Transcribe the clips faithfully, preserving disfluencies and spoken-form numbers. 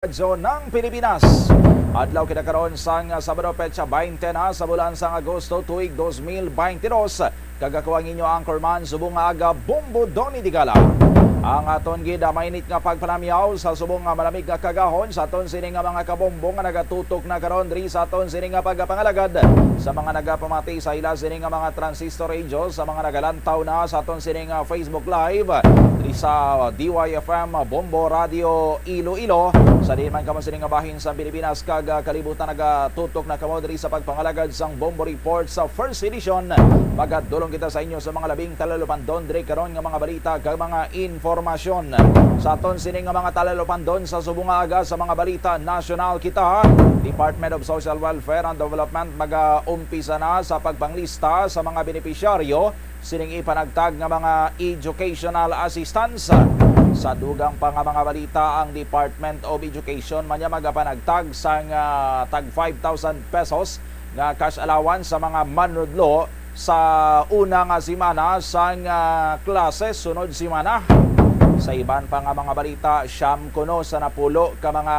Radyo ng Pilipinas. Adlaw kita karon sang Sabado, petsa twenty na sa bulan sang Agosto, tuig dos mil twenty-dos. Kag ako ang inyo anchorman subong nga aga, Bombo Donny Digala. Ang aton gid, ah, mainit nga pagpalamyaw sa subong nga malamig nga kagahon sa aton sini nga mga kabombo nga nagatutok na karon diri sa aton sini nga pagpangalagad sa mga nagapamati sa ila sini nga mga transistor radio, sa mga nagalantaw na sa aton sini nga Facebook Live diri sa D Y F M Bombo Radio Iloilo. Sa diin man kamo sini nga bahin sa Pilipinas kag, ah, kalibutan, nagatutok na kamo diri sa pagpangalagad sang Bombo Report sa first edition. Magadulong kita sa inyo sa mga labing talalupandon diri karon nga mga balita kag mga impormasyon. Sa aton sini nga mga talalupandon sa subong nga aga sa mga balita nasyonal kita, Department of Social Welfare and Development magaumpisa na sa pagpanglista sa mga benepisyaryo sining ipanagtag nga mga educational assistance. Sa dugang pa nga mga balita, ang Department of Education man niya magapanagtag sang, ah, tag five thousand pesos nga cash allowance sa mga manudlo sa una nga semana sang, ah, klase sunod semana. Sa iban pa nga mga balita, siyam kuno sa napulo ka mga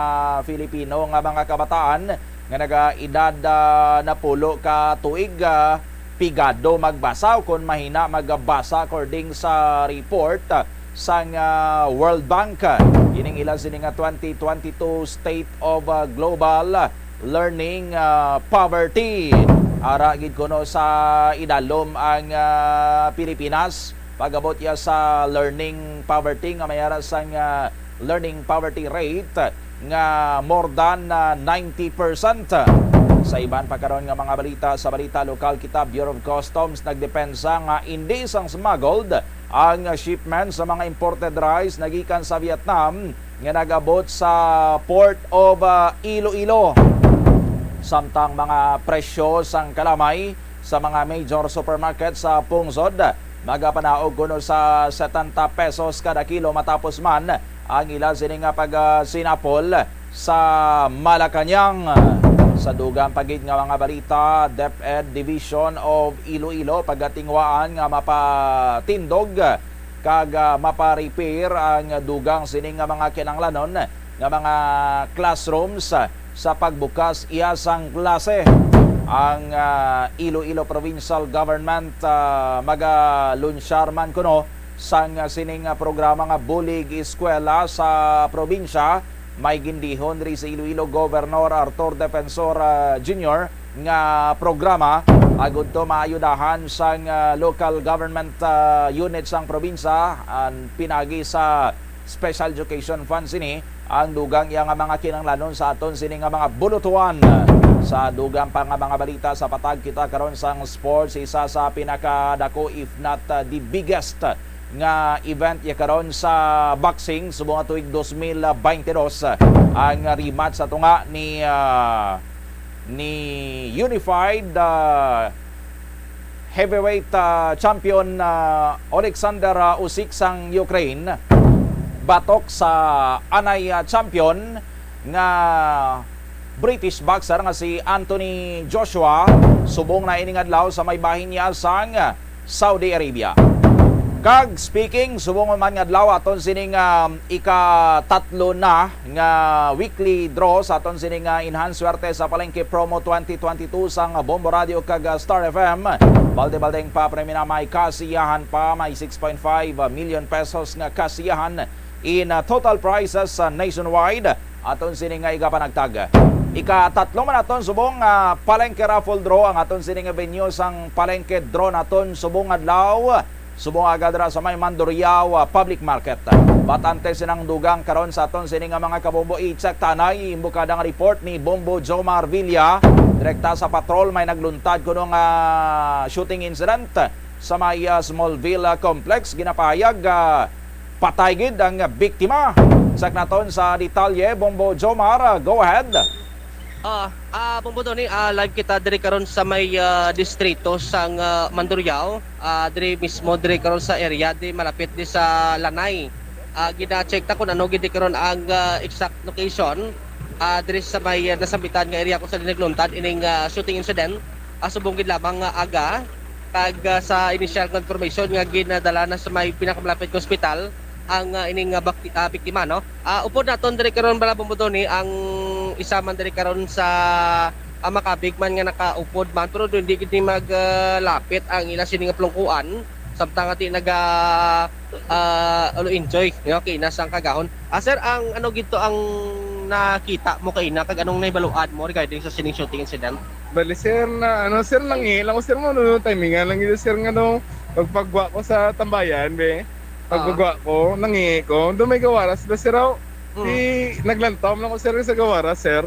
Filipino nga mga kabataan nga nagaedad, ah, napulo ka tuig, ah, pigado magbasa o kon mahina magbasa, according sa report, ah, sang, ah, World Bank. Ining ila sini nga twenty twenty-two State of, ah, Global Learning, ah, Poverty. Ara gid kuno sa idalom ang, ah, Pilipinas. Pag-abot iya sa learning poverty nga may ara sang, ah, learning poverty rate nga more than, ah, ninety percent. Sa iban pa karon nga mga balita, sa balita lokal kita, Bureau of Customs nagdepensa nga indi sang smuggled ang shipment sa mga imported rice nagikan sa Vietnam nga nag-abot sa Port of, ah, Iloilo. Samtang mga presyo sang kalamay sa mga major supermarket sa pungsod magapanaog kuno sa setenta pesos kada kilo, matapos man ang ila sini nga pagsinapol sa Malacañang. Sa dugang pa gid nga mga balita, DepEd Division of Iloilo pagatinguhaan nga mapatindog kag, ah, mapa-repair ang dugang sini nga mga kinahanglanon nga mga classrooms, ah, sa pagbukas iya sang klase. Ang, ah, Iloilo Provincial Government, ah, magalunsyar man kuno sang, ah, sining, ah, programa nga Bulig Eskwela sa probinsya. May gindihon diri sa Iloilo Governor Arthur Defensor, ah, Junior nga programa agud to maayudahan sang, ah, local government, ah, unit sang probinsya, ang pinagi sa Special Education Fund sini ang dugang iya nga mga kinahanglanon sa aton sini nga mga bulutuan. Sa dugang pa nga mga balita, sa patag kita karon sang sports, isa sa pinakadako, if not, uh, the biggest nga event ya karon sa boxing subong nga tuig dos mil baynte dos, ang rematch sa tunga ni, uh, ni unified, uh, heavyweight, ah, champion, ah, Alexander, ah, Usyk sang Ukraine batok sa anay, ah, champion nga British boxer nga si Anthony Joshua, subong na ining adlaw sa may bahin niya sang Saudi Arabia. Kag speaking, subong man nga adlaw aton sining, ah, ikatatlo na nga weekly draw sa aton sini nga Enhanced Swerte sa Palengke Promo twenty twenty-two sang Bombo Radio kag Star F M. Balde-baldeng papremyo na, may kasiyahan pa, may six point five million pesos nga kasiyahan in, uh, total prizes, uh, nationwide. Aton sini nga igapanagtag. Ikatatlo man aton subong, uh, Palengke Raffle Draw ang aton sini nga venue sang Palengke Draw naton subong adlaw. Subong aga dira sa may Mandurriao, ah, Public Market. But antes sinang dugang karon sa aton sini nga mga kabombo, i-check ta anay imbukada nga report ni Bombo Jomar Villa. Direkta sa patrol may nagluntad kuno nga shooting incident sa may, ah, Smallville, ah, Complex. Ginapahayag, ah, patay gid ang biktima. Check naton sa detalye, Bombo Jomar, ah, go ahead. Ah, ah, Bombo Donny, ah, live kita diri karon sa may, ah, distrito sang, ah, Mandurriao. Ah, diri mismo, diri karon sa area, di malapit di sa Lanay. Ah, gina-check ta kung ano gid di karon ang, ah, exact location. Ah, diri sa may, ah, nasambitan nga area kung saan nagluntad ining, ah, shooting incident. Ah, subong gid lamang nga aga, kag, ah, sa initial nga information nga ginadala na sa may pinakamalapit nga ospital, ang, ah, ining, ah, bakti-, ah, biktima, no? Ah, upod naton diri karon, Bala Bumudoni, ang isa man diri karon sa, ah, makabig man nga nakaupod man, pero hindi gid ni mag, ah, lapit ang ila sini nga plungkuan, samtang ati naga, ah, ano, enjoy, no? Kina sang kagahon. Ah, sir, ang ano gid to ang nakita mo kaina, kag anong nahibaluan mo regarding sa sining shooting incident? Bali, sir, na, ano, sir, nangi lang ko, sir, mo, no, timingan lang yun, sir, nga, no, pagpagwa ko sa tambayan, be. Ah. Pagpagwa ko, nangi ko, doon may gawaras, be, sir, aw. Mm. Di, naglantaw lang ko, sir, sa gawaras, sir.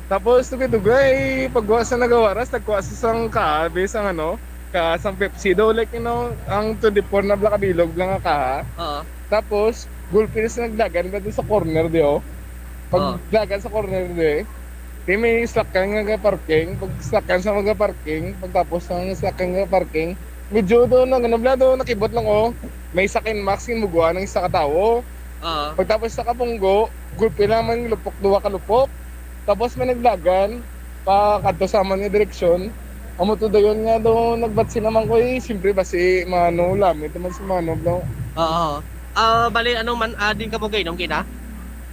Tapos, dugay-dugay, pagwa sa nagawaras, nagkuha sa sang kaha, be, sang, ano, kaha sang Pepsi daw, like, you know, ang twenty-four na bla kabilog lang nga kaha. Oo. Tapos, gulpi na sa nagdagan, ba, doon sa corner, di, oh. Pag Oo. dagan sa corner, di, di may sakyan nga parking. Pag sakyan sa mga parking, pagtapos ng sakyan nga parking, medyo doon, ang ano, bla, doon, nakibot lang, oh. May isa ka Nmax, yung mugwa ng isa ka tawo. Oo. Pagtapos sa Kapunggo, gulpi lang man lupok, duha ka lupok. Tapos may nagdagan, pa kadto sa amon nga direksyon. Amo to dayon nga daw nagbatsi naman ko, eh, siyempre basi mano, lamit naman si mano, bro. Oo. Ah, bali, ano man, ah, din ka mo gainom, kina?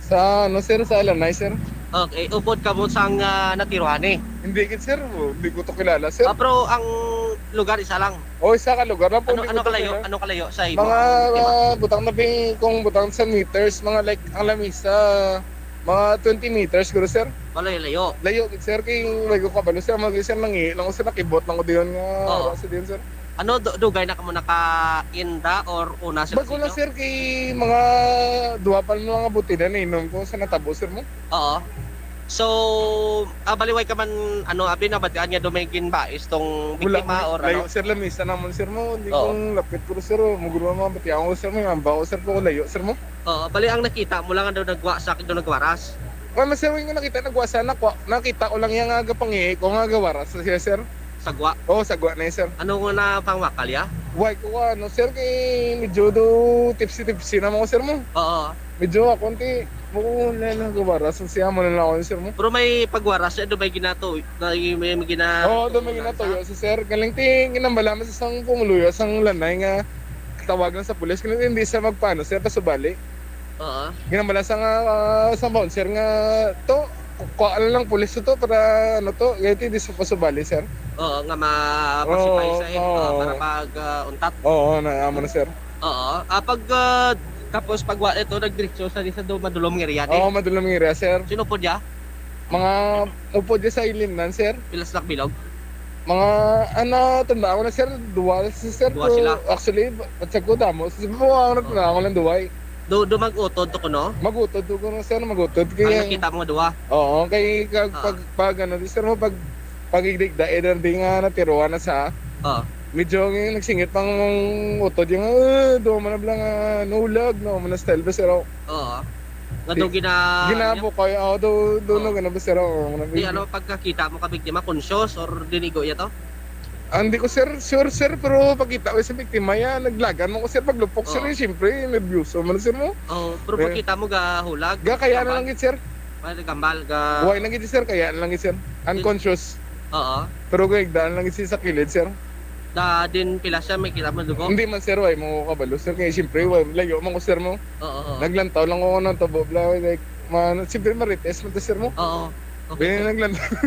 Sa, ano, sir, sa Alanay, sir. Okay, upod ka mo sang, ah, natiruhan, eh? Hindi gid, sir. Oh, hindi ko to kilala, sir. Ah, pero ang lugar isa lang? Oh, isa ka lugar lang po, Ano, hindi ko ano to kalayo? kilala. Ano kalayo sa imo Mga, ang biktima? mga butang na pi-, kung butang sa meters, mga, like, ang lamisa, mga twenty meters, siguro, sir. Malayo-layo. Layo gid, sir, kay way ko kabalo, sir. Mga, sir, nangi lang ko, sir, nakibot lang ko diyon nga Oo. wala sa diyon, sir. Ano, du-, dugay na kamo nakainda or una, sir, Bago sa lang, inyo? sir, kay mga duha pa lang mga butina na inom ko sa natabo, sir, mo. Oo. So, ah, baliway ka man, ano, abi, nabatian nga do may ginbais tong Wala biktima ko, or layo, ano? sir, lamisa naman, sir, mo. Hindi Oo. kung lapit ko, sir, oh. Muguro ang mga batian ko, sir, may mamba ko, sir, ko layo, sir, mo. Oo, bali ang nakita mo lang daw nagwa sa, daw nagwaras? Wala, sir, yung nakita, nagwa sa, nakwa-, nakita ko lang yung nga gapangi ko nga gawaras siya, sir. Sagwa? Oo, sagwa na yun, sir. Ano nga na pangwakal ya? Why ko, ano, sir, kay medyo do tipsy-tipsy naman ko, sir, mo. Oo. Medyo ako, ti, mo, na, na, gawaras siya, mo na lang ako, sir, mo. Pero may pagwaras siya, do may ginato-, may, may, may gina-, Oo, do may ginatuyo, sir. Galing, ti, ginambalaman sa sang pumuluyo, sang lanay nga tawag lang sa pulis. Galing, hindi siya magpaano, sir, pasubali. Oo. Ginambalasan nga, ah, sa bouncer nga, "To, kuha na lang pulis to para, ano to, kaya ti di sa pasubali, sir." Oo, nga ma-pacify Oo, sa, oo. ah, para pag, ah, untat. Oo, na, amo na, sir. Oo. Ah, pag, ah, tapos pag wa ito, nagdiretso sa, di sa do-, madulom nga area, eh. Oo, madulom nga area, sir. Sino po diya? Mga upod di sa ilimnan, sir. Pilas na bilog? Mga, ano, tandaan ko na, sir, duwa, sir, Duwa pero sila? actually, at sa ko damo. Sa buwan, ano, Oh. tandaan ko lang duwa, eh. Do, do mag-utod to kuno? Mag-utod to kuno, sir, mag-utod. Ang Kaya, nakita mo nga duwa? Oo, kay kag, Ah. pag, pag, ano, di, sir, mo, pag, pag igdigda, eh, di nga natiruan na sa, Ah. medyo yung nagsingit pang utod yung, "Ah, duwa man na lang, ah, naulag, no, man na style ba, sir?" Oh. Oo. Nga do Di-, gina-, ginabo ko, oh, do, do, Oo. no, gana ba, sir? Oh, gana ba, Di, sir? ano, pagkakita mo ka biktima, conscious or dinigo ya to? Ah, hindi ko, sir, sure, sir, pero pagkita ko sa biktima, ya, naglagan mo ko, sir, paglupok, sir, Oo. eh, siyempre, nervyoso man, sir, mo. Oo, pero Eh. pagkita mo, gahulag, Ga, kaya na gambal? lang gid, sir. Wala, gambal, ga- Buhay na gid, sir, kaya na lang gid, sir. Unconscious. Oo. Pero kay daan lang gid, sir, sa kilid, sir. Da, din pila siya, may kita mo dugo? Hindi man, sir, way mo kabalo, sir. Kaya siyempre, way, layo man ko, sir, mo. Oo, oo. Naglantaw lang ko ng tabo, bla, like, man, siyempre, marites man to, sir, mo. Oo. Okay. Then, naglantaw, Ah.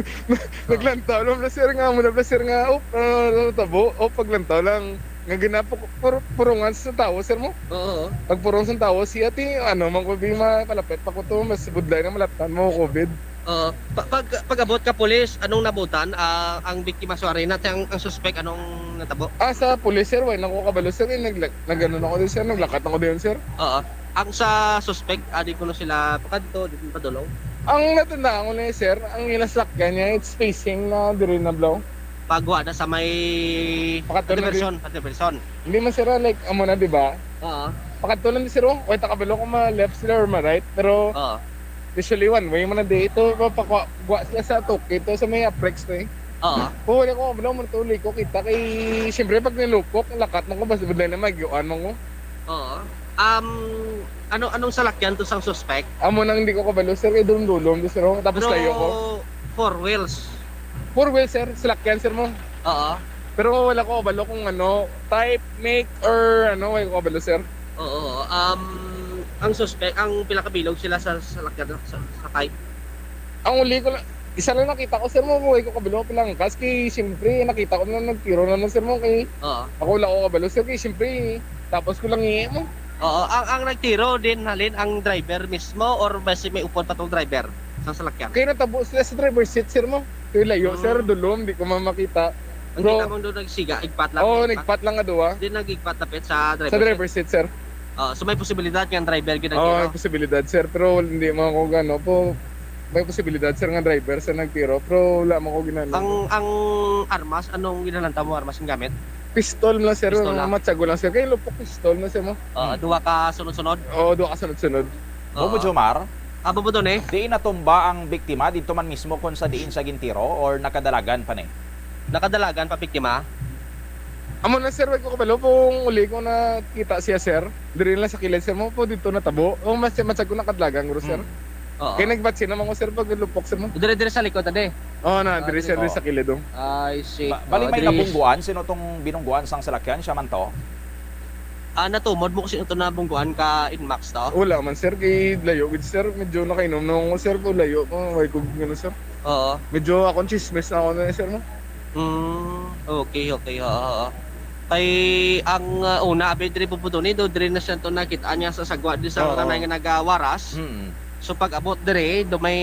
naglantaw lang, bla, sir, nga, muna, bla, sir, nga, oh, ah, ano, tabo, oh, paglantaw lang. Nga ginapo-, pur-, purungan sa tawo, sir, mo. Oo, oo. Pagpurong sa tawo, siya, ti, ano, man ko, bi, ma-, palapit pa ko to, mas budlay na malatan mo, covid. Oo. Pa-, pag, pag-abot ka, pulis, anong nabutan? Ah, ang biktima, sorry, na ang, ang suspek, anong natabo? Ah, sa pulis, sir, way na ko kabalo, sir, eh, nagla-, nag-ano na ko din, sir, naglakat na ko din, sir. Oo. Ang sa suspek, ah, di ko na sila pakadto, di ko padulong. Ang natandaan ko na, sir, ang ilang sakyan niya, it's facing na diri na, bro. Pagwa na sa may Pakadto na Diversion, di- Diversion. Hindi man, sir, ah, like, amo na, di ba? Oo. Pakadto lang, sir, oh. Way ta kabalo kung ma-left sila or ma-right, pero Oo. Usually, one way man na di. Ito, papakwa-, gwa sila sa Tokyo. Ito sa may Aprex to, eh. Oo. Kung wala ko, wala mo to, liko kita kay, siyempre, pag nilupok, lakat mo ko, basta budlay na magyuan mo ko. Oo. Um, ano, anong salakyan to sang suspect? Amo nang hindi ko kabalo, sir, kay dulom-dulom to, sir, oh. Tapos Pero layo ko. Four wheels. Four wheels, sir. Salakyan, sir, mo. Oo. Pero wala ko kabalo kung ano, type, make, or ano, wala ko kabalo, sir. Oo. Um, Ang suspect, ang pila ka bilog sila sa salakyan, sa, sakay? Ang uli ko lang, isa lang nakita ko, sir, mo, buhay ko kabalo, pila ang angkas. Kay, siyempre, nakita ko na nagtiro na, no, sir, mo, kay Oo. ako wala ko kabalo, sir, kay, siyempre, tapos ko lang, eh, mo. Oo, ang, ang nagtiro din, halin, ang driver mismo or basi may upod pa tong driver sa salakyan? Kay natabo sila sa driver seat, sir, mo. Kay layo, sir, Hmm. dulom, di ko mamakita. Ang Bro. kita mo doon nagsiga, igpat lang, Oo, igpat. nagpat lang nga duwa. Di nag-igpat dapit sa driver Sa seat? driver seat, sir. Ah, so may posibilidad nga ang driver gyud Oo, nagtiro? may posibilidad, sir, pero hindi mo ako gano po. May posibilidad, sir, nga driver sa nagtiro, pero wala mo ko ginano. Ang, ang armas, anong ginalantaw mo armas ang gamit? Pistol na, sir. Pistol lang. Matyago lang, sir. Kay lupok pistol na, sir, mo. Ah, Hmm. duha ka sunod-sunod? Oo, duha ka sunod-sunod. Bombo Oo. Jomar, Ah, Bombo Don, eh. Diin natumba ang biktima didto man mismo kon sa diin siya gintiro or nakadalagan pa ni? Nakadalagan pa biktima? Amo na, sir, wag ko kabalo kung uli ko nakita siya, sir. Diri lang sa kilid, sir, mo po dito natabo. O, mas, mas ko nakadalagan, guro, sir. Hmm. Oo. Kaya nagbatsi naman ko, sir, pag lupok, sir, mo. Dire-dire sa likod, ade? Oo, na, Ah, dire, sir, dire Oo. sa kilid, oh. I see. Ba-, bali Oo, may dire- nabungguan? Sino tong binungguan sang salakyan? Siya man to? Ah, natumod mo kasi ito na bungguan ka Inmax to? Wala man, sir. Kay layo gid, sir. Medyo nakainom na ako, sir. Kung layo ko, way ko gano, sir. Oo. Medyo akong chismis na ako na, sir, no? Mm, okay, okay. Oo, oo. Kay ang, ah, una, abi diri po po doon, eh, do, diri na siya to nakita niya sa sagwa, di sa Oo. Tanay nga nagawaras. Mm. So, pag abot diri, do may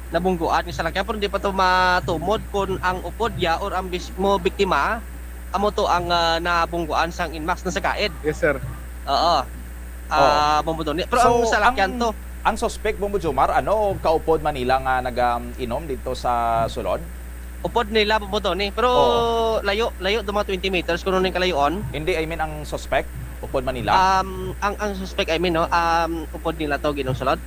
nabungguan ni salakyan, pero hindi pa to matumod kung ang upod ya or ang mismo biktima, amo to ang, ah, nabungguan sang Inmax na sa kaid. Yes, sir. Oo. Ah, Oo. Bombo Don. Pero ang So, salakyan ang, to. ang suspect, Bombo Jomar, ano, kaupod man nila nga nag, um, inom dito sa sulod? Upod nila, Bombo Don, eh. Pero Oo. layo, layo, do mga twenty meters, kuno ning kalayoon. Hindi, I mean, ang suspect, upod man nila? Um, ang, ang suspect, I mean, no, um, upod nila to, ginong sulod.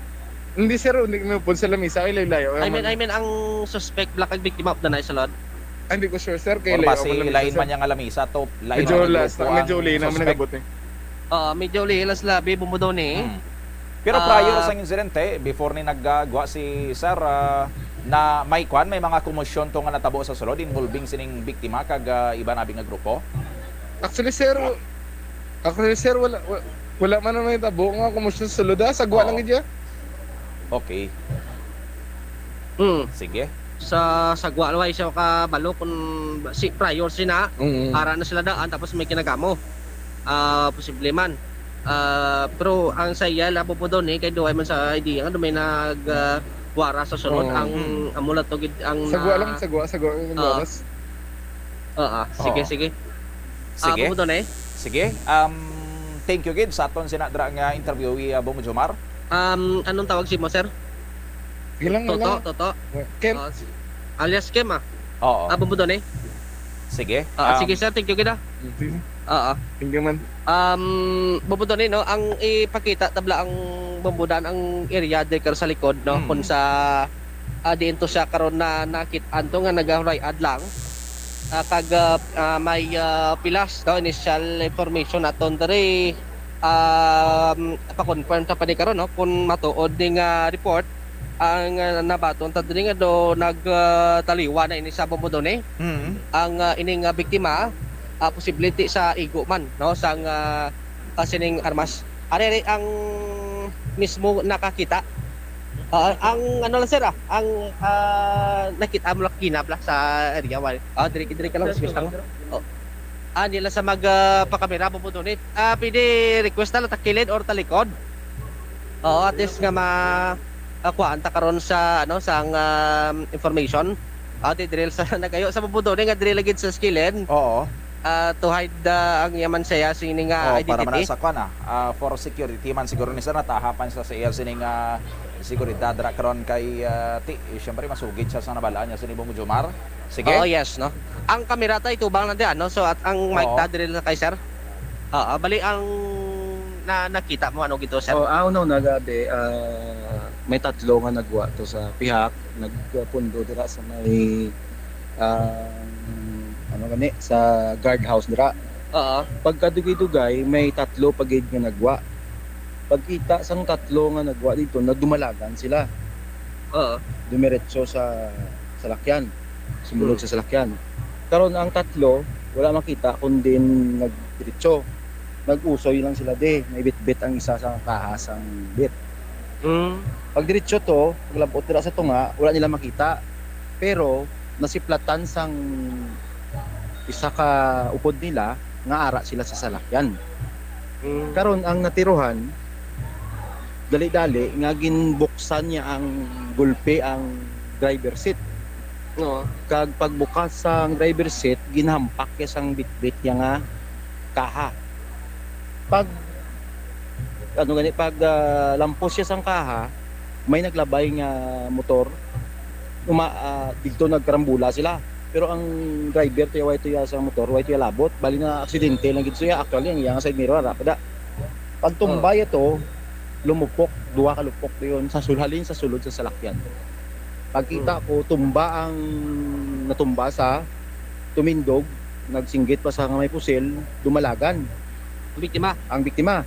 Hindi, sir, hindi kami upod sa lamisa, ay layo-layo I mean, naman. I mean, ang suspect, black, ang biktima of the night, sulod. Ah, hindi ko sure, sir, kay Or layo basi ako lamisa, lain sir. man niya nga lamisa to, lain Medyo man ang last, grupo medyo ang uli naman suspect. nagabot, eh. Oo, medyo uli lang sila, bi, Bombo Don, eh. Hmm. Pero prior Ah. sa insidente, before ni naggwa si sir, ah, na may kwan, may mga komosyon to nga natabo sa sulod involving sining biktima kag, ah, iban abi nga grupo? Actually, sir, actually, sir, wala, wa-, wala man na may tabo nga komosyon sa sulod, ah. Sagwa Oo. lang gid ya. Okay. Mm. Sige. Sa sagwa, wala siya kabalo kung si, prior sina, Mm. ara na sila daan, tapos may kinagamo. Ah, posible man. Ah, pero ang sa iya, labo po doon, eh, kay duway man sa idea nga may nag, ah, wara sa sunod. Oo. Ang Mm. amo lang to gid ang Sagwa na lang, sagwa, sagwa ang Ah. oras. Oo, sige, Oo. sige. Sige. Ah, amo po doon, eh. Sige. Um, thank you gid sa aton sina dra nga interviewee, ah, Bong Jomar. Um, anong tawag si mo, sir? Ilang, Toto, ilang? Toto. Ken? Ah, si-, alias Kim, ah. Oo. Ah, Bombo Don, eh. Sige. Ah, Um, sige, sir. Thank you, gid, ah. Sige. Oo. Thank you, man. Um, Bombo Don, eh, no? Ang ipakita, tabla ang Bombo Don, ang area, di ka sa likod, no? Hmm. Kung sa, ah, diin to siya karon na nakit-an to nga nagahuray-ad lang. Ah, kag, ah, ah, may, ah, pilas, no? Initial information naton diri. Um, pa-confirm ta pa ni karon, no, kung matuod ni nga report, ang, ah, nabaton ta diri nga do nag, ah, taliwa na ini sa Bombo Don, eh. Mm. Ang, ah, ining, ah, biktima, ah, posible ti sa igo man, no, sang, ah, ah, sining armas. Ari, ari ang mismo nakakita. Ah, ang ano lang, sir, ah, ang, ah, nakita mo lang kinabla sa area, wal-, ah, diri, diri ka lang, Sir, sir, sir. Oh. Ah, nila sa mag, ah, pakamera, Bombo Don, eh. Ah, pwede request na lang ta kilid or talikod. Oo, at least nga ma-, ah, kuhaan ta karon sa, ano, sa ang, um, information. Ah, ti drill sa nagayo sa Bombo Don, eh, nga drill lagi sa skilin. Oo. Ah, to hide, ah, ang yaman siya, sini nga Oo, para man identity. sa kwan, ah. Ah, for security man siguro ni sir, natahapan sa, sa iya sini nga seguridad ra karon kay, ah, ti, eh, siyempre masugid siya sa nabalaan niya sini Bong Jomar. Sige. Oo, yes, no. Ang kamera ta itubang lang di, ano? So, at ang mic Oo. ta diri lang kay sir. Oo, bali ang na-, nakita mo, ano gito, sir? Oh, ah, una-una, gabi, ah, may tatlo nga nagwa to sa pihak, nagpundo dira sa may, ah, ano gani, sa guardhouse dira. Oo. Pagkadugay-dugay, may tatlo pa gid nga nagwa. Pagkita sang tatlo nga nagwa dito, nagdumalagan sila. Oo. Dumiretso sa salakyan. Sumulod Hmm. sa salakyan. Karon, ang tatlo, wala makita, kundi nagdiretso. nag-usoy lang sila di, may bitbit ang isa sa kaha sang bit. Mm. Pag diretso to, paglabot dira sa tunga, wala nila makita. Pero nasiplatan sang isa ka upod nila nga ara sila sa salakyan. Mm. Karon ang natiruhan, dali-dali nga ginbuksan niya ang gulpi ang driver seat. Oo. Kag pagbukas sang driver seat, ginhampak niya sang bitbit niya nga kaha. Pag, ano gani, pag, ah, lampos siya sang kaha, may naglabay nga motor. Uma-, ah, didto nagkarambola sila. Pero ang driver, tuya, way tuya sa motor, way tuya labot. Bali na aksidente lang gid siya. Actually, ang iyang side mirror, ara pa da. Pagtumba Oh. ito, lumupok, duha ka lupok dayon sa sul-, halin sa sulod sa salakyan. Pagkita Hmm. ko, tumba ang natumba sa tumindog, nagsinggit pa sa nga may pusil, dumalagan. Ang biktima? Ang biktima.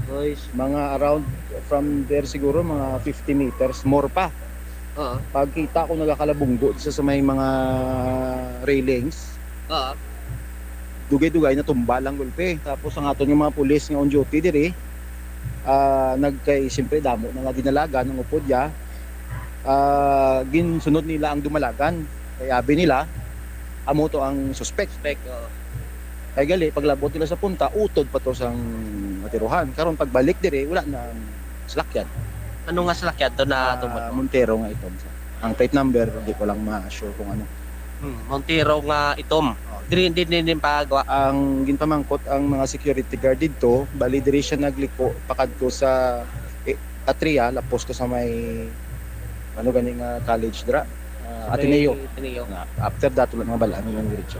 Oy, s- Mga around from there siguro, mga fifty meters, more pa. Oo. Pagkita ko, nagakalabunggo siya sa may mga railings. Oo. Dugay-dugay, natumba lang gulpi. Tapos ang aton nga mga pulis nga on duty diri, ah, nagkay, siyempre, damo na nga dinalagan ang upod ya. Ah, ginsunod nila ang dumalagan. Kay abi nila, amo to ang suspect. Suspect, oo. Kay gali, paglabot nila sa punta, utod pa to sang natiruhan. Karon pagbalik diri, wala na ang salakyan. Ano nga salakyan to na Ah, tumod? Montero nga itom, sir. Ang plate number, di ko lang ma-sure kung ano. Hmm, Montero nga itom. Oh. Diri, diri, diri, diri pagwa. Ang ginpamangkot ang mga security guard didto, bali diri siya nagliko pakadto sa, eh, Atria, lapos ka sa may, ano gani nga college dira? Ah, Sa may Ateneo. Ateneo. Na, after that, wala na mabalaan yung diretso.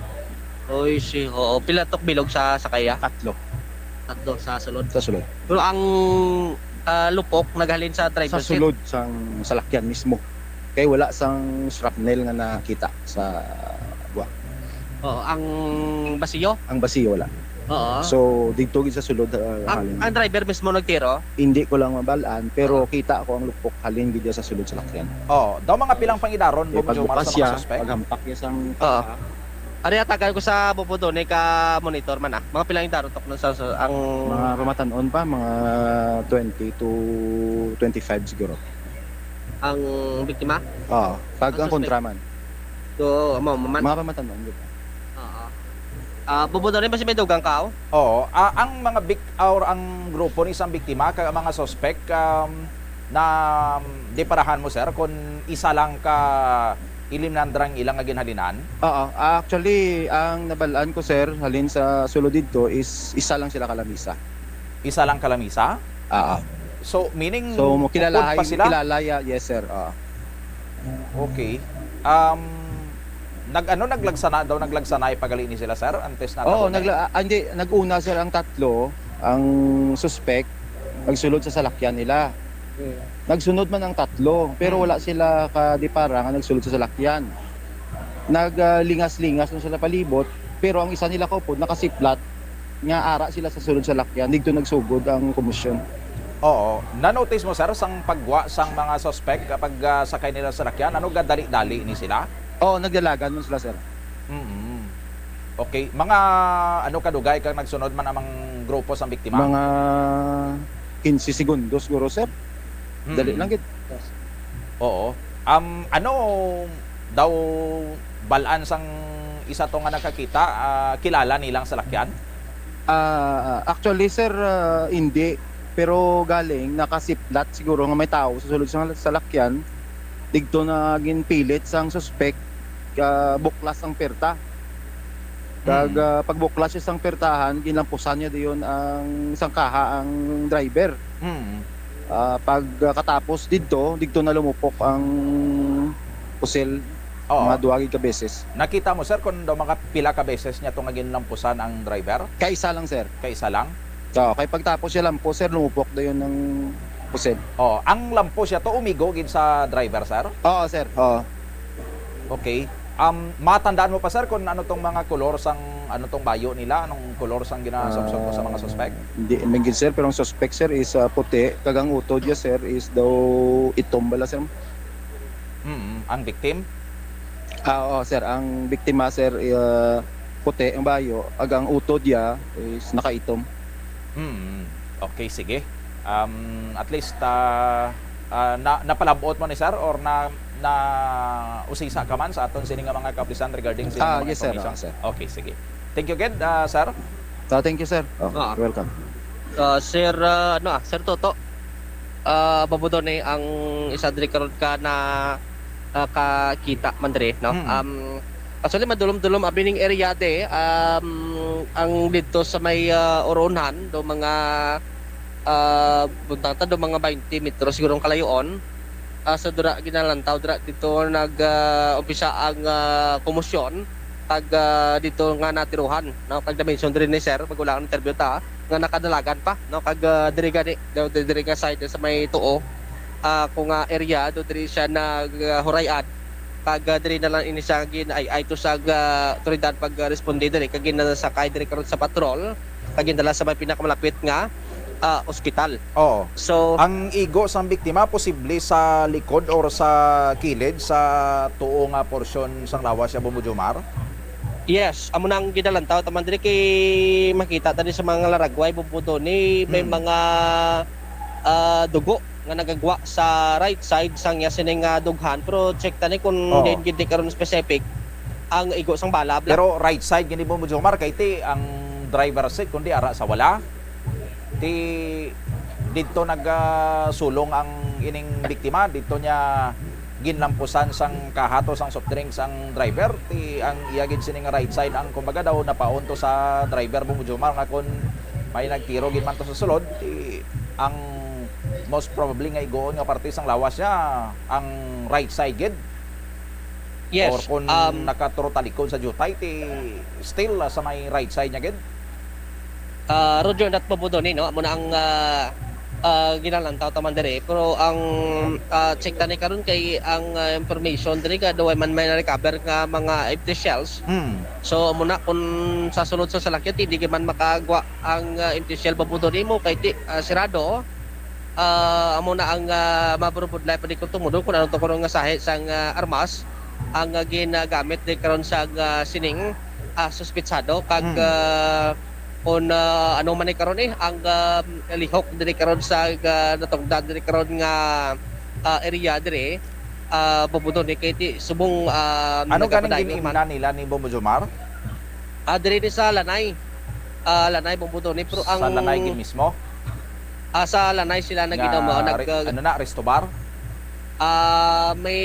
Oy, si, oo. Pila tok bilog sa sakaya? Tatlo. Tatlo sa sulod. Sa sulod. Pero ang, ah, lupok naghalin sa driver Sa seat? Sulod sang salakyan mismo. Kay wala sang shrapnel nga nakita sa buwak. Oo, ang basiyo? Ang basiyo, wala. Oo. So, didto gid sa sulod, ah, Ang, halin. Ang driver mismo nagtiro? Hindi ko lang mabalaan, pero Oo. Kita ko ang lupok halin gid sa sulod sa lakyan. Oo. Daw mga pilang pangidaron, Eh, Bong Jomar, pagbukas sa mga siya, suspek? Paghampak niya sang Oo. Ari, atagan ko sa bubudone ka monitor man, ah. Mga pilang idaron tok nun sa, sa, ang Mga pamatan-on pa, mga twenty to twenty-five siguro. Ang biktima? Oo. Pag Ang ang suspect? Kontra man. So, amo, maman- Mga pamatan-on, di ba? Oo. Ah, bubudone ba si may dugang ka, oh? Oo. Ah, ang mga bik-, or ang grupo ni isang biktima, kag ang mga suspek, um, na, um, di parahan mo, sir, kung isa lang ka ilimnandra ang ilang nga ginhalinan? Oo. Ah, actually, ang nabalaan ko, sir, halin sa sulod didto is isa lang sila ka lamisa. Isa lang ka lamisa? Oo. So, meaning, So, mo kilala, upod pa sila? Kilala, ya-, yes, sir. Oo. Okay. Um, nag-, ano, naglagsana-, daw naglagsanay pa gali ni sila, sir? Antes na Oo, tabo na nagla-, ah, hindi, nag-una, sir, ang tatlo, ang suspect, nagsulod sa salakyan nila. Okay. Nagsunod man ang tatlo, pero Hmm. wala sila kadipara nga nagsulod sa salakyan. Nag, ah, lingas-lingas na sila palibot, pero ang isa nila kaupod nakasiplat nga ara sila sa sulod sa salakyan, didto nagsugod ang kombusyon. Oo. Na-notice mo, sir, sang paggwa sang mga suspek kapag, ah, sakay nila sa salakyan, ano, gadali-dali ni sila? Oo, nagdalagan man sila, sir. Mm. Okay. Mga ano kadugay kang nagsunod man ang mga grupo sang biktima? Mga quince segundos, siguro, sir. Dali Mm. lang gid. Oo. Um, ano daw bal-an sang isa to nga nakakita, ah, kilala nilang salakyan? Ah, actually, sir, ah, hindi. Pero galing, nakasiplat siguro nga may tawo sa sulod sa salakyan. Didto na ginpilit sang suspek, ah, buklas ang perta. Kag, Mm. ah, pagbuklas siya sang pertahan, ginlampusan niya dayon ang sangkaha ang driver. Mm. Ah, pag, ah, katapos didto, didto na lumupok ang pusil Oo. mga duha gid ka beses. Nakita mo, sir, kung daw mga pila ka beses niya to nga ginlampusan ang driver? Kaisa lang, sir. Kaisa lang? Oo, kay pagtapos siya lampos, sir, lumupok dayon ang pusil. Oh, ang lampos siya to, umigo gid sa driver, sir? Oo, sir. Oo. Okay. Um, matandaan mo pa, sir, kung ano tong mga kolor sang, ano tong bayo nila, anong kolor sang ginasubsob mo sa mga suspek? Ah, hindi man gid, sir, pero ang suspek, sir, is, ah, puti, kag ang utod niya, sir, is daw itom bala, sir. Mm, ang victim? Ah, oo, sir. Ang biktima, sir, ah, puti ang bayo, kag ang utod niya is nakaitom. Mm. Okay, sige. Um, at least, ah, ah, na, napalabot mo ni sir, or na, na usisa ka man sa aton sini nga mga kapulisan regarding sa inyong Ah, mga yes, sir. information? Ah, sir. Okay, sige. Thank you again, ah, sir. Ah, thank you, sir. Oh, Ah. Welcome. Ah, Sir, ah, ano, ah, Sir Toto, ah, Bobo Doni, ang isa diri karon ka na, ah, kakita man diri, no? Mm. Um, actually, madulom-dulom abi ning area de, um, ang didto sa may, ah, Oronhan, do mga, ah, buntang ta, do mga twenty metros siguro ang kalayoon. Ah, so dira ginalantaw, dira dito nag, ah, umpisa ang, ah, komosyon, kag, ah, dito nga natiruhan, no? Kag na-mention diri ni sir, pag wala ang interview ta, nga nakadalagan pa, no? Kag, ah, diri gani, do-, di-, diri nga side sa may tuo, ah, kung, ah, area, do diri siya nag, ah, hurayad. Kag, ah, diri na lang ini siya gin-, ay, ay to sa, ah, otoridad pag, ah, responde diri, kag ginasakay diri karon sa patrol, kag gindala sa may pinakamalapit nga, ah, ospital. Oo. So, ang igo sang biktima posible sa likod or sa kilid sa tuo nga porsyon sang lawas siya, Bombo Jomar? Yes, amo na ang ginalantaw. Taman diri kay makita tani sa mga laragway, Bombo Doni, may Hmm. mga, ah, dugo nga nagagwa sa right side sang iya sining, ah, dughan. Pero check tani kung Oo. diin gid ni karon specific ang igo sang bala, bla. Pero right side gini, Bombo Jomar, kay ti ang driver seat, kundi ara sa wala. Ti didto nag, ah, sulong ang ining biktima, didto niya ginlampusan sang kahato sang soft drinks ang driver. Ti ang iya gid sini nga right side ang, kumbaga daw, napaon to sa driver, Bombo Jomar, nga kon may nagtiro gid man to sa sulod, ti ang most probably nga iguon nga parte sang lawas niya ang right side gid. Yes, Or kung um, nakaturo talikod sa jutay, ti still, ah, sa may right side niya gid. Ah, Roger, not Bobo Doni, no? Amo na ang, ah, ah, ginalantaw taman diri. Pero ang, ah, check tani karon kay ang, ah, information diri nga daw man may na-recover nga mga empty shells. Hmm. So, amo na, kung sa sulod sa salakyan, hindi man makagwa ang, ah, empty shell, Bobo Doni, mo kay ti-, ah, sirado. Ah, amo na ang, ah, mabudlay pa di ko tumudo kung ano to karon nga sahi sang, ah, armas ang, ah, ginagamit di karon sa, ah, sining, ah, suspetsado kag, Hmm. ah, kung, ah, ano man ni karon, eh, ang, ah, lihok diri karon sa, ah, natugdan diri karon nga, ah, area diri, ah, Bobo Doni, kay ti subong, ah, Ano ganing nagapadayon man. Gin-imnan nila ni Bombo Jomar? Ah, diri ni sa Lanay. Ah, Lanay, Bombo Doni, pero Sa ang Lanay gid mismo? Ah, sa Lanay sila nag-inom, oh, Nga nag-, re-, ah, ano na, resto bar? Ah, may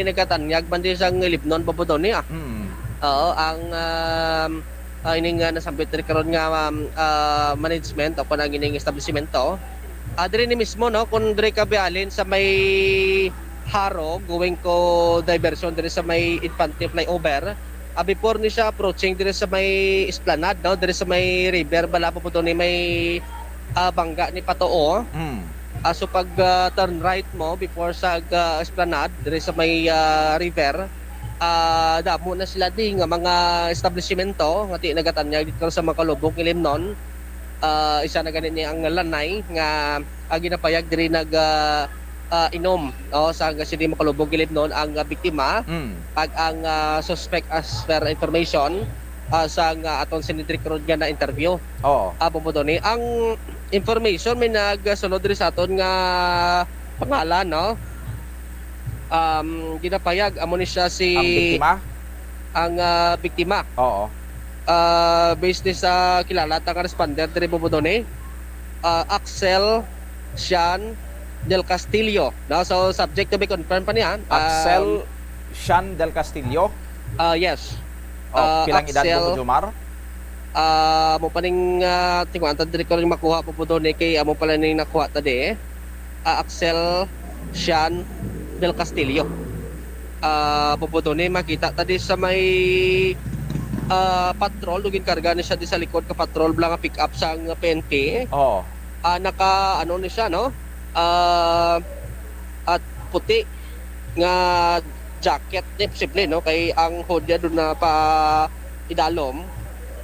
nagkatanyag man din sa Ngilibnon, Bobo Doni, ah. Hmm. Oo, ang, um, ah, ining, ah, nasambit diri karon nga, um, ah, management o kanang ining establisimento. Ah, diri ni mismo, no, kung diri ka bialin sa may Jaro, going ko diversion diri sa may Infante Flyover, ah, before ni siya approaching diri sa may Esplanade, no, diri sa may river, bala, Bobo Doni, may, ah, bangga ni patuo. Mm. Ah, so pag, ah, turn right mo before sa, ah, Esplanade, diri sa may, ah, river, ah, damo na sila di nga mga establishmento nga ti nagatanyag dito sa Makalubog, Ilimnon. Ah, isa na gani ni ang Lanay nga, ah, ginapayag diri nag, ah, ah, inom, oh, sa City Makalubog, Ilimnon ang, ah, biktima. Mm. Pag ang, ah, suspect, as per information, ah, sa nga aton sinidrik ron nga na-interview. Oo. Ah, Bombo Doni, ang information may nagsulod diri sa aton nga pangalan, no? Um, ginapayag, amo ni siya si Ang biktima? Ang, ah, biktima. Oo. Ah, based ni sa kilala ta nga responder diri, Bombo Doni, ah, Axel Sian Del Castillo, no? So, subject to be confirmed pa niya. Axel Um, Sian Del Castillo? Ah, yes. Oh, ah, pilang edad mo, Axel, Jomar? Ah, amo pa ning, ah, tinguhaan ta diri ko rin makuha, Bombo Doni, kay amo pala ning nakuha ta di, eh. Ah, Axel Sian Del Castillo. Ah, Bombo Doni, makita ta di sa may, ah, patrol, ug ginkarga ni siya di sa likod ka patrol, bala nga pick-up sang P N P. Oo. Ah, naka, ano ni siya, no? Ah, at puti nga jacket ni posible, no? Kay ang hood niya doon na pa idalom.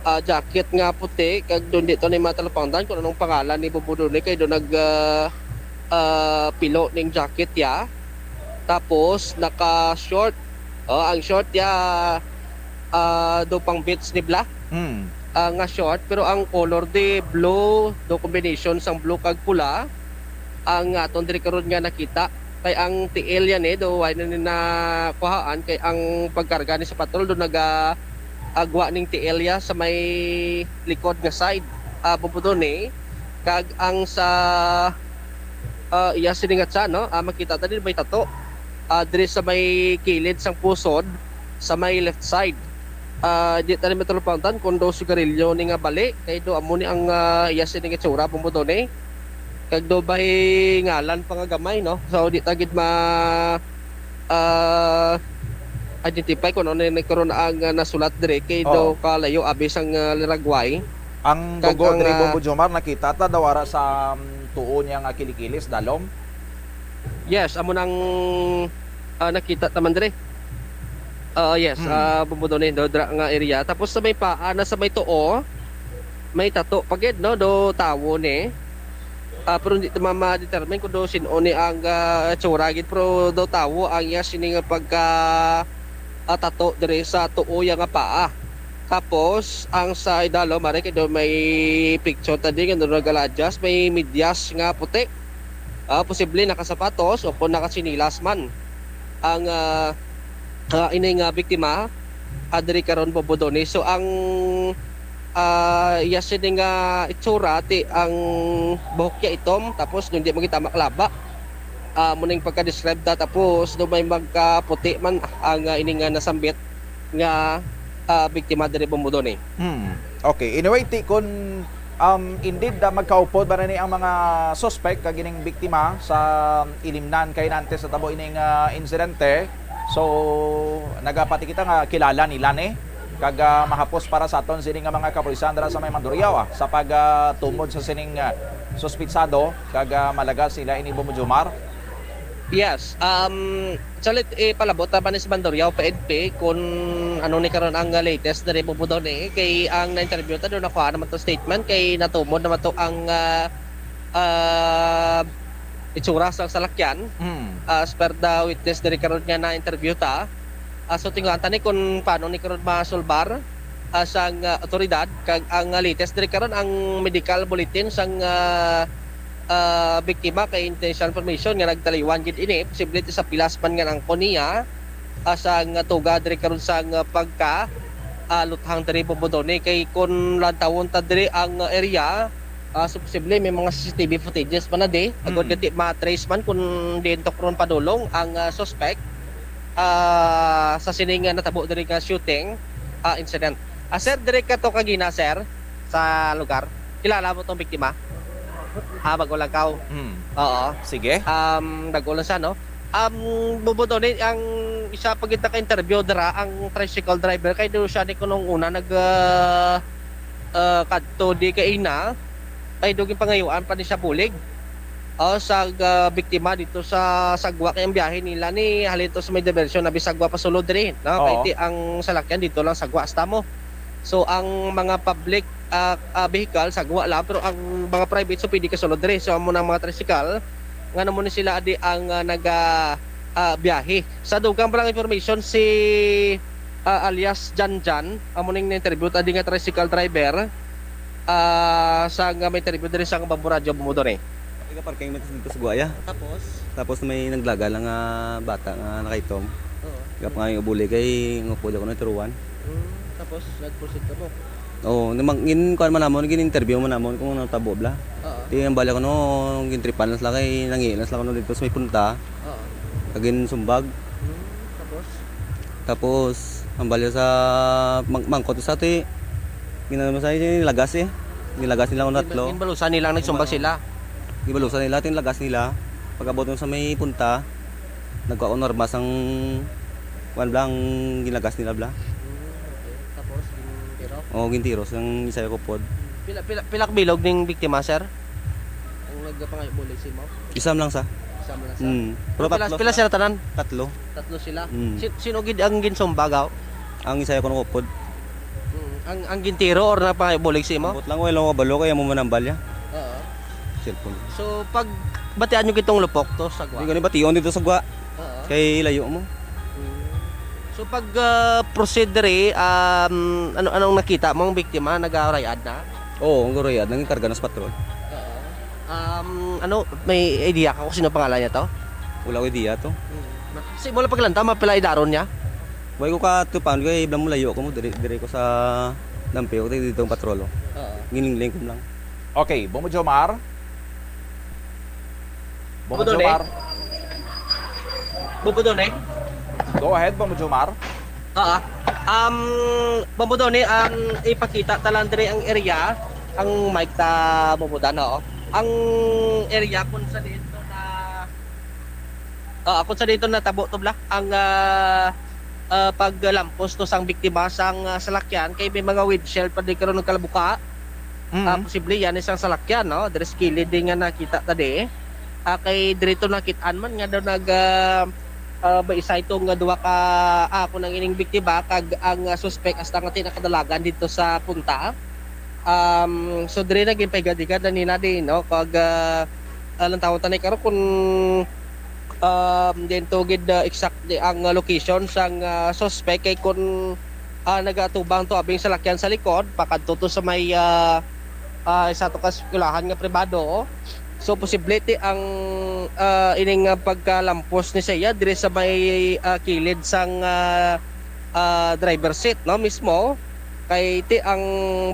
Ah, jacket nga puti, kag doon dito ni matalapangdan kung anong pangalan ni Bobo doon, eh, kay doon nag, ah, ah, pilo ning jacket ya. Tapos, naka-short. Oh, ang short ya, ah, do pang beach ni bla. Hmm. ah, nga short, pero ang color di blue, do combination sang blue kag pula ang aton diri karon nga nakita. Kay ang tiil yan, eh, do wala na ni nakuhaan, kay ang pagkarga ni sa patrol do naga agwa ning tiil ya sa may likod nga side, ah, Bobodone. Kag ang sa, ah, iya sini nga tiyan, no? Ah, makita ta din may tato. Ah, diri sa may kilid sang pusod, sa may left side. Ah, di ta rin matulupangtan kung do sigarilyo ni nga bali, kay do amo ni ang, ah, iya sini nga itsura, Bobodone. Kag do bay ngalan pa nga gamay, no? So, di ta gid ma-, ah, identify kung ano ni karon ang, ah, nasulat diri, kay do Oo. kalayo abi sang, ah, liragway. Ang Kag dugo ang, diri, ah, Bombo Jomar, nakita ta daw ara sa, um, tuo niya nga kilikili sa dalom? Yes, amo nang, ah, nakita ta man diri. Ah, yes, Hmm. ah, Bombo Done, do, dra nga area. Tapos sa may paa, na sa may tuo, may tato pa gid, no, do tawo ni. Ah, pero hindi ta ma-, ma-determine kung do sin-o ni ang, ah, itsura gid, pero do tawo ang iya sini nga pagka, ah, tato diri sa tuo iya nga paa. Tapos ang sa idalom, mare kay do may picture ta di nga nagaladyas, may medyas nga puti. Ah, posible nakasapatos o kung nakasinilas man ang, ah, ah, ini nga biktima, ah, diri karon, Bombo Done. So ang, ah, iya sini nga itsura, ti ang buhok niya itom, tapos hindi mo kita maklaba. Ah, mo ning pagka-describe ta, tapos do may magkaputi man ang, ah, ini nga nasambit nga, ah, biktima diri, Bombo Done. Hmm. Okay. Anyway, ti kun, um, indeed, ah, magkaupod ba na ni ang mga suspect kag ining biktima sa ilimnan kay nantes sa tabo ining, ah, insidente? So, nagapati kita nga kilala nila ni. Kag, ah, mahapos para sa aton sini nga mga kapulisan dira sa may Mandurriao, ah, sa pag, ah, tumod sa sining, ah, suspitsado kag, ah, malagas sila ini, Bombo Jomar. Yes, um, salit, eh, palabot naman ni si Mandurriao pa N P kung ano ni karon ang, ah, latest diri, Bombo Done, eh. Kay ang na-interview ta doon, nakuha naman to statement, kay natumod naman to ang, ah, ah, itsura sa salakyan. Mm. As per the witness diri karon nga na-interview ta. Ah, so, tingnan ta ni kung paano ni karon masulbar, ah, sang, ah, otoridad. Kag ang, ah, latest diri karon, ang medical bulletin sang, ah, ah, biktima kay intentional information nga nagtaliwan gid ini. Posible sa pilas man nga nangkon niya, ah, sang tuga diri karon sang, ah, pagka, ah, luthang diri, Bombo Done. Kay kung lantawon ta diri ang, ah, area, ah, so posible may mga C C T V footages pa na di. Agod Mm. gati ma-trace man kung diin to karon padulong ang, ah, suspect, ah, sa sining, ah, natabo diri nga shooting, ah, incident. Ah, sir, diri ka to kagina, sir, sa lugar? Kilala mo tong biktima? Ah, bago lang kaw? Mm. Oo. Sige. Um, bago lang siya, no? Um, Bombo Done, ang isa pa kita ka-interview dira, ang tricycle driver, kay do siya ni kunong una nag, ah, ah, kadto di kaina, kay do ginpangayuan pa ni siya bulig. O, sa, ah, biktima dito sa Sagwa, kay ang biyahe nila ni halin to sa may diversion na Bisagwa pa sulod diri, no? Kay Oo. ti ang salakyan dito lang Sagwa hasta mo. So, ang mga public, ah, ah, vehicle, Sagwa lang, pero ang mga private, so pwede ka sulod diri. So, amo na ang mga tricycle, nga namo ni sila di ang, ah, naga, ah, biyahe. Sa dugang pa lang information, si, ah, alias Janjan, amo ning na-interview ta di nga tricycle driver, ah, sa nga may interview diri sa Bamboo Radio, Bombo Done. Taga parking man dito sa Guaya. Tapos? Tapos may naglaga lang nga bata nga nakaitom. Oo. Gap nga yung ubuli kay ngupod ako na turuan. Mm, tapos nag-proceed ka po? Oo, namang gin kuan man namon, gin-interview man namon kung ano tabo bla. Oo. Di ang bala ko no, gintripan lang sila kay nangiilan sila kuno dito sa may punta. Oo. Kag ginsumbag. Mm, tapos? Tapos ang bala sa mang-, mangkot sa ti ginano sa lagas eh. Nilagas nila kuno tatlo. Ginbalusan nila, nagsumbag sila. Gibalusan nila, tin lagas nila. Pag-abot sa may punta, nagkuha ko ng armas ang kuan bla, ang ginagas nila bla. Mm, okay. Tapos, gintiro? Oo, gintiro. Ang isa ko pod. Pila, pila, pila ka bilog ning biktima, sir? Ang nagpangayog bulig sa imo? Isa lang sa. Isa lang sa? Mm. Pero pila, tatlo pila sila. Sila tanan? Tatlo. Tatlo sila? Mm. Si-, sino gid ang ginsumbag, aw? Ang isa ko nakupod. Mm. Ang, ang gintiro or nagpangayog bulig sa imo? Ambot lang, wala ko kabalo kaya mo manambal ya. Oo. Cellphone. So, pag batian nyo kitong lupok to, Sagwa? Hindi ko ni bation dito Sagwa. Oo. Kay layo mo. Mm. So, So, pag, ah, proceed diri, um, ano, anong nakita mo? Ang biktima nagarayad na? Oo, ang garayad, nangin karga na sa patrol. Oo. Um, ano, may idea ka kung sino pangalan niya to? Wala ko idea to. Hmm. Sa imo lang paglantaw, mapila idaron niya? Way ko katupan, kay bala mo layo ko mo, diri, diri ko sa Dampeo, diri dito ang patrol, oh. Oo. Ginlingling ko lang. Okay, Bombo Jomar. Bombo Jomar. Bombo Done. Go ahead, Bombo Jomar. Oo. Um, Bombo Done, ang ipakita ta lang diri ang area, ang mic ta, Bombo Dan, oo. Ang area kung sa dito na, oo, kung sa dito natabo to bala, ang, ah, ah, paglampos to sang biktima sang, ah, salakyan, kay may mga windshield pa di karon nagkalabuka. Mm. Ah, posible yan isang salakyan, no? Diri sa kilid din nga nakita ta di. Ah, kay diri to nakit-an man nga daw nag, ah, ah, ba isa ito nga duha ka, ah, kung ang ining biktima kag ang, ah, suspek hasta nga tinakadalagan dito sa punta. Um, so diri naging paigad-igad na nila di, no? Kag, ah, ah, lantawon ta ni karon kung, um, din to gid, ah, exact di ang, ah, location sang, ah, suspek kay kung, ah, nagatubang to abing salakyan sa likod pakadto to sa may, ah, ah, isa to ka eskwelahan nga pribado. So, posible ti ang, ah, ining, ah, pagkalampos ni siya diri sa may, ah, kilid sang, ah, ah, driver seat, no, mismo. Kay ti ang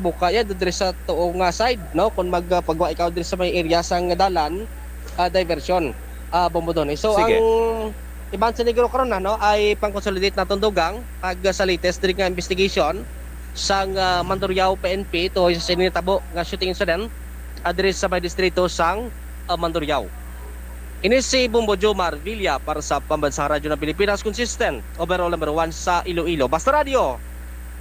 buka ya diri sa tuo nga side, no, kung mag, ah, pagwa ikaw diri sa may area sang dalan, ah, diversion, ah, Bombo Done. So, sige. Ang Iban sa Negro karon na, no, ay pang-consolidate naton dugang pag sa latest diri nga investigation sang, ah, Mandurriao P N P to sa sini tabo nga shooting incident, ah, diri sa may distrito sang, ah, Mandurriao. Ini si Bombo Jomar Villa para sa Pambansang Radyo ng Pilipinas, consistent, overall number one sa Iloilo. Basta Radyo,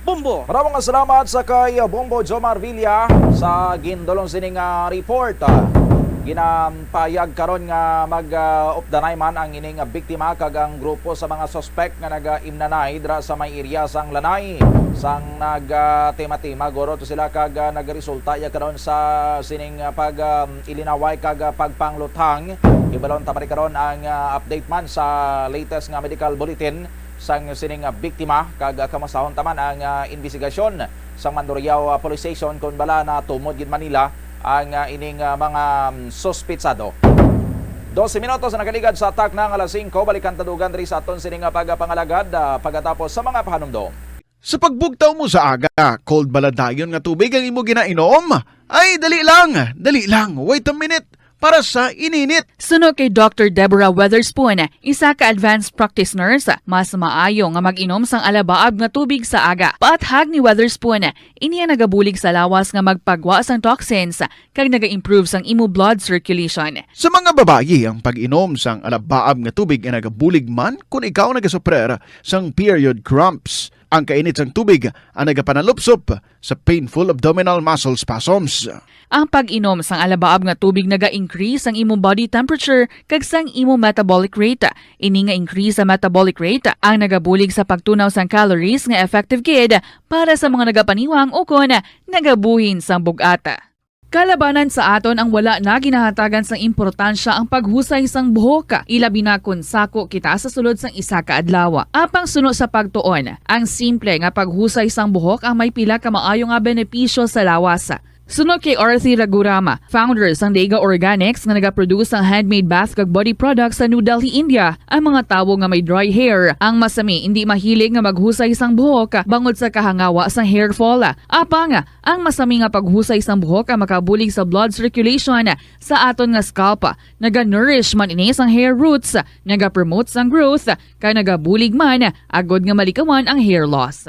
Bombo! Maraming salamat sa kay Bombo Jomar Villa sa gindulong sining, ah, report. Ah, ginapayag karon nga mag, ah, updanay man ang ining biktima kag ang grupo sa mga suspect nga nag-imnanay dira sa may area sang Lanay. Sang nag, ah, tima-tima guro to sila kag, ah, nagresulta ya karon sa sining, ah, pag, ah, ilinaway kag, ah, pagpangluthang. Ibalon ta pa rin karon ang, ah, update man sa latest nga medical bulletin sang sining, ah, biktima kag, ah, kamusahon ta man ang, ah, imbestigasyon sang Mandurriao, ah, Police Station kon bala natumod gid man nila ang, ah, ining, ah, mga, mm, suspitsado. Dose minutos ang nakaligad sa takna nga alas singko. Balikan ta dugang diri sa aton sining, ah, pagpangalagad, ah, pagkatapos sa mga pahanumdom. Sa pagbugtaw mo sa aga, cold bala dayon nga tubig ang imo ginainom? Ay, dali lang, dali lang, wait a minute. Para sa ininit. Suno kay Doctor Deborah Weatherspoon, isa ka advanced practice nurse, mas maayo nga mag-inom sang alabaab nga tubig sa aga. Paathag ni Weatherspoon, ini ang nagabulig sa lawas nga magpagwa sang toxins kag naga-improve sang imo blood circulation. Sa mga babayi, ang pag-inom sang alabaab nga tubig ay nagabulig man kon ikaw nagasuprer sang period cramps. Ang kainit sang tubig ang nagapanalupsop sa painful abdominal muscle spasms. Ang pag-inom sang alabaab nga tubig naga-increase sang imo body temperature kag sang imo metabolic rate. Ini nga increase sa metabolic rate ang nagabulig sa pagtunaw sang calories nga effective gid para sa mga nagapaniwang ukon nagabuhin sang bug-at. Kalabanan sa aton ang wala na ginahatagan sang importansya ang paghusay sang buhok, ilabi na kon sako kita sa sulod sang isa ka adlaw. Apang suno sa pagtuon, ang simple nga paghusay sang buhok ang may pila ka maayo nga benepisyo sa lawas. Suno kay Arthi Ragurama, founder sang Dega Organics nga nagaproduce sang handmade bath kag body products sa New Delhi, India, ang mga tawo nga may dry hair, ang masami indi mahilig nga maghusay sang buhok bangod sa kahangawa sang hair fall. Apang, ang masami nga paghusay sang buhok ang makabulig sa blood circulation sa aton nga scalp. Naga-nourish man ini sang hair roots, naga-promote sang growth, kag nagabulig man agod nga malikawan ang hair loss.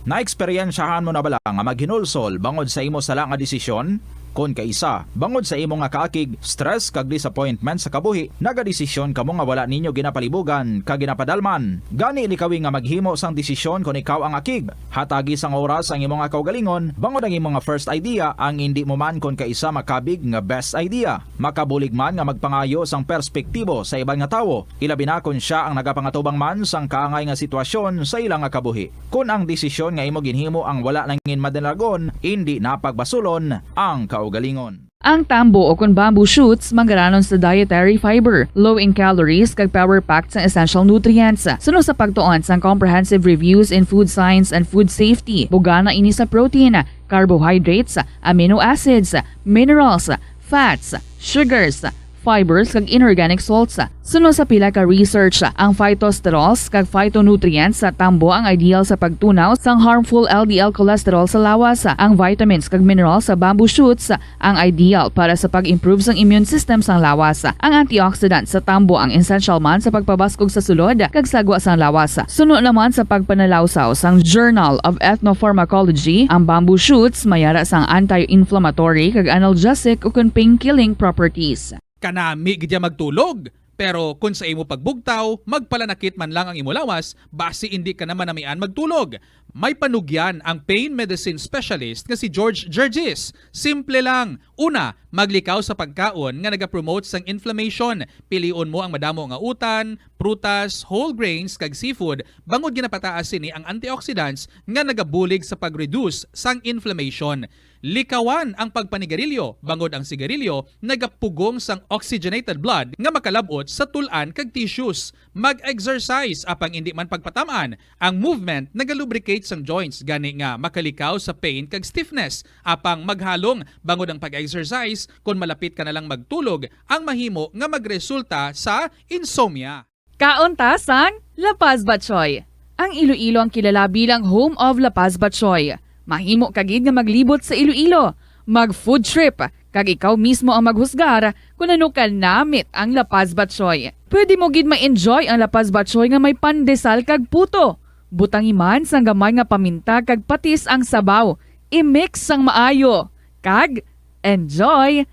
Naeksperyensyahan mo na bala nga maghinulsol bangod sa imo sala nga desisyon? Kon kaisa, bangod sa imo nga kaakig, stress kag disappointment sa kabuhi, nagadesisyon kamo nga wala ninyo ginapalibugan kag ginapadalman. Gani likawi nga maghimo sang desisyon kon ikaw ang akig. Hatagi sang oras ang imo nga kaugalingon, bangod ang imo nga first idea ang indi mo man kon kaisa makabig nga best idea. Makabulig man nga magpangayo sang perspektibo sa iban nga tawo, ilabi na kon sia ang nagapangatubang man sang kaangay nga sitwasyon sa ila nga kabuhi. Kon ang desisyon nga imo ginhimo ang wala nangin madalagon, indi na pagbasulon ang kaugalingon. Ang tambo o kon bamboo shoots manggaranon sa dietary fiber, low in calories, kag power-packed sang essential nutrients. Suno sa pagtuon sang Comprehensive Reviews in Food Science and Food Safety, bugana ini sa protein, carbohydrates, amino acids, minerals, fats, sugars, fibers, kag inorganic salts. Suno sa pila ka research, ang phytosterols kag phytonutrients sa tambo ang ideal sa pagtunaw sang harmful L D L cholesterol sa lawas. Ang vitamins kag minerals sa bamboo shoots ang ideal para sa pag-improve sang immune system sang lawas. Ang antioxidant sa tambo ang essential man sa pagpabaskog sa sulod kag sagwa sang lawas. Suno naman sa pagpanalawsaw sang Journal of Ethnopharmacology, ang bamboo shoots may ara sang anti-inflammatory kag analgesic ukon pain-killing properties. Kanami gid ya magtulog, pero kon sa imo pagbugtaw, magpalanakit man lang ang imo lawas, basi indi ka na manamian magtulog. May panugyan ang pain medicine specialist nga si George Gergis. Simple lang. Una, maglikaw sa pagkaon nga nagapromote sang inflammation. Pilion mo ang madamo nga utan, prutas, whole grains, kag seafood, bangod ginapataas sini ang antioxidants nga nagabulig sa pag-reduce sang inflammation. Likawan ang pagpanigarilyo, bangod ang sigarilyo nagapugong sang oxygenated blood nga makalab-ot sa tul-an kag tissues. Mag-exercise, apang indi man pagpatam-an. Ang movement nagalubricate sang joints, gani nga makalikaw sa pain kag stiffness. Apang maghalong, bangod ang pag-exercise, kon malapit ka na lang magtulog, ang mahimo nga magresulta sa insomnia. Kaon ta sang La Paz Batchoy. Ang Iloilo ang kilala bilang home of La Paz Batchoy. Mahimo ka gid nga maglibot sa Iloilo, mag food trip, kag ikaw mismo ang maghusgar kon ano kanamit ang La Paz Batchoy. Pwede mo gid ma-enjoy ang La Paz Batchoy nga may pandesal kag puto. Butangi man sang gamay nga paminta kag patis ang sabaw. I-mix sang maayo. Kag enjoy!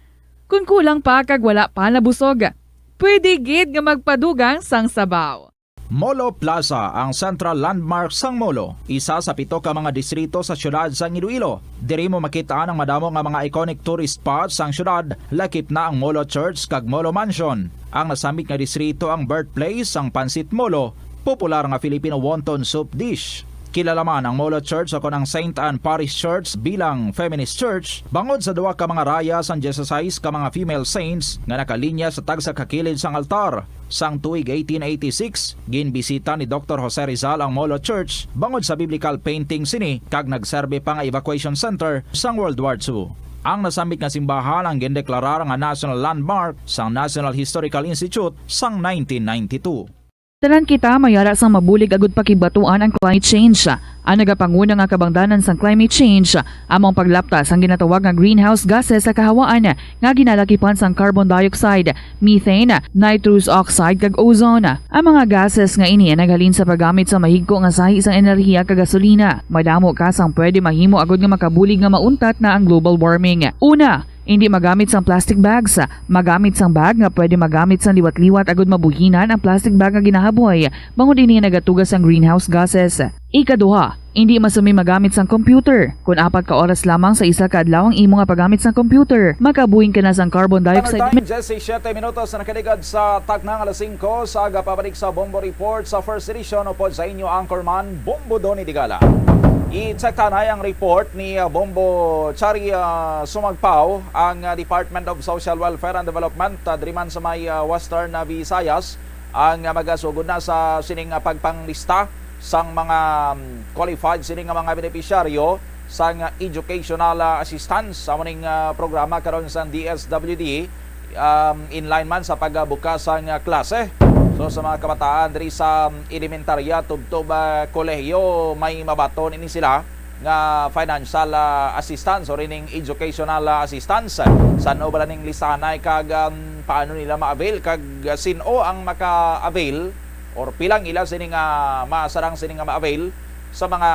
Kon kulang pa kag wala pa nabusog, pwede gid nga magpadugang sang sabaw. Molo Plaza ang central landmark sang Molo, isa sa pito ka mga distrito sa siyudad sang Iloilo. Diri mo makit-an ang madamo nga mga iconic tourist spots sang siyudad, lakip na ang Molo Church kag Molo Mansion. Ang nasambit nga distrito ang birthplace sang Pancit Molo, popular nga Filipino wonton soup dish. Kilala man ang Molo Church o kon ang Saint Anne Parish Church bilang feminist church bangod sa duha ka mga raya sang dieciséis ka mga female saints nga nakalinya sa tagsa ka kilid sang altar. Sang tuig eighteen eighty-six, ginbisita ni Doktor Jose Rizal ang Molo Church bangod sa biblical painting sini kag nagserbi pa nga evacuation center sang World War Two. Ang nasambit nga simbahan ang gindeklarar nga national landmark sang National Historical Institute sang nineteen ninety-two. Tanan kita may ara sang mabulig agud pakigbatuan ang climate change. Ang nagapanguna nga kabangdanan sang climate change amo ang paglapta sang ginatawag nga greenhouse gases sa kahawaan nga ginalakipan sang carbon dioxide, methane, nitrous oxide, kag ozone. Ang mga gases nga ini naghalin sa paggamit sa mahigko nga sahi sang enerhiya kag gasolina. Madamo ka sang pwede mahimo agud nga makabulig nga mauntat na ang global warming. Una, indi magamit sang plastic bags. Magamit sang bag nga pwede magamit sang liwat-liwat agud mabuhinan ang plastic bag nga ginahaboy, bangod ini nagatuga sang greenhouse gases. Ikaduha, indi masumi magamit sang computer. Kon apat ka oras lamang sa isa ka adlaw ang imo nga paggamit sang computer, makabuhin ka na sang carbon dioxide. Time, diyesisiete minutos na nakaligad sa taknang alas singko sa aga. Pabalik sa Bombo Report sa First Edition, upod sa inyo anchorman, Bombo Donny Digala. I-check tanay ang report ni, ah, Bombo Chari, ah, Sumagpaw, ang, ah, Department of Social Welfare and Development, ah, diri man sa may, ah, Western, ah, Visayas, ang, ah, magasugod na sa sining, ah, pagpanglista sang mga, um, qualified sini nga mga benepisyaryo sang, ah, educational, ah, assistance. Amo ning, ah, programa karon sang D S W D, um, in line man sa pagbukas sang, ah, klase. So, sa mga kabataan diri sa, um, elementarya tubtob, ah, kolehiyo, may mabaton ini sila nga financial, ah, assistance or ining educational, ah, assistance. San-o bala ning listanay kag, um, paano nila ma-avail kag, ah, sin-o ang maka-avail or pila ang ila sini nga masarang sini nga ma-avail sa mga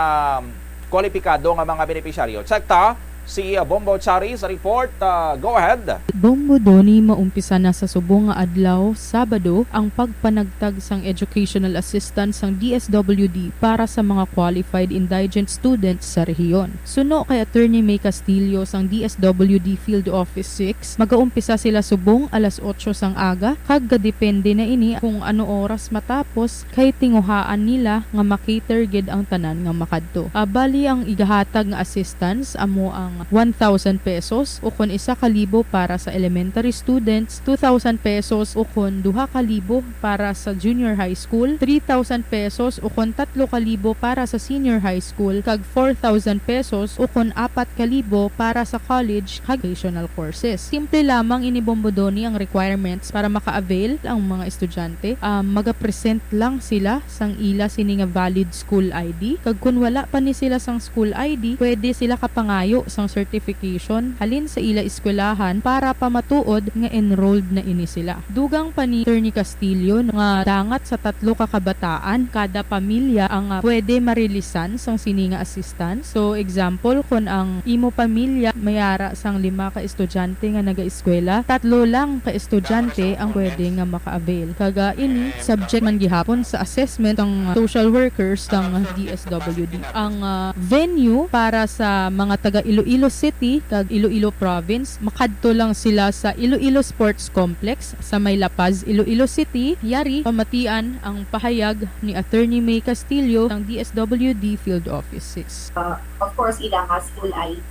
kwalipikado nga mga benepisyaryo? Check ta si, ah, Bombo Chari sa report. Ah, go ahead. Bombo Donny, maumpisa na sa subong nga adlaw, Sabado, ang pagpanagtag sang educational assistance sang D S W D para sa mga qualified indigent students sa rehiyon. Suno kay Attorney May Castillo sang D S W D Field Office six, magaumpisa sila subong alas otso sang aga, kag gadepende na ini kung ano oras matapos, kay tinguhaan nila nga ma-cater gid ang tanan nga makadto. Ah, bali, ang igahatag nga assistance amo ang one thousand pesos ukon isa ka libo para sa elementary students, two thousand pesos ukon duha ka libo para sa junior high school, three thousand pesos ukon tatlo ka libo para sa senior high school, kag four thousand pesos ukon apat ka libo para sa college kag vocational courses. Simple lamang ini, Bombodoni, ang requirements para maka-avail ang mga estudyante. Um, magapresent lang sila sang ila sini nga valid school I D, kag kun wala pa ni sila sang school I D, pwede sila kapangayo sang certification halin sa ila eskwelahan para pamatuod nga enrolled na ini sila. Dugang pa ni Attorney Castillo nga dangat sa tatlo ka kabataan kada pamilya ang, ah, pwede marilisan sang sini nga assistance. So, example, kon ang imo pamilya may ara sang lima ka estudyante nga nagaeskwela, tatlo lang ka estudyante ang pwede nga maka-avail. Kag, ah, ini subject man gihapon sa assessment sang social workers sang D S W D. Ang, ah, venue para sa mga taga Iloilo City kag Iloilo Province, makadto lang sila sa Iloilo Sports Complex sa may La Paz, Iloilo City. Yari pamatian ang pahayag ni Attorney May Castillo sang D S W D Field Office six. Uh, of course, ila nga school I D.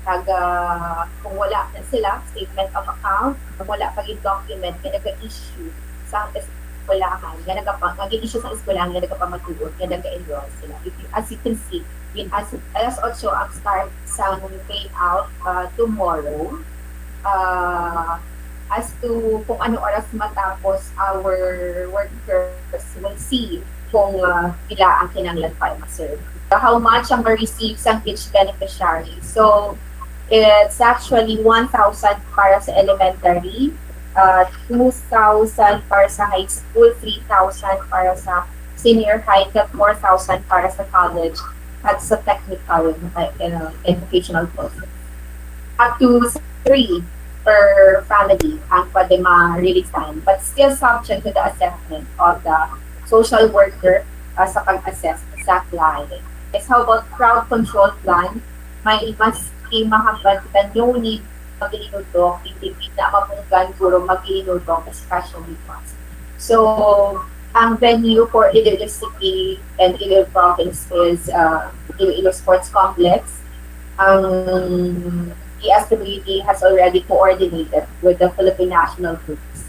Kag, ah, kung wala na sila, statement of account, kung wala pa yung document nga nag-issue sa eskwelahan, nga nagapa, nga gi-issue sa eskwelahan nga nagapamatuod nga nag-enroll sila. If you, as you can see, in as alas otso ang start sa payout, uh, tomorrow. Uh, as to kung ano oras matapos, our workers will see kung, uh, pila ang kinahanglan pa i-serve. How much ang ma-receive sang each beneficiary? So, it's actually one thousand para sa elementary, uh, two thousand para sa high school, three thousand para sa senior high, kag four thousand para sa college at sa technical, uh, uh, educational courses. Up to three per family ang pwede ma-release time, but still subject to the assessment of the social worker, uh, sa pag-assess sa client. Yes, how about crowd control plan? May mas mahambal kita, no need maglinutok, hindi na mapunggan, guro maglinutok, especially mas. So, ang venue for Iloilo City and Iloilo Province is, uh, Iloilo Sports Complex. Ang D S W D has already coordinated with the Philippine National Police,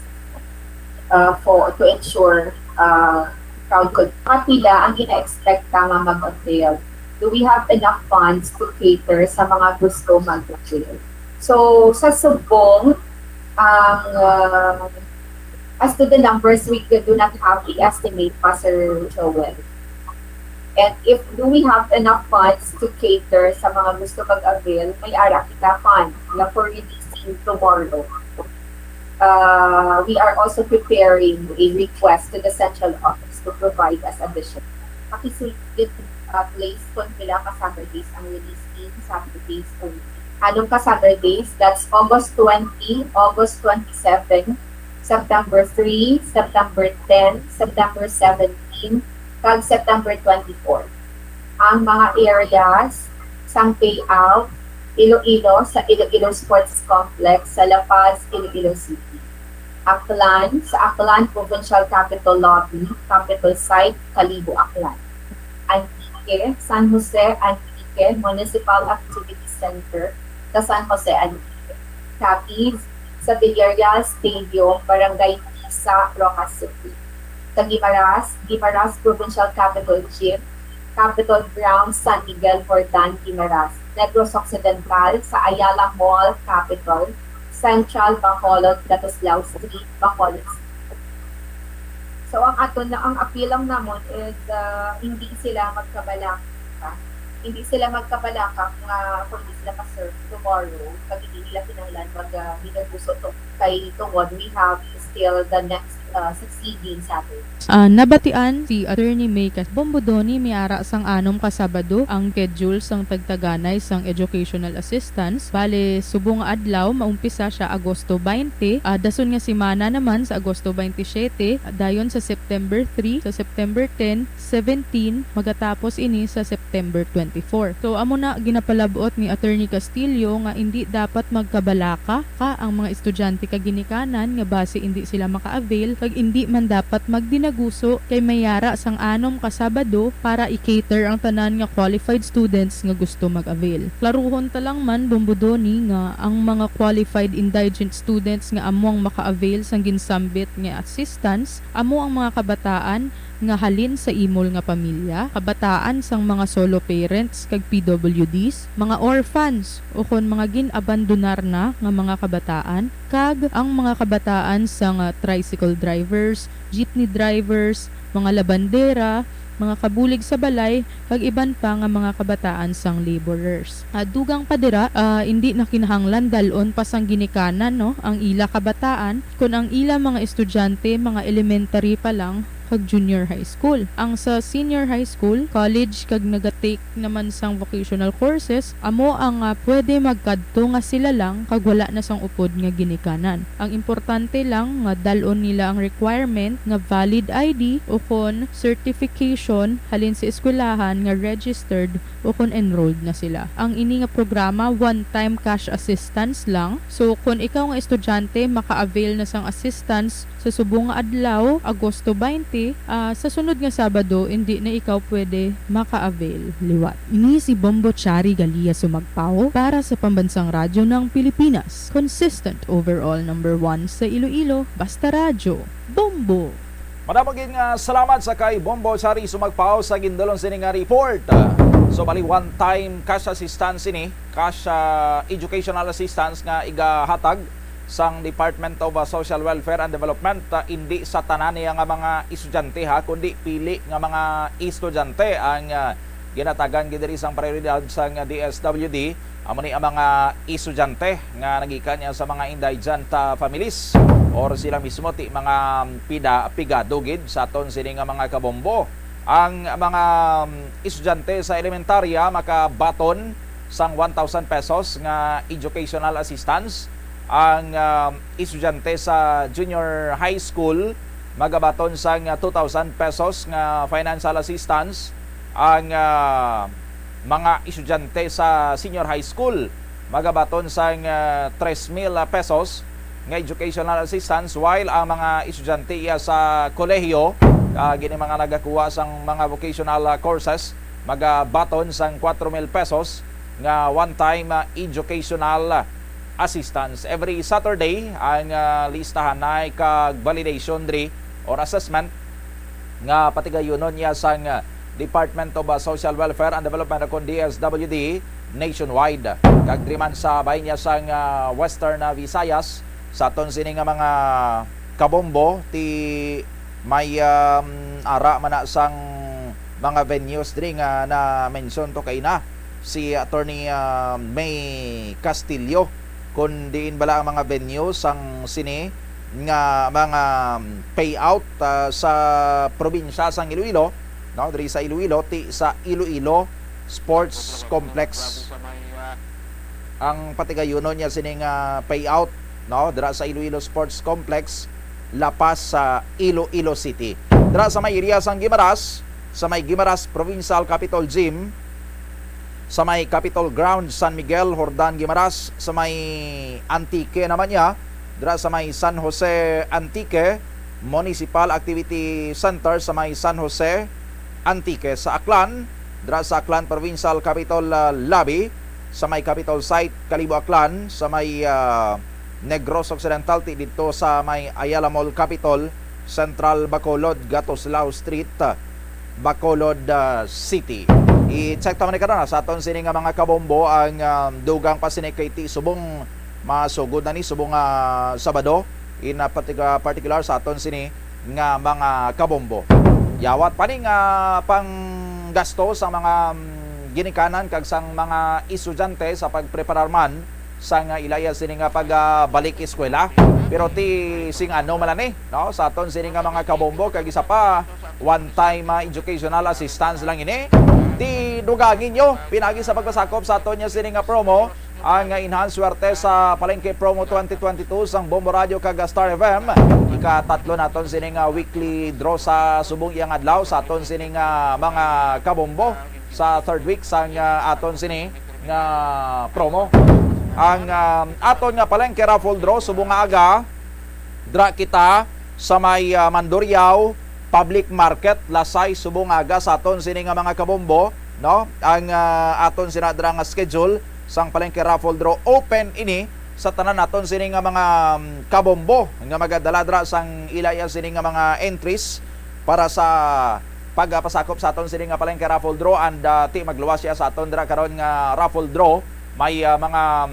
uh, for, to ensure, uh, crowd control. Kapila ang ina-expecta nga mag-avail? Do we have enough funds to cater sa mga gusto mag-avail? So, sa subong, ang, uh, as to the numbers, we do not have the estimate pa, Sir Joel. And if do we have enough funds to cater sa mga gusto mag-avail, may ara kita fund nga for releasing tomorrow. Uh, we are also preparing a request to the central office to provide us additional. Pakisulat, uh, please, kung pila ka Saturdays ang releasing, Saturdays only. Anong ka Saturdays? That's August twenty, August twenty-seven, September three, September ten, September seventeen, kag September twenty-four. Ang mga areas sang payout, Iloilo sa Iloilo Sports Complex sa La Paz, Iloilo City. Aklan sa Aklan Provincial Capitol Lobby, Capitol Site, Kalibo, Aklan. Antique, San Jose Antique Municipal Activity Center sa San Jose Antique. Capiz sa Villarreal Stadium, Barangay Tisa, Roxas City. Sa Guimaras, Guimaras Provincial Capitol Gym, Capitol Grounds, San Miguel, Jordan, Guimaras. Negros Occidental, sa Ayala Mall, Capitol Central, Bacolod, Ladislao Street, Bacolod City. So, ang aton na, ang appeal lang namon is, ah, hindi sila magkabalaka. Hindi sila magkabalaka nga kung hindi sila ma-serve tomorrow, pag hindi nila kinahanglan mag, ah, minabuso to. Kay tungod, we have still the next, ah, succeeding Saturday. Ah, nabatian si Attorney May Cas-, Bombodoni, may ara sang anom ka Sabado ang schedule sang tagtaganay sang educational assistance. Bale, subong nga adlaw, maumpisa siya Agosto twenty, ah, dason nga semana naman sa Agosto twenty-seven, dayon sa September three, sa September ten, seventeen, magatapos ini sa September twenty. before. So, amo na ginapalab-ot ni Attorney Castillo nga indi dapat magkabalaka ka ang mga estudyante kag ginikanan nga basi indi sila maka-avail kag indi man dapat magdinaguso kay may yara sang anom ka Sabado para i-cater ang tanan nga qualified students nga gusto mag-avail. Klaruhon ta lang man, Bombo Donny, nga ang mga qualified indigent students nga amo ang maka-avail sang ginsambit nga assistance amo ang mga kabataan nga halin sa imol nga pamilya, kabataan sang mga solo parents kag P W Ds, mga orphans ukon mga gin-abandonar na nga mga kabataan, kag ang mga kabataan sang, ah, tricycle drivers, jeepney drivers, mga labandera, mga kabulig sa balay, kag iban pa nga mga kabataan sang laborers. Ah, dugang pa dira, ah, indi na kinahanglan dal-on pa sang ginikanan, no, ang ila kabataan, kon ang ila mga estudyante mga elementary pa lang kag junior high school. Ang sa senior high school, college, kag nagatake naman sang vocational courses, amo ang, ah, pwede magkadto nga sila lang kag wala na sang upod nga ginikanan. Ang importante lang nga dal-on nila ang requirement nga valid I D ukon certification halin sa eskwelahan nga registered ukon enrolled na sila. Ang ini nga programa, one-time cash assistance lang. So, kon ikaw nga estudyante maka-avail na sang assistance sa subong nga adlaw, Agosto twenty, ah, sa sunod nga Sabado, indi na ikaw pwede maka-avail liwat. Ini si Bombo Chari Galia Sumagpao para sa Pambansang Radyo ng Pilipinas. Consistent overall number one sa Iloilo, basta radyo, Bombo! Madamo gid nga salamat sa kay Bombo Chari Sumagpao sa gindulong sini nga report. So, bali, one-time cash assistance ini, cash, ah, educational assistance nga igahatag sang Department of, ah, Social Welfare and Development, ah, indi sa tanan niya nga mga estudyante, ha, kundi pili nga mga estudyante ang, ah, ginatagan gid diri sang prioridad sang D S W D. Amo ni ang mga estudyante nga nagikan niya sa mga indigent, ah, families or sila mismo ti mga pida-, pigado gid sa aton sini nga mga kabombo. Ang mga, um, estudyante sa elementarya makabaton sang one thousand pesos nga educational assistance. Ang, um, estudyante sa junior high school magabaton sang two thousand pesos nga financial assistance. Ang, ah, mga estudyante sa senior high school magabaton sang, ah, tres mil pesos nga educational assistance, while ang mga estudyante iya sa kolehiyo, ah, gini mga nagakuha sang mga vocational, ah, courses, magabaton sang kuwatro mil pesos nga one-time, ah, educational assistance. Every Saturday, ang, ah, listahan na kag validation diri or assessment nga patigayunon niya sang, ah, Department of, ah, Social Welfare and Development, o kon D S W D, nationwide. Kag diri man sa bahin niya sang, ah, Western, ah, Visayas, sa aton sini nga mga kabombo, ti may, um, ara man na sang mga venues diri nga na-mention to kay na si Attorney, ah, May Castillo, kun diin bala ang mga venue sang sini nga mga, um, payout, ah, sa probinsya sang Iloilo, no? Diri sa Iloilo, ti sa Iloilo Sports Complex ang patigayunon niya sini nga payout, no? Dira sa Iloilo Sports Complex, La Paz, sa Iloilo City. Dira sa may area sang Guimaras, sa may Guimaras Provincial Capitol Gym, sa may Capitol Grounds, San Miguel, Jordan, Guimaras, sa may Antique naman niya, dira sa may San Jose Antique Municipal Activity Center sa may San Jose Antique, sa Aklan, dira sa Aklan Provincial Capitol, ah, Lobby, sa may Capitol Site, Kalibo, Aklan, sa may, ah, Negros Occidental, ti didto sa may Ayala Mall Capitol, Central Bacolod, Gatoslao Street, Bacolod, ah, City. I-check ta man ni karon, ah, sa aton sini nga mga kabombo ang, ah, dugang pa sini kay ti subong masugod na ni subong nga Sabado, in, ah, partic-, ah, particular sa aton sini nga mga kabombo. Yawat pa ni nga panggasto sa mga, mm, ginikanan kag sang mga estudyante sa pagpreparar man sang, ah, ilaya sini nga pag, ah, balik eskwela. Pero ti sing ano man ni, no? Sa aton sini nga mga kabombo, kag isa pa, one-time, ah, educational assistance lang ini. Ti dugangi nyo, pinagi sa pagpasakop sa aton niya sini nga promo, ang, ah, Enhanced Swerte sa Palengke Promo twenty twenty-two sang Bombo Radio kag Star F M. Ikatatlo naton sini nga weekly draw sa subong iyang adlaw sa aton sini nga mga kabombo. sa third week sang, ah, aton sini nga promo. Ang, ah, aton nga palengke raffle draw subong nga aga, dra kita sa may, ah, Mandurriao Public Market, Lasay, subong nga aga sa aton sini nga mga kabombo, no? Ang, ah, aton sina dra nga schedule sang palengke raffle draw, open ini sa tanan naton sini nga mga, um, kabombo nga magadala dra sang ila iya sini nga mga entries para sa pagpasakop sa aton sini nga palengke raffle draw, and, ah, ti magluwas siya sa aton dira karon nga raffle draw. May, ah, mga, um,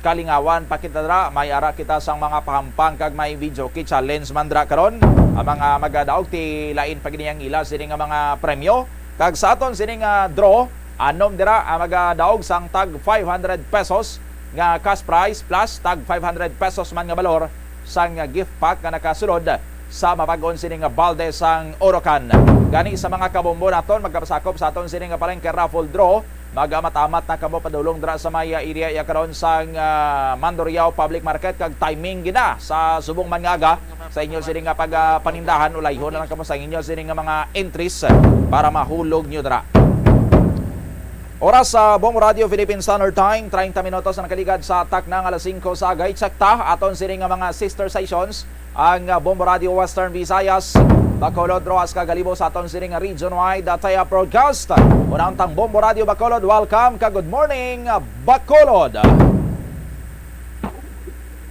kalingawan pa kita dira, may ara kita sang mga pahampang kag may video key challenge man dira karon. Ang mga magadaog ti lain pa gid ang ila sini nga mga premyo. Kag sa aton sini nga draw, anom dira ang magadaog sang tag five hundred pesos nga cash prize plus tag five hundred pesos man nga balor sang gift pack nga nakasulod sa mabag-on sini nga balde sang Orocan. Gani sa mga kabombo naton, magkapasakop sa aton sini nga palengke raffle draw. Magamat-amat na kamo padulong dira sa may area iya karon sang, ah, Mandurriao Public Market, kag timing gid na sa subong man nga aga sa inyo sini nga pag, ah, panindahan. Ulayhon na lang kamo sa inyo sini nga mga entries para mahulog nyo dira. Oras sa Bombo Radio Philippine Standard Time, treinta minutos ang nakaligad sa takna nga alas singko sa aga. Check ta aton sini nga mga sister stations, ang, ah, Bombo Radio Western Visayas, Bacolod, Roxas, kag Kalibo sa aton sini nga region-wide, ah, tie-up broadcast. Unang tang Bombo Radio Bacolod, welcome ka, good morning, ah, Bacolod.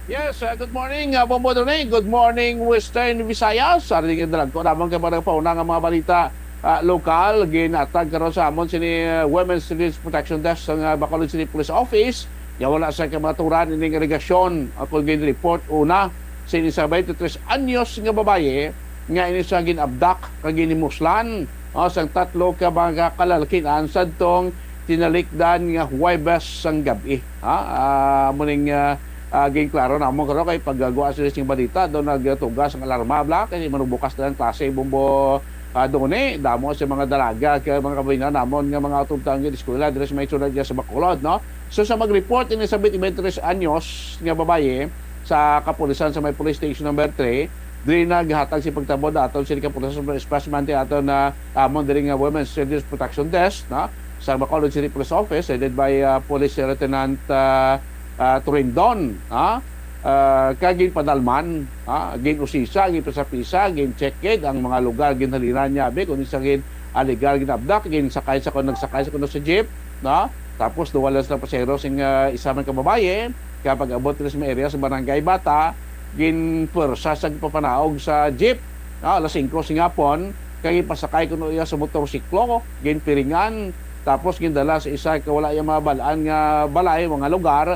Yes, uh, good morning, uh, Bombo Doni. Good morning, Western Visayas. Sa rin yung dalagko naman kay mga pauna nga mga balita, uh, lokal, ginatag karon sa amon sini, uh, Women's Children's Protection Desk sa, uh, Bacolod City Police Office. Nga wala sa kamaturan ining alegasyon, uh, kung gin-report una, sini sa twenty-three anyos nga babaye nga ini sa gin-abduct kag ginimuslan, uh, sang tatlo ka mga kalalakin-an sadtong tinalikdan nga Huwebes sang gab-i. Ha? Ah, amo ning, ah, ah, ginklaro namon karon kay pagagwa sa sing balita, daw nagtugas ang alarma, bla, kay manubukas na ang klase, Bombo, ah, Doni, damo sa mga dalaga, kay mga kababayan namon nga mga utod taon nga eskwela diri sa may syudad nga sa Bacolod, no? So, sa mag-report ini sa twenty-three anyos nga babaye sa kapulisan sa may police station number three, diri naghatag si pagtabo daton sini kapulisan sa espasmante aton na amon diri nga Women's Children's Protection Desk, no? Sa Bacolod City Police Office, headed by, uh, Police Lieutenant, uh, uh, Turindon, ha? Uh, kag ginpadalman, ha? Gin-usisa, ginpisa-pisa, gin-check gid ang mga lugar, ginhalinan niya, abi, kung isa gin alegar, ginabdak, ginsakay sa kuno, nagsakay sa kuno sa jeep, no? Tapos duha lang sila pasahero sing, uh, isa man ka babaye, kaya pag-abot nila sa may area sa Barangay Bata, ginpwersa sa gipapanaog sa jeep, ah, alas singko sing hapon, kag ipasakay kuno iya sa motorsiklo, ginpiringan, tapos gindala sa isa ka wala iya mabal-an nga balay, mga lugar,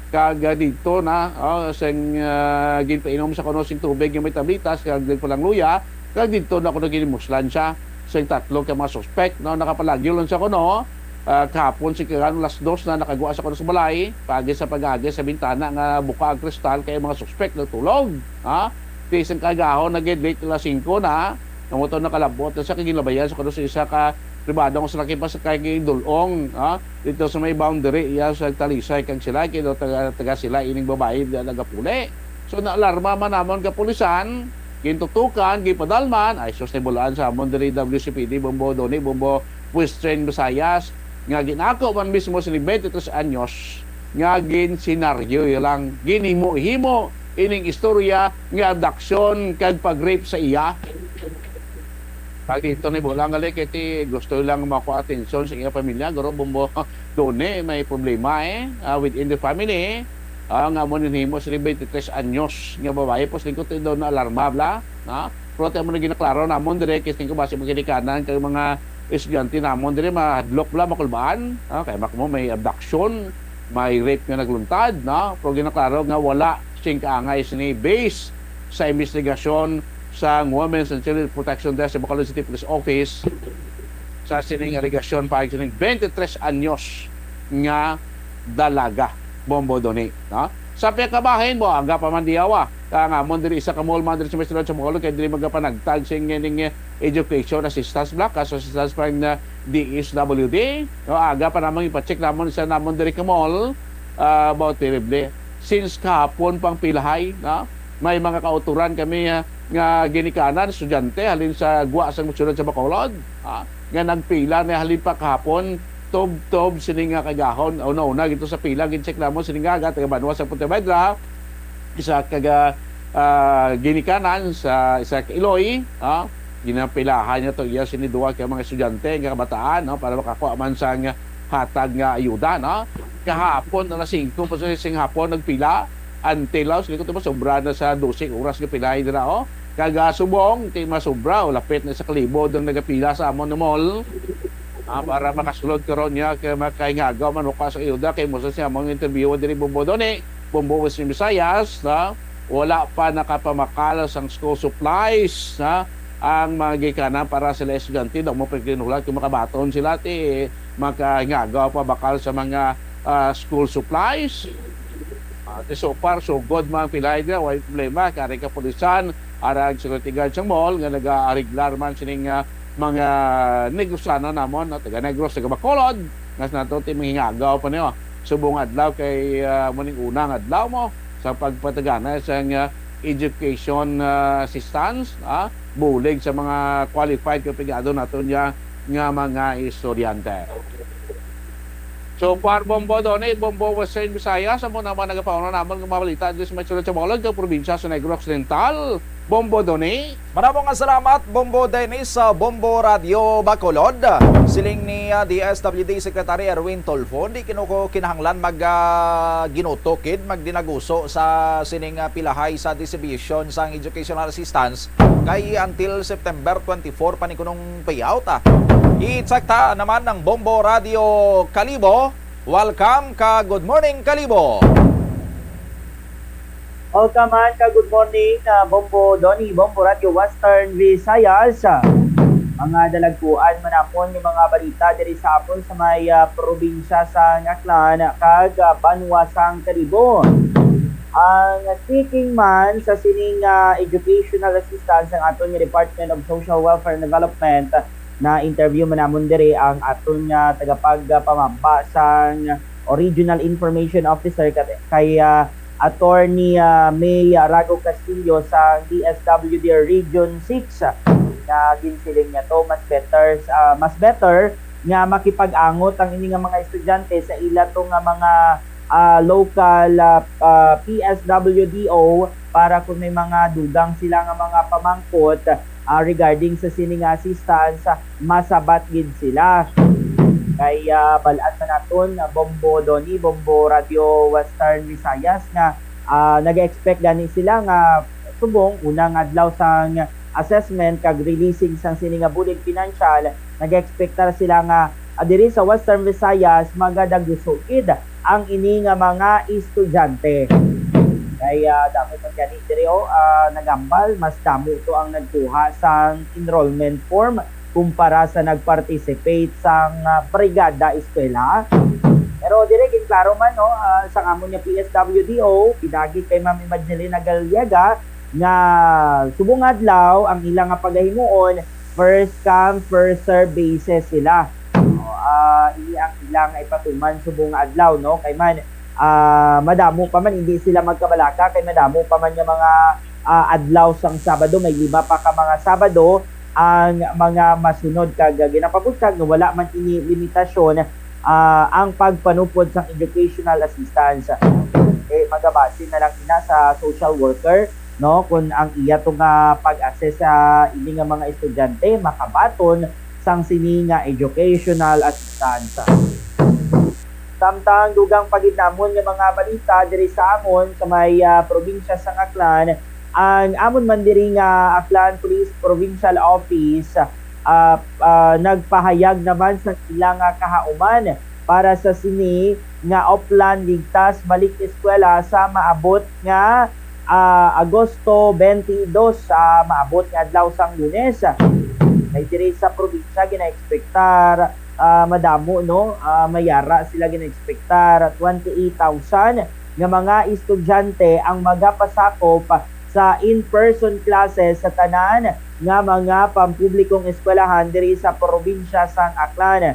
kag, ah, didto na, ah, sing, ah, ginpainom sa kuno sing tubig nga may tablitas, kag nagpalangluya, kag didto na kuno ginimuslan siya sing tatlo ka mga suspek, no? Nakapalagyo lang siya kuno, ah, kahapon sing kagan alas dos na nakagwa sa kuno sa balay, paagi sa pag-agi sa bintana nga buka ang kristal kay ang mga suspek nagtulog, ha? Ti sang kaagahon na gid, late alas singko na, ang motor nakalabot na siya, kay ginlabayan sa kuno sa isa ka pribado nga salaki pa sa kay dul-ong, ha? Dito sa may boundary iya sa Talisay kag Silay, kay daw taga, taga Silay ining babayi nga nagapuli. So, naalarma man namon kapulisan, gintutukan, ginpadalman, ay sus, nibulaan sa amon diri W C P D, Bombo Doni, Bombo Western Visayas, nga ginako man mismo sini twenty-three anyos nga ginsenaryo lang, ginhimo-himo ining istorya nga abduction kag pag-rape sa iya. Pag dito ni Bolang gali kay ti gusto lang makuha atensyon sa iya pamilya, guro Bombo Doni, may problema, eh, ah, within the family. Ah, nga mo ninhimo sini twenty-three anyos nga babae, pos lingkod ti daw na alarma, bla, ha? Pero ti amo na ginaklaro namon dire, kay tingko basi maginikanan kay mga estudyante namon dire, mahadlok bla, makulbaan, ha? Kay mak mo may abduction, may rape nga nagluntad, no? Pero ginaklaro nga wala sing kaangay sini base sa investigasyon sa Women's and Children's Protection Desk sa Bacolod City Police Office sa sining alegasyon pa sining twenty-three anyos nga dalaga, Bombo Doni, no? Sa piyakabahin mo, aga pa man diyawa. Kaya nga, mo diri isa ka mall man diri sa may sulod sa Bacolod, kay diri magapanagtag sa ining, eh, education assistance block, kaso assistance from, uh, D S W D. No, aga pa namang ipacheck namon sa namon diri ka mall, ah, about terrible. Since kahapon pang pilahay, no? May mga kauturan kami, ah, nga ginikanan, estudyante, halin sa gwa sa sulod sa Bacolod, ah, nga nagpila na halin pa kahapon, tubtob sini nga kagahon. Una-una gito sa pila, gin-check namon sini nga aga taga banwa sa Pontevedra, isa ka ga-, ah, ginikanan sa isa ka Iloy, ah, ginapilahan niya to iya sini duha ka mga estudyante nga kabataan, no, para makakuha man sang hatag nga ayuda, no. Kahapon, alas singko pa sa sing hapon nagpila, until now, sila ko sobra na sa dose oras nga pilay dira, oh. Kag, ah, subong, ti masobra, o lapit na sa kalibo ang nagapila sa amon nga mall. Ah, para makasulod karon niya kay makaingagaw man o sa ayuda kay mo sa siya mga interview diri Bombo Doni, Bombo Western Visayas, ha? Wala pa nakapamakal sang school supplies, ha? Ang mga gikanan para sila estudyante daw mo pagkinulat kung makabaton sila ti makaingagaw pa bakal sa mga, ah, school supplies. Ah, ti so far, so good man pilay dira, way problema. Kari kapulisan, arag security guard sa mall nga nag-aariglar man sining, ah, mga Negrosano namon, no? Taga Negros, taga Bacolod, nga sa nato ti mangingagaw pa niyo. Subong adlaw kay, ah, muning unang adlaw mo sa pagpatagana sang, ah, education, ah, assistance, ah, bulig sa mga qualified kay pigado nato niya nga mga estudyante. So far, Bombo Donate, Bombo Western Visayas, amo naman nagapauna namon nga mga balita diri sa may sulod sa Bacolod, kag probinsya sa Negros Occidental. Bombo Donate. Maramo nga salamat, Bombo Dennis, sa Bombo Radio Bacolod. Siling ni, ah, D S W D Secretary Erwin Tulfo, di kinuko kinahanglan mag, ah, ginutukid, magdinaguso sa sining, ah, pilahay sa distribution sang educational assistance kay until September twenty-four pa ni kunong payout, ah. I-check ta naman ang Bombo Radio Kalibo. Welcome ka Good Morning Kalibo. Welcome man ka Good Morning, ah, Bombo Donny, Bombo Radio Western Visayas. Mga dalagkuan man namon nga mga balita diri sa amon sa may, ah, probinsya sang Aklan kag, ah, banwa sang Kalibo. Ang speaking man sa sining, ah, educational assistance sang aton nga Department of Social Welfare and Development, na-interview man namon diri ang aton nga tagapagpamaba sang Regional Information Officer kat-, kay, ah, Attorney, ah, May Rago Castillo sa D S W D Region six, nga ginsiling niya to mas better, ah, mas better nga makipag-angot ang ini nga mga estudyante sa ila to nga mga, ah, local, ah, ah, P S W D O para kung may mga dugang sila nga mga pamangkot, ah, regarding sa sini nga assistance, ah, masabat gid sila. Kay, ah, bal-an man naton, ah, Bombo Donny, Bombo Radio Western Visayas nga, ah, nag-expect gani sila nga subong unang adlaw sang assessment kag releasing sang sini nga bulig pinansyal, nag-expectar sila nga, ah, diri sa Western Visayas magadaguso gid ang ini nga mga estudyante. Kay, ah, damo man gani diri, oh, ah, nagambal, mas damo to ang nagkuha sang enrollment form kumpara sa nag-participate sang, ah, Brigada Eskwela. Pero diri ginklaro man, no, ah, sang amon nga P S W D O, pinagi kay Ma'am Evangelina Galiaga, nga subong adlaw ang ila nga pagahimuon first come, first serve basis sila. O, ah, ini ang ilang ipatuman subong nga adlaw, no? Kay man, ah, madamo pa man, hindi sila magkabalaka, kay madamo pa man nga mga, ah, adlaw sang Sabado, may lima pa ka mga Sabado ang mga masunod, kag ginapabutyag nga wala man ini limitasyon, ah, ang pagpanupod sang educational assistance. Eh, magabase na lang ina sa social worker, no, kung ang iya to nga pag-assess sa ini nga mga estudyante makabaton sang sini nga educational assistance. Samtang dugang pa gid namon nga mga balita diri sa amon sa may, ah, probinsya sang Aklan, ang amon man diri nga Aklan Police Provincial Office, ah, ah, nagpahayag naman sa ilang, ah, kahauman para sa sini nga Oplan Ligtas Balik Eskwela sa maabot nga, ah, Agosto twenty-two, sa maabot nga adlaw sang Lunes. Kay diri sa probinsya, ginaekspektar, ah, madamo, no? Ah, mayara sila, ginaekspektar twenty-eight thousand nga mga estudyante ang magapasakop sa in-person classes sa tanan nga mga pampublikong eskwelahan diri sa probinsya sang Aklan.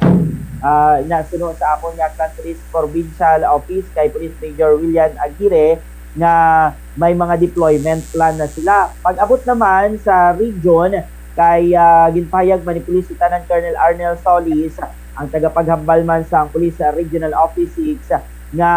Ah, nasuno sa amon nga Aklan Police Provincial Office kay Police Major William Aguirre nga may mga deployment plan na sila. Pag-abot naman sa region, kay, ah, ginpahayag man ni Police Lieutenant Colonel Arnel Solis, ang tagapaghambal man sang Police Regional Office six, nga,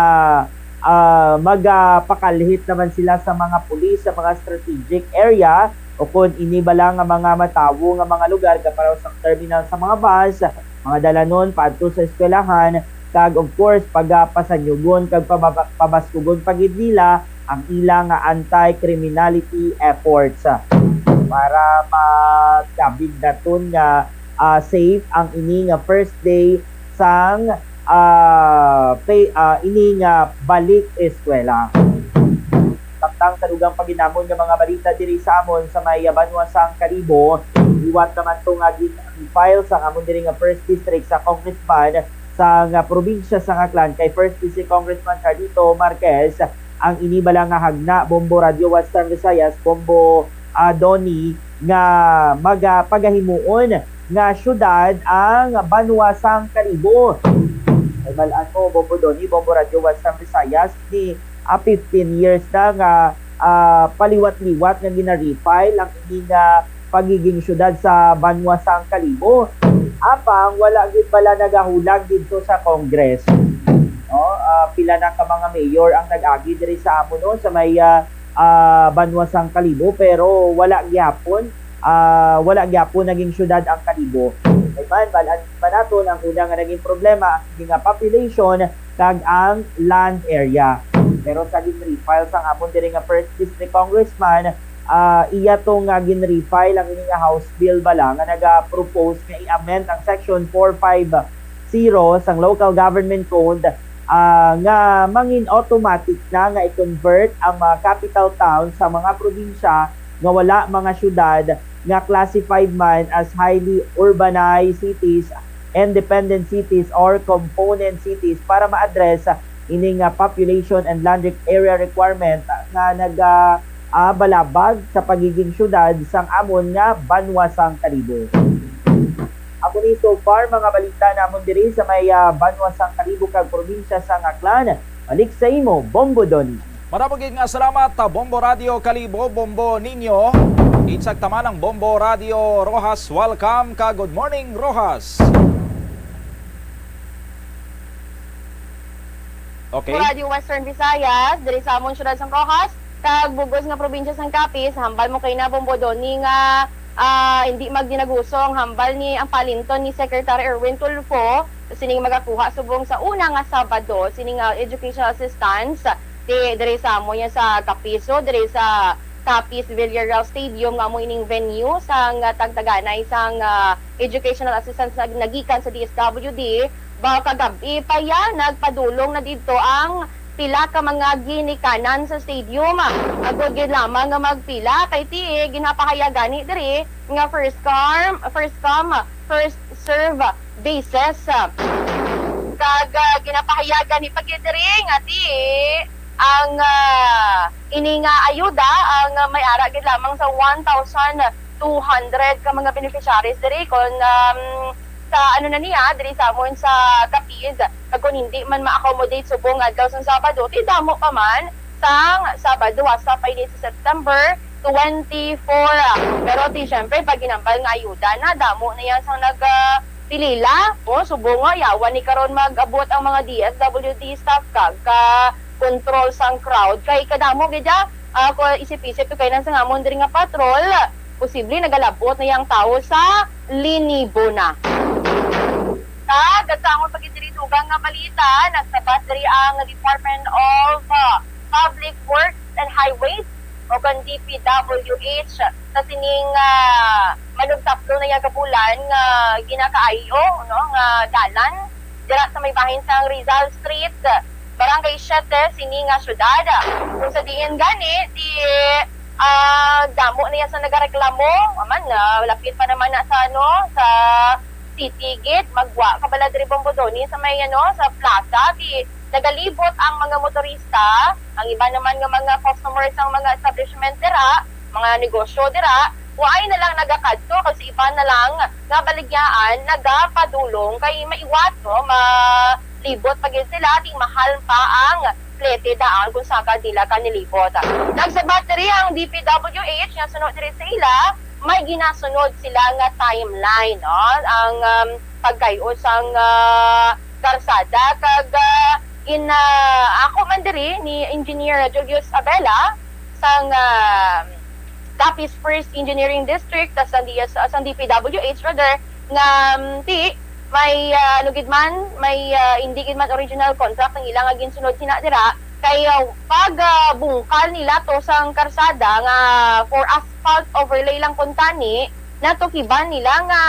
ah, magapakalhit naman sila sa mga pulis sa mga strategic area o kon ini bala nga mga matawo nga mga lugar, kapareho sang terminal sa mga bus, mga dalanon paadto sa eskwelahan, kag of course, pagapasanyugon kag pababa-, pabaskugon pa gid nila ang ila nga anti-criminality efforts, ah, para magkabig naton nga, ah, safe ang ini nga first day sang, ah, pay-, ah, ini nga balik eskwela. Samtang sa dugang pa gid namon nga mga balita diri sa amon sa may, ah, banwa sang Kalibo, liwat naman to nga gin-, file sang amon diri nga first district sa congressman sang, ah, probinsya sang Aklan kay First District Congressman Carlito Marquez ang ini bala nga hagna, Bombo Radio Western Visayas, Bombo, ah, Donny, nga maga-, pagahimuon nga syudad ang banwa sang Kalibo. Kay bal-an mo, Bombo Donny, Bombo Radio Western Visayas, ni, ah, fifteen years na nga, ah, paliwat-liwat nga gina-refile ang ini nga pagiging syudad sa banwa sang Kalibo. Apang wala gid bala nagahulag didto sa Congress. No? Ah, pila na ka mga mayor ang nag-agi diri sa amon, no, sa may, ah, ah, banwa sang Kalibo, pero wala gyapon, ah, wala gyapon naging syudad ang Kalibo. Kay man, bal-an pa naton ang una nga naging problema, ang ini nga population kag ang land area. Pero sa gin-refile sang amon diri nga first district congressman, ah, iya to nga gin-refile ang ini nga House bill bala nga naga-propose nga i-amend ang Section four five zero sang Local Government Code, ah, nga mangin automatic na nga i-convert ang mga capital towns sa mga probinsya nga wala mga syudad nga classified man as highly urbanized cities, independent cities, or component cities para ma-address ini nga population and land re-, area requirement nga naga-, ah, balabag sa pagiging syudad sang amon nga banwa sang Kalibo. Amo ni so far mga balita namon diri sa may, ah, banwa sang Kalibo kag probinsya sang Aklan. Balik sa imo, Bombo Donny. Maramo gid nga salamat, ah, Bombo Radio Kalibo, Bombo Ninyo. Insakto man ang Bombo Radio Roxas. Welcome ka. Good morning, Roxas. Okay. Radio Western Visayas, diri sa amon siyudad sang Roxas, kag bug-os nga probinsya sang Capiz, hambal mo kay na, Bombo Donny, nga, ah, hindi magdinaguso ang hambal ni, ang palinton ni Secretary Erwin Tulfo sa sining magakuha subong sa una nga Sabado, sining, ah, educational assistance di, diri sa amon yan sa Capiz, o diri sa Capiz Villarreal Stadium, nga amo ining venue sang, ah, tagtaganay sang, ah, educational assistance na nagikan sa D S W D. Ba, kagab-i pa ya, nagpadulong na didto ang pila ka mga ginikanan sa stadium. Agod gid lamang nga magpila, kay ti ginapahayag gani diri nga first come, first come, first serve basis. Kag, ah, ginapahayag gani pa gid diri nga ti ang, ah, ini nga ayuda ang, ah, may ara gid lamang sa one thousand two hundred ka mga beneficiaries diri kon, um, sa ano na niya diri sa amon sa Capiz, kag kon hindi man ma-accommodate subong adlaw sang Sabado, ti damo pa man sang Sabado, hasta pa ini sa September twenty-four. Pero ti, syempre, pag ginambal nga ayuda na, damo na yan sang nag, ah, pilila. O, subong nga, yawan ni karon mag-abot ang mga D S W D staff kag ka-control sang crowd. Kay kadamo gid ya, ah, kung isip-isip to kay nang sa ngamon diri nga patrol, posible nagalabot na yang tawo sa Linibo na. Kag sa amon pagkidiridugang nga balita, nagsabat diri ang Department of, ah, Public Works and Highways o kon D P W H sa sining, ah, manugtaplo na ya ka bulan nga ginakaayo, no, nga dalan dira sa may bahin sang Rizal Street, Barangay Siete, sini nga syudad. Kung sa diin gani, di, ah, damo na yan sa nagareklamo. Aman, ah, lapit pa naman na sa, ano, sa city gid. Magwa ka bala diri, Bombo Donny, sa may, ano, sa plaza. Di, nagalibot ang mga motorista. Ang iba naman nga mga customers sang mga establishment dira, mga negosyo dira, waay na lang nagakadto, kag sa iba na lang nga baligyaan nagapadulong kay maiwat, no, malibot pa gid sila, ti mahal pa ang plete daan kung saka dila ka nilibot. Nagsabat diri ang D P W H nga suno diri sa ila, may ginasunod sila nga timeline, no? Ang, um, pagkay-o sang, ah, karsada kag, ah, in, ah, ako man diri ni Engineer Julius Abela sang, ah, Capiz First Engineering District, ah, sang D S, ah, sang D P W H rather, nga, um, ti may, ah, ano gid man, may, ah, hindi gid man original contract ang ila nga ginsunod sina dira, kay, ah, pag, ah, bungkal nila to sang karsada nga for asphalt overlay lang kuntani, natukiban nila nga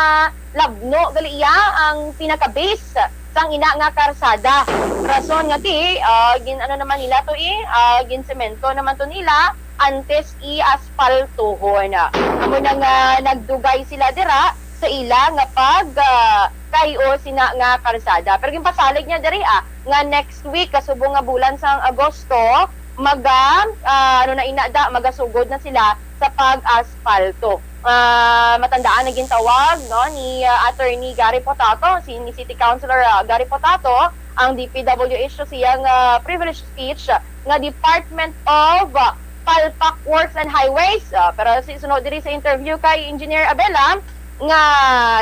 labno gali iya ang pinaka-base sang ina nga karsada. Rason nga ti, ah, gin-ano naman nila to, eh, ah, ginsemento naman to nila antes i-aspaltohon. Amo na nga nagdugay sila dira sa ila nga pag, ah, kay-o sina nga karsada. Pero ginpasalig niya diri, ah, nga next week, kasubong nga bulan sang Agosto, maga, ah, ano na ina da, magasugod na sila sa pag-aspalto. Ah, matandaan na gintawag, no, ni, ah, Attorney Gary Potato, si, ni City Councilor, ah, Gary Potato, ang D P W H sa siyang, ah, privilege speech nga Department of, ah, Palpak Works and Highways. Ah, pero si, sunod diri sa interview kay Engineer Abela, nga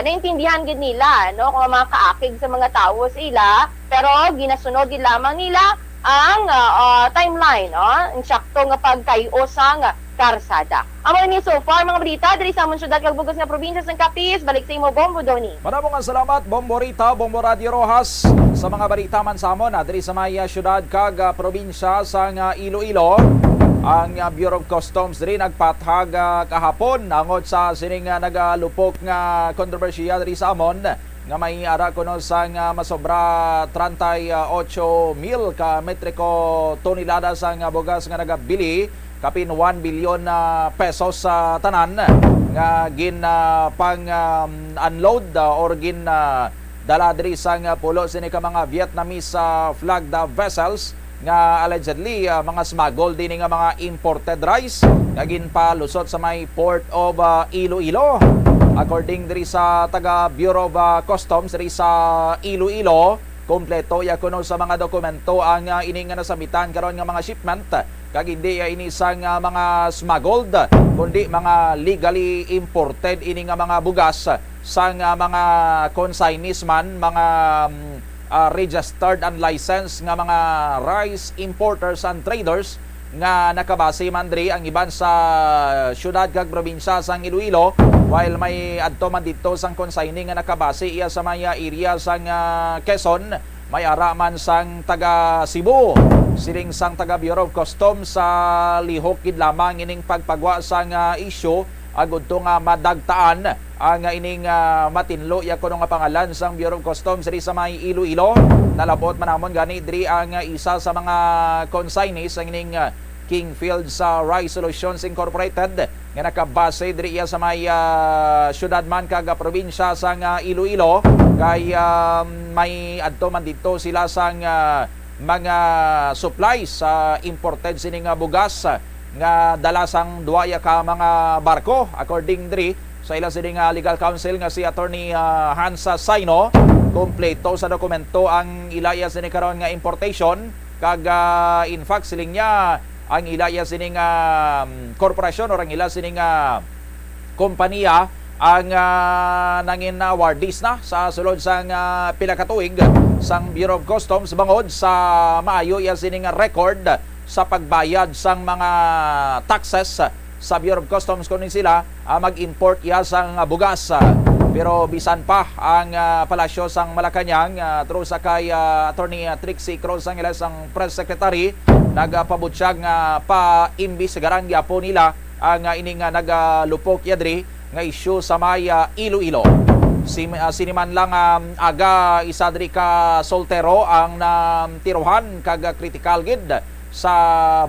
naintindihan gid nila, no, kung ang mga kaakig sa mga tawo sa ila, pero ginasunod gid lamang nila ang, ah, ah, timeline, no, ang sakto nga pagkay-o sang karsada. Amo ni so far mga balita diri sa amon syudad kag bug-os nga probinsya sang Capiz. Balik sa imo, Bombo Donny. Madamo nga salamat, Bombo Rita, Bombo Radio Rojas, sa mga balita man sa amon, ah, diri sa may, ah, syudad kag, ah, probinsya sang, ah, Iloilo. Ang, ah, Bureau of Customs diri nagpathag, ah, kahapon angot sa sining, ah, nagalupok nga kontrobersiya diri sa amon nga may ara kuno sang, ah, masobra treinta y ocho mil ka metriko tonelada sang, ah, bugas nga nagabili, kapin one billion, ah, pesos sa tanan nga gin, ah, pang, um, unload, ah, or gin, ah, dala diri sang, ah, pulo sini ka mga Vietnamese, ah, flagged, ah, vessels nga allegedly, ah, mga smuggled ini nga mga imported rice nga ginpalusot sa may Port of, ah, Iloilo. According diri sa taga Bureau of, ah, Customs diri sa Iloilo, kompleto ya kuno sa mga dokumento ang, ah, ini nga nasambitan karon nga mga shipment, kag hindi ya ini sang, ah, mga smuggled, kundi mga legally imported ini nga mga bugas sang, ah, mga consignees man, mga, mm, ah, registered and licensed nga mga rice importers and traders nga nakabase man diri ang iban sa syudad kag probinsya sang Iloilo, while may adto man didto sang consignee nga nakabase iya sa may, ah, area sang, ah, Quezon, may ara man sang taga Cebu. Siling sang taga Bureau of Customs, sa lihok gid lamang ining pagpagwa sang, ah, issue agud to nga madagtaan ang, ah, ining, ah, matinlo ya kuno nga pangalan sang Bureau of Customs diri sa may Iloilo. Nalabot man namon gani diri ang, ah, isa sa mga consignees sang ining, ah, Kingfield sa Rice Solutions Incorporated nga nakabase diri iya sa may, ah, syudad man kag, ah, probinsya sang, ah, Iloilo, kay, ah, may adto man didto sila sang, ah, mga supplies sa imported sini nga bugas, ah, nga dala sang duwa ya ka mga barko. According diri sa ila sini nga legal counsel nga si Attorney, ah, Hansa Saino, kompleto sa dokumento ang ila ya sini karon nga importation, kag, ah, in fact, siling niya, ang ila ya sini nga, um, korporasyon or ang ila sini nga kompanya ang, ah, nangin awardees na sa sulod sang, ah, pila ka tuig sang Bureau of Customs bangod sa maayo ya sini nga record sa pagbayad sang mga taxes sa Bureau of Customs kuno sila, ah, mag-import ya sang, ah, bugas. Ah, pero bisan pa ang, ah, Palasyo sang Malacañang, ah, through sa kay, ah, Attorney, ah, Trixie Cruz Angeles, ang press secretary, nagapabutyag nga paimbestigaran gyapon nila ang, ah, ining, ah, nagalupok ya diri nga isyu sa may, ah, Iloilo. Si, ah, sini man lang, ah, aga isa diri ka soltero ang natirohan kag, ah, kritikal gid sa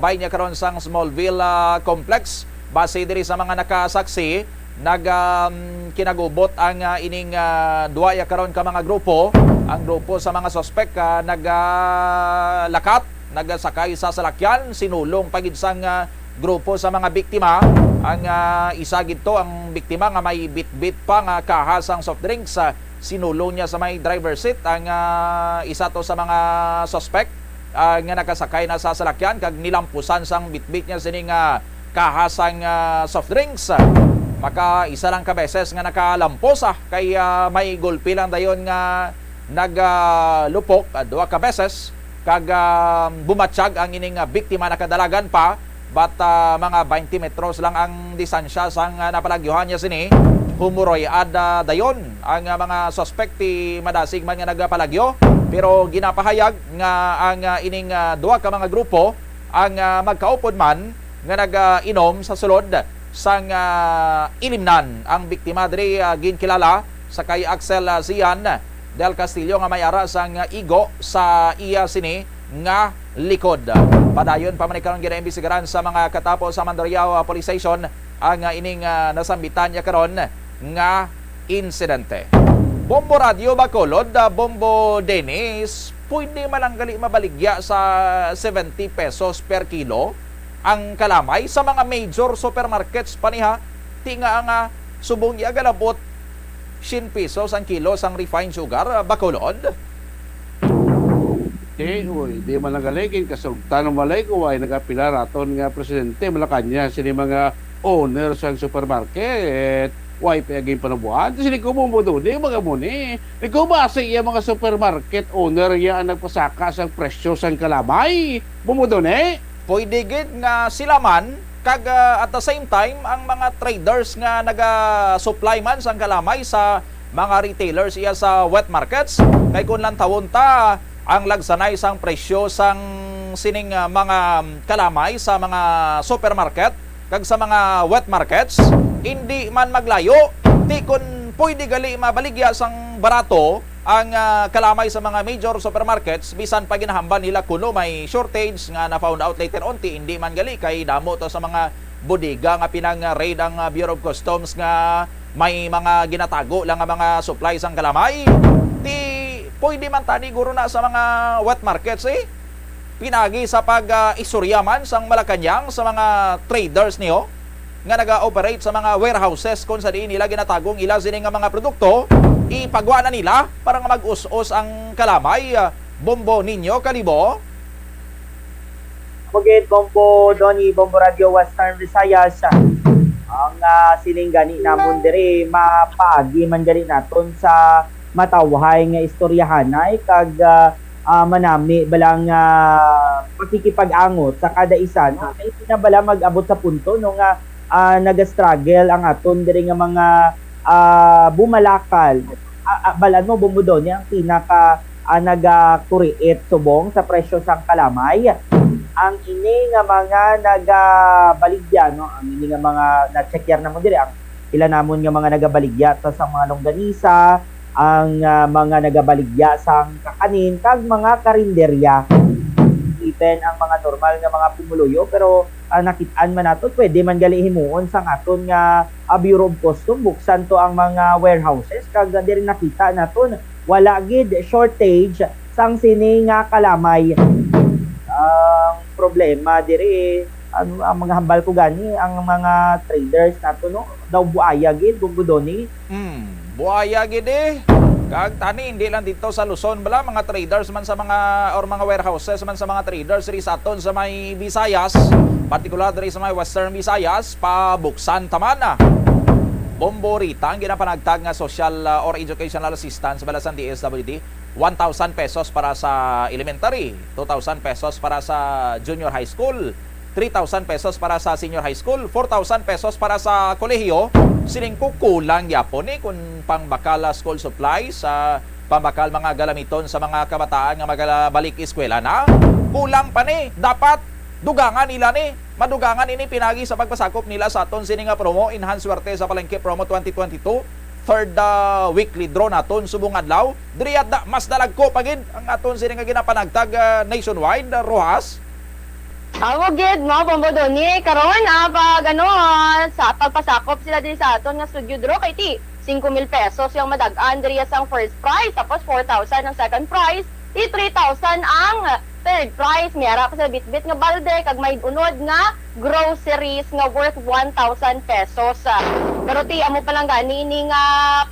bay niya karon sang Smallville, ah, Complex. Base diri sa mga nakasaksi, nag, um, kinagubot ang, ah, ining, ah, duwa ya karon ka mga grupo. Ang grupo sa mga suspek, ah, nag, ah, lakat, nagsakay sa salakyan, sinulong pa gid sang, ah, grupo sa mga biktima. Ang, ah, isa gid to, ang biktima nga may bitbit pa nga kaha sang soft drinks, ah, sinulong niya sa may driver seat. Ang, ah, isa to sa mga suspect, ah, nga nakasakay na sa salakyan kag nilampusan sang bitbit niya sini nga kaha sang, ah, soft drinks. Maka isa lang ka beses nga nakalampusa kay, ah, may gulpi lang dayon nga nagalupok, ah, duha ka beses kag, ah, bumatsyag ang ining, ah, biktima. Nakadalagan pa, but, ah, mga twenty metros lang ang distansya sang, ah, napalagyuhan niya sini. Humuroy-ad, ah, dayon ang, ah, mga suspect, ti madasig man nga nagapalagyo, pero ginapahayag nga ang, ah, ining, ah, duha ka mga grupo ang, ah, magkaupod man nga nag-inom sa sulod sang, ah, ilimnan. Ang biktima diri, ah, ginkilala sa kay Axel, ah, Zian del Castillo nga may ara sang igo sa iya sini nga likod. Padayon pa man ni karon ginaimbestigaran sa mga katapo sa Mandurriao, ah, Police Station ang, ah, ining, ah, nasambitan niya karon nga insidente. Bombo Radyo Bacolod, ah, Bombo Dennis, pwede man lang gali mabaligya sa seventy pesos per kilo ang kalamay sa mga major supermarkets pa niha. Ti nga ang, ah, subong iya galabot, siyam pesos ang kilo sang refined sugar, ah, Bacolod. Di, uy, di man lang gali, ginkasugtan ng malay ko, ay nag-apila raton nga presidente, Malacañang, sini mga owner sang supermarket. Why pa aging panabuhan? Sini ko mo mo doon, di, mga mo ni. Ikaw ba sa iya mga supermarket owner ya ang nagpasaka sang presyo sang kalamay? Mo mo doon, eh? Pwede gid nga sila man, kag, ah, at the same time, ang mga traders nga naga-supply man sang kalamay sa mga retailers iya sa wet markets. Kay kung lantawon ta ang lagsanay sang presyo sang sining, ah, mga kalamay sa mga supermarket kag sa mga wet markets, indi man maglayo. Ti kun pwede gali mabaligya sang barato ang, ah, kalamay sa mga major supermarkets, bisan pa ginahambal nila kuno may shortage nga na-found out later on, ti indi man gali kay damo to sa mga bodega nga pinang-raid ang, ah, Bureau of Customs nga may mga ginatago lang nga mga supply sang kalamay. Ti pwede man tani guro na sa mga wet markets, eh. Pinagi sa pag, ah, istorya man sang Malacañang sa mga traders niyo nga naga-operate sa mga warehouses kung sa diin nila ginatagong ila sini nga mga produkto, ipagwa na nila para nga mag-us-os ang kalamay. Ah, Bombo Niño Kalibo. Mugit, Bombo Donny, Bombo Radio Western Visayas. Ang, ah, siling gani namon diri, mapaagi man gani naton sa matawhay nga istoryahanay kag, ah, ah, manami bala nga pakikipag-angot sa kada isa, no? Kay hindi na bala mag-abot sa punto, no, nga, ah, nagastruggle ang aton diri nga mga, ah, bumalakal. Ah, ah, balaan mo, Bombo Donny, ang pinaka, ah, nagakuriit subong sa presyo sang kalamay. Ang ini nga mga nagabaligya, no? Ang ini nga mga na-check yar namo diri, ang pila namon nga mga nagabaligya sa, sa mga longganisa, ang, ah, mga nagabaligya sang kakanin, kag mga karinderya. Even ang mga normal nga mga pumuluyo, pero, ah, nakit-an man naton, pwede man gali himuon sang aton nga, ah, Bureau of Custom, buksan to ang mga warehouses, kag, ah, diri nakita naton, wala gid shortage sang sini nga kalamay. Ang problema diri, ang, ang mga hambal ko gani, ang mga traders nato, no, daw buaya gid, Bombo Donny. Hmm, buaya gid, eh. Kag tani, hindi lang dito sa Luzon bala, mga traders man sa mga, or mga warehouses man sa mga traders diri sa aton sa may Visayas, partikular diri sa may Western Visayas, pabuksan ta man, ah. Bombo Rita, ang ginapanagtag nga social, ah, or educational assistance bala sa D S W D, one thousand pesos para sa elementary, two thousand pesos para sa junior high school, three thousand pesos para sa senior high school, four thousand pesos para sa kolehiyo. Siling ko, kulang gyapon ni kun pangbakal, ah, school supplies, ah, pambakal mga galamiton sa mga kabataan nga magabalik eskwela na. Kulang pa ni. Dapat dugangan nila ni. Madugangan ini pinagi sa pagpasakop nila sa aton sini nga promo, Enhance Swerte sa Palengke Promo twenty twenty-two, third, ah, weekly draw naton subong adlaw. Diri yata mas dalagko pa gid ang aton sini nga ginapanagtag, ah, nationwide, ah, Rojas. Amo gid, no, Bombo Donny. Karon, ah, pag, ano, ah, sa pagpasakop sila diri sa aton nga studio draw, kay ti, singko mil pesos yung madag-an diri sang first prize, tapos four thousand ang second prize, ti three thousand ang third prize. May ara pa sila bitbit nga balde, kag may unod nga groceries nga worth one thousand pesos. Ah, pero ti, amo pa lang gani ini nga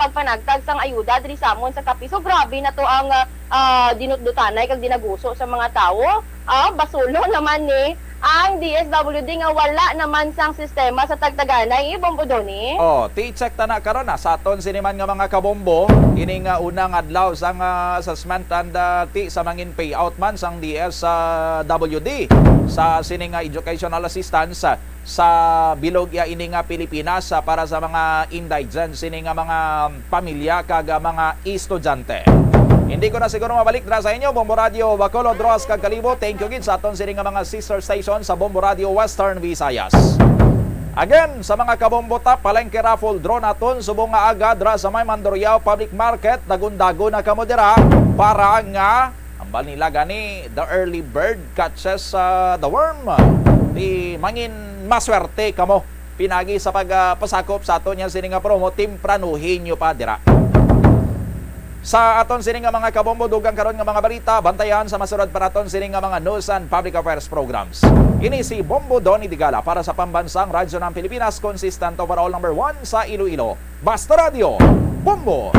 pagpanagtag sang ayuda diri sa amon sa Capiz. So, grabe na to ang, ah, ah, dinutdutanay kag dinaguso sa mga tawo. Ah, basulo naman ni, Ang D S W D nga wala naman sang sistema sa tagtaganay, Bombo Donny. Oh, ti-check ta na karon na sa aton sini man nga mga kabombo. Ini nga unang adlaw sang, ah, assessment and, ah, ti sa mangin payout man sang D S W D sa sini nga educational assistance, ah, sa bilog ya ini nga Pilipinas, ah, para sa mga indigent sini nga mga pamilya kag, ah, mga estudyante. Hindi ko na siguro mabalik dra sa inyo, Bombo Radio Bacolod, Roxas kag Kalibo. Thank you gid sa aton sini nga mga sister station sa Bombo Radio Western Visayas. Again, sa mga kabombo ta, palengke raffle draw naton subong nga aga dra sa may Mandurriao Public Market, dagon-dagon na kamo dira para nga, ambal nila gani, the early bird catches, uh, the worm. Di mangin maswerte kamo pinagi sa pag, ah, pasakop sa aton yan sini nga promo, timpranuhin nyo pa dira. Sa aton sini nga mga kabombo, dugang karon nga mga balita, bantayan sa masunod pa naton sini nga mga news and public affairs programs. Ini si Bombo Donny Digala para sa Pambansang Radyo ng Pilipinas, consistent overall number one sa Iloilo. Basta Radyo, Bombo!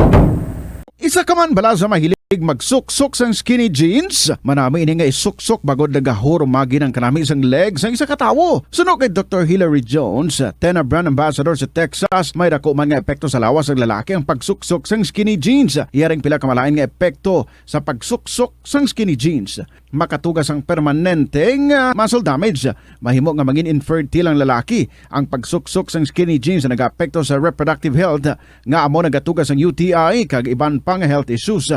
Isa ka man bala sa mahilig magsuksok sang skinny jeans? Manami ini nga isuksok bangod nagahurumagi ang kanami sang leg sang isa ka tawo. Suno kay Doktor Hilary Jones, Tena brand ambassador sa Texas, may dako man nga epekto sa lawas sang lalaki ang pagsuksok sang skinny jeans. Iya ring pila ka malain nga epekto sa pagsuksok sang skinny jeans. Makatuga sang permanente nga muscle damage. Mahimo nga mangin infertile ang lalaki. Ang pagsuksok sang skinny jeans nagaapekto sa reproductive health, nga amo nagatuga sang U T I kag iban pa nga health issues.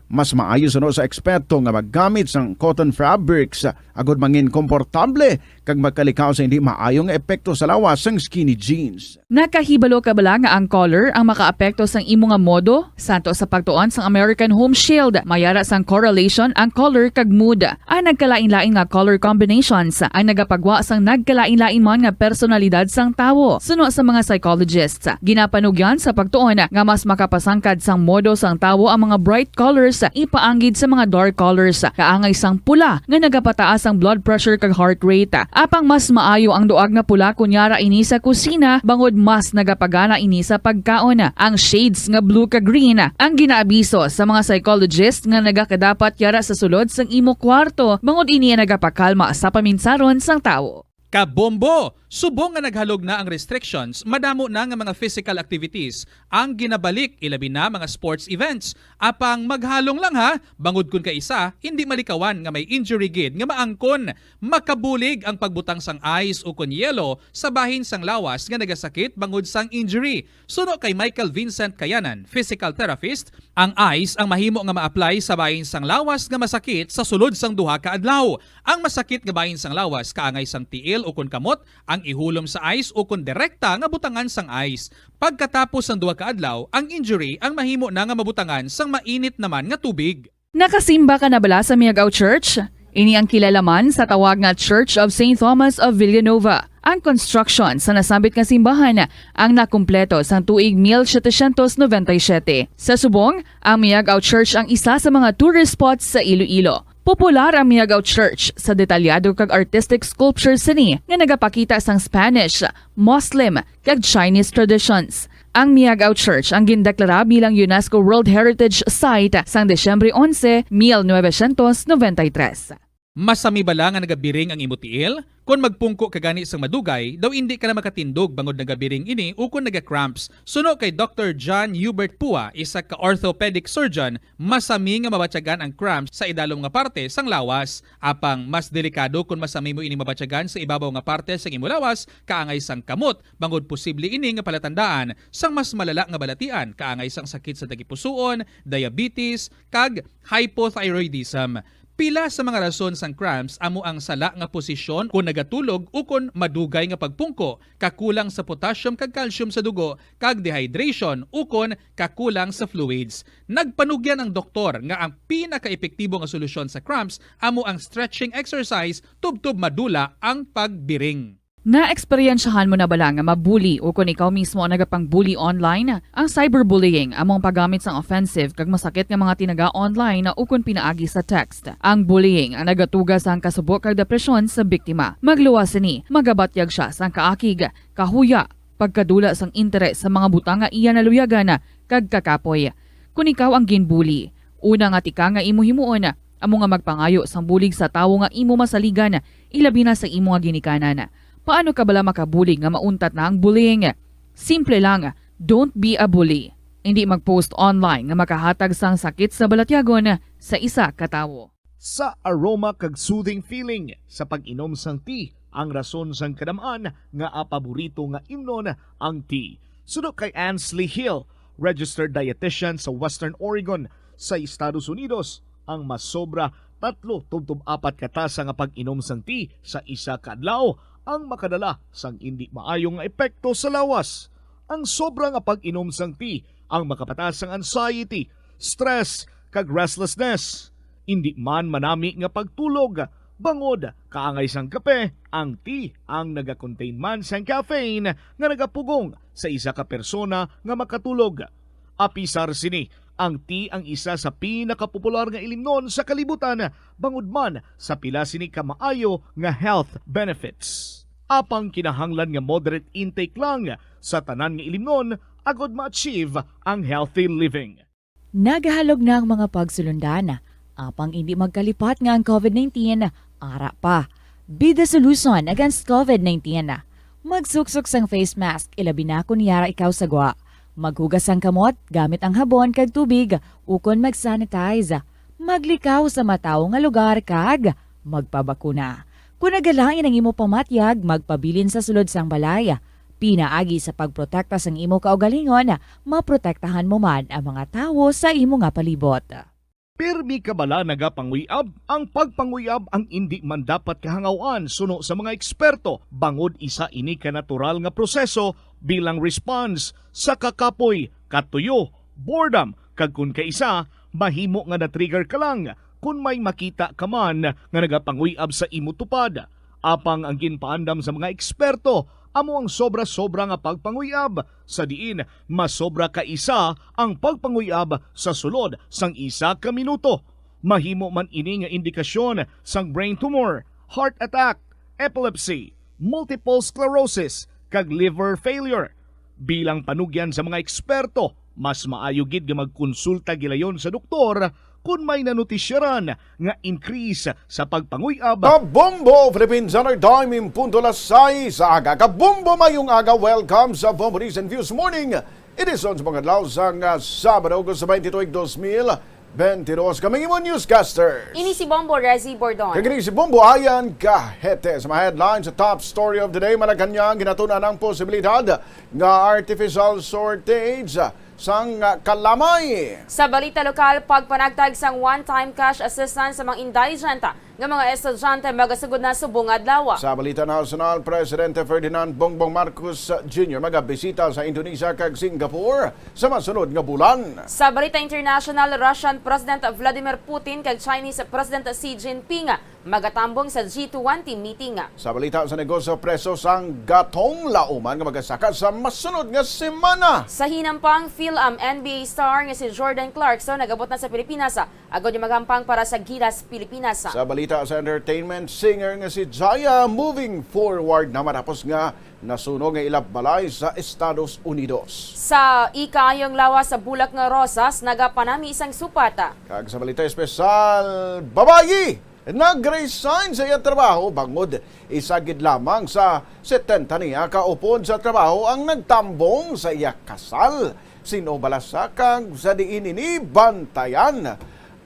Mas maayo suno sa eksperto nga maggamit sang cotton fabrics agod mangin komportable kag magkalikaw sa hindi maayo nga epekto sa lawas sang skinny jeans. Nakahibalo ka bala nga ang color ang makaapekto sang imo nga modo? Santo sa pagtuon sang American Home Shield, may ara sang correlation ang color kag mood. Ang nagkalain-lain nga color combinations ang nagapagwa sang nagkalain-lain man nga personalidad sang tawo. Suno sa mga psychologists, ginapanugyan sa pagtuon nga mas makapasangkad sang modo sang tawo ang mga bright colors ipaanggid sa mga dark colors, kaangay sang pula nga nagapataas ang blood pressure kag heart rate. Apang mas maayo ang duag nga pula kon yara ini sa kusina, bangod mas nagapagana ini sa pagkaon. Ang shades nga blue kag green ang ginaabiso sa mga psychologist nga nagakadapat yara sa sulod sang imo kwarto, bangod ini ang nagapakalma sa paminsaron sang tawo. Kabombo! Subong nga naghalog na ang restrictions, madamo na nga mga physical activities ang ginabalik, ilabi na mga sports events. Apang maghalong lang ha, bangod kon kaisa, hindi malikawan nga may injury gid nga maangkon. Makabulig ang pagbutang sang ice ukon yelo sa bahin sang lawas nga nagasakit bangod sang injury. Suno kay Michael Vincent Kayanan, physical therapist, ang ice ang mahimo nga ma-apply sa bahin sang lawas nga masakit sa sulod sang duha ka adlaw. Ang masakit nga bahin sang lawas kaangay sang tiil ukon kamot ang ihulom sa ice ukon direkta nga butangan sang ice. Pagkatapos sang duha ka adlaw, ang injury ang mahimo na nga mabutangan sang mainit naman nga tubig. Nakasimba ka na bala sa Miagao Church? Ini ang kilala man sa tawag nga Church of Saint Thomas of Villanova. Ang construction sa nasambit nga simbahan ang nakumpleto sang tuig mil setecientos noventa y siete. Sa subong, ang Miagao Church ang isa sa mga tourist spots sa Iloilo. Popular ang Miagao Church sa detalyado kag artistic sculptures sini nga nagapakita sang Spanish, Muslim, kag Chinese traditions. Ang Miagao Church ang gindeklara bilang UNESCO World Heritage Site sang Disyembre onse, mil novecientos noventa y tres. Masami bala nga nagabiring ang imo tiil? Kon magpungko ka gani sang madugay, daw indi ka na makatindog bangod nagabiring ini ukon naga-cramps. Suno kay Doktor John Hubert Pua, isa ka orthopedic surgeon, masami nga mabatyagan ang cramps sa idalom nga parte sang lawas. Apang mas delikado kon masami mo ini mabatyagan sa ibabaw nga parte sang imo lawas, kaangay sang kamot, bangod posible ini nga palatandaan sang mas malala nga balatian, kaangay sang sakit sa tagipusoon, diabetes, kag hypothyroidism. Pila sa mga rason sang cramps amo ang sala nga posisyon kon nagatulog ukon madugay nga pagpungko, kakulang sa potassium kag calcium sa dugo, kag dehydration ukon kakulang sa fluids. Nagpanugyan ang doktor nga ang pinakaepektibo nga solusyon sa cramps amo ang stretching exercise tubtob madula ang pagbiring. Naeksperyensyahan mo na bala nga ma-bully ukon ikaw mismo ang nagapang-bully online? Ang cyberbullying amo ang paggamit sang offensive kag masakit nga mga tinaga online ukon pinaagi sa text. Ang bullying ang nagatuga sang kasubo kag depresyon sa biktima. Magluwas sini, magabatyag sia sang kaakig, kahuya, pagkadula sang interes sa mga butang nga iya naluyagan, kag kakapoy. Kon ikaw ang ginbully, una nga tikang nga imo himuon, Amo nga magpangayo sang bulig sa tawo nga imo masaligan, ilabi na sa imo nga ginikanan. Paano ka bala makabulig nga mauntat na ang bullying? Simple lang, don't be a bully. Indi mag-post online nga makahatag sang sakit sa balatyagon sa isa ka tawo. Sa aroma kag soothing feeling sa pag-inom sang tea ang rason sang kadam-an nga paborito nga imnon ang tea. Suno kay Ansley Hill, registered dietitian sa Western Oregon sa Estados Unidos, ang masobra tatlo tubtob apat ka tasa nga pag-inom sang tea sa isa ka adlaw ang makadala sang indi maayo nga epekto sa lawas. Ang sobra nga pag-inom sang tea ang makapataas sang anxiety, stress, kag restlessness. Indi man manami nga pagtulog, bangod kaangay sang kape, ang tea ang nagakontain man sang caffeine nga nagapugong sa isa ka persona nga makatulog. Apisar sini, ang tea ang isa sa pinakapopular nga ilimnon sa kalibutan, bangod man sa pila sini ka maayo nga health benefits. Apang kinahanglan nga moderate intake lang sa tanan nga ilimnon agod ma-achieve ang healthy living. Nagahalog na ang mga pagsulundan, apang indi magkalipat nga ang covid nineteen ara pa. Be the solution against covid nineteen. Magsuksok sang face mask, ilabi na kon yara ikaw sa gwa. Maghugas sang kamot gamit ang habon kag tubig, ukon mag-sanitize. Maglikaw sa matawo nga lugar kag magpabakuna. Kon nagalain ang imo pamatyag, magpabilin sa sulod sang balay. Pinaagi sa pagprotekta sang imo kaugalingon, maprotektahan mo man ang mga tawo sa imo nga palibot. Pirmi ka bala nagapanguy-ab? Ang pagpanguy-ab ang indi man dapat kahangaw-an suno sa mga eksperto, bangod isa ini ka natural nga proseso bilang response sa kakapoy, katuyo, boredom, kag kon kaisa, mahimo nga na-trigger ka lang kon may makita ka man nga nagapanguy-ab sa imo tupad. Apang ang ginpaandam sa mga eksperto amo ang sobra-sobra nga pagpanguy-ab, sa diin mas sobra ka isa ang pagpanguy-ab sa sulod sang isa ka minuto. Mahimo man ini nga indikasyon sang brain tumor, heart attack, epilepsy, multiple sclerosis, kag liver failure. Bilang panugyan sa mga eksperto, mas maayo gid nga magkonsulta gilayon sa doktor kon may nanutisyaran nga increase sa pagpanguy-ab. Kabombo, Philippine Standard Time, in punto alas sais sa aga. Kabombo, mayong aga. Welcome sa Bombo News and Views Morning Edition sa mga adlaw sang, ah, Sabado, Agosto twenty-two, dos mil bente dos. Kami imo newscasters. Ini si Bombo Rezi Bordon. Kag ini si Bombo Ayan Kahete. Sa mga headlines, sa top story of the day, Malacañang, ginatun-an ang posibilidad nga artificial shortage sang, ah, kalamay. Sa balita lokal, pagpanagtag sang one-time cash assistance sa mga indigent nga mga estudyante magasugod na subong adlaw. Sa balita nasyonal, Presidente Ferdinand Bongbong Marcos Junior magabisita sa Indonesia kag Singapore sa masunod nga bulan. Sa balita international, Russian President Vladimir Putin kag Chinese President Xi Jinping magatambong sa G twenty meeting. Sa balita sa negosyo, preso sang gatong lauman nga magasaka sa masunod nga semana. Sa hinampang, Fil-Am N B A star nga si Jordan Clarkson nagabot na sa Pilipinas agod nga magampang para sa Gilas Pilipinas. Sa balita sa entertainment, singer nga si Jaya moving forward na matapos nga nasunog nga ila balay sa Estados Unidos. Sa ikaayong lawas sa bulak nga rosas, nagapanami sang supat. Kag sa balita espesyal, babayi nag-resign sa iya trabaho bangod isa gid lamang sa setenta niya ka upod sa trabaho ang nagtambong sa iya kasal. Sin-o bala sa kag sa diin ini bantayan?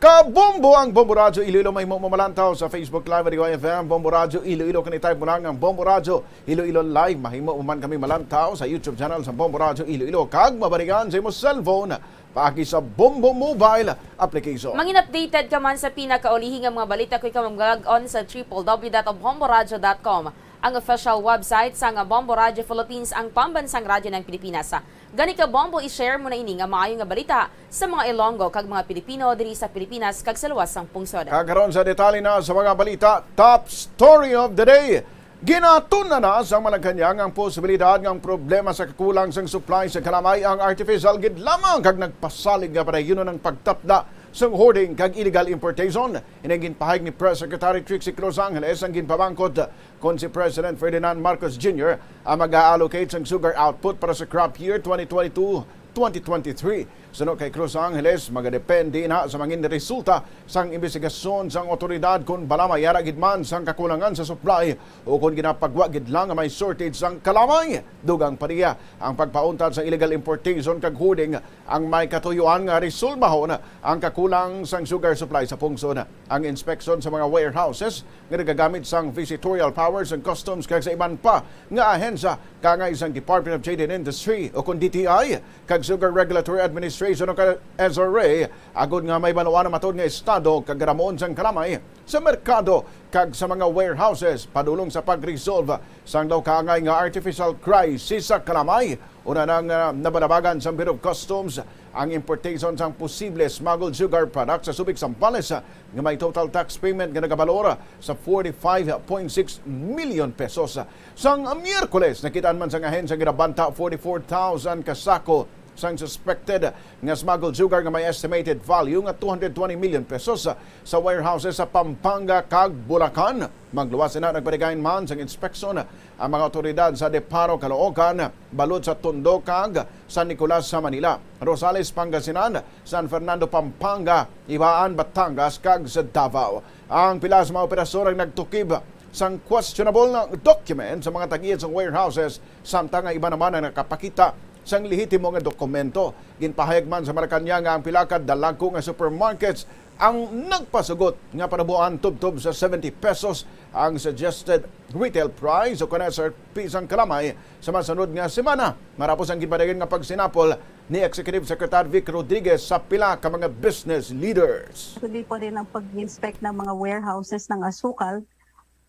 Kabombo ang Bombo Radyo Iloilo. Mahimo mo malantaw sa Facebook Live, Radyo F M, Bombo Radyo Iloilo. Kani type mo lang ang Bombo Radyo Iloilo Live. Mahimo mo man kami malantaw sa YouTube channel sa Bombo Radyo Iloilo. Kag mabalikan sa imo cellphone paagi sa Bombo Mobile application. Mangin-updated ka man sa pinakaulihi nga mga balita, kung ikaw mag-log on sa triple w dot bomboradyo dot com, ang official website sang Bombo Radyo Philippines, ang pambansang radyo ng Pilipinas. Gani ka, Bombo, i-share mo na ini nga maayo nga balita sa mga Ilonggo kag mga Pilipino diri sa Pilipinas kag sa luwas sang pungsod. Kag karon sa detalye na sa mga balita, top story of the day. Ginatun-an na sa Malacañang ang posibilidad nga ang problema sa kakulang sang supply sa kalamay ang artificial gid lamang kag nagpasalig nga padayonon ang pagtapda sang hoarding kag illegal importation. Ini ang ginpahayag ni Press Secretary Trixie Cruz Angeles ang ginpamangkot kon si President Ferdinand Marcos Junior ang mag-allocate sang sugar output para sa crop year twenty twenty-two, twenty twenty-three. Suno kay Cruz Angeles, magadepende na sa mangin resulta sang imbestigasyon sang awtoridad kon bala may ara gid man sang kakulangan sa supply o kon ginapagwa gid lang nga may shortage sang kalamay. Dugang pa niya, ang pagpauntad sa illegal importation kag hoarding ang may katuyuan nga resolbahon ang kakulang sang sugar supply sa pungsod. Ang inspeksyon sa mga warehouses nga nagagamit sang visitorial powers and customs kag sa iban pa nga ahensya kaangay sang Department of Trade and Industry o kon D T I kag Sugar Regulatory Administration o ka S R A, agod nga mahibaluan ang matod nga estado kag ramon sang kalamay sa merkado kag sa mga warehouses padulong sa pag-resolve sang daw kaangay nga artificial crisis sa kalamay. Una nang, ah, nabalabagan sang Bureau of Customs ang importation sang posible smuggled sugar products sa Subic, Zambales, ah, nga may total tax payment nga nagabalor sa forty-five point six million pesos. Sang Miyerkules, nakitaan man sang ahensya nga nabanta forty-four thousand ka sako sang suspected nga smuggled sugar nga may estimated value nga two hundred twenty million pesos sa warehouses sa Pampanga kag Bulacan. Magluwas sina, nagpatigayon man sang inspeksyon ang mga awtoridad sa Deparo, Caloocan, balod sa Tondo kag San Nicolas sa Manila, Rosales, Pangasinan, San Fernando, Pampanga, Ibaan, Batangas, kag sa Davao. Ang pila sa mga operasyon ang nagtukib sang questionable nga document sa mga tag-iya sang warehouses, samtang ang iba naman ang nakapakita sang lehitimo nga dokumento. Ginpahayag man sa Malacañang nga ang pila ka dalagko nga supermarkets ang nagpasugot nga panabuan tubtob sa seventy pesos ang suggested retail price o kon S R P sang kalamay sa masunod nga semana, marapos ang ginpadayon nga pagsinapol ni Executive Secretary Vic Rodriguez sa pila ka mga business leaders. Tuloy pa rin ang pag-inspect ng mga warehouses ng asukal,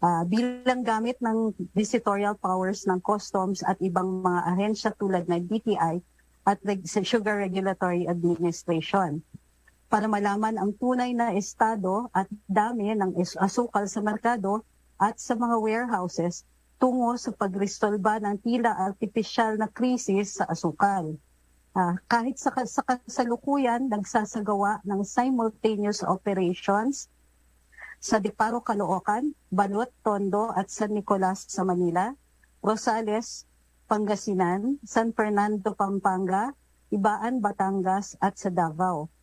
ah, bilang gamit ng visitorial powers ng Customs at ibang mga ahensya tulad ng D T I at reg-, sa Sugar Regulatory Administration para malaman ang tunay na estado at dami ng es-, asukal sa merkado at sa mga warehouses tungo sa pagresolba ng tila artipisyal na krisis sa asukal. Ah, kahit sa ka-, sa kasalukuyan, nagsasagawa ng simultaneous operations sa Diparo, Caloocan, Balot, Tondo, at San Nicolas sa Manila, Rosales, Pangasinan, San Fernando, Pampanga, Ibaan, Batangas, at sa Davao.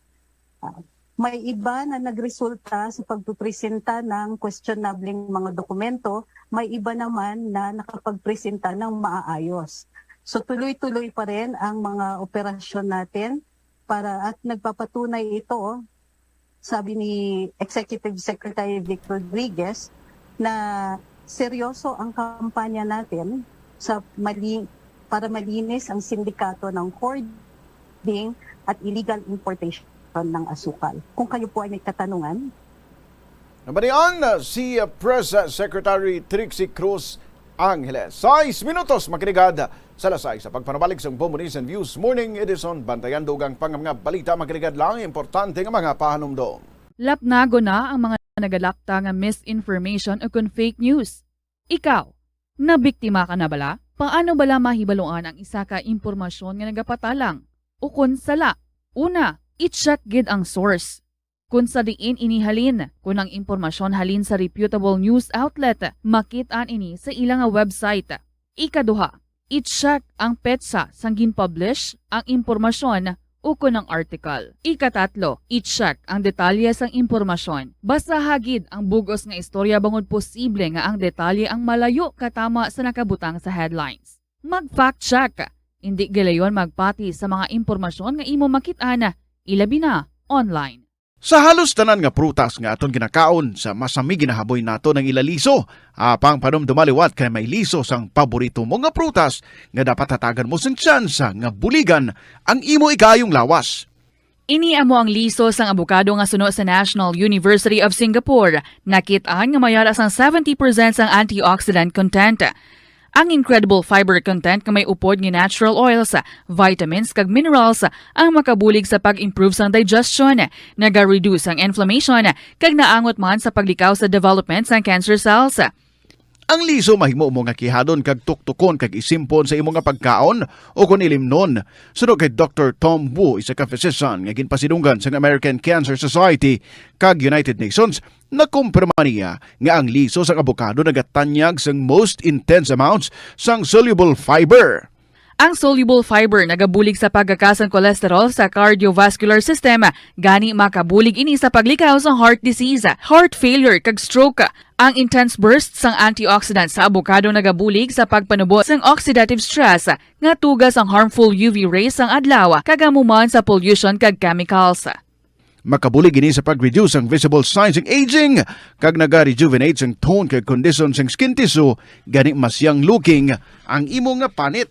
Ah, may iba na nagresulta sa pagpipresenta ng questionableng mga dokumento, may iba naman na nakapagpresenta ng maayos. So, tuloy-tuloy pa rin ang mga operasyon natin para, at nagpapatunay ito, sabi ni Executive Secretary Vic Rodriguez, na seryoso ang kampanya natin sa mali-, para malinis ang sindikato ng hoarding at illegal importation ng asukal. Kung kayo po ay may katanungan. Nabalian si Press Secretary Trixie Cruz Angeles. Sais minutos, makiligad sa alas sais sa pagpanabalik sa Bombo News and Views Morning Edition. Bantayan dugang pa nga mga balita, makiligad lang importante nga mga pahanumdom. Lapnagon na ang mga nagalakta nga misinformation o kon fake news. Ikaw, nabiktima ka na bala? Paano bala mahibaluan ang isa ka impormasyon nga nagapatalang o kon sala? Una, i-check gid ang source. Kon sa diin ini halin, kon ang impormasyon halin sa reputable news outlet, makit-an ini sa ila nga website. Ikaduha, i-check ang petsa sang gin-publish ang impormasyon ukon ang article. Ikatatlo, i-check ang detalye sang impormasyon. Basaha gid ang bug-os nga istorya bangod posible nga ang detalye ang malayo katama sa nakabutang sa headlines. Mag-fact check. Indi gilayon magpati sa mga impormasyon nga imo makit-an, ilabi na online. Sa halos tanan nga prutas nga aton ginakaon, sa masami ginahaboy naton ang ila liso. Apang panumduma liwat kay may liso sang paborito mo nga prutas nga dapat hatagan mo sing tsansa nga buligan ang imo ikaayong lawas. Ini amo ang liso sang abokado nga suno sa National University of Singapore. Nakit-an nga may ara sang seventy percent sang antioxidant content. Ang incredible fiber content nga may upod nga natural oils, vitamins, kag minerals ang makabulig sa pag-improve sang digestion, naga-reduce ang inflammation, kag naangot man sa paglikaw sa development sang cancer cells. Ang liso mahimo mo nga kihadon kag tuktukon kag isimpon sa imo nga pagkaon o kon ilimnon. Suno kay Doktor Tom Wu, isa ka physician nga ginpasidunggan sang American Cancer Society kag United Nations, nakumpirma niya nga ang liso sang abokado nagatanyag sang most intense amounts sang soluble fiber. Ang soluble fiber nagabulig sa paggakas sang cholesterol sa cardiovascular system, gani makabulig ini sa paglikaw sa heart disease, heart failure, kag stroke. Ang intense burst sang antioxidant sa avocado nagabulig sa pagpanubo sang oxidative stress nga tuga sang harmful U V rays sang adlaw kag amo man sa pollution kag chemicals. Makabulig ini sa pag-reduce ang visible signs sang aging kag naga-rejuvenate sang tone kag kondisyon sang skin tissue, gani mas young looking ang imo nga panit.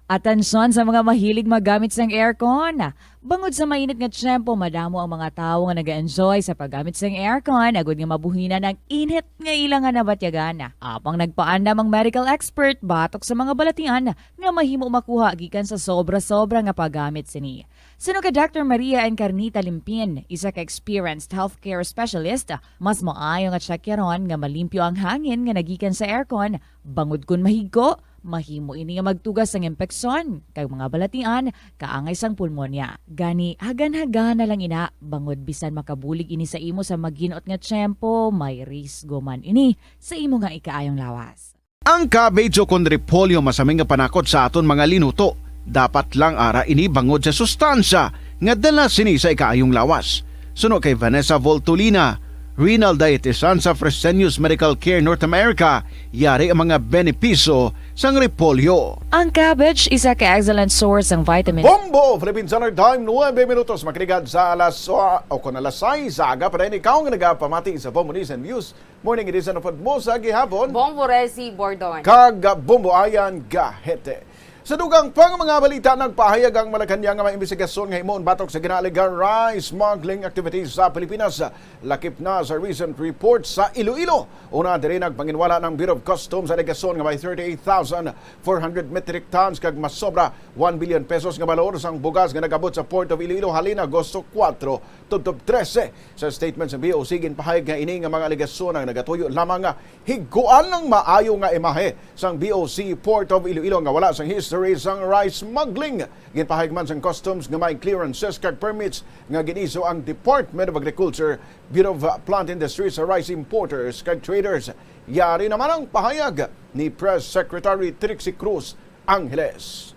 Atensyon sa mga mahilig maggamit sang aircon. Bangod sa mainit nga tiyempo, madamo ang mga tawo nga nag-enjoy sa paggamit sang aircon agod nga mabuhinan ang init nga ila nga nabatyagan. Apang nagpaandam ang medical expert batok sa mga balatian nga mahimo makuha gikan sa sobra-sobra nga paggamit sini. Suno kay Doctor Maria Encarnita Limpin, isa ka experienced healthcare specialist, mas maayo nga tsekyaron nga malimpyo ang hangin nga nagikan sa aircon, bangod kon mahigko, mahimo ini nga magtugas sang impeksyon kag mga balatian kaangay sang pulmonya. Gani, hagan-hagana lang ina, bangod bisan makabulig ini sa imo sa maginot nga tiyempo, may risgo man ini sa imo nga ikaayong lawas. Ang cabbage o kon repolyo masami nga panakot sa aton mga linuto. Dapat lang ara ini bangod sa sustansya nga dala sini sa ikaayong lawas. Suno kay Vanessa Voltolina, renal dietitian sa Fresenius Medical Care North America, yari ang mga benepisyo sang repolyo. Ang cabbage isa ka excellent source sang vitamin. Bombo! Philippine Standard Time, nuebe minutos, makiligad sa alas, o kon alas sais sa aga. Padayon ikaw nga nagapamati sa Bombo News and Views. Morning edition of Udmo sa Gihapon. Bombo Resi Bordon. Kag Bombo Ayan Gahete. Sa dugang pang mga balita, nagpahayag ang Malacañang nga may imbestigasyon nga himuon batok sa ginaaliga rice smuggling activities sa Pilipinas. Lakip na sa recent report sa Iloilo. Una, diri nagpanginwala ng Bureau of Customs sa alegasyon nga may thirty-eight thousand four hundred metric tons kag mas sobra one billion pesos nga balor sang bugas nga nag-abot sa Port of Iloilo halin Agosto kuwatro tubtob trese. Sa statement sa B O C, ginpahayag nga ini nga mga alegasyon ang nagatuyo lamang nga higguan ang maayo nga imahe sang B O C Port of Iloilo nga wala sang history sang rice smuggling. Ginpahayag man sang Customs nga may clearances kag permits nga gin-issue ang Department of Agriculture, Bureau of Plant Industries sa rice importers kag traders. Yari naman ang pahayag ni Press Secretary Trixie Cruz Angeles.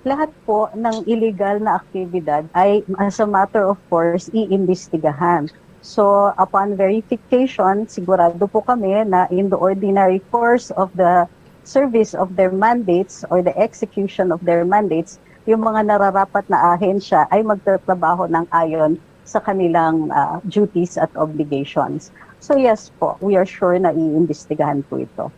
Lahat po ng illegal na aktibidad ay, as a matter of course, iimbestigahan. So, upon verification, sigurado po kami na in the ordinary course of the service of their mandates or the execution of their mandates, yung mga nararapat na ahensya ay magtatrabaho ng ayon sa kanilang, ah, duties at obligations. So yes po, we are sure na iimbestigahan po ito.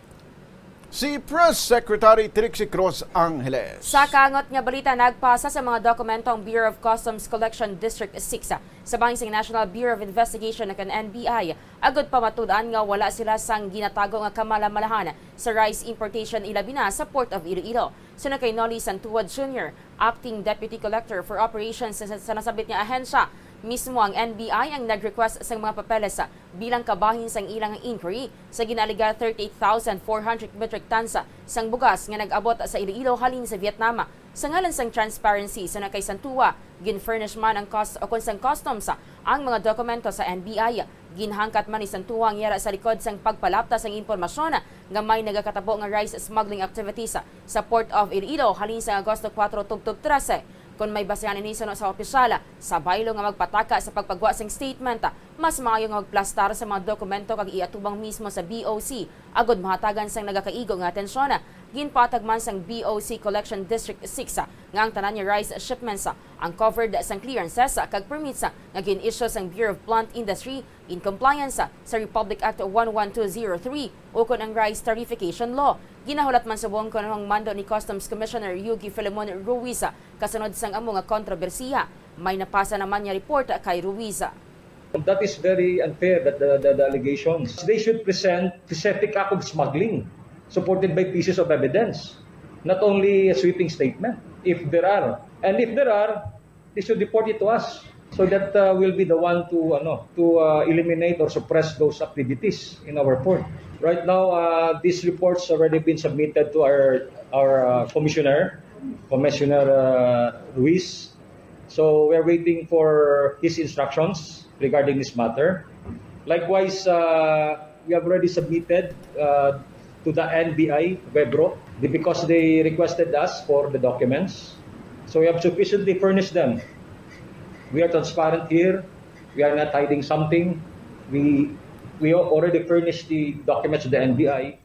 Si Press Secretary Trixie Cruz Angeles. Sa kaangot nga balita, nagpasa sa mga dokumento ang Bureau of Customs Collection District six sa bahin sang National Bureau of Investigation kag N B I, agod pamatud-an nga wala sila sang ginatago nga kamalamalahan sa rice importation, ilabi na sa Port of Iloilo. Suno kay Nolly Santua Junior, Acting Deputy Collector for Operations sa, sa nasabit nga ahensya, mismo ang N B I ang nag-request sang mga papeles bilang kabahin sang ilang inquiry sa ginaaliga thirty-eight thousand four hundred metric tons sang bugas nga nag-abot sa Iloilo halin sa Vietnam. Sa ngalan sang transparency, suno kay Santua, gin-furnish man ang cus-, o kon sang customs ang mga dokumento sa N B I. Ginhangkat man ni Santua ang yara sa likod sang pagpalapta sang impormasyon nga may nagakatabo nga rice smuggling activities sa Port of Iloilo halin sang Agosto kuwatro tubtob trese. Kon may basehan ini suno sa opisyal, sa baylo nga magpataka sa pagpagwa sing statement, mas maayo nga magplastar sa mga dokumento kag iatubang mismo sa B O C agod mahatagan sang nagakaigo nga atensyon. Ginpatag man sang B O C Collection District six nga ang tanan nga rice shipments ang covered sang clearances kag permits nga gin-issue sang Bureau of Plant Industry in compliance sa Republic Act one one two zero three ukon ang Rice Tariffication Law. Ginahulat man subong kon ang mando ni Customs Commissioner Yugi Filemon Ruiz kasunod sang amo nga kontrobersiya. May napasa naman nga report kay Ruiz. That is very unfair, that the, the, the allegations. They should present specific act of smuggling supported by pieces of evidence, not only a sweeping statement. If there are, and if there are, they should report it to us so that, uh, we'll be the one to, ano, to, uh, eliminate or suppress those activities in our port. Right now, uh, these reports already been submitted to our, our, uh, commissioner, Commissioner, uh, Ruiz. So we are waiting for his instructions regarding this matter. Likewise, uh, we have already submitted, uh, to the N B I Webro because they requested us for the documents. So we have sufficiently furnished them. We are transparent here. We are not hiding something. We we already furnished the documents to the N B I.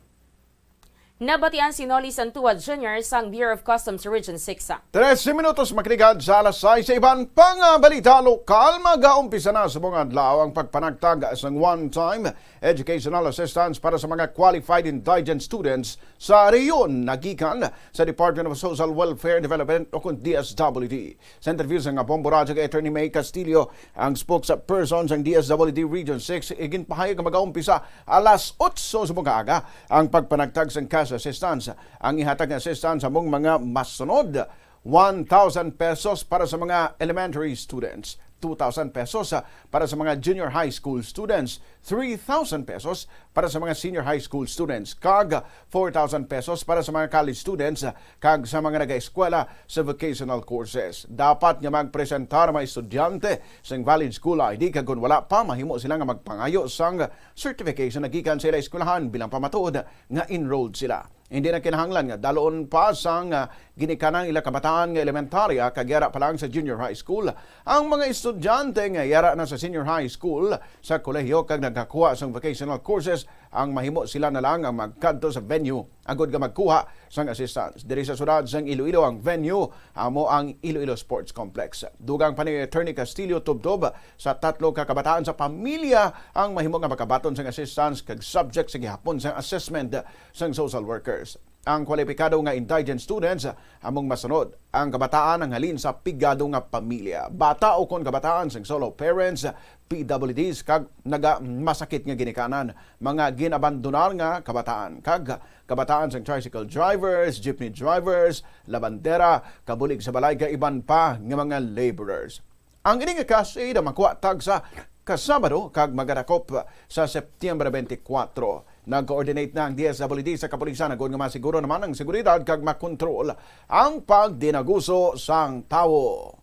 Nabatian si Nolly Santua Junior sang Bureau of Customs Region six. Trese minutos makaligad sa alas sais. Sa iban pang balita lokal, magaumpisa na sa mga adlaw ang pagpanagtag sang one-time educational assistance para sa mga qualified indigent students sa rehiyon nagikan sa Department of Social Welfare and Development o kon D S W D. Sa interview sang Bombo Radyo kay Attorney May Castillo, ang spokesperson sang D S W D Region six, iginpahayag nga magaumpisa alas otso sa mga aga ang pagpanagtag sang cash assistance. Ang ihatag nga assistance among mga masunod, one thousand pesos para sa mga elementary students, two thousand pesos para sa mga junior high school students, three thousand pesos para sa mga senior high school students, kag four thousand pesos para sa mga college students kag sa mga nagaeskwela sa vocational courses. Dapat nga magpresentar ang mga estudyante sing valid school I D, kag kon wala pa, mahimo sila nga magpangayo sang certification na gikan sa ila eskwelahan bilang pamatuod nga enrolled sila. Hindi na kinahanglan nga dalon pa sang, ah, ginikanan ila kabataan nga elementarya kag yara pa lang sa junior high school. Ang mga estudyante nga yara na sa senior high school, sa kolehiyo kag nagkakuha sang vocational courses, ang mahimo sila na lang ang magkadto sa venue agod nga magkuha sang assistance. Diri sa siyudad sang Iloilo ang venue amo ang Iloilo Sports Complex. Dugang pa ni Attorney Castillo, tubtob sa tatlo ka kabataan sa pamilya ang mahimo nga makabaton sang assistance kag subject sa gihapon sang assessment sang social workers. Ang kwalipikado nga indigent students among masunod. Ang kabataan ang halin sa pigado nga pamilya, bata ukon kabataan sing solo parents, P W Ds, kag nagamasakit nga ginikanan, mga ginabandonar nga kabataan, kag kabataan sing tricycle drivers, jeepney drivers, labandera, kabulig sa balay, kag iban pa nga mga laborers. Ang ini nga cash aid ang makuha tagsa ka Sabado kag magadakop sa Septyembre twenty-four. Nag-coordinate na ang D S W D sa kapulisan agod nga masiguro naman ang seguridad kag makontrol ang pagdinaguso sang tawo.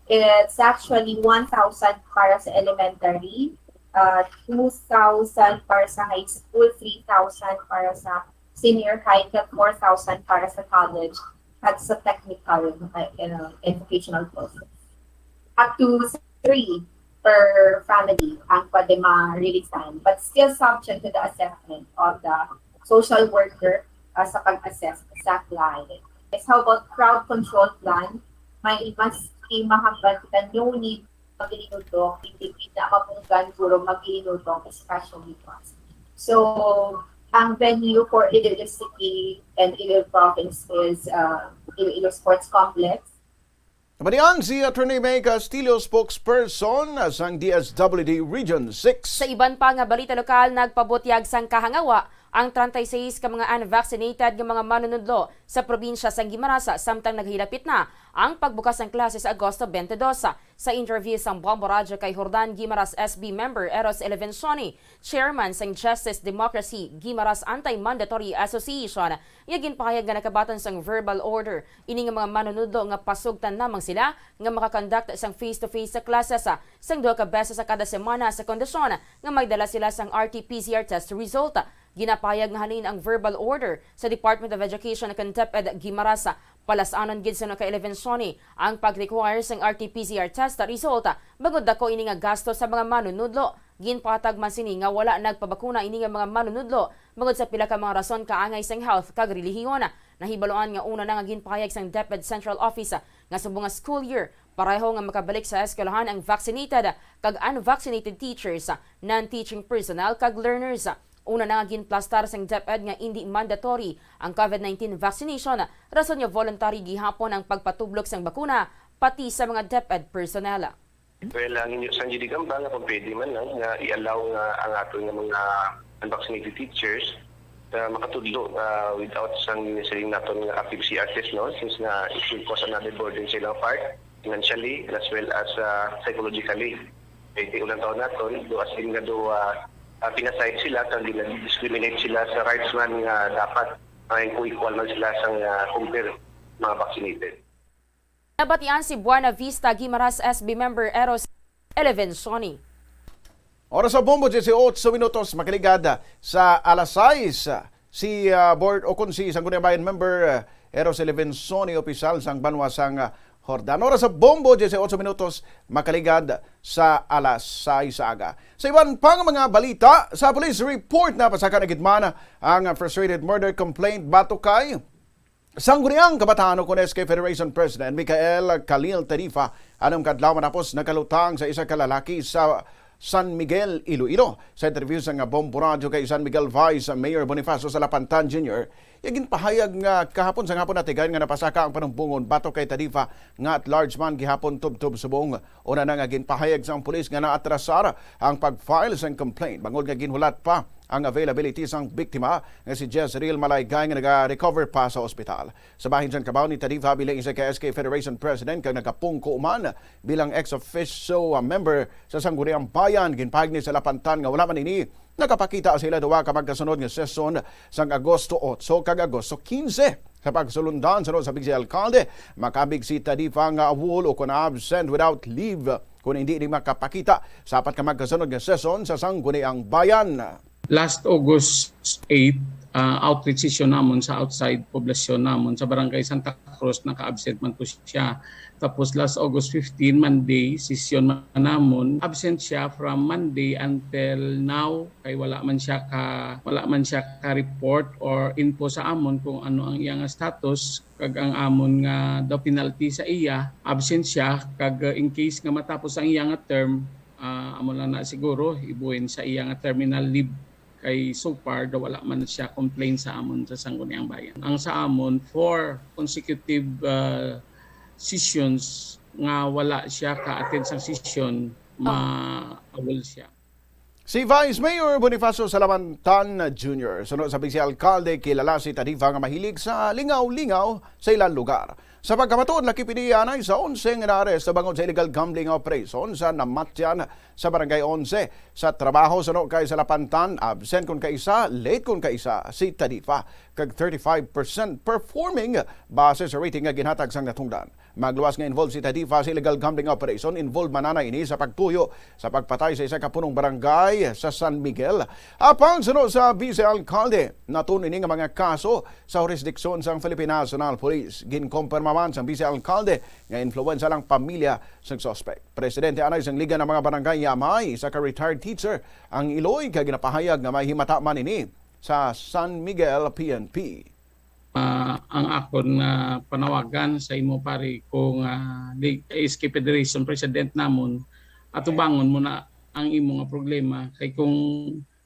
It's actually one thousand para sa elementary, uh, two thousand para sa high school, three thousand para sa senior high, at four thousand para sa college at sa technical uh, uh, educational courses. Up to three per family ang pwede ma-releasan, but still subject to the assessment of the social worker uh, sa pag-assess sa client. Yes, how about crowd control plan? May mas mahambal kita, no need maglilindutong, hindi kita mapunggan guro maglilindutong, especially us. So, ang venue for Iloilo City and Iloilo Province is uh, Iloilo Sports Complex. Nabatian si Attorney May Castillo, spokesperson sang D S W D Region six. Sa iban pa nga balita lokal, nagpabutyag sang kahangawa ang treinta y seis ka mga unvaccinated nga mga manunudlo sa probinsya sang Guimaras, samtang naghilapit na ang pagbukas sang klase sa Agosto twenty-two. Sa interview sang Bombo Radyo kay Jordan Guimaras S B member Eros Elevencioni, chairman sang Justice Democracy Guimaras Anti-Mandatory Association, nga ginpahayag nga nakabaton sang verbal order ini nga mga manunudlo nga pasugtan lamang sila nga makakonduct sang face-to-face sa classes sang duha ka beses sa kada semana sa kondisyon nga may dala sila sang R T P C R test result. Ginapahayag nga halin ang verbal order sa Department of Education kag DepEd Guimaras. Palas-anon gid, suno kay Elevencioni, ang pag-require sang R T P C R test result bangod dako ini nga gasto sa mga manunudlo. Ginpatag man sini nga wala nagpabakuna ini nga mga manunudlo bangod sa pila ka mga rason kaangay sang health kag relihiyon. Nahibaluan nga una na nga ginpahayag sang DepEd Central Office nga subong nga school year, pareho nga makabalik sa eskwelahan ang vaccinated kag unvaccinated teachers, non-teaching personnel kag learners. Una na nga ginplastar sang DepEd nga indi mandatory ang COVID nineteen vaccination, rason nga voluntary gihapon ang pagpatublok sang bakuna pati sa mga DepEd personnel. Well, ang inyo sang gigamba nga kung pwede man lang nga i-allow nga ang aton nga mga unvaccinated teachers nga makatudlo ah, without sang siling naton nga active C R test, no? Since nga it will cause another burden sa ilang part, financially as well as ah, psychologically. Kay tiulang taon naton, do as in nga do ah, ah, pinaside sila kag gina-discriminate sila sa rights man nga dapat may co-equal man sila sang ah, compare mga vaccinated. Nabatian si Buena Vista Guimaras S B member Eros Elevencioni. Oras sa Bombo, diyesiyotso minutos makaligad sa alas sais. si, ah, board o kon si Sangguniang Bayan member, ah, Eros Eleven Sony, opisyal sang banwa sang, ah, Jordan. Oras sa Bombo, diyes otso minutos, makaligad sa alas sais sa aga. Sa iban pang mga balita, sa police report, napasaka na gid man ang frustrated murder complaint batok kay Sangguniang Kabataan o kon S K Federation President Michael Khalil Tadifa, anam ka adlaw matapos nakalutang sa isa ka lalaki sa San Miguel, Iloilo. Sa interview sang Bombo Radyo kay San Miguel Vice Mayor Bonifacio Salapantan Junior, iya ginpahayag nga kahapon sang hapon natigayon nga napasaka ang panumbongon batok kay Tadifa nga at large man gihapon tubtob subong. Una na nga ginpahayag sang pulis nga naatrasar ang pag-file sang complaint bangod nga ginhulat pa ang availability sang biktima nga si Jezreel Malaygay nga naga-recover pa sa ospital. Sa bahin sang kabaw ni Tadifa bilang isa ka S K Federation President kag nagapungko man bilang ex officio member sa Sangguniang Bayan, ginpahayag ni Salapantan nga wala man ini nakapakita sa ila duha ka magkasunod nga sesyon sang Agosto otso kag Agosto kinse. Sa pagsulundan, suno sa Vice Alkalde, makabig si Tadifa nga awol o kon absent without leave kon hindi ini makapakita sa apat ka magkasunod nga sesyon sa Sangguniang Bayan. Last August eight, ah, outreach session namon sa outside poblasyon namon sa Barangay Santa Cruz, naka-absent man to siya. Tapos last August fifteen, Monday, session man namon. Absent siya from Monday until now, kay wala man siya ka, wala man siya ka report or info sa amon kung ano ang iya nga status, kag ang amon nga daw penalty sa iya, absent siya, kag, uh, in case nga matapos ang iya nga term, ah, amo lang na siguro ibuin sa iya nga terminal leave, kay so far daw wala man siya complain sa amon sa Sangguniang Bayan. Ang sa amon, four consecutive, ah, sessions nga wala siya ka-attend sa session, ma-awol siya. Si Vice Mayor Bonifacio Salamantan Junior, suno sa Vice Alkalde, kilala si Tadifa nga mahilig sa lingaw-lingaw sa ilang lugar. Sa pagkamatuod, lakip ini anay sa onse nga naaresto bangod sa illegal gambling operation sa namatyan sa Barangay Onse. Sa trabaho, suno kay Salapantan, absent kon kaisa, late kon kaisa si Tadifa, kag thirty-five percent performing base sa rating nga ginhatag sang natungdan. Magluwas nga involved si Tadifa sa illegal gambling operation, involved man anay ini sa pagtuyo sa pagpatay sa isa ka punong barangay sa San Miguel. Apan suno sa Vice Alkalde, natun ini nga mga kaso sa jurisdiksyon sang Philippine National Police. Ginkumpirma man sang Vice Alkalde nga influensya lang pamilya sang suspect. Presidente anay sang Liga ng mga Barangay Yamay, isa ka retired teacher ang iloy kag ginapahayag nga may himata man ini sa San Miguel P N P. Ah, ang akon nga panawagan sa imo, pare, ko nga di, S K Federation President namon, atubangon mo na ang imo nga problema. Kay kung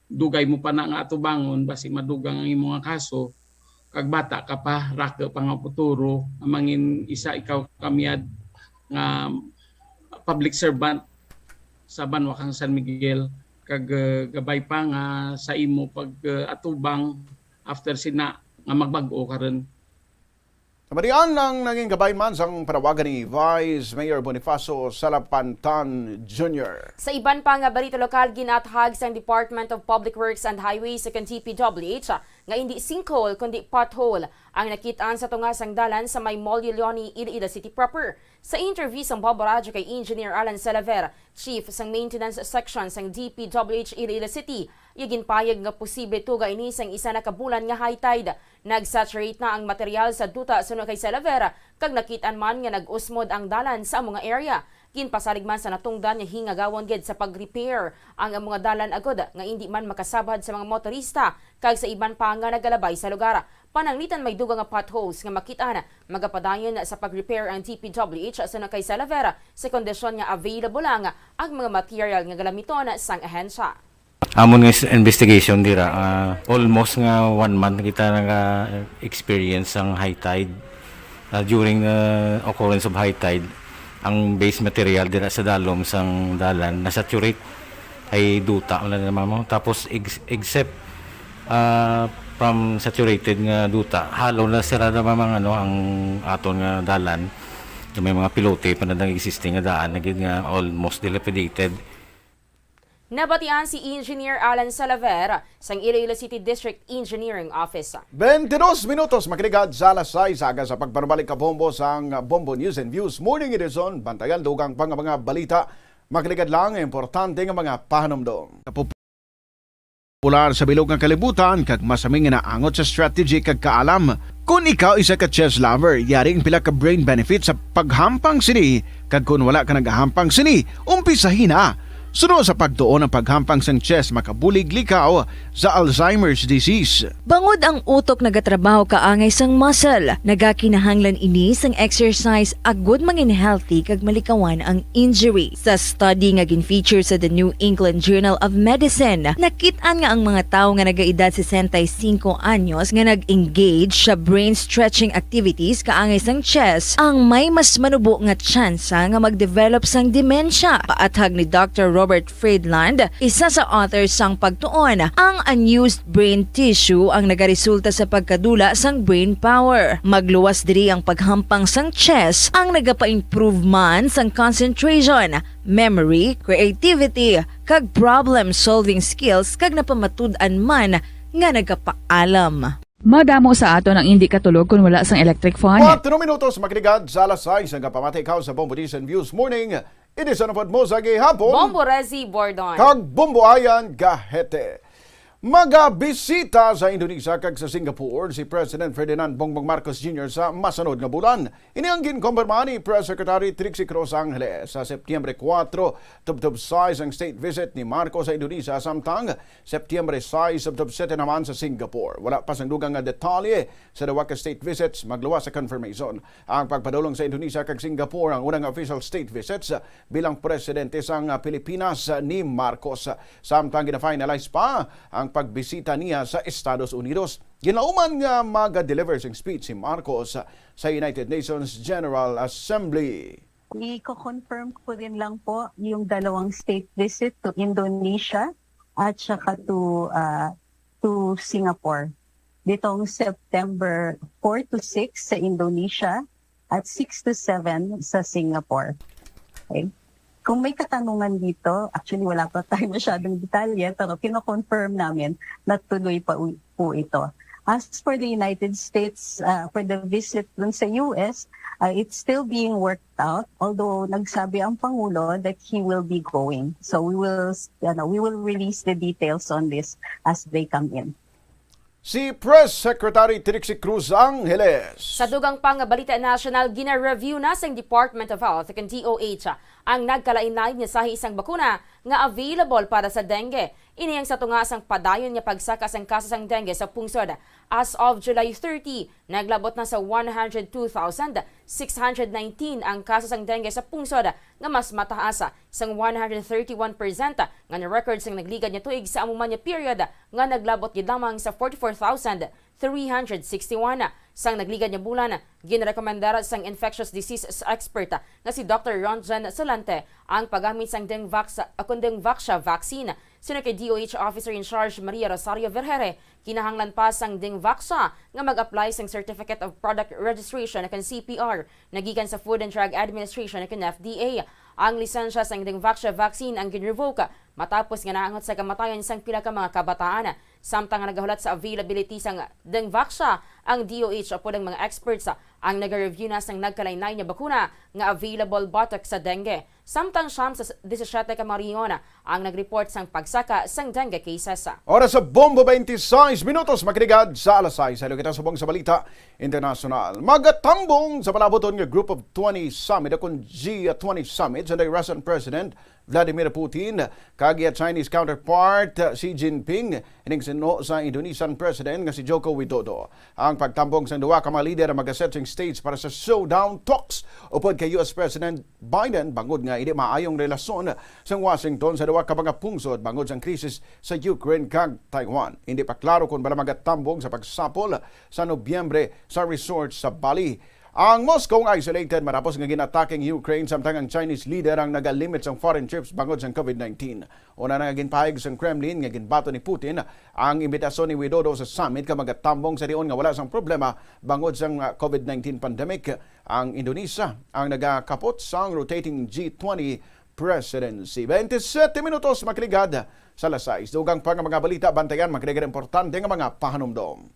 dugay mo pa na nga atubangon, basi madugang ang imo nga kaso, kag bata ka pa, rake pa nga futuro, nga mangin isa ikaw kamyad nga public servant sa banwa kang San Miguel, kag, uh, gabay pa nga sa imo pag, uh, atubang after sina nga magbag-o karon. Sa madian ang nangin gabay man sang panawagan ni Vice Mayor Bonifacio Salapantan Junior. Sa iban pa nga balita lokal, ginathag sang Department of Public Works and Highways sa kan D P W H nga indi sinkhole kundi pothole ang nakit-an sa tunga sang dalan sa may Mall Yoloni, Iloilo City proper. Sa interview sang Bombo Radyo kay Engineer Alan Salaver, Chief sang Maintenance Section sang D P W H Iloilo City, iya ginpayag nga posible tuga ini sang isa na ka bulan nga high tide. Nag-saturate na ang material sa duta suno kay Salaver, kag nakit-an man nga nag-usmod ang dalan sa amo nga area. Ginpasalig man sa natungdan nga hingagawon gid sa pag-repair ang amo nga dalan agod nga indi man makasabad sa mga motorista kag sa iban pa nga nagalabay sa lugar. Pananglitan may dugang nga potholes nga makit-an, magapadayon sa pag-repair ang D P W H suno kay Salaver sa kondisyon nga available lang ang mga material nga galamiton sang ahensya. Amon nga is-, investigation dira, ah, almost nga one month kita naga-experience sang high tide. Ah, during the occurrence of high tide, ang base material dira sa dalom sang dalan nasaturate, ay duta wala na mamo. Tapos ex-, except, ah, from saturated nga duta, hollow na sira na mamang ano ang aton nga dalan. May mga pilote pa na nang existing nga daan na gid nga almost dilapidated. Nabatian si Engineer Alan Salaver sang Iloilo City District Engineering Office. Twenty-dos minutos makaligad sa alas sais, aga sa pagpanubalik ka bombo sang Bombo News and Views Morning Edition. Bantayan dugang pa nga mga balita. Makaligad lang importante nga mga pahanumdom. popular sa bilog nga kalibutan kag masami nga naangot sa strategy kag kaalam. Kon ikaw isa ka chess lover, yari ang pila ka brain benefits sa paghampang sini, kag kon wala ka nagahampang sini, umpisahi na. Suno sa pagtuon, ang paghampang sang chess makabulig likaw sa Alzheimer's disease. Bangod ang utok nagatrabaho kaangay sang muscle, nagakinahanglan ini sang exercise agud mangin healthy kag malikawan ang injury. Sa study nga gin-feature sa The New England Journal of Medicine, nakit-an nga ang mga tawo nga nagaedad sesenta y cinco anyos nga nag-engage sa brain stretching activities kaangay sang chess ang may mas manubo nga tsansa nga mag-develop sang demensya. Paathag ni Doctor Robert Friedland, isa sa author sang pagtuon, ang unused brain tissue ang nagaresulta sa pagkadula sang brain power. Magluwas diri ang paghampang sang chess ang nagapa-improve man sang concentration, memory, creativity, kag problem-solving skills, kag napamatud-an man nga nagapaalam. Madamo sa aton ang indi katulog kon wala sang electric fan. Kuwatro minutos makaligad sa alas sais, ang kapamati ikaw sa Bombo Dizon Views Morning. Ini sa napod mo sa gihapon. Bombo Rezi Bordon. Kag Bombo Ayan Gahete. Magabisita sa Indonesia kag sa Singapore si President Ferdinand Bongbong Marcos Junior sa masunod nga bulan. Ini ang ginkumpirma ni Press Secretary Trixie Cruz Angeles. Sa Setyembre kuwatro, tubtob sais ang state visit ni Marcos sa Indonesia, samtang Setyembre sais, tubtob siyete naman sa Singapore. Wala pa sang dugang nga detalye sa duwa ka state visits magluwas sa confirmation. Ang pagpadulong sa Indonesia kag Singapore ang unang official state visits bilang presidente sang Pilipinas ni Marcos. Samtang gina-finalize pa ang pagbisita niya sa Estados Unidos. Ginlauman nga maga-deliver sing speech si Marcos sa United Nations General Assembly. I-confirm ko din lang po yung dalawang state visit to Indonesia at saka to, ah, to Singapore. Ditong September four to six sa Indonesia at six to seven sa Singapore. Okay? Kung may katanungan dito, actually wala pa tayo masyadong detalye, pero kino-confirm namin na tuloy pa u-, po ito. As for the United States, ah, for the visit dun sa U S, ah, it's still being worked out, although nagsabi ang Pangulo that he will be going. So we will, s-, ano, we will release the details on this as they come in. Si Press Secretary Trixie Cruz Angeles. Sa dugang pa nga balita nasyonal, gina-review na sang Department of Health kag D O H ang nagkalain-lain nga sahi sang bakuna nga available para sa dengue. Ini ang sa tunga sang padayon nga pagsaka sang kaso sang dengue sa pungsod. As of July thirty, naglabot na sa one hundred two thousand six hundred nineteen ang kaso sang dengue sa pungsod, nga mas mataas sang one hundred thirty-one percent nga na-record sang nagligad nga tuig sa amo man nga period, nga naglabot gid lamang sa forty-four thousand three hundred sixty-one. Sang nagligad nga bulan, ginrekomendar sang infectious disease expert nga si Doctor Ronjan Salante ang paggamit sang Dengvax, kung Dengvaxia vaccine. Suno kay D O H Officer in Charge Maria Rosario Vergere, kinahanglan pa sang Dengvaxia nga mag-apply sang Certificate of Product Registration, kag C P R, nga gikan sa Food and Drug Administration kag F D A. Ang lisensya sang Dengvaxia vaccine ang gin-revoke matapos nga naangot sa kamatayon sang pila ka mga kabataan. Samtang nga nagahulat sa availability sang Dengvaxia ang D O H, apod ang mga experts ang naga-review na sang nagkalain-lain nga bakuna nga available batok sa dengue. Samtang siyam sa disisiete ka mga rehiyon ang nag-report sang pagsaka sang dengue cases. Oras sa Bombo, twenty-six minutos, makiligad sa alas sais. Sa kita subong sa balita internasyonal. Magatambong sa palabuton nga Group of twenty Summit, akon G twenty Summit, sa Russian President Vladimir Putin kag iya Chinese counterpart, uh, Xi Jinping, ining suno sa Indonesian President nga si Joko Widodo. Ang pagtambong sang duha ka mga lider magaset sing stage para sa showdown talks upod kay U S President Biden, bangod nga hindi maayong relasyon sang Washington sa duha ka mga pungsod bangod sang krisis sa Ukraine kag Taiwan. Hindi pa klaro kon bala magatambong sa pagsapol sa Nobyembre sa resort sa Bali. Ang Moscow nga isolated matapos nga gin-atake ang Ukraine, samtang ang Chinese leader ang nagalimit sang foreign trips bangod sang COVID nineteen. Una na nga ginpahayag sang Kremlin nga ginbaton ni Putin ang imbitasyon ni Widodo sa summit kag magatambong sa dion nga wala sang problema bangod sang, ah, COVID nineteen pandemic. Ang Indonesia ang nagakapot sang rotating G twenty presidency. Twenty-seven minutos makiligad sa alas sais. Dugang pa nga mga balita, bantayan, mga importante nga mga pahanumdom.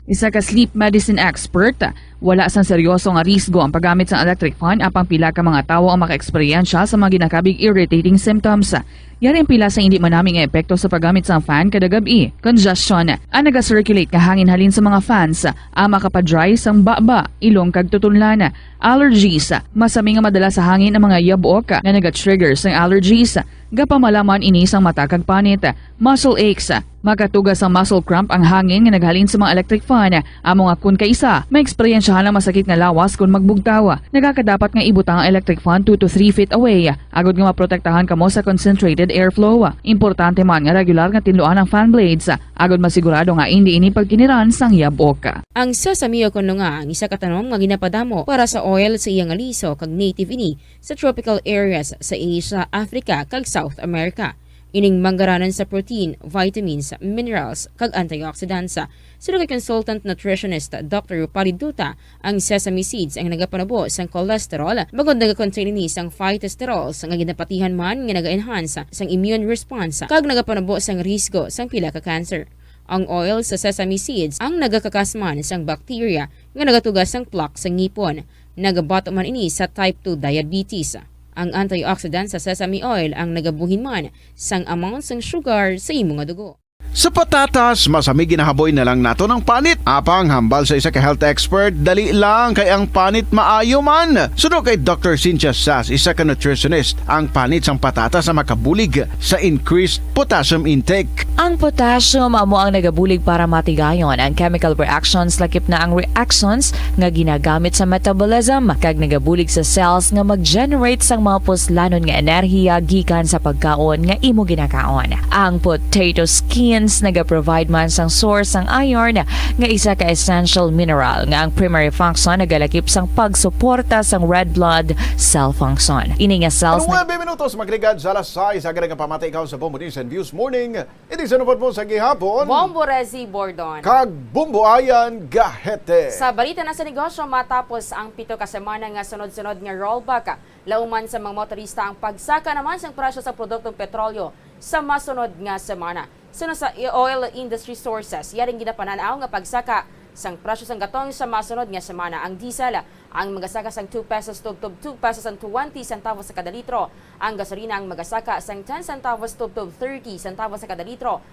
Isa ka sleep medicine expert, wala sang seryoso nga risgo ang paggamit sang electric fan, apang pila ka mga tawo ang makaeksperyensya sa mga ginakabig irritating symptoms. Yari ang pila sa hindi manami nga epekto sa paggamit sang fan kada gab-i. Congestion. Ang naga-circulate nga hangin halin sa mga fans, ang makapa-dry sang baba, ilong kag tutunlan. Allergies. Masami nga madala sa hangin ang mga yabok nga naga-trigger sang allergies. Gapamalaman ini sang mata kag panit. Muscle aches. Makatuga sang muscle cramp ang hangin nga naghalin sa mga electric fan. Amo nga kun kaisa, maeksperiensyahan ang masakit nga lawas kon magbugtaw. Nagakadapat nga ibutang ang electric fan two to three feet away, agod nga maprotektahan kamo sa concentrated airflow. Importante man nga regular nga tinluan ang fan blades, agod masigurado nga indi ini pagkiniran sang yabok. Ang sesame o kon lunga ang isa ka tanom nga ginapadamo para sa oil sa iya nga liso, kag native ini sa tropical areas sa Asia, Africa, kag South America. Ining manggaranan sa protein, vitamins, minerals, kag antioxidants. Suno kay consultant nutritionist Doctor Rupali Duta, ang sesame seeds ang nagapanubo sang cholesterol, bangod nagakontain ini sang phytosterols nga ginapatihan man nga naga-enhance sang immune response kag nagapanubo sang risgo sang pila ka cancer. Ang oil sa sesame seeds ang nagakakas man sang bacteria nga nagatuga sang plaque sa ngipon. Nagabato man ini sa type two diabetes. Ang antioxidant sa sesame oil ang nagabuhin man sang amount sang sugar sa imo nga dugo. Sa patatas, masami ginahaboy na lang naton ang panit. Apang hambal sa isa ka health expert, dali lang kay ang panit maayo man. Suno kay Doctor Cynthia Sass, isa ka nutritionist, ang panit sang patatas ang makabulig sa increased potassium intake. Ang potassium amo ang nagabulig para matigayon ang chemical reactions, lakip na ang reactions nga ginagamit sa metabolism, kag nagabulig sa cells nga mag-generate sang mga puslanon nga enerhiya gikan sa pagkaon nga imo ginakaon. Ang potato skins nagaprovide man sang source sang iron, nga isa ka essential mineral nga ang primary function nagalakip sang pagsuporta sang red blood cell function. Ini nga cells nag- Nuebe minutos magligad sa alas sais, aga nga pamati ikaw sa Bombo News and Views Morning. Iti sa nupot mo sa gihapon. Bombo Rezi Bordon. Kag Bombo Ayan Gahete. Sa balita na sa negosyo, matapos ang pito ka semana nga sunod-sunod nga rollback, lauman sa mga motorista ang pagsaka naman sang presyo sa produktong petrolyo sa masunod nga semana. Suno sa i-, oil industry sources, yaring ginapanan-aw nga pagsaka sang presyo sang gatong sa masunod nga semana. Ang diesel ang magasaka sang two pesos tubtob two pesos and twenty centavos sa kada litro. Ang gasolina ang magasaka sang ten centavos tubtob thirty centavos sa kada litro.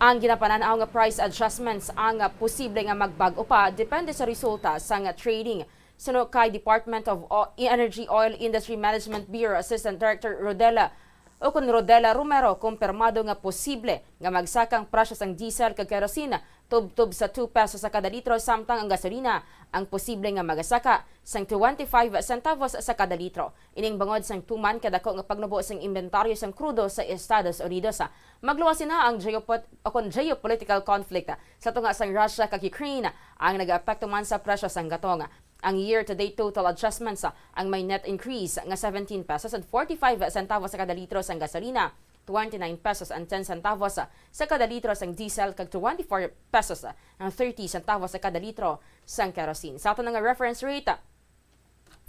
Ang ginapanan-aw nga price adjustments ang posible nga magbag-o pa depende sa resulta sang trading. Suno kay Department of O-, Energy Oil Industry Management Bureau Assistant Director Rodela o kon Rodela Romero, kumpirmado nga posible nga magsaka ang presyo sang diesel kag kerosene tubtob sa two pesos sa kada litro, samtang ang gasolina ang posible nga magasaka sang twenty-five centavos sa kada litro. Ining bangod sang tuman kadako nga pagnubo sang inventaryo sang krudo sa Estados Unidos. Magluwas sina ang geopot-, o kon geopolitical conflict sa tunga sang Russia kag Ukraine ang nagaapekto man sa presyo sang gatong. Ang year-to-date total adjustments, ah, ang may net increase nga seventeen pesos and forty-five centavos sa kada litro sang gasolina, twenty-nine pesos and ten centavos sa kada litro sang diesel, kag twenty-four pesos and thirty centavos sa kada litro sang kerosene. Sa aton nga reference rate,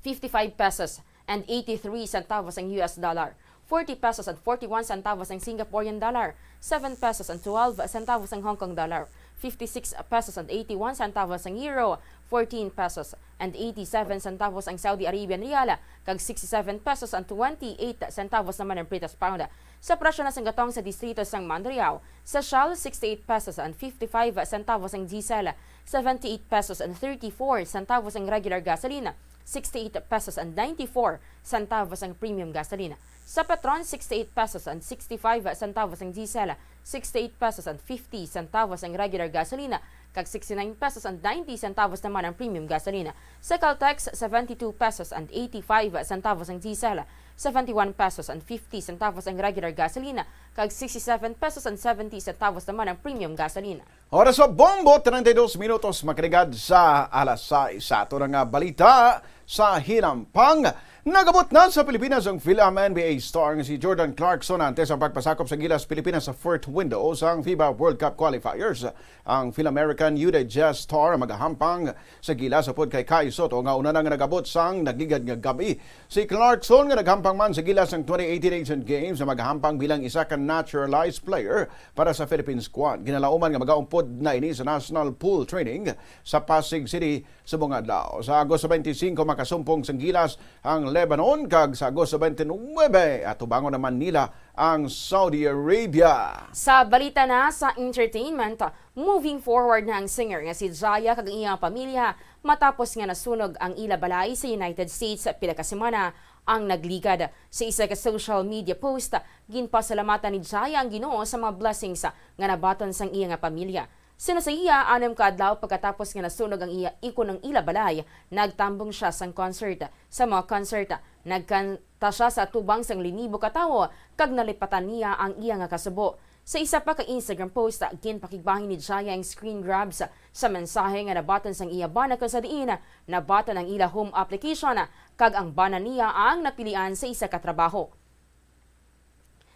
fifty-five pesos and eighty-three centavos ang U S dollar, forty pesos and forty-one centavos ang Singaporean dollar, seven pesos and twelve centavos ang Hong Kong dollar, fifty-six pesos and eighty-one centavos ang euro, fourteen pesos and eighty-seven centavos ang Saudi Arabian rial, kag sixty-seven pesos and twenty-eight centavos naman ang British pound. Sa presyo na sang gatong sa distrito sang Mandurriao, sa Shell, sixty-eight pesos and fifty-five centavos ang diesel, seventy-eight pesos and thirty-four centavos ang regular gasoline, sixty-eight pesos and ninety-four centavos ang premium gasoline. Sa Petron, sixty-eight pesos and sixty-five centavos ang diesel, sixty-eight pesos and fifty centavos ang regular gasoline, kag sixty-nine pesos and ninety centavos naman ang premium gasoline. Sa Caltex, seventy-two pesos and eighty-five centavos ang diesel, seventy-one pesos and fifty centavos ang regular gasoline, kag sixty-seven pesos and seventy centavos naman ang premium gasoline. Oras sa Bombo, treinta y dos minutos, makalingkod sa alas sais. Sa ato na nga balita sa hinampang, nagabot na sa Pilipinas ang Fil-Am N B A star nga si Jordan Clarkson antes ang pagpasakop sa Gilas Pilipinas sa fourth window sang FIBA World Cup qualifiers. Ang Fil-American Utah Jazz star magahampang sa Gilas upod kay Kai Sotto nga una na nga nagabot sang nagligad nga gab-i. Si Clarkson nga naghampang man sa Gilas sang twenty eighteen Asian Games na magahampang bilang isa ka naturalized player para sa Philippine squad. Ginalauman nga magaumpod na ini sa national pool training sa Pasig City subong adlaw. Sa Agosto twenty-five, makasumpong sang Gilas ang Lebanon, kag sa Agosto twenty-nine, atubangon naman nila ang Saudi Arabia. Sa balita na sa entertainment, moving forward na ang singer nga si Jaya kag ang iyang pamilya matapos nga nasunog ang ila balay sa United States pila ka semana ang nagligad. Sa isa ka social media post, ginpasalamatan ni Jaya ang Ginoo sa mga blessings nga nabaton sang iya nga pamilya. Sino sa iya, anom ka adlaw pagkatapos nga nasunog ang iya ikon ang ila balay, nagtambong siya sang concert. Sa mga concert, nagkanta siya sa atubang sang linibo ka tawo kag nalipatan niya ang iya nga kasubo. Sa isa pa ka Instagram post, ginpakigbahin ni Jaya ang screen grabs sa mensahe nga nabaton sang iya bana, kung sa diin nabaton ang ila home application kag ang bana niya ang napilian sa isa ka trabaho.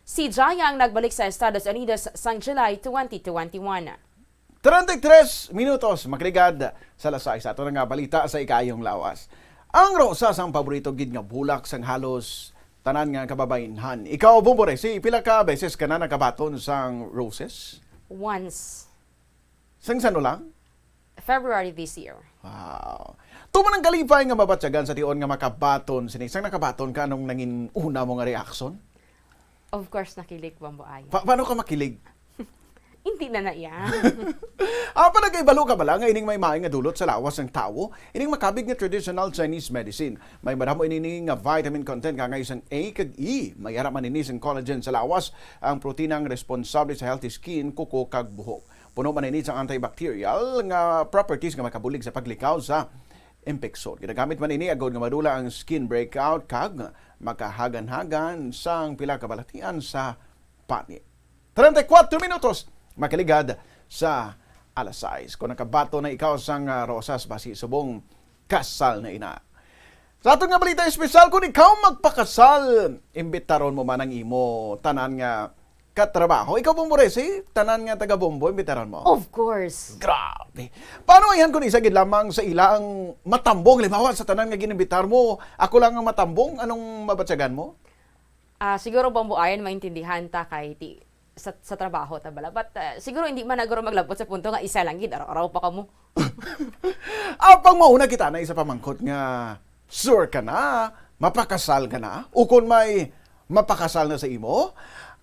Si Jaya ang nagbalik sa Estados Unidos sang July twenty twenty-one. Treinta y tres minutos, makaligad sa alas sais, ato na nga balita sa ikaayong lawas. Ang rosas ang paborito gid nga bulak sang halos tanan nga kababaynhan. Ikaw, Bombo Resi, pila ka beses ka na nakabaton sang roses? Once. Sang sano lang? February this year. Wow. Tuman ang kalipay nga mabatyagan sa tion nga makabaton sini. Sang nakabaton ka, anong nangin una mo nga reaksyon? Of course, nakilig, Bombo Ayan. Pa- paano ka makilig? Hindi na na iya. Ah, panagkahibalo ka bala nga ining may maay nga dulot sa lawas sang tawo? Ining makabig nga traditional Chinese medicine. May madamo ini nga vitamin content, kangay sang A kag E. May ara man ini sang collagen sa lawas, ang protina nga responsable sa healthy skin, kuko, kag buhok. Puno man ini sang antibacterial nga properties nga makabulig sa paglikaw sa impeksyon. Ginagamit man ini agod nga madula ang skin breakout kag makahagan-hagan sang pila ka balatian sa panit. Treinta y cuatro minutos, makaligad sa alas sais. Kung nakabaton na ikaw sang, ah, rosas, basi subong kasal na ina. Sa aton nga balita espesyal, kung ikaw magpakasal, imbitaron mo man ang imo tanan nga katrabaho. Ikaw, Bombo Resi, tanan nga taga Bombo, imbitaron mo? Of course. Grabe. Paano ayhan kung isa gid lamang sa ila ang matambong? Halimbawa, sa tanan nga ginimbitar mo, ako lang ang matambong. Anong mabatyagan mo? Ah, siguro, Bombo Ayan, maintindihan ta kay ti, sa, sa trabaho ta bala. But, ah, siguro hindi man na guro maglabot sa punto nga isa lang gid, araw-araw pa kamo. Apang mauna kita na isa pamangkot nga, sure ka na? Mapakasal ka na? Ukon may mapakasal na sa imo?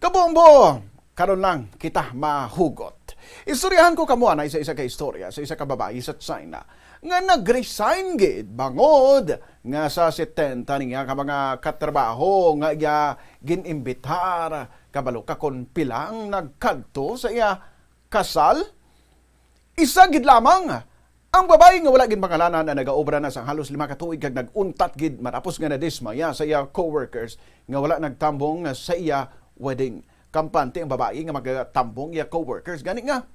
Kabombo, karon lang kita mahugot. Istoryahan ko kamo anay sa isa ka istorya sa isa ka babayi sa China nga nag-resign gid bangod nga sa setenta niya ka mga katrabaho nga iya gin-imbitar, kabalo ka kon pila ang nagkadto sa iya kasal? Isa gid lamang ang babayi nga wala ginpangalanan na nagaobra na sang halos lima ka tuig kag nag-untat gid matapos nga nadismaya sa iya coworkers nga wala nagtambong sa iya wedding. Kampante ang babayi nga magatambong iya coworkers, gani nga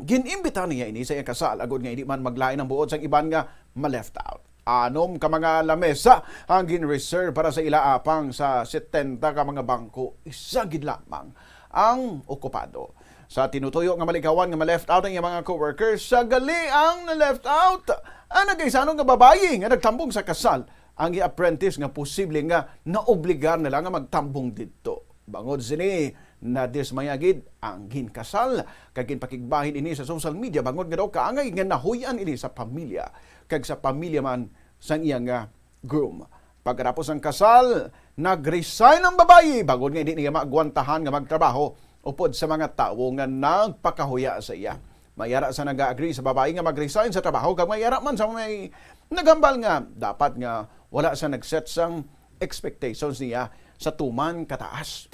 gin-imbita niya ini sa iya kasal agod nga hindi man maglain ang buot sang iban nga ma-left out. Anom ka mga lamesa ang gin-reserve para sa ila, apang sa setenta ka mga bangko, isa gid lamang ang okupado. Sa tinutuyo nga malikawan nga ma-left out ang iyang mga coworkers, sa gali ang na-left out ang nagkaisanon nga babayi nga nagtambong sa kasal, ang iya apprentice nga posible nga naobligar na lang nga magtambong didto. Bangod sini, nadismaya gid ang ginkasal, kag ginpakigbahin ini sa social media bangod nga daw kaangay nga nahuy-an ini sa pamilya, kag sa pamilya man sang iya nga groom. Pagkatapos ang kasal, nag-resign ang babayi bangod nga hindi niya maagwantahan nga magtrabaho upod sa mga tawo nga nagpakahuya sa iya. May ara sa nag-agree sa babayi nga mag-resign sa trabaho, kag may ara man sa may naghambal nga dapat nga wala sa nag-set sang expectations niya sa tuman kataas.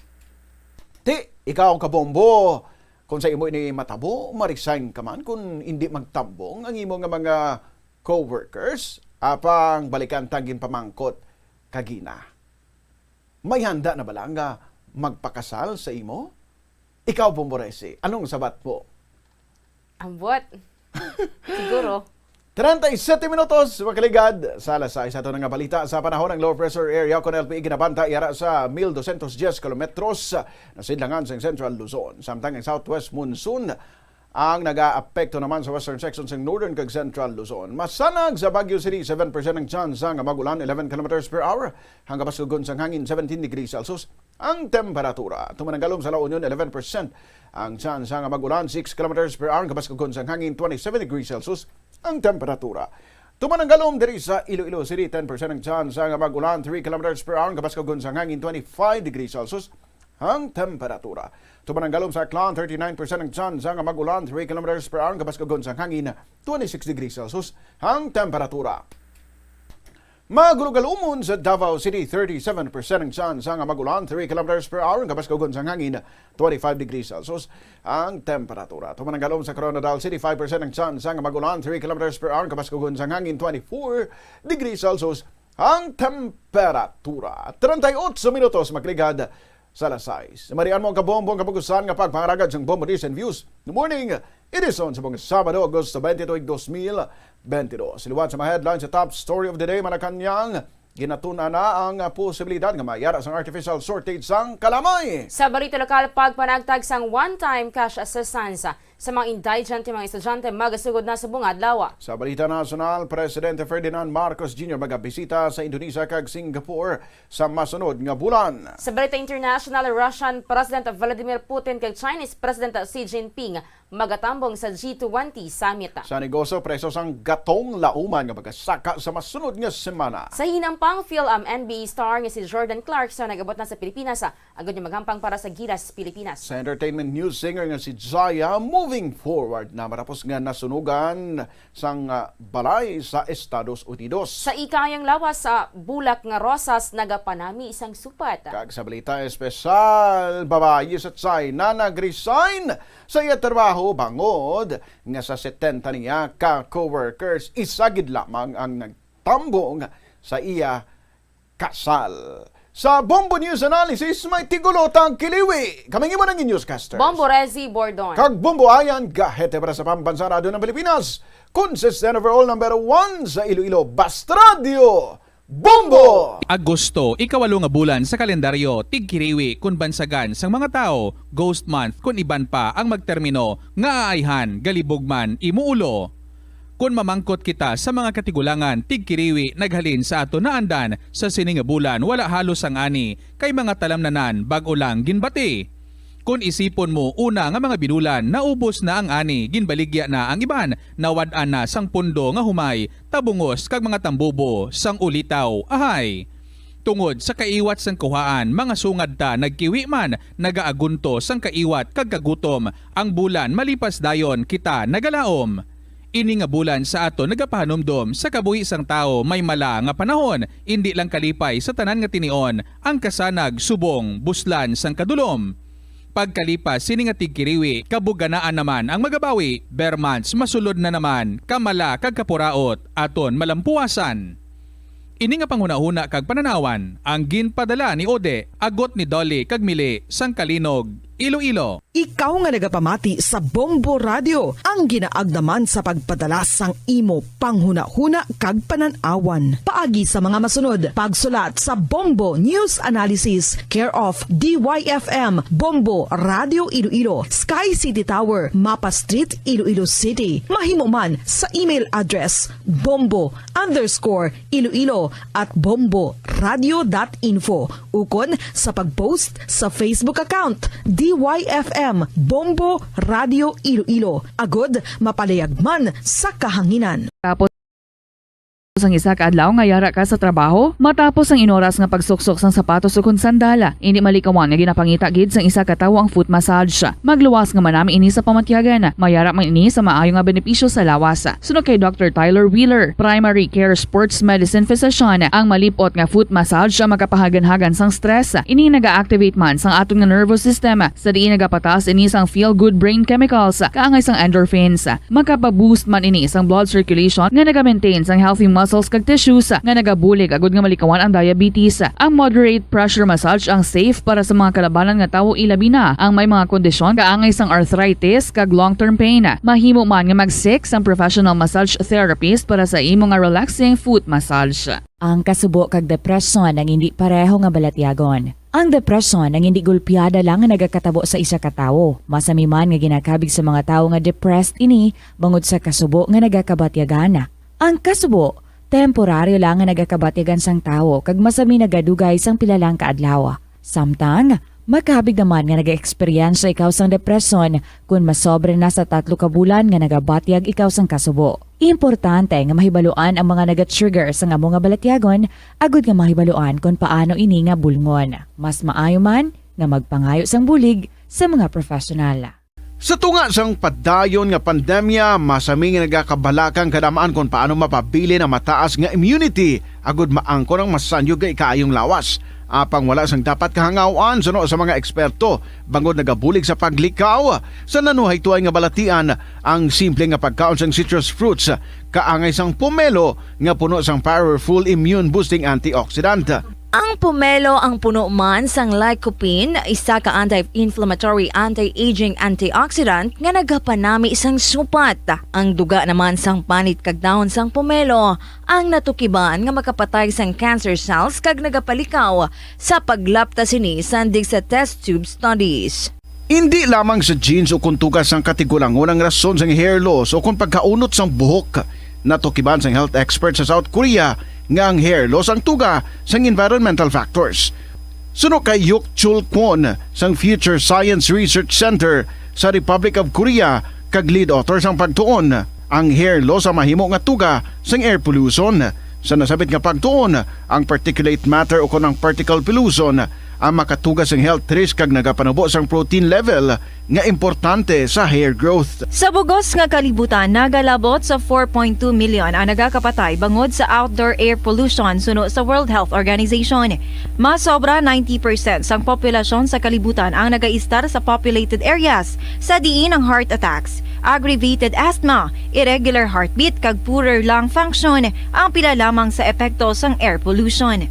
Ti, ikaw, kabombo, kung sa imo ini matabo, ma-resign ka man kung hindi magtambong ang imo nga mga co-workers, apang balikan ta ginpamangkot kagina. May handa na bala nga magpakasal sa imo? Ikaw, Bombo Resi, anong sabat mo? Ambot. Siguro. Treinta y siete minutos, makaligad sa alas sais. Ato na nga balita sa panahon, ang low pressure area kon L P E ginabanta yara sa mil dosyentos diyes kilometros na sidlangan sa Central Luzon. Samtang ang southwest monsoon ang nagaapekto naman sa western section sa northern kag central Luzon. Masanag sa Baguio City, seven percent ang tsansa nga mag-ulan, eleven kilometers per hour ang kabaskugon sang hangin, seventeen degrees Celsius ang temperatura. Tumananggalom sa La Union, eleven percent ang tsansa nga mag-ulan, six kilometers per hour ang kabaskugon sang hangin, twenty-seven degrees Celsius ang temperatura. Tumananggalom diri sa Iloilo City, ten percent ang tsansa nga mag-ulan, three kilometers per hour ang kabaskugon sang hangin, twenty-five degrees Celsius ang temperatura. Tumananggalom sa Aklan, thirty-nine percent ang tsansa nga mag-ulan, three kilometers per hour ang kabaskugon sang hangin, twenty-six degrees Celsius ang temperatura. Magulugalumon sa Davao City, thirty-seven percent ang tsansa nga mag-ulan, three kilometers per hour ang kabaskugon sang hangin, twenty-five degrees Celsius ang temperatura. Tumananggalom sa Koronadal City, five percent ang tsansa nga mag-ulan, three kilometers per hour ang kabaskugon sang hangin, twenty-four degrees Celsius ang temperatura. Treinta y ocho minutos makligad sa alas sais. Marian mo ang kabombo ang kapugusan nga pagpangaragad sang Bombo News and Views. Good morning. Edisyon sa mga Sabado, Agosto twenty-two, dos mil twenty-two. Liwat sa mga headlines sa top story of the day, Malacañang, ginatun-an na ang posibilidad nga mayara sang artificial shortage sang kalamay. Sa balita lokal, pagpanagtag sang one-time cash assistance sa mga indigent nga mga estudyante magasugod na sa bungad lawa. Sa balita nasyonal, Presidente Ferdinand Marcos Junior magabisita sa Indonesia kag Singapore sa masunod nga bulan. Sa balita international, Russian President Vladimir Putin kag Chinese President Xi Jinping magatambong sa G twenty Summit. Sa negosyo, presyo sang gatong lauman nga magasaka sa masunod nga semana. Sa hinampang, Fil-Am N B A star nga si Jordan Clarkson nag-abot na sa Pilipinas, agod nga maghampang para sa Gilas Pilipinas. Sa entertainment news, singer nga si Jaya moving forward na matapos nga nasunugan sang, ah, balay sa Estados Unidos. Sa ikayang lawas, sa bulak nga rosas nagapanami sang supat. Kag sa balita espesyal, babayi sa China nag-resign sa iya trabaho bangod nga sa setenta niya ka coworkers, isa gid lamang ang nagtambong sa iya kasal. Sa Bombo News Analysis, may tigulotang kiliwi. Kami ang imo nang newscasters. Bombo Rezi Bordon. Kag Bombo Ayan Gahete para sa Pambansang Radyo ng Pilipinas. Consistent overall number one sa Iloilo, Basta Radyo, Bombo! Agosto, ikawalo nga bulan sa kalendaryo, tigkiriwi kun bansagan sang mga tawo, ghost month kun iban pa ang magtermino nga aayhan, galibog man imo ulo. Kon mamangkot kita sa mga katigulangan, tigkiriwi naghalin sa aton naandan sa sini nga bulan, wala halos ang ani kay mga talamnanan bag-o lang ginbati. Kon isipon mo, una nga mga binulan, naubos na ang ani, ginbaligya na ang iban, nawad-an na sang pundo nga humay, tabungos kag mga tambubo sang ulitaw, ahay. Tungod sa kaiwat sang kuhaan, mga sungad ta nagkiwi man, nagaagunto sang kaiwat kag kagutom, ang bulan malipas dayon kita nagalaom. Ini nga bulan sa aton nagapahanumdom sa kabuhi sang tawo may mala nga panahon, indi lang kalipay sa tanan nga tinion ang kasanag subong buslan sang kadulom. Pagkalipas sini nga tigkiriwi, kabuganaan naman ang magabawi, ber months masulod na naman, kamala kag kapuraot aton malampuasan. Ini nga panghunahuna kag pananawan ang ginpadala ni Ode, agot ni Dolly kag Mili sang Kalinog, Iloilo. Ikaw nga nagapamati sa Bombo Radio, ang ginaagdaman sa pagpadala sang imo panghunahuna kag panan-awan. Paagi sa mga masunod, pagsulat sa Bombo News Analysis, care of D Y F M, Bombo Radio Iloilo, Sky City Tower, Mapa Street, Iloilo City. Mahimo man sa email address bombo underscore iloilo at bombo radio dot info, ukon sa pag-post sa Facebook account D Y F M Bombo Radio Iloilo, agod mapalayag man sa kahanginan. Tapos ang isa ka adlaw nga yara ka sa trabaho, matapos ang inoras nga pagsuksok sang sapatos ukon sandal, indi malikawan nga ginapangita gid sang isa ka tawo ang foot massage. Magluwas nga manami ini sa pamatyagan. Mayara man ini sa maayo nga benepisyo sa lawas. Suno kay Doctor Tyler Wheeler, primary care sports medicine physician, ang malip-ot nga foot massage ang makapahaganhagan sang stress. Ini naga-activate man sang aton nga nervous system, sa diin nagapataas ini sang feel-good brain chemicals, kaangay sang endorphins. Makapa-boost man ini sang blood circulation nga naga-maintain sang healthy muscles kag tissues nga nagabulig agud nga malikawan ang diabetes. Ang moderate pressure massage ang safe para sa mga kalabanan nga tawo, ilabi na ang may mga kondisyon kaangay sang arthritis kag long-term pain. Mahimo man nga mag-seek sang professional massage therapist para sa imo nga relaxing foot massage. Ang kasubo kag depresyon ang indi pareho nga balatyagon. Ang depresyon ang indi gulpiada lang nga nagakatabo sa isa ka tawo. Masami man nga ginakabig sa mga tawo nga depressed ini bangod sa kasubo nga nagakabatyagan. Ang kasubo, temporaryo lang nga nagakabatyagan sang tawo kag masami nagadugay sang pila lang ka adlaw. Samtang, Makabig naman nga nagaeksperyensya ikaw sang depresyon kon masobra na sa tatlo ka bulan nga nagabatyag ikaw sang kasubo. Importante nga mahibaluan ang mga nagatrigger sang amo nga balatyagon agud nga mahibaluan kon paano ini nga bulngon. Mas maayo man nga magpangayo sang bulig sa mga professional. Sa tunga sang padayon nga pandemya, masami nga nagakabalaka ang kadam-an kon paano mapabilin ang mataas nga immunity agud maangkon ang masanyog nga ikaayong lawas. Apang wala sang dapat kahangaw-an suno sa mga eksperto, bangod nagabulig sa paglikaw sa nanuhaytoay nga balatian ang simple nga pagkaon sang citrus fruits, kaangay sang pomelo nga puno sang powerful immune-boosting antioxidant. Ang pomelo ang puno man sang lycopene, isa ka anti-inflammatory, anti-aging antioxidant nga nagapanami sang supat. Ang duga naman sang panit kag dahon sang pomelo ang natukiban nga makapatay sang cancer cells kag nagapalikaw sa paglapta sini sa andig sa test tube studies. Indi lamang sa genes o kon tuga sang katigulangon ang rason sang hair loss o kon pagkaunot sang buhok. Natukiban sang health expert sa South Korea nga ang hair loss ang tuga sang environmental factors. Suno kay Hyuk Chul Kwon sang Future Science Research Center sa Republic of Korea kag lead author sang pagtuon, ang hair loss ang mahimo nga tuga sang air pollution. Sa nasabit nga pagtuon, ang particulate matter o kon ang particle pollution ang makatuga sang health risk kag nagapanubo sang protein level nga importante sa hair growth. Sa bugos nga kalibutan, nagalabot sa four point two million ang nagakapatay bangod sa outdoor air pollution, suno sa World Health Organization. Mas sobra ninety percent sang populasyon sa kalibutan ang nagaistar sa populated areas, sa diin ang heart attacks, aggravated asthma, irregular heartbeat, kag poorer lung function ang pila lamang sa epekto sang air pollution.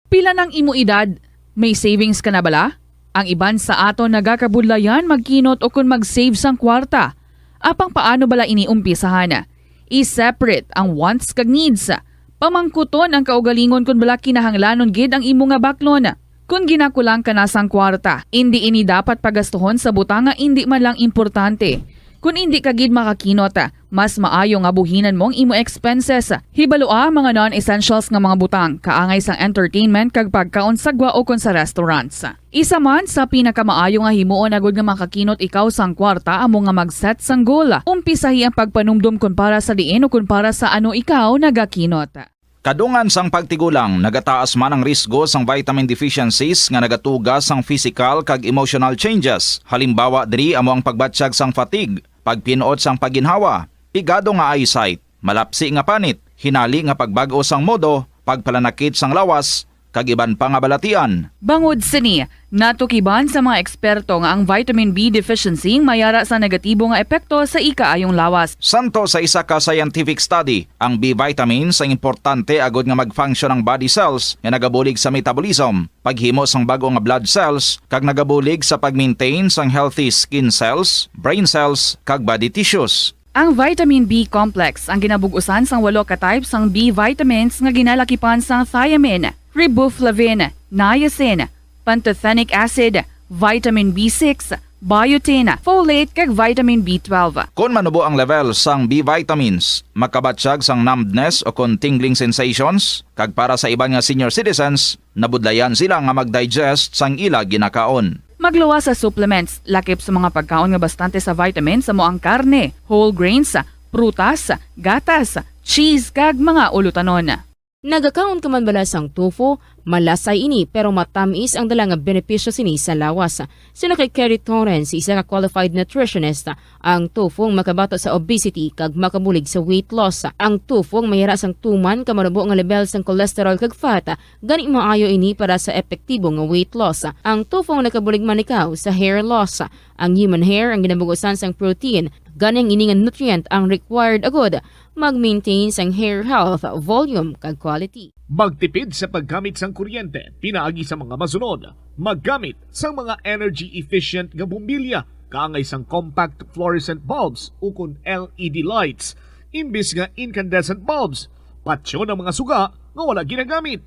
Pila nang imo edad? May savings ka na bala? Ang iban sa aton nagakabudlayan magkinot ukon mag-save sang kwarta. Apang paano bala ini umpisahan? I-separate ang wants kag needs. Pamangkuton ang kaugalingon kon bala kinahanglanon gid ang imo nga baklon. Kon ginakulang ka na sang kwarta, indi ini dapat pagastuhon sa butang nga indi man lang importante. Kon indi ka gid makakinot, mas maayo nga buhinan mo ang imo expenses. Hibalua ang mga non-essentials nga mga butang, kaangay sang entertainment kag pagkaon sa gwa ukon sa restaurants. Isa man sa pinakamaayo nga himuon agud nga makakinot ikaw sang kwarta amo nga mag-set sang goal. Umpisahi ang pagpanumdom kon para sa diin ukon para sa ano ikaw nagakinot. Kadungan sang pagtigulang, nagataas man ang risgo sang vitamin deficiencies nga nagatuga sang physical kag emotional changes. Halimbawa diri amo ang pagbatyag sang fatigue, pagpin-ot sang pagginhawa, pigado nga eyesight, malapsi nga panit, hinali nga pagbag-o sang modo, pagpalanakit sang lawas, kag iban pa nga balatian. Bangod sini, natukiban sa mga eksperto nga ang vitamin B deficiency may ara sa negatibo nga epekto sa ikaayong lawas. Santo sa isa ka scientific study, ang B vitamins ang importante agud nga mag-function ang body cells nga nagabulig sa metabolism, paghimo sang bag-o nga blood cells, kag nagabulig sa pag-maintain sang healthy skin cells, brain cells, kag body tissues. Ang vitamin B complex ang ginabug-usan sang walo ka type sang B vitamins nga ginalakipan sang thiamine, riboflavin, niacin, pantothenic acid, vitamin B six, biotin, folate, kag vitamin B twelve. Kon manubo ang level sang B vitamins, makabatyag sang numbness o kon tingling sensations, kag para sa iban nga senior citizens, nabudlayan sila nga mag-digest sang ila ginakaon. Magluwas sa supplements, lakip sa mga pagkaon nga bastante sa vitamins amo ang karne, whole grains, prutas, gatas, cheese, kag mga ulutanon. Nagakaon ka man bala sang tofu? Malasay ini, pero matamis ang dala nga benepisyo sini sa lawas. Suno kay Kerry Torrens, isa ka qualified nutritionist, ang tofu ang makabato sa obesity kag makabulig sa weight loss. Ang tofu ang may ara sang tuman ka manubo nga level sang cholesterol kag fat, gani maayo ini para sa epektibo nga weight loss. Ang tofu ang nakabulig man ikaw sa hair loss. Ang human hair ang ginabug-usan sang protein, gani ang ini nga nutrient ang required agud mag-maintain sang hair health, volume, kag quality. Magtipid sa paggamit sang kuryente pinaagi sa mga masunod. Maggamit sang mga energy-efficient nga bombilya, kaangay sang compact fluorescent bulbs ukon L E D lights, imbis nga incandescent bulbs. Patyon ang mga suga nga wala ginagamit.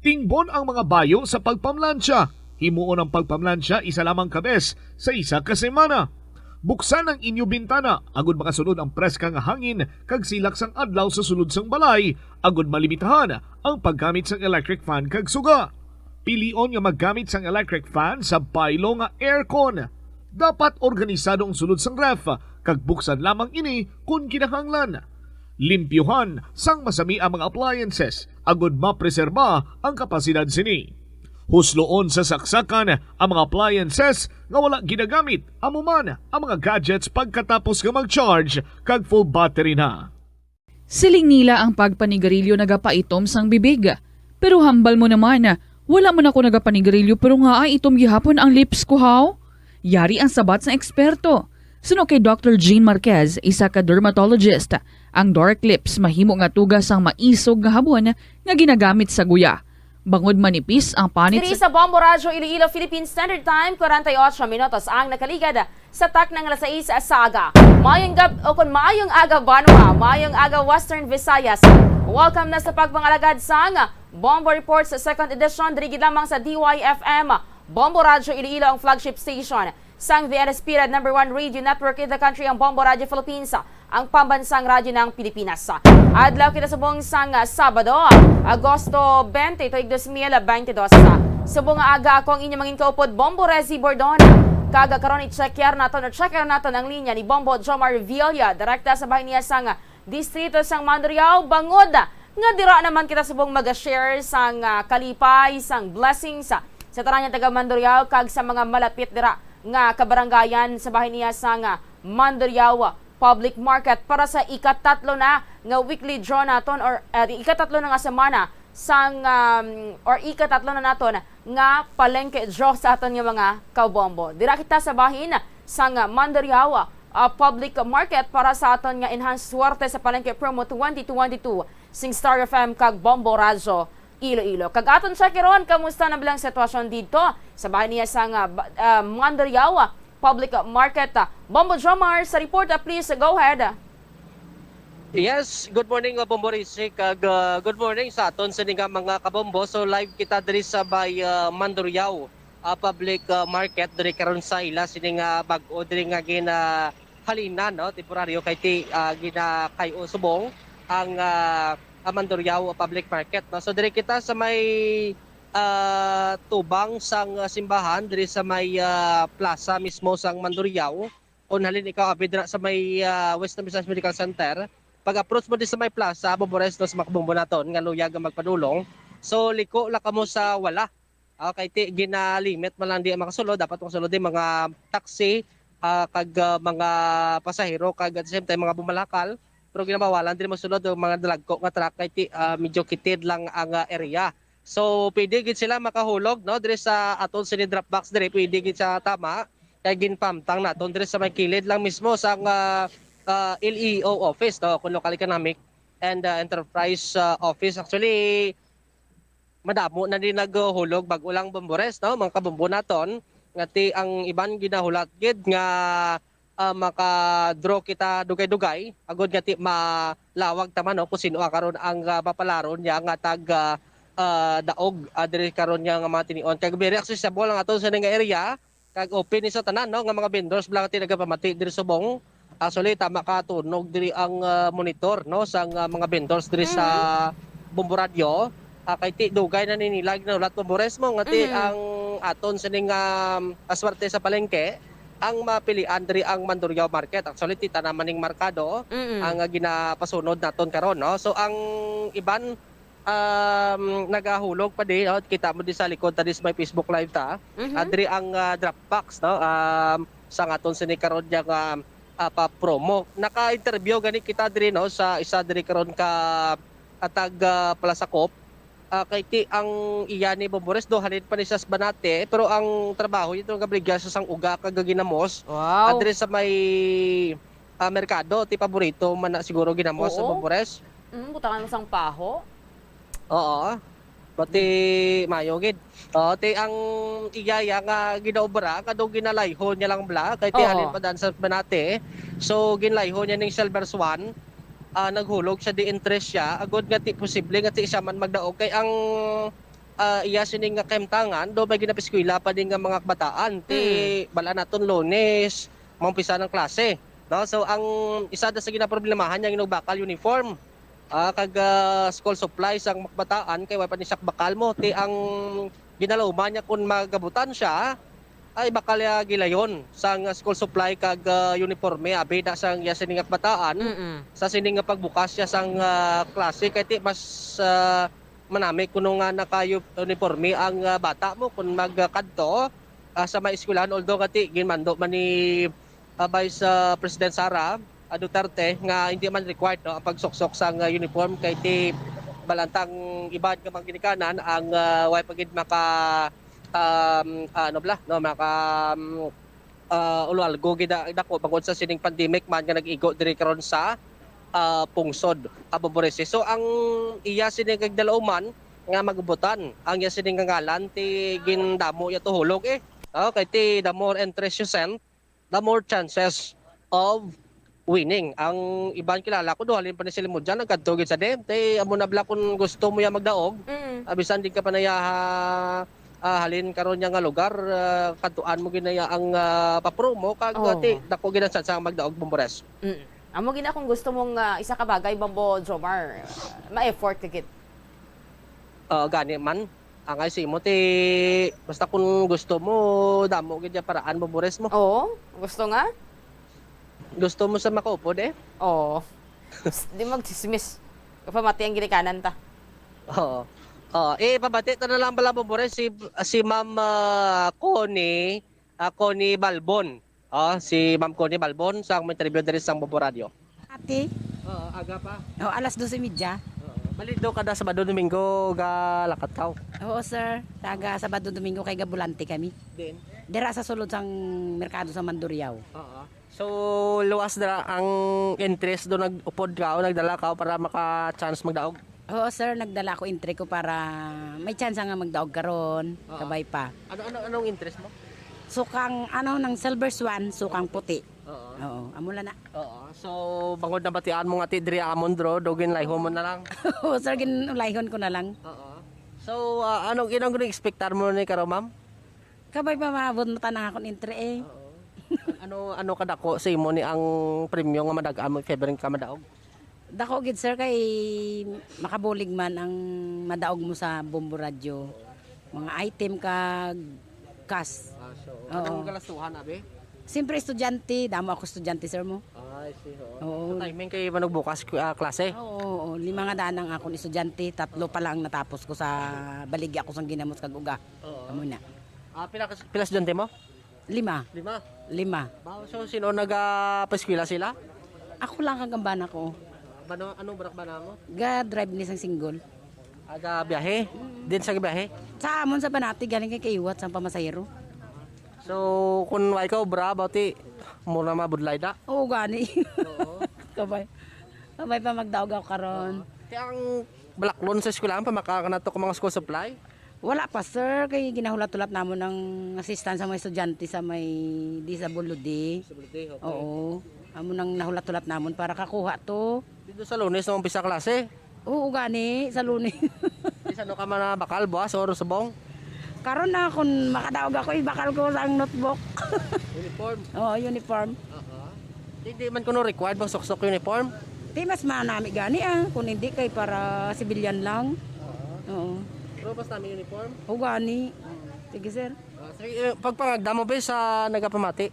Tingbon ang mga bayo sa pagpamlansya. Himuon ang pagpamlansya isa lamang ka bes sa isa ka semana. Buksan ang inyo bintana agud makasulod ang preska nga hangin kag silak sang adlaw sa sulod sang balay, agud malimitahan ang paggamit sang electric fan kag suga. Pilion nga maggamit sang electric fan sa baylo nga aircon. Dapat organisado ang sulod sang ref, kag buksan lamang ini kon kinahanglan. Limpyuhan sang masami ang mga appliances agod mapreserba ang kapasidad sini. Husloon sa saksakan ang mga appliances nga wala ginagamit, amo man ang mga gadgets pagkatapos nga mag-charge kag full battery na. Siling nila ang pagpanigarilyo nagapaitom sang bibig. Pero hambal mo naman, wala man ako nagapanigarilyo pero nga ay itom gihapon ang lips ko, haw? Yari ang sabat sang eksperto. Suno kay Doctor Jean Marquez, isa ka dermatologist, ang dark lips mahimo nga tuga sang maisog nga habon nga ginagamit sa guya. Bangod manipis ang panit Diri sa sa Bombo Radyo Iloilo, Philippine Standard Time, kwarenta y ocho minutos ang nakaligad sa takna nga alas sais sa aga. Maayong gab-, o kon maayong aga, Banwa, maayong aga, Western Visayas. Welcome na sa pagpangalagad sang Bombo Report sa second edition, diri gid lamang sa D Y F M. Bombo Radyo Iloilo ang flagship station sang V N S P Red number one radio network in the country, ang Bombo Radyo Philippines, ang pambansang radyo ng Pilipinas. Adlaw kita subong sang Sabado, Agosto twenty, tuig dos mil bentidós. Subong nga aga, ako ang inyong mangin kaupod, Bombo Rezi Bordon. Kag karon i-check naton, o check naton ang linya ni Bombo Jomar Villa, direkta sa bahin niya sang distrito sang Mandurriao, bangod nga dira naman kita subong mag-share sang, ah, kalipay, sang blessings, ah, sa tanan nga taga Mandurriao kag sa mga malapit dira nga kabarangayan sa bahin niya sang, ah, Mandurriao Public Market para sa ikatatlo na nga weekly draw naton, or, ah, ikatatlo na nga semana sang, um, or ikatatlo na naton nga palengke draw sa aton nga mga kabombo. Dira kita sa bahin sang Mandurriao, ah, Public Market para sa aton nga enhanced swerte sa palengke promo twenty twenty-two sing Star F M kag Bombo Radyo Iloilo. Kag aton check ron, kamusta na bilang sitwasyon didto sa bahin niya sang, ah, ba-, ah, Mandurriao Public Market? Ah, Bombo Jomar sa report, ah, please go ahead. Yes, good morning, uh, Bombo Rizky, kag, uh, good morning sa aton sini nga mga kabombo. So, live kita diri sa may, uh, Mandurriao, uh, Public, uh, Market diri karon sa ila sini nga bag-o diri nga ginahalinan, no, temporaryo kay ti, uh, ginakay-o subong ang, uh, uh, Mandurriao Public Market, no. So, diri kita sa may, uh, tubang sang, uh, simbahan, diri sa may, uh, plaza mismo sang Mandurriao. Kon halin ikaw abi dira sa may, ah, West Nueva Ecija Medical Center, pag-approach mo di sa may plaza, Bombo Rez, no, sa mga kabombo naton nga luyag nga magpadulong. So, liko lang kamo sa wala. Ah, kay ti, ginalimit man lang di ang makasulod, dapat makasulod di mga taxi, ah, kag, ah, mga pasahero, kag at the same time, mga bumalakal. Pero ginabawalan din magsulod ang mga dalagko nga truck, kay ti, ah, medyo kitid lang ang, ah, area. So, pwede gid sila makahulog, no, diri sa aton sini drop box diri, pwede gid sa tama. Kay ginpamtang naton diri sa may kilid lang mismo sang, ah, ah, L E O office, no, kung Local Economic and, ah, Enterprise, ah, Office. Actually, madamo na din naghulog, bag-o lang, Bombo Rez, no, mga kabombo naton, nga ti ang iban ginahulat gid nga ah, maka-draw kita dugay-dugay, agod nga ti malawag ta man, no, kung sino ang karon ang, ah, papalaron niya nga tag, ah, ah, daog, ah, diri karon niya nga mga tinion. Kag very accessible ang aton sa nga area, kag open ni sa tanan, no, nga mga vendors, bala ti nagapamati diri subong. Actually, tama ka, tunog diri ang, ah, monitor, no, sang, ah, mga vendors diri sa Mhm. Bombo Radyo. Ah, kay ti dugay na ni nila ginahulat, Bombo Rez, mo nga ti Mhm. ang aton sining, um, aswerte sa palengke, ang mapilian diri ang Mandurriao Market. Actually, ti tana man ning merkado Mm. ang, ah, ginapasunod naton karon, no? So, ang iban, um, nagahulog pa di, no? Kita mo di sa likod ta di sa may Facebook Live ta. Mhm. Ah, diri ang, ah, drop box, no? Um, sa aton sini karon nga, ah, pa-promo. Naka-interview gani kita diri, no, sa isa diri karon ka, ah, tag, ah, Palasakop. Ah, kay ti ang iya ni Bombo Rez, do, halin pa ni siya sa Banate, pero ang trabaho niya, itong gabrigya sa sang uga kag ginamos. Wow. Ah, diri sa may, ah, merkado, ti paborito man na siguro ginamos sa Oo. Bombo Rez. Mm, butangan mo sang paho. Oo. Pati mayo gid. Oo, ti ang iya, iya nga ginaobra, kado ginalayho niya lang bala, kay ti Oo. halin pa dan sa Banate. So, ginlayho niya ning Silver Swan. Ah, naghulog siya di interest siya, agod nga ti posible nga ti siya man magdaog. Kay ang, ah, iya sini nga kahimtangan, do may ginapiskwela pa din nga mga kabataan. Ti Mm. bala naton Lunes, maumpisa ng klase, no? So, ang isa da sa ginaproblemahan niya, yung bakal uniform, ah, kag, ah, school supplies ang mga kabataan, kay wala pa ni siya bakal mo. Ti ang, ginalauman niya kon magabutan siya, ay bakal niya gilayon sang school supply kag, ah, uniforme abi na sang iya sini nga kabataan. Mm-mm. Sa sini nga pagbukas siya sang, ah, klase kay ti mas, ah, manami kuno nga naka-uniforme ang, ah, bata mo kon magkadto, ah, sa may eskwelahan, although nga ti ginmando man ni, ah, Vice, ah, President Sara, ah, Duterte nga hindi man required, no, ang pagsuksok sang, ah, uniform kay ti balantang iban nga mga ginikanan ang, ah, way pa gid maka, um, ano bala, no, maka, um, ah, ulo algo gid da-, dako bangod sa sining pandemic man nga nag-igo diri karon sa, ah, pungsod, ah, Bomboreses. So ang iya sini kag dalauman nga magubutan ang iya sini nga ngalan ti gindamo iya tuhulog eh. Oh, kay ti the more entries you send, the more chances of winning. Ang iban kilala ko, do, halin pa ni sila mo dyan, nagkadto gid sa D M T. Amo na bala kung gusto mo yan magdaog, Mm. ah, bisan di ka pa naya, ah, halin karon niya nga lugar, ah, kadtuan mo ginaya ang, ah, papromo, kag, Oh. ah, ti, dako gid ang tsansa ang magdaog, Bombores. Mm. Amo gina kung gusto mong, ah, isa ka bagay, Bombo Jomar, ma-effort ka gid. Oo, gani man. Angay sa imo, ti, basta kung gusto mo, damo gid ya paraan mo, bures mo. Oo, gusto nga. Gusto mo sa makaupod, eh? Oo. Psst, di magchismis. Kapamati ang ginikanan ta. Oo. Oo. Eh, pabati ta na lang bala, bures, si, si Ma'am, ah, Connie, ah, Connie Balbon. Oh, si Ma'am Connie Balbon sa akong interview diri sa Bombo Radio. Ate? Oo, aga pa. Oh, alas dos y media. Oo. Bali, do kada Sabado, Domingo, galakat ka? Oo, sir. Taga Sabado, Domingo kay gabulante kami. Din? Dira sa sulod sang merkado sa Mandurriao. Oo. So, luwas dira ang interest do nag-upod ka o nagdala ka para maka-chance magdaog? Oo, sir, nagdala ko entry ko para may tsansa nga magdaog karon, Oo. kabay pa. Ano, ano, anong interest mo? Sukang, ano, ng silver swan, sukang puti. Oo. Oo, amo lang na. Oo. So, bangod nabatian mo nga ti diri amon dro, do ginlayhon mo na lang. Oo, sir, ginulayhon ko na lang. Oo. So, ah, anong, anong gina-expectar mo ni karo, ma'am? Kabay pa maabot mo tanang akong entry, eh. Oo. Ano, ano kadako sa imo ni ang premyo nga madag-an mo, if ever ka madaog? Dako gid, sir, kay makabulig man ang madaog mo sa Bombo Radyo. Mga item kag cash. Ah, so, Oo. anong galastuhan, abi? Siyempre, estudyante. Damo ako estudyante, sir, mo. Ah, I see, oo. Oo. Sa timing kay manugbukas, ah, klase? Oo, oo. Lima nga daan ang akong estudyante. Tatlo pa lang ang natapos ko sa baligya ko sang ginamos kag uga. Oo. Amo na. Ah, pila ka, pila estudyante mo? Lima. Lima? Lima. Ba, so, sino naga-, paeskwela sila? Ako lang kag ang bana ko. Bana, anong brak bana mo? Ga-drive ni sang single. Aga biyahe? Din sa biyahe? Sa amon sa Banati, galing kay kaiwat sang pamasahero. So, kung wa ikaw, bra, bati, mura mabudlay da? Oo, gani. Oo. Kabay. Kabay pa magdaog ako karon. Ti ang balaklon sa eskwelahan, pa makakanato ko mga school supply? Wala pa, sir, kay ginahulat-hulat namon ang assistance sa mga estudyante sa may D S W D. Sa Bulde, okay. Oo. Amo nang nahulat-hulat namon para kakuha to. Dito sa Lunes na umpisa klase? Oo, gani, sa Lunes. Di sa ano ka man na bakal, buwas or subong? Karon na, kung makadaog ako, ibakal ko sa ang notebook. Uniform? Oo, uniform. Oo. Di, di man kuno required bang suksok uniform? Di mas manami gani, ah, kung hindi kay para civilian lang. Oo. Oo. Pero mas nami uniform? Oo, gani. Mm. Sige, sir. Ah, sige, eh, pagpangagda mo, be, sa nagapamati?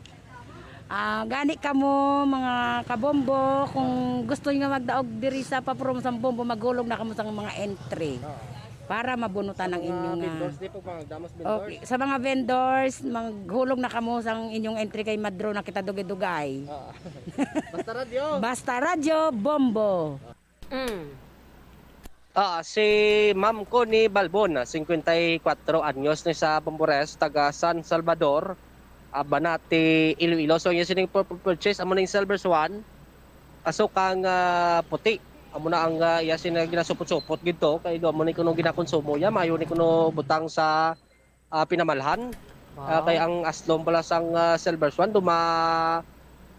Ah, gani kamo, mga kabombo, kung gusto nyo nga magdaog diri sa Papurom sang Bombo, maghulog na kamo sang mga entry Oo. para mabunutan ang Mga inyo nga vendors, di pagpangagda mo sa vendors? Okay. Sa mga vendors, maghulog na kamo sang inyong entry kay madro na kita dugay-dugay. Oo. Basta radyo. Basta radyo, bombo. Mm. Ah, si Ma'am Connie Balbon, ah, singkwenta y kwatro anyos ni sa Bombores, taga San Salvador, ah, Banati, Iloilo. So, iya sining pu-, pu-, purchase, amo ning Silver Swan, aso kang, ah, puti. Amo na ang, ah, iya sini ginasupot-supot gid to, kay do amo ni kuno ginakonsumo iya, maayo ni kuno butang sa ah, pinamalhan. Ah, Wow. kay ang aslom pala sang, ah, Silver Swan, duma-,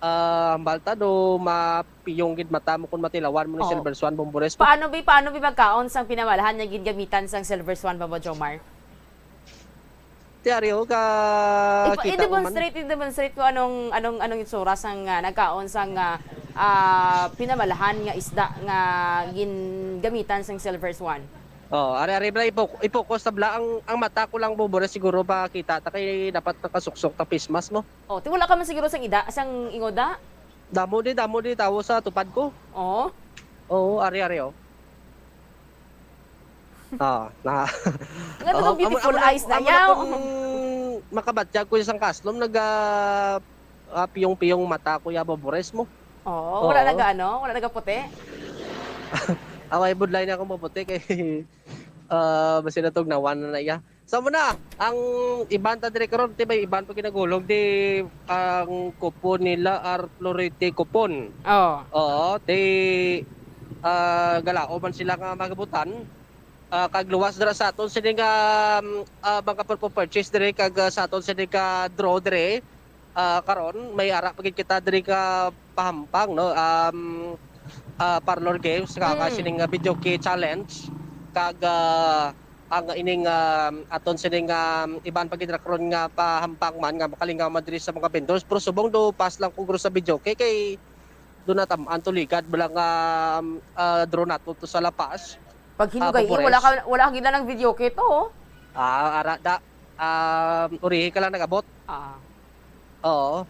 ah, hambal ta, dumapiyong gid mata mo kung matilawan mo ni Oo. Silver Swan, Bombores. Paano bi, paano bi pagkaon sang pinamalhan nga gingamitan sang Silver Swan, Bobo Jomar? Ti ari, o, ka Ipa-, kita ko man. i-demonstrate, i-demonstrate ko anong, anong, anong itsura sang, ah, nagkaon sang, ah, ah, pinamalhan nga isda nga gingamitan sang Silver Swan. Oh, ari, ari bala, ipo-, i-focus na bala ang, ang mata ko lang, Bobo, na siguro makita ta kay dapat nakasuksok ta face mask mo. Oh, ti wala ka man siguro sang ida, sang ingoda? Damo di, damo di tawo sa tupad ko. Oh. Oo, ari, ari, oh. Ah, na. Nga, oh, beautiful eyes na yaw. Makabatyag ko isang kaslom, nag, ah, ah, piyong-piyong mata ko, ya, Bobo, res mo. Oo, wala naga-ano? Wala nagaputi? Away, budlay na akong maputi kay, ah, basi natugnawan na na iya. Sa muna, ang iban ta diri karon, ti may iban pa ginaguhulog, di ang kupon nila, Arflorete kupon. Oo. Oo, ti, ah, galaom man sila nga magabutan. Ah, kag luwas dira sa aton sini nga, um, ah, mga purpo purchase diri kag, ah, sa aton sini ka draw diri. Ah, karon may ara pa gid kita diri ka pahampang, no? Um, ah, parlor games, ka, ka Mm. sining, ah, video key challenge, kag, ah, ang ining, ah, aton sining, ah, iban pa gid ra karon nga pahampang man nga makalingaw man diri sa mga vendors. Pero subong do pass lang ko guro sa video key kay do natam-an to ligad bala nga, um, ah, draw nato to sa La Paz. Pag hinugay, Ah, Bubures. Wala ka, wala ka gid na ng video key to, oh. Ah, ara da. Ah, urihi ka lang nag-abot. Ah. Oo.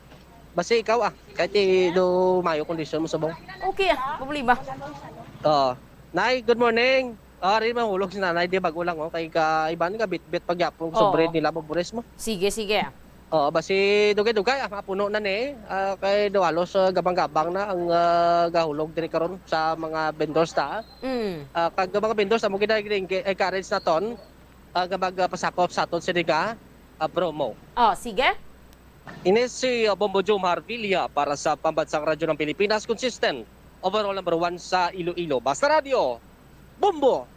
Basta ikaw, ah, kahit i-, do mayo kondisyon mo subong. Okay, ah, problema. Oo. Nay, good morning. Ah, rin mahulog si nanay, di bago lang, oh, kay ka iban nga bitbit pagyapon sa Oo. Bread nila, Bubures mo. Sige, sige. Oo, basi dugay-dugay, ah, mapuno na ni, ah, kay do halos, ah, gabang-gabang na ang, ah, gahulog diri karon sa mga vendors ta. Mm. Ah, kag mga vendors, amo gid ang encourage naton, ah, nga magpasakop sa aton sini nga, ah, promo. Oh, sige. Ini si, ah, Bombo Jomar Villa para sa Pambansang Radyo ng Pilipinas, consistent, overall number one sa Iloilo. Basta Radyo, Bombo!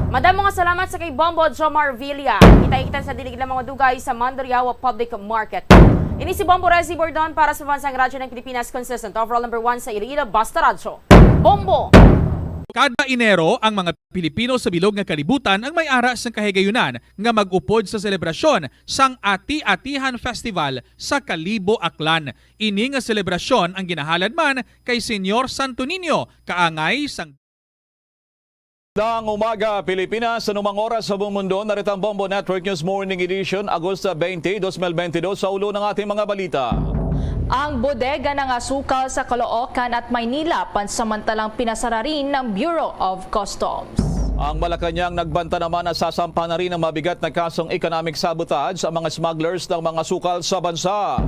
Madamo nga salamat sa kay Bombo Jomar Villa. Kita-kita sa dilig lang mga dugay sa Mandurriao Public Market. Ini si Bombo Rezi Bordon para sa Pambansang Radyo ng Pilipinas, consistent, overall number one sa Iloilo. Basta Radyo, Bombo! Kada Enero, ang mga Pilipino sa bilog nga kalibutan ang may ara sang kahigayunan nga mag-upod sa selebrasyon sang Ati-Atihan Festival sa Kalibo, Aklan. Ini nga selebrasyon ang ginahalad man kay Señor Santo Niño, kaangay sang Magandang umaga, Pilipinas. Anumang oras sa buong mundo, narito ang Bombo Network News Morning Edition, Agosto twenty, twenty twenty-two. Sa ulo ng ating mga balita. Ang bodega ng asukal sa Caloocan at Maynila pansamantalang pinasara rin ng Bureau of Customs. Ang Malacañang nagbanta naman na sasampa na rin ang mabigat na kasong economic sabotage sa mga smugglers ng mga asukal sa bansa.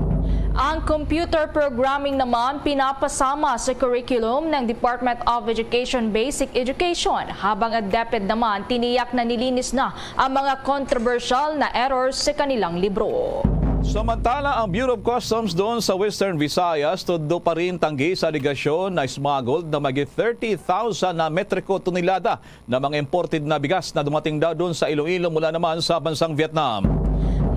Ang computer programming naman pinapasama sa curriculum ng Department of Education Basic Education, habang ang DepEd naman tiniyak na nilinis na ang mga kontrobersyal na errors sa kanilang libro. Samantala, ang Bureau of Customs doon sa Western Visayas, todo pa rin tanggi sa alegasyon na smuggled na mahigit thirty thousand na metriko tonelada na mga imported na bigas na dumating daw doon sa Iloilo mula naman sa bansang Vietnam.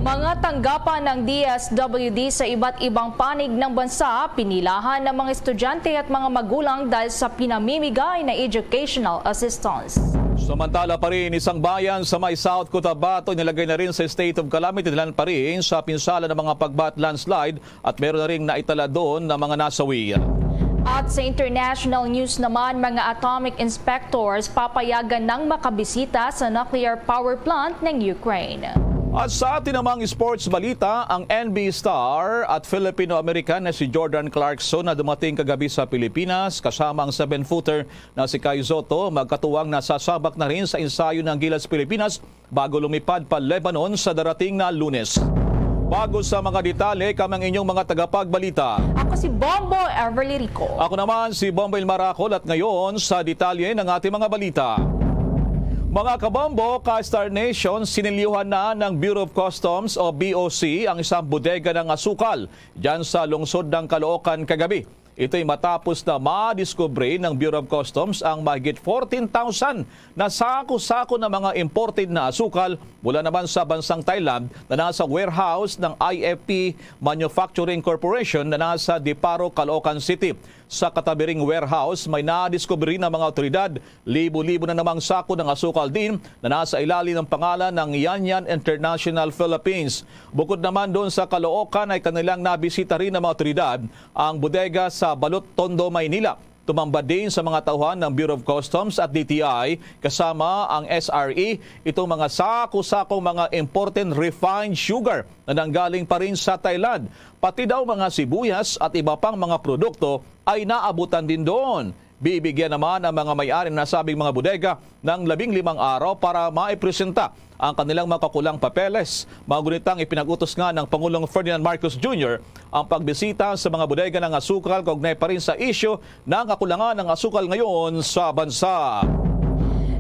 Mga tanggapan ng D S W D sa iba't ibang panig ng bansa, pinilahan ng mga estudyante at mga magulang dahil sa pinamimigay na educational assistance. Samantala pa rin, isang bayan sa may South Cotabato nilagay na rin sa state of calamity dahil pa rin sa pinsala ng mga pagbaha at landslide at meron na ring naitala doon na mga nasawi. At sa international news naman, mga atomic inspectors papayagan ng makabisita sa nuclear power plant ng Ukraine. At sa atin namang sports balita, ang N B A star at Filipino-American na si Jordan Clarkson na dumating kagabi sa Pilipinas kasama ang seven-footer na si Kai Sotto, magkatuwang nasasabak na rin sa ensayo ng Gilas Pilipinas bago lumipad pa Lebanon sa darating na Lunes. Bago sa mga detalye, kami ang inyong mga tagapagbalita. Ako si Bombo Everly Rico. Ako naman si Bombo Ilmar Acol at ngayon sa detalye ng ating mga balita. Mga kabombo, ka-Star Nation, sinilyuhan na ng Bureau of Customs o B O C ang isang bodega ng asukal dyan sa lungsod ng Caloocan kagabi. Ito'y matapos na madiskubre ng Bureau of Customs ang mahigit fourteen thousand na sako-sako na mga imported na asukal mula naman sa bansang Thailand na nasa warehouse ng I F P Manufacturing Corporation na nasa Diparo, Caloocan City. Sa katabi ring warehouse, may nadiskubre rin ng mga otoridad libo-libo na namang sako ng asukal din na nasa ilalim ng pangalan ng Yanyan International Philippines. Bukod naman doon sa Caloocan ay kanilang nabisita rin ng mga otoridad ang bodega sa Balot, Tondo, Maynila. Tumambad din sa mga tauhan ng Bureau of Customs at D T I kasama ang S R E itong mga sako-sakong mga imported refined sugar na nanggaling pa rin sa Thailand. Pati daw mga sibuyas at iba pang mga produkto ay naabutan din doon. Bibigyan naman ang mga may-ari ng nasabing mga bodega ng labing limang araw para maipresenta ang kanilang mga kakulang papeles. Mao gani ang ipinag-utos nga ng Pangulong Ferdinand Marcos Junior ang pagbisita sa mga bodega ng asukal kaugnay pa rin sa isyu ng kakulangan ng asukal ngayon sa bansa.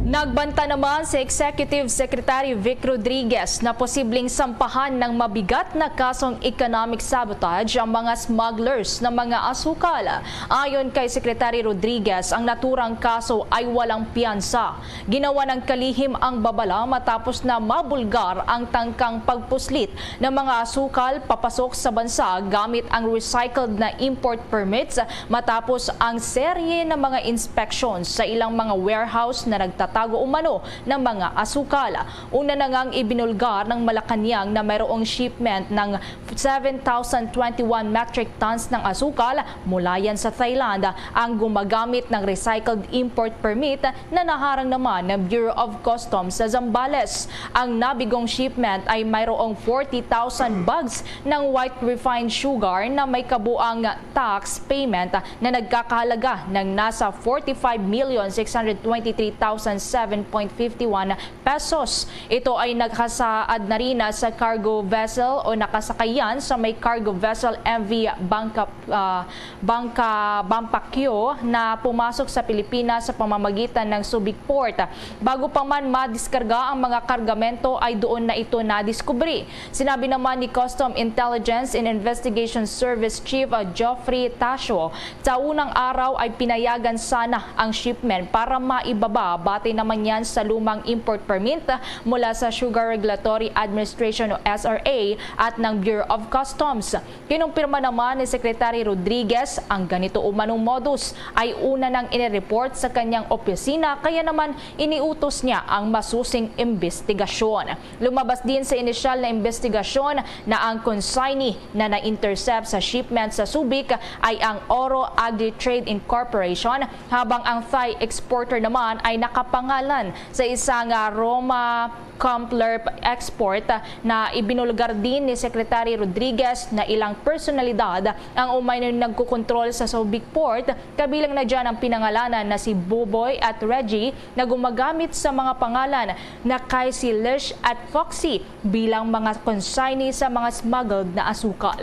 Nagbanta naman si Executive Secretary Vic Rodriguez na posibleng sampahan ng mabigat na kasong economic sabotage ang mga smugglers ng mga asukal. Ayon kay Secretary Rodriguez, ang naturang kaso ay walang piyansa. Ginawa ng kalihim ang babala matapos na mabulgar ang tangkang pagpuslit ng mga asukal papasok sa bansa gamit ang recycled na import permits matapos ang serye ng mga inspeksyon sa ilang mga warehouse na nagtatago umano ng mga asukal. Una na ngang ibinulgar ng Malacañang na mayroong shipment ng seven thousand twenty-one metric tons ng asukal mula yan sa Thailand ang gumagamit ng recycled import permit na naharang naman ng Bureau of Customs sa Zambales. Ang nabigong shipment ay mayroong forty thousand bags ng white refined sugar na may kabuang tax payment na nagkakahalaga ng nasa forty-five million six hundred twenty-three thousand seven point fifty one pesos. Ito ay nakasaad na rin sa cargo vessel o nakasakayan sa may cargo vessel M V Bangka, ah, Bangka Bampakyo na pumasok sa Pilipinas sa pamamagitan ng Subic Port. Bago pa man madiskarga ang mga kargamento ay doon na ito nadiskubre. Sinabi naman ni Custom Intelligence and Investigation Service Chief, ah, Geoffrey Tasio, sa unang araw ay pinayagan sana ang shipment para maibaba batay naman yan sa lumang import permit mula sa Sugar Regulatory Administration o S R A at ng Bureau of Customs. Kinumpirma naman ni Secretary Rodriguez ang ganito umanong modus ay una nang inireport sa kanyang opisina, kaya naman iniutos niya ang masusing imbestigasyon. Lumabas din sa inisyal na imbestigasyon na ang consignee na na-intercept sa shipment sa Subic ay ang Oro Agri Trade Incorporation, habang ang Thai exporter naman ay nakapangalan sa isang, ah, Roma Compler export na ibinulgar din ni Secretary Rodriguez na ilang personalidad ang umano'y nagkukontrol sa Subic Port, kabilang na dyan ang pinangalanan na si Buboy at Reggie na gumagamit sa mga pangalan na kay si Lish at Foxy bilang mga consignee sa mga smuggled na asukal.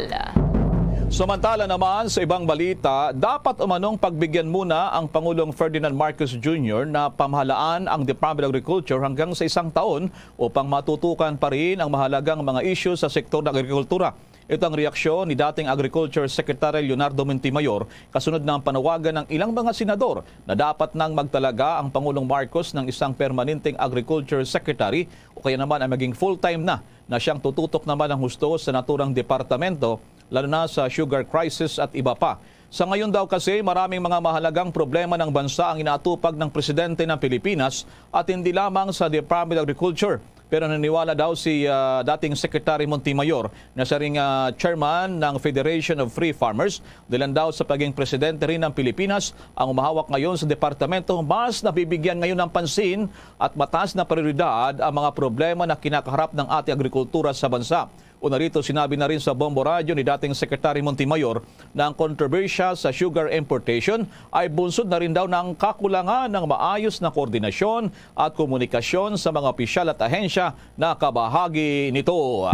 Samantala naman, sa ibang balita, dapat umanong pagbigyan muna ang Pangulong Ferdinand Marcos Junior na pamahalaan ang Department of Agriculture hanggang sa isang taon upang matutukan pa rin ang mahalagang mga isyu sa sektor ng agrikultura. Ito ang reaksyon ni dating Agriculture Secretary Leonardo Montemayor kasunod ng panawagan ng ilang mga senador na dapat nang magtalaga ang Pangulong Marcos ng isang permanenteng Agriculture Secretary o kaya naman ay maging full-time na, na siyang tututok naman ng husto sa naturang departamento, lalo na sa sugar crisis at iba pa. Sa ngayon daw kasi, maraming mga mahalagang problema ng bansa ang inaatupag ng presidente ng Pilipinas at hindi lamang sa Department of Agriculture. Pero naniniwala daw si, ah, dating Secretary Montemayor na siya ring, ah, chairman ng Federation of Free Farmers, dahilan daw sa pagiging presidente rin ng Pilipinas ang umahawak ngayon sa departamento, mas nabibigyan ngayon ng pansin at mataas na prioridad ang mga problema na kinakaharap ng ating agrikultura sa bansa. Una rito, sinabi na rin sa Bombo Radyo ni dating Secretary Montemayor na ang kontrobersiya sa sugar importation ay bunsod na rin daw ng kakulangan ng maayos na koordinasyon at komunikasyon sa mga opisyal at ahensya na kabahagi nito.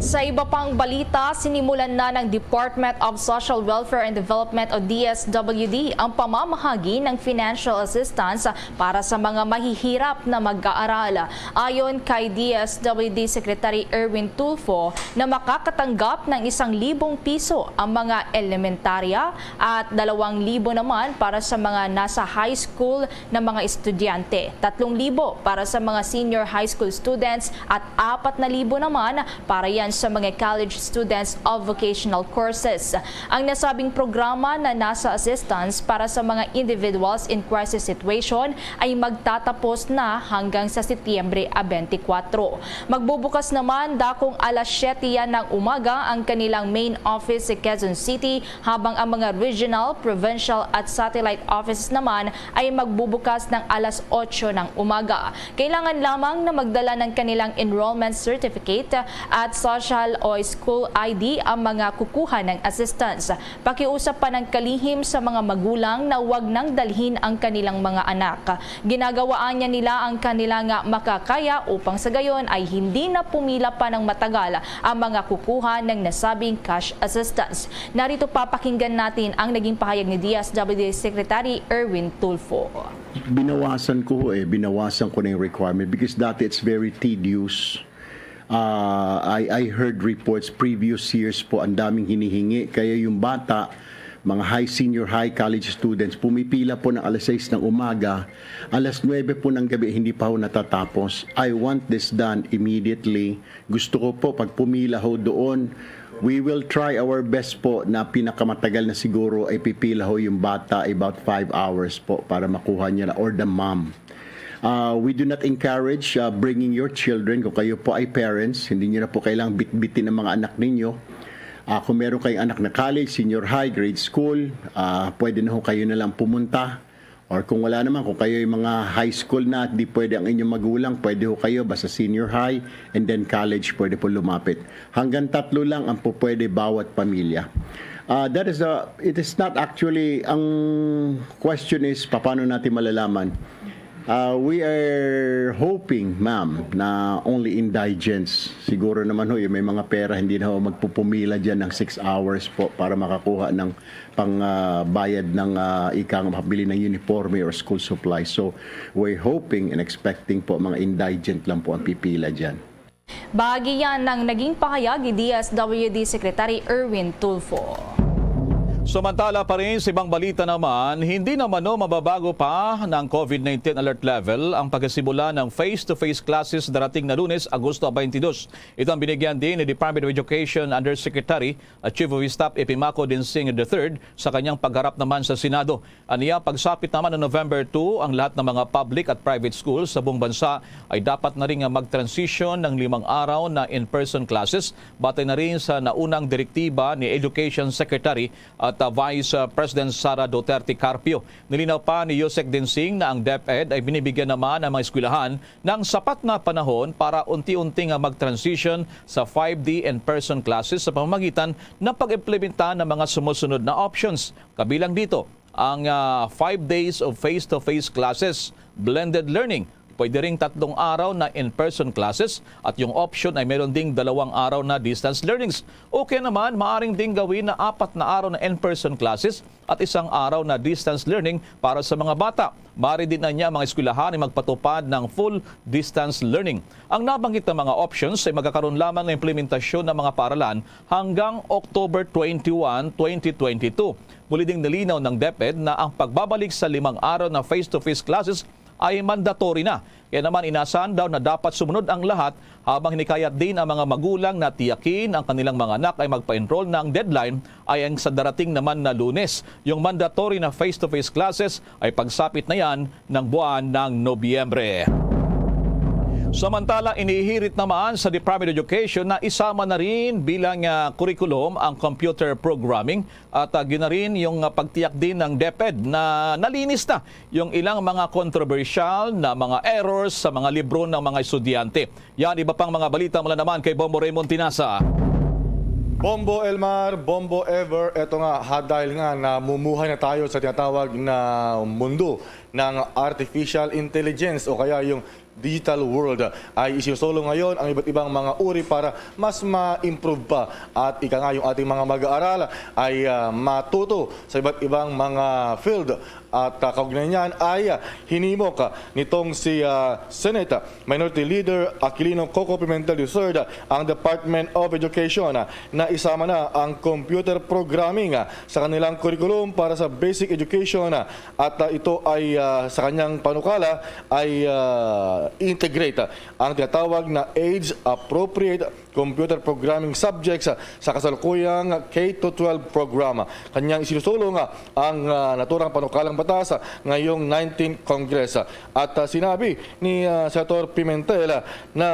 Sa iba pang balita, sinimulan na ng Department of Social Welfare and Development o D S W D ang pamamahagi ng financial assistance para sa mga mahihirap na mag-aaral. Ayon kay D S W D Secretary Erwin Tulfo, na makakatanggap ng isang libong piso ang mga elementarya at dalawang libo naman para sa mga nasa high school na mga estudyante, tatlong libo para sa mga senior high school students at apat na libo naman para sa mga college students of vocational courses. Ang nasabing programa na NASA Assistance para sa mga individuals in crisis situation ay magtatapos na hanggang sa Setyembre twenty-four. Magbubukas naman dakong alas siyete yan ng umaga ang kanilang main office sa Quezon City, habang ang mga regional, provincial at satellite offices naman ay magbubukas ng alas otso ng umaga. Kailangan lamang na magdala ng kanilang enrollment certificate at social o school I D ang mga kukuha ng assistance. Pakiusap pa ng kalihim sa mga magulang na huwag nang dalhin ang kanilang mga anak. Ginagawaan niya nila ang kanilang makakaya upang sa gayon ay hindi na pumila pa ng matagal ang mga kukuha ng nasabing cash assistance. Narito, papakinggan natin ang naging pahayag ni D S W D Secretary Erwin Tulfo. Binawasan ko ho eh, binawasan ko na yung requirement because dati it's very tedious. Ah, I, I heard reports previous years po, ang daming hinihingi. Kaya yung bata, mga high, senior high, college students, pumipila po ng alas sais ng umaga, alas nuwebe po ng gabi, hindi pa ho natatapos. I want this done immediately. Gusto ko po, pag pumila ho doon, we will try our best po na pinakamatagal na siguro ay pipila ho yung bata, about five hours po para makuha niya na, or the mom. Uh, we do not encourage uh, bringing your children. Kung kayo po ay parents, hindi niyo na po kailangang bitbitin ang mga anak ninyo. Uh, kung meron kayong anak na college, senior high, grade school, uh, pwede na ho kayo na lang pumunta. Or kung wala naman, kung kayo yung mga high school na at di pwede ang inyong magulang, pwede ho kayo basta senior high and then college, pwede po lumapit. Hanggang tatlo lang ang po pwede bawat pamilya. Uh, that is a, it is not actually, ang question is, paano natin malalaman? Uh, we are hoping, ma'am, na only indigents. Siguro naman ho, yung may mga pera, hindi na ho magpupumila dyan ng six hours po para makakuha ng pang uh, bayad ng uh, ikang pabili ng uniforme or school supplies. So, we're hoping and expecting po mga indigent lang po ang pipila dyan. Bahagi yan ng naging pahayag ni D S W D Secretary Erwin Tulfo. Samantala pa rin sa ibang balita naman, hindi naman no mababago pa ng COVID nineteen alert level ang pagsisimula ng face-to-face classes darating na Lunes, Agosto twenty-two. Ito ang binigyan din ni Department of Education Undersecretary at Chief of Staff Epimaco Densing the third sa kanyang pagharap naman sa Senado. Aniya, pagsapit naman ng November two, ang lahat ng mga public at private schools sa buong bansa ay dapat na rin mag-transition ng limang araw na in-person classes, batay na rin sa naunang direktiba ni Education Secretary at uh, Vice uh, President Sara Duterte Carpio. Nilinaw pa ni Yusek Densing na ang DepEd ay binibigyan naman ang mga eskwelahan ng sapat na panahon para unti-unti nga mag-transition sa five-day in-person classes sa pamamagitan ng pag-implementa ng mga sumusunod na options. Kabilang dito, ang uh, five days of face-to-face classes, blended learning, pwede ring tatlong araw na in-person classes at yung option ay meron ding dalawang araw na distance learnings. Okay naman, maaring ding gawin na apat na araw na in-person classes at isang araw na distance learning para sa mga bata. Maaari din na niya mga eskwelahan ay magpatupad ng full distance learning. Ang nabanggit na mga options ay magkakaroon lamang ng implementasyon ng mga paaralan hanggang October twenty-one, twenty twenty-two. Muli ding nilinaw ng DepEd na ang pagbabalik sa limang araw na face-to-face classes ay mandatory na. Kaya naman inasahan daw na dapat sumunod ang lahat habang hinikayat din ang mga magulang na tiyakin ang kanilang mga anak ay magpa-enroll na ang deadline ay ang sa darating naman na Lunes. Yung mandatory na face-to-face classes ay pagsapit na yan ng buwan ng Nobyembre. Samantala, inihirit naman sa Department of Education na isama na rin bilang uh, curriculum ang computer programming at uh, ginarin yung uh, pagtiyak din ng DepEd na nalinis na yung ilang mga kontrobersyal na mga errors sa mga libro ng mga estudyante. Yan, iba pang mga balita mula naman kay Bombo Raymond Tinasa. Bombo Elmar, Bombo Ever, eto nga, ha, dahil nga namumuhay na tayo sa tinatawag na mundo ng artificial intelligence o kaya yung digital world, ay isinusulong ngayon ang iba't ibang mga uri para mas ma-improve pa at ika nga yung ating mga mag-aaral ay uh, matuto sa iba't ibang mga field. At uh, kaugnay niyan ay uh, hinimok uh, nitong si uh, Senate Minority Leader Aquilino Coco Pimentel the third ang Department of Education uh, na isama na ang computer programming uh, sa kanilang curriculum para sa basic education uh, at uh, ito ay uh, sa kanyang panukala ay uh, integrate ang tinatawag na age-appropriate computer programming subjects sa kasalukuyang K to twelve program. Kanyang isinusulong ang, ah, naturang panukalang batas ngayong nineteenth Congress. At, ah, sinabi ni, ah, Senator Pimentel na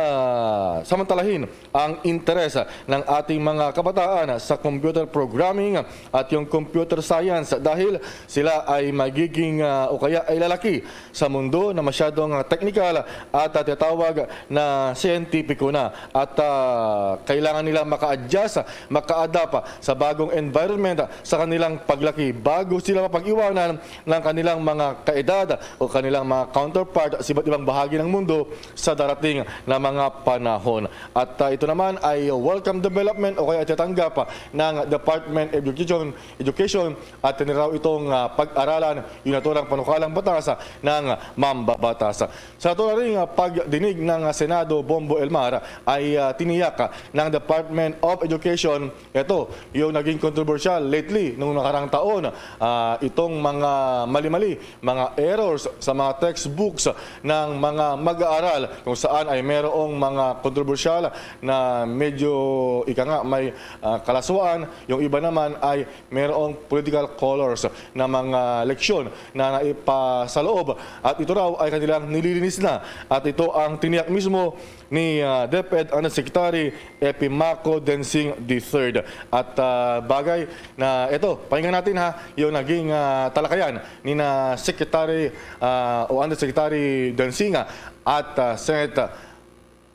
samantalahin ang interes ng ating mga kabataan sa computer programming at yung computer science dahil sila ay magiging, ah, o kaya ay lalaki sa mundo na masyadong, ah, teknikal at, ah, tinatawag na siyentipiko na. At, ah, kailangan nila maka-adjust, maka-adapt sa bagong environment sa kanilang paglaki bago sila mapag-iwanan ng kanilang mga kaedad o kanilang mga counterpart sa iba't ibang bahagi ng mundo sa darating na mga panahon. At, ah, ito naman ay welcome development o kaya itatanggap ng Department of Education, Education at tiniraw itong, ah, pag-aralan yung naturang panukalang batas ng mambabatas. Sa naturang ring, ah, pagdinig ng, ah, Senado, Bombo Elmar, ay, ah, tiniyak, ah, ng Department of Education ito yung naging kontrobersyal lately nung nakarang taon, ah, itong mga mali-mali, mga errors sa mga textbooks ng mga mag-aaral kung saan ay merong mga kontrobersyal na medyo ika nga may, ah, kalaswaan, yung iba naman ay merong political colors na mga leksyon na naipasaloob at ito raw ay kanilang nililinis na at ito ang tiniyak mismo ni, ah, DepEd Undersecretary Epimaco Densing the third. At, ah, bagay na ito, pakinggan natin ha, yung naging, ah, talakayan ni na Secretary, ah, o Undersecretary Densing at, ah, Senate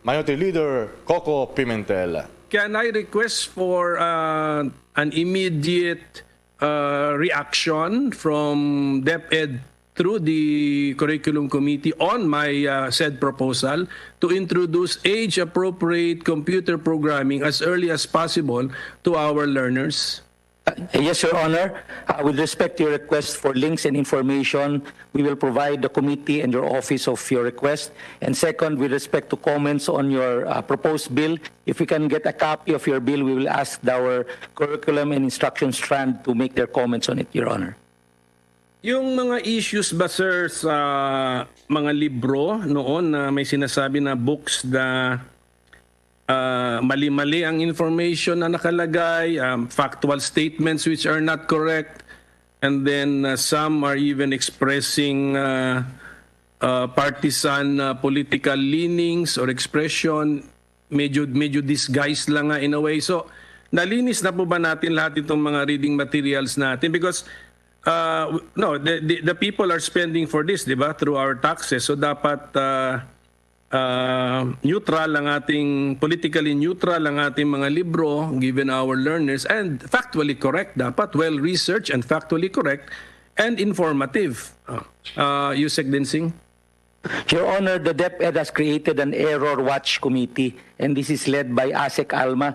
Minority Leader Coco Pimentel. Can I request for, uh, an immediate, uh, reaction from DepEd through the Curriculum Committee on my, uh, said proposal to introduce age-appropriate computer programming as early as possible to our learners? Uh, yes, Your Honor. Uh, with respect to your request for links and information, we will provide the committee and your office of your request. And second, with respect to comments on your, uh, proposed bill, if we can get a copy of your bill, we will ask our curriculum and instruction strand to make their comments on it, Your Honor. Yung mga issues ba, sir, sa mga libro noon na may sinasabi na books na, ah, mali-mali ang information na nakalagay, um, factual statements which are not correct, and then, uh, some are even expressing, uh, uh, partisan, uh, political leanings or expression, medyo, medyo disguised lang nga in a way. So, nalinis na po ba natin lahat itong mga reading materials natin? Because, uh, w-, no, the, the, the people are spending for this, di ba, through our taxes. So, dapat, uh, uh, neutral ang ating, politically neutral ang ating mga libro, given our learners, and factually correct, dapat well-researched and factually correct and informative. Uh, uh, Usec Densing? Your Honor, the DepEd has created an error watch committee, and this is led by Asek Alma.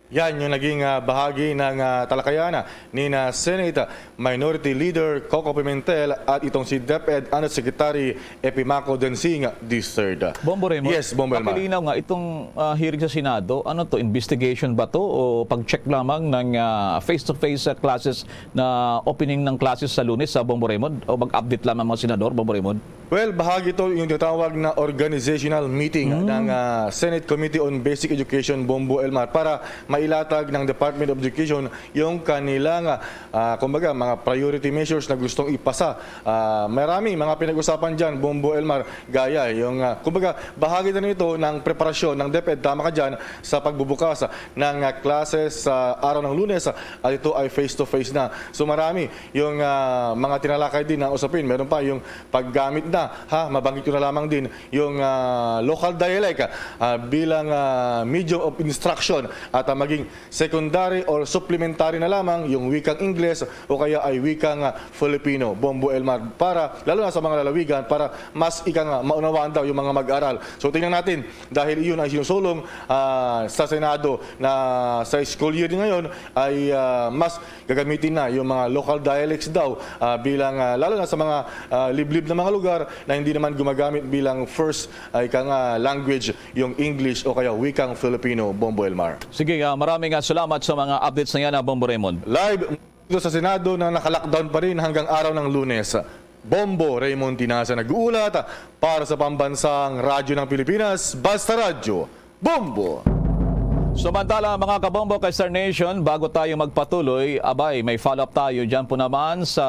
Yan yung naging, ah, bahagi ng, ah, talakayan, ah, ni na Senate Minority Leader Coco Pimentel at itong si DepEd Undersecretary Epimaco Densing the third. Bombo Raymond, Yes, Bombo Elmar. Papilinaw nga itong, ah, hearing sa Senado, ano to, investigation ba to o pag-check lamang ng, ah, face-to-face, ah, classes na opening ng classes sa Lunes sa Bombo Raymond o mag-update lamang mga senador, Bombo Raymond? Well, bahagi ito yung tinatawag na organizational meeting Mm. ng, ah, Senate Committee on Basic Education, Bombo Elmar, para mailatag ng Department of Education yung kanilang, ah, kumbaga, mga priority measures na gustong ipasa. Ah, marami mga pinag-usapan dyan, Bombo Elmar, gaya yung, ah, kumbaga, bahagi na nito ng preparasyon ng DepEd, tama ka dyan, sa pagbubukas ng, ah, classes sa araw ng Lunes, ah, at ito ay face-to-face na. So marami yung, ah, mga tinalakay din na usapin. Meron pa yung paggamit na, ha, mabanggit ko na lamang din yung, ah, local dialect, ah, bilang, ah, medium of instruction at, ah, maging secondary or supplementary na lamang yung wikang Ingles o kaya ay wikang, ah, Filipino, Bombo Elmar, para lalo na sa mga lalawigan para mas ikang, ah, maunawaan daw yung mga mag-aral. So tingnan natin dahil iyon ay sinusulong, ah, sa Senado na sa school year ngayon ay, ah, mas gagamitin na yung mga local dialects daw, ah, bilang, ah, lalo na sa mga, ah, liblib na mga lugar na hindi naman gumagamit bilang first, ah, ika nga, language yung English o kaya wikang Filipino, Bombo Elmar. Sige, ah, maraming, ah, salamat sa mga updates na yan, ah, Bombo Raymond. Live dito sa Senado na naka-lockdown pa rin hanggang araw ng Lunes. Bombo Raymond Tinaza nag-uulat para sa Pambansang Radyo ng Pilipinas, Basta Radyo, Bombo! Samantala, mga kabombo kay Star Nation, bago tayo magpatuloy, abay, may follow-up tayo dyan po naman sa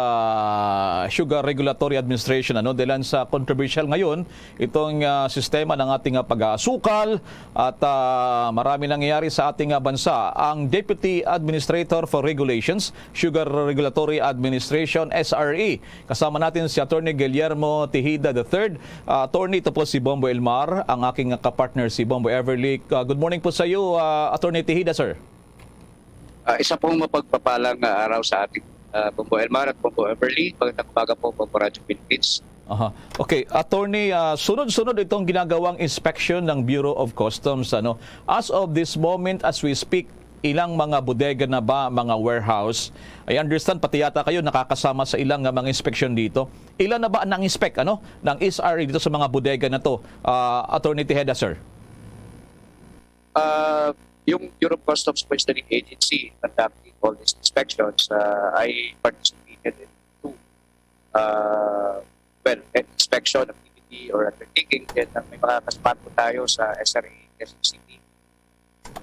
Sugar Regulatory Administration. Ano, dahil sa controversial ngayon itong ah, sistema ng ating ah, pag-aasukal at ah, marami nangyayari sa ating ah, bansa. Ang Deputy Administrator for Regulations, Sugar Regulatory Administration, S R E, kasama natin si Attorney Guillermo Tejeda the third. Ah, attorney, ito po si Bombo Elmar, ang aking kapartner si Bombo Everly. Ah, good morning po sa iyo, ah, Attorney Tejeda, sir. Ah, isa pong mapagpapalang ah, araw sa ating ah, Bombo Elmar at Bombo Everly. Magandang umaga po, Bombo Radyo Philippines. Aha. Okay, Attorney, ah, sunod-sunod itong ginagawang inspection ng Bureau of Customs. Ano? As of this moment, as we speak, ilang mga bodega na ba, mga warehouse? I understand, pati yata kayo nakakasama sa ilang nga mga inspeksyon dito. Ilan na ba nang-inspect, ano, ng S R A dito sa mga bodega na to, ah, Attorney Tejeda, sir? Uh, yung Bureau of Customs po is the lead agency in conducting all these inspections. Uh, I participated in two, uh, well, inspection activity or undertaking. Then uh, may mga kasamahan po tayo sa S R A, S R C P.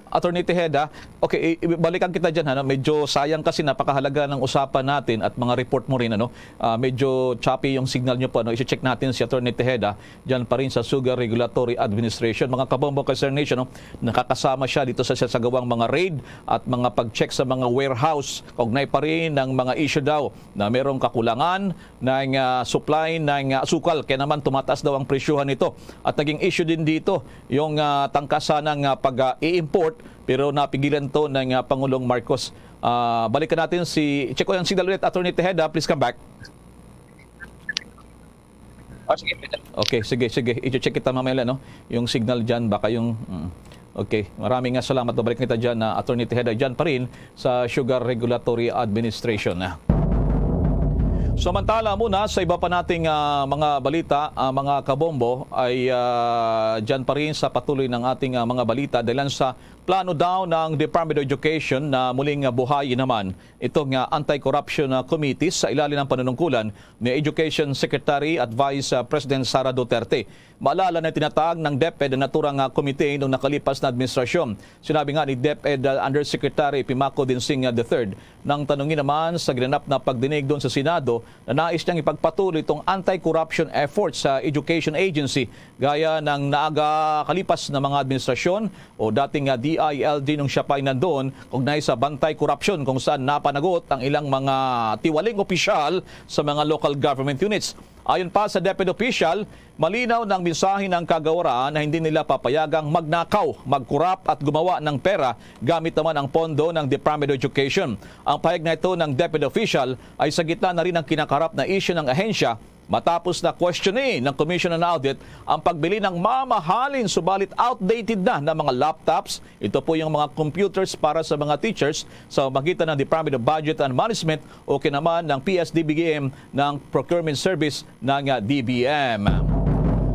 Attorney Tejeda, okay, i- i- balikan kita dyan. Ano? Medyo sayang kasi napakahalaga ng usapan natin at mga report mo rin. Ano? Ah, medyo choppy yung signal nyo po. Ano? I-check natin si Attorney Tejeda dyan pa rin sa Sugar Regulatory Administration. Mga kabombo kay Sir Nation, no? Nakakasama siya dito sa sasagawang mga raid at mga pag-check sa mga warehouse. Kaugnay pa rin ng mga issue daw na merong kakulangan ng ah, supply ng ah, asukal, kaya naman tumataas daw ang presyohan nito. At naging issue din dito yung ah, tangka sanang ah, pag-i-import, pero napigilan to ng ah, Pangulong Marcos. Ah, balikan natin si, check ko yung signal ulit, Attorney Tejeda, please come back. Oh, sige, pwede. Okay, sige, sige. I-check kita mamaya, no? Yung signal dyan, baka yung... mm. Okay, maraming nga salamat. Babalik kita dyan na Attorney Tejeda dyan pa rin sa Sugar Regulatory Administration. Samantala muna sa iba pa nating ah, mga balita, ah, mga kabombo, ay ah, dyan pa rin sa patuloy ng ating ah, mga balita dahil sa plano daw ng Department of Education na muling ah, buhayin naman itong ah, anti-corruption ah, committees sa ilalim ng panunungkulan ni Education Secretary at Vice ah, President Sara Duterte. Maalala na tinatag ng DepEd ang naturang ah, komite noong nakalipas na administrasyon. Sinabi nga ni DepEd ah, Undersecretary Pimaco Dinsing ah, the third, nang tanungin naman sa ginanap na pagdinig doon sa Senado na nais niyang ipagpatuloy itong anti-corruption efforts sa education agency gaya ng naaga kalipas na mga administrasyon o dating ah, D I L G nung siya pa'y nandoon, kaugnay sa bantay korupsyon kung saan napanagot ang ilang mga tiwaling opisyal sa mga local government units. Ayon pa sa DepEd official, malinaw na ang mensahe ng kagawaran na hindi nila papayagang magnakaw, magkurap at gumawa ng pera gamit naman ang pondo ng Department of Education. Ang pahayag na ito ng DepEd official ay sa gitna na rin ng kinakarap na issue ng ahensya matapos na questionin ng Commission on Audit ang pagbili ng mamahalin subalit outdated na na mga laptops. Ito po yung mga computers para sa mga teachers sa magitan ng Department of Budget and Management o kinaman ng P S D B M ng procurement service ng D B M.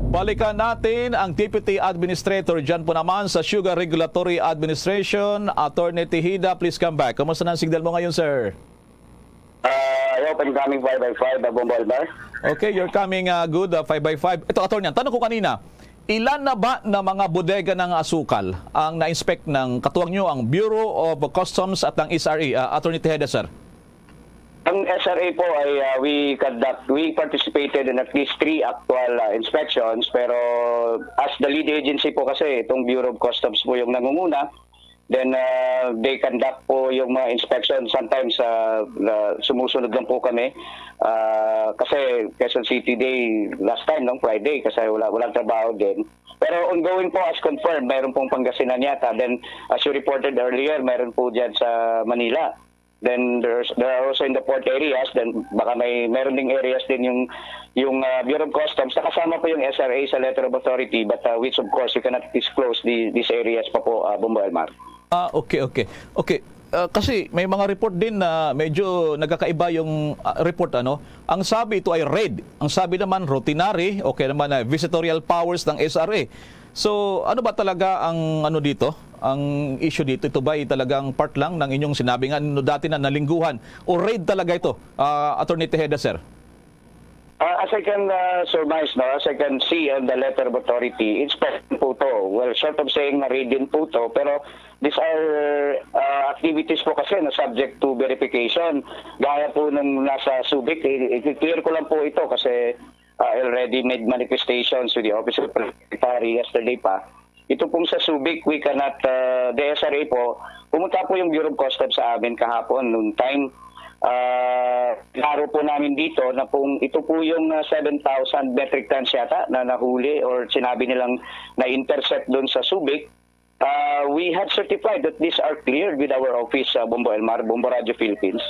Balikan natin ang Deputy Administrator dyan po naman sa Sugar Regulatory Administration, Attorney Tejeda. Please come back. Kumusta na ang signal mo ngayon, sir? Uh, I hope I'm coming five by five, uh, Bombo Elmar. Okay, you're coming uh, good, uh, five by five. Ito, Attorney, ang tanong ko kanina, ilan na ba na mga bodega ng asukal ang na-inspect ng katuwang nyo, ang Bureau of Customs at ng S R A, uh, Attorney Tejeda, sir? Ang S R A po ay uh, we conduct, we participated in at least three actual uh, inspections, pero as the lead agency po kasi, itong Bureau of Customs po yung nangunguna. Then uh, they conduct po yung mga inspection. Sometimes uh, uh, sumusunod lang po kami uh, kasi Quezon City Day last time, nung Friday, kasi wala, walang trabaho din. Pero ongoing po as confirmed, mayroon pong Pangasinan yata. Then as you reported earlier, mayroon po dyan sa Manila. Then there's, there are also in the port areas, then baka may meron ding areas din yung yung uh, Bureau of Customs, nakasama po yung S R A sa letter of authority, but uh, which of course we cannot disclose the, these areas pa po, uh, Bombo Elmar. Ah, okay, okay. Okay. Ah, kasi may mga report din na medyo nagkakaiba yung ah, report, ano. Ang sabi, ito ay raid. Ang sabi naman, routinary, okay naman na visitorial powers ng S R A. So, ano ba talaga ang ano dito? Ang issue dito, ito ba ay talagang part lang ng inyong sinabi nga no, dati na nalingguhan o raid talaga ito, ah, Attorney Tejeda, sir? Ah, as I can, ah, surmise, no, as I can see on the letter of authority, inspection po to. Well, short of saying na raid din po to, pero these are, ah, activities po kasi na subject to verification. Gaya po nung nasa Subic, i-, i-clear ko lang po ito kasi, ah, I already made manifestations with the Office of the Secretary yesterday pa. Ito pong sa Subic, we cannot, ah, the S R A po, pumunta po yung Bureau of Customs sa amin kahapon, noon time. Ah, klaro po namin dito na pong ito po yung, ah, seven thousand metric tons yata na nahuli or sinabi nilang na-intercept doon sa Subic. Ah, we have certified that these are cleared with our office, ah, Bombo Elmar, Bombo Radio Philippines.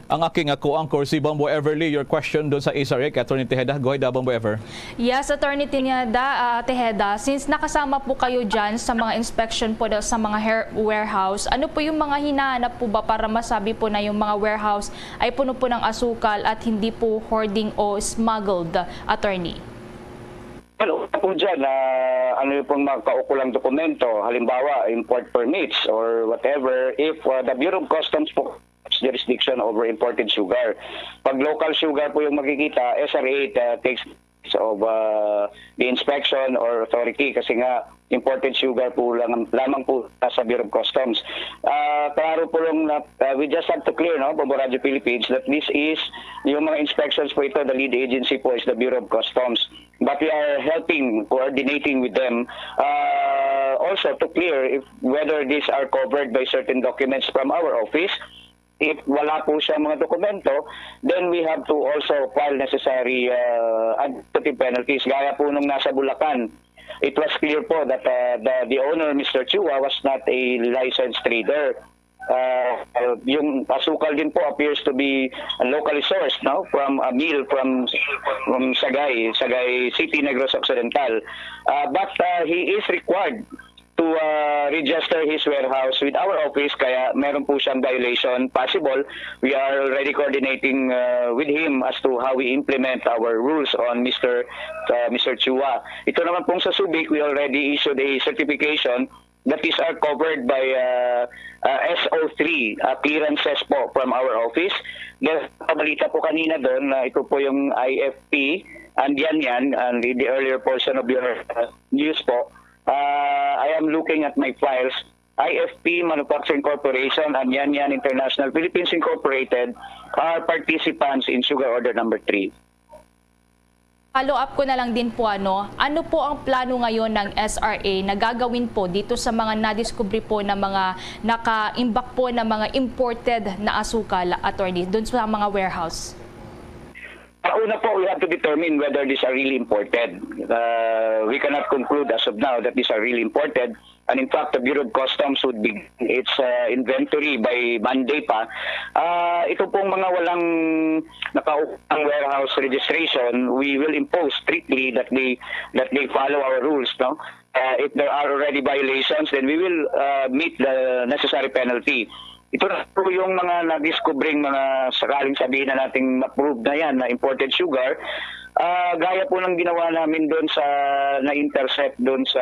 Ang aking, ah, co-anchor, si Bombo Everly. Your question doon sa S R A kay Attorney Tejeda. Go ahead, ah, Bombo Ever. Yes, Attorney Tejeda, ah, Tejeda, since nakasama po kayo dyan sa mga inspection po daw sa mga hair warehouse, ano po yung mga hinahanap po ba para masabi po na yung mga warehouse ay puno po ng asukal at hindi po hoarding o smuggled, Attorney? Well, una po dyan, ah, ano yung pong mga kaukulang dokumento, halimbawa, import permits or whatever, if ah, the Bureau of Customs po jurisdiction over imported sugar. Pag local sugar po yung makikita, S R A uh, takes of uh, the inspection or authority kasi nga imported sugar po lang, lamang po sa Bureau of Customs. Uh, klaro po lang na uh, we just have to clear, no, Bombo Radio Philippines, that this is yung mga inspections po ito, the lead agency po is the Bureau of Customs. But we are helping, coordinating with them uh, also to clear if whether these are covered by certain documents from our office. If wala po siya mga dokumento, then we have to also file necessary uh, administrative penalties. Gaya po nung nasa Bulacan, it was clear po that uh, the, the owner, Mister Chua, was not a licensed trader. Uh, uh, yung asukal din po appears to be locally sourced, no, from a mill from from Sagay, Sagay City, Negros Occidental. Uh, but uh, he is required to uh, register his warehouse with our office, kaya meron po siyang violation possible. We are already coordinating uh, with him as to how we implement our rules on Mister uh, Mister Chua. Ito naman pong sa Subic, we already issued a certification that is are covered by uh, uh, S O three uh, clearances po from our office. Then, balita po kanina doon na ito po yung I F P and yan yan, and in the earlier portion of your uh, news po, uh, I am looking at my files. I F P Manufacturing Corporation and Yan Yan International Philippines Incorporated are participants in Sugar Order Number three. Follow up ko na lang din po, ano, ano po ang plano ngayon ng S R A na gagawin po dito sa mga nadiskubre po na mga nakaimbak po na mga imported na asukal, attorney, doon sa mga warehouse? Una po, we have to determine whether these are really imported. Uh, we cannot conclude as of now that these are really imported. And in fact, the Bureau of Customs would begin its uh, inventory by Monday pa. Uh, ito pong mga walang nakaukang warehouse registration, we will impose strictly that they that they follow our rules, no? Uh, if there are already violations, then we will uh, meet the necessary penalty. Ito na po yung mga nadiskubreng mga sakaling sabihin na nating ma-prove na yan na imported sugar. Uh, gaya po ng ginawa namin doon sa na-intercept doon sa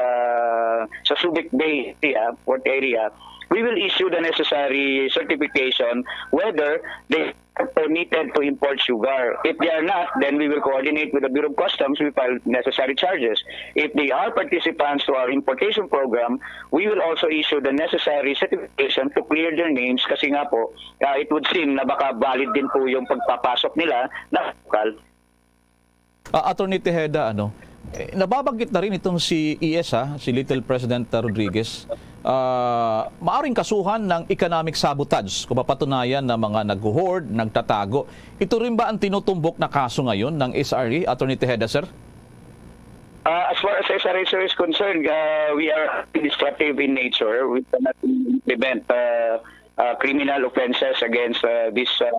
sa Subic Bay area, port area, we will issue the necessary certification whether they are permitted to import sugar. If they are not, then we will coordinate with the Bureau of Customs. We file necessary charges. If they are participants to our importation program, we will also issue the necessary certification to clear their names kasi nga po, uh, it would seem na baka valid din po yung pagpapasok nila na lokal. Uh, Attorney Tejeda, ano, eh, nababanggit na rin itong si E S, ha, si Little President Rodriguez. Uh, maaring kasuhan ng economic sabotage kung mapatunayan na mga nag-hoard, nagtatago. Ito rin ba ang tinutumbok na kaso ngayon ng S R A, Attorney Tejeda, sir? Uh, as far as S R A, sir, is concerned, uh, we are administrative in nature. We cannot implement uh, uh, criminal offenses against uh, these uh,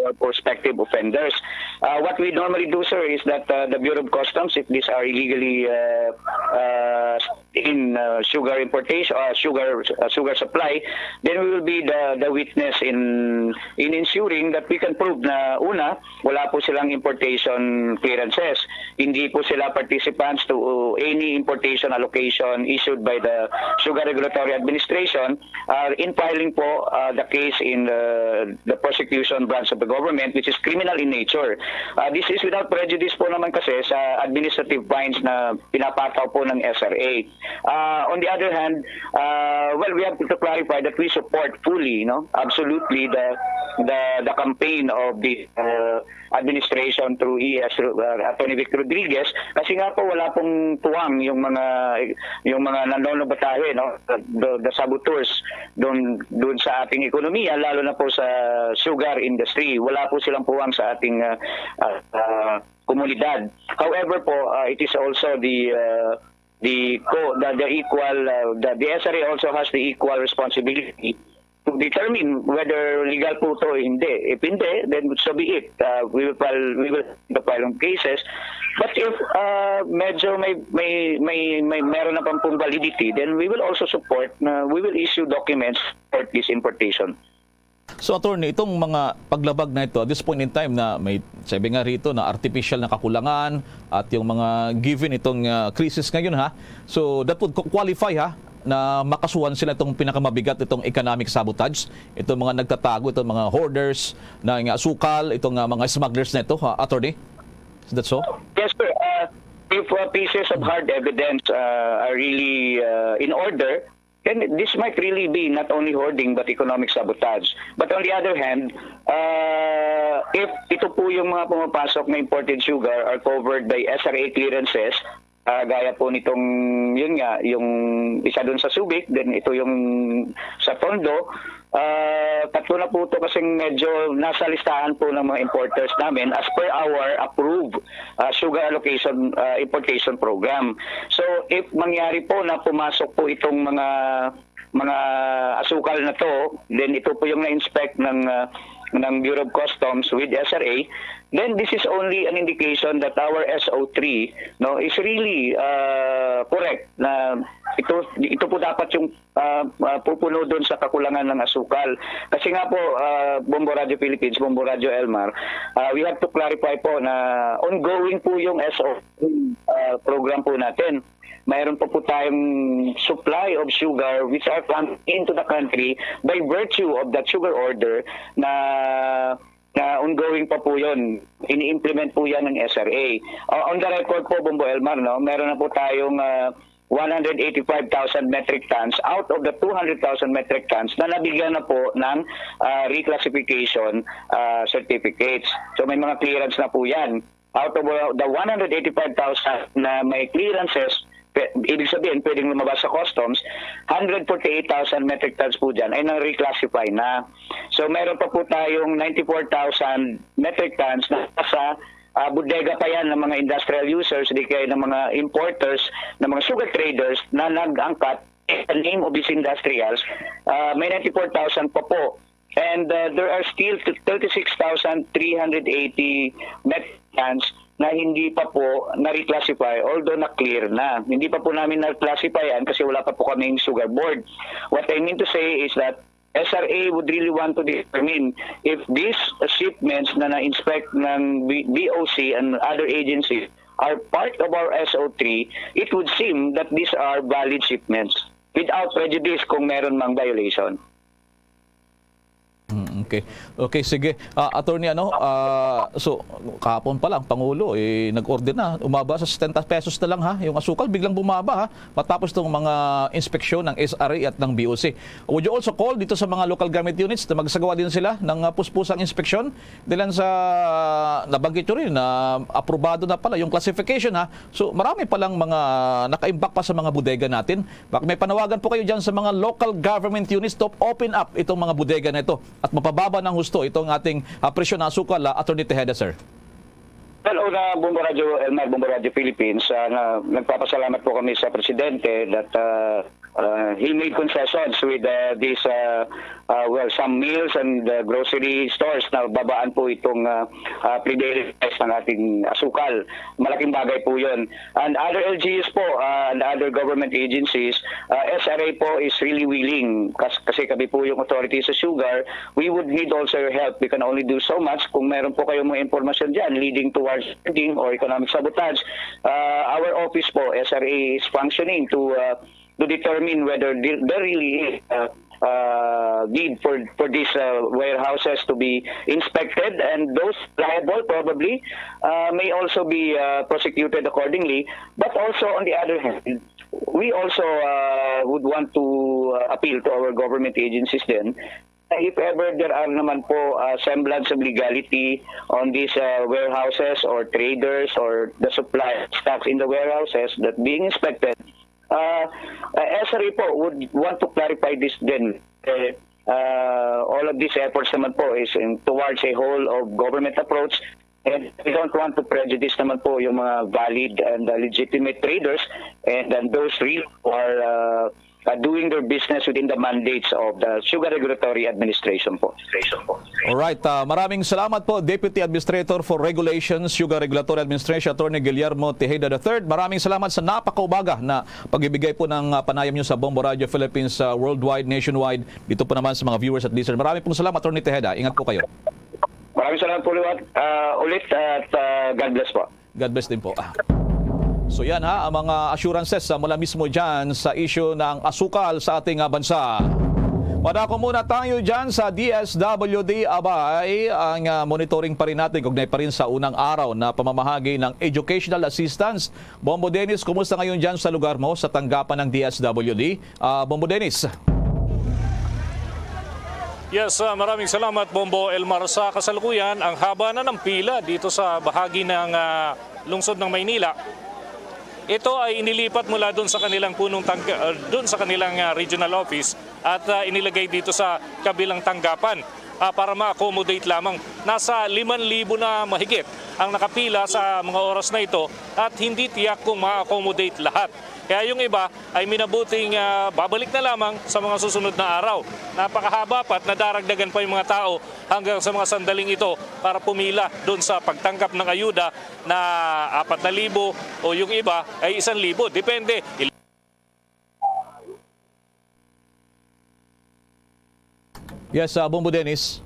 or prospective offenders. Uh, what we normally do, sir, is that uh, the Bureau of Customs, if these are illegally uh, uh, in uh, sugar importation, uh, sugar uh, sugar supply, then we will be the, the witness in in ensuring that we can prove na una, wala po silang importation clearances. Hindi po sila participants to any importation allocation issued by the Sugar Regulatory Administration. Uh, in filing po, uh, the case in the, the prosecution branch of the government, which is criminal in nature. Uh, this is without prejudice po naman kasi sa administrative fines na pinapataw po ng S R A. Uh, on the other hand, uh, well, we have to clarify that we support fully, no, absolutely the the the campaign of the uh, administration through E S, uh, Attorney Vic Rodriguez, kasi nga po wala pong puwang yung mga yung mga nanonobatahe, no, the, the saboteurs doon doon sa ating ekonomiya, lalo na po sa sugar industry. Wala po silang puwang sa ating uh, uh, uh, komunidad. However po, uh, it is also the uh, the co the, the equal uh, the, the S R A also has the equal responsibility to determine whether legal po to o hindi. If hindi, then so be it. Uh, we will file we will file ng cases. But if uh, medyo may may may may meron na pang pong validity, then we will also support na we will issue documents for this importation. So attorney, itong mga paglabag na ito, at this point in time na may sabi nga rito na artificial na kakulangan at yung mga given itong uh, crisis ngayon ha. So that would qualify ha na makasuhan sila itong pinakamabigat itong economic sabotage, itong mga nagtatago, itong mga hoarders na nga asukal, itong uh, mga smugglers na ito, ha, attorney? Is that so? Yes, sir. Uh, if uh, pieces of hard evidence uh, are really uh, in order, then this might really be not only hoarding but economic sabotage. But on the other hand, uh, if ito po yung mga pumapasok na imported sugar are covered by S R A clearances, uh, gaya po nitong, yun nga, yung isa doon sa Subic, then ito yung sa Tondo, uh, tatlo na po ito kasing medyo nasa listahan po ng mga importers namin as per our approved uh, sugar allocation uh, importation program. So if mangyari po na pumasok po itong mga mga asukal na to, then ito po yung na-inspect ng uh, ng Bureau of Customs with S R A, then this is only an indication that our S O three no is really uh, correct na ito ito po dapat yung uh, uh, pupuno doon sa kakulangan ng asukal. Kasi nga po, uh, Bombo Radio Philippines, Bombo Radio Elmar, uh, we have to clarify po na ongoing po yung S O uh, program po natin. Mayroon pa po tayong supply of sugar which are coming into the country by virtue of that sugar order na na ongoing pa po yon. Ini-implement po yan ng S R A. Uh, on the record po, Bombo Elmar, no, meron na po tayong uh, one hundred eighty-five thousand metric tons out of the two hundred thousand metric tons na nabigyan na po ng uh, reclassification uh, certificates. So may mga clearance na po yan. Out of uh, the one hundred eighty-five thousand na may clearances, pe- ibig sabihin pwedeng lumabas sa customs, one hundred forty-eight thousand metric tons po dyan ay nang-reclassify na. So meron pa po tayong ninety-four thousand metric tons na sa uh, bodega pa yan ng mga industrial users, di kaya ng mga importers, ng mga sugar traders na nag-angkat in the name of these industrials, uh, may ninety-four thousand pa po. And uh, there are still thirty-six thousand three hundred eighty metric tons na hindi pa po na-reclassify, although na-clear na. Hindi pa po namin na-classify yan kasi wala pa po kaming sugar board. What I mean to say is that S R A would really want to determine if these shipments na na-inspect ng B- B O C and other agencies are part of our S O three, it would seem that these are valid shipments without prejudice kung meron mang violation. Mm, okay. Okay, sige. Ah, attorney, ano, ah, so, kahapon pa lang, Pangulo, eh, nag-order na, umaba sa setenta pesos na lang, ha, yung asukal, biglang bumaba, ha, matapos itong mga inspeksyon ng S R A at ng B O C. Would you also call dito sa mga local government units na magsagawa din sila ng ah, puspusang inspeksyon? Dilan sa nabanggit nyo rin na aprobado na pala yung classification, ha. So, marami palang mga nakaimbak pa sa mga bodega natin. Baka may panawagan po kayo dyan sa mga local government units to open up itong mga bodega na ito at mapababa ng husto itong ating ah, presyo ng asukal, ah, Attorney Tejeda, sir. Well, una, Bombo Radio Elmar, Bombo Radio Philippines, uh, na, nagpapasalamat po kami sa Presidente that uh, uh, he made concessions with uh, these uh, uh, well, some mills and uh, grocery stores na babaan po itong uh, uh, prevailing price ng ating asukal. Malaking bagay po yun. And other L G Us po uh, and other government agencies, uh, S R A po is really willing kas- kasi kami po yung authority sa sugar, we would need also your help. We can only do so much kung meron po kayong mga impormasyon dyan leading towards hoarding or economic sabotage. Uh, our office po, S R A, is functioning to uh, to determine whether there really is uh, uh, need for, for these uh, warehouses to be inspected, and those liable probably uh, may also be uh, prosecuted accordingly. But also, on the other hand, we also uh, would want to uh, appeal to our government agencies then, if ever there are naman po uh, semblance of legality on these uh, warehouses or traders or the supply stocks in the warehouses that being inspected, uh, uh, S R A po would want to clarify this then. Uh, uh, all of these efforts naman po is in, towards a whole of government approach, and we don't want to prejudice naman po yung mga valid and uh, legitimate traders and, and those really who are uh, uh, doing their business within the mandates of the Sugar Regulatory Administration po. Alright, ah, maraming salamat po, Deputy Administrator for Regulations, Sugar Regulatory Administration, Attorney Guillermo Tejeda the third. Maraming salamat sa napakaubaga na pagbibigay po ng ah, panayam nyo sa Bombo Radio Philippines ah, worldwide, nationwide, dito po naman sa mga viewers at listeners. Maraming pong salamat, Attorney Tejeda. Ingat po kayo. Maraming salamat po ulit, uh, ulit at uh, God bless po. God bless din po. Ah. So yan ha, ang mga assurances ah, mula mismo dyan sa issue ng asukal sa ating ah, bansa. Padako muna tayo dyan sa D S W D. Abay, ang ah, monitoring pa rin natin, kaugnay pa rin sa unang araw na pamamahagi ng educational assistance. Bombo Dennis, kumusta ngayon dyan sa lugar mo sa tanggapan ng D S W D? Ah, Bombo Dennis. Yes, ah, maraming salamat, Bombo Elmar. Sa kasalukuyan, ang haba na ng pila dito sa bahagi ng ah, lungsod ng Maynila. Ito ay inilipat mula doon sa kanilang punong tangga, ah, doon sa kanilang ah, regional office at ah, inilagay dito sa kabilang tanggapan ah, para ma-accommodate lamang. Nasa liman libo na mahigit ang nakapila sa mga oras na ito at hindi tiyak kung ma-accommodate lahat. Kaya yung iba ay minabuting ah, babalik na lamang sa mga susunod na araw. Napakahaba pa at nadaragdagan pa yung mga tao hanggang sa mga sandaling ito para pumila doon sa pagtanggap ng ayuda na apat na libo o yung iba ay isang libo. Depende. Yes, uh, Bombo Dennis.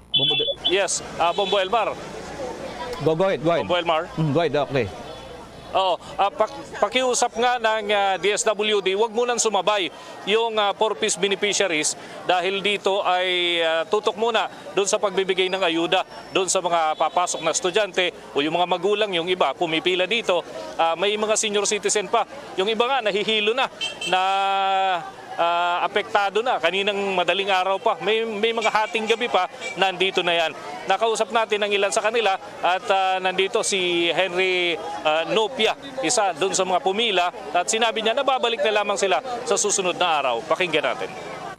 Bombo De- Yes, ah, Bombo Elmar. Go, go ahead, go ahead. Bombo Elmar. Mm, go ahead, okay. Oo, ah, pak- pakiusap nga ng ah, D S W D, wag munang sumabay yung ah, four Ps beneficiaries dahil dito ay ah, tutok muna doon sa pagbibigay ng ayuda doon sa mga papasok na estudyante o yung mga magulang, yung iba pumipila dito. Ah, may mga senior citizen pa. Yung iba nga nahihilo na, na ah, apektado na. Kaninang madaling araw pa, may, may mga hating gabi pa, nandito na yan. Nakausap natin ang ilan sa kanila at ah, nandito si Henry ah, Nopia, isa doon sa mga pumila, at sinabi niya na babalik na lamang sila sa susunod na araw. Pakinggan natin.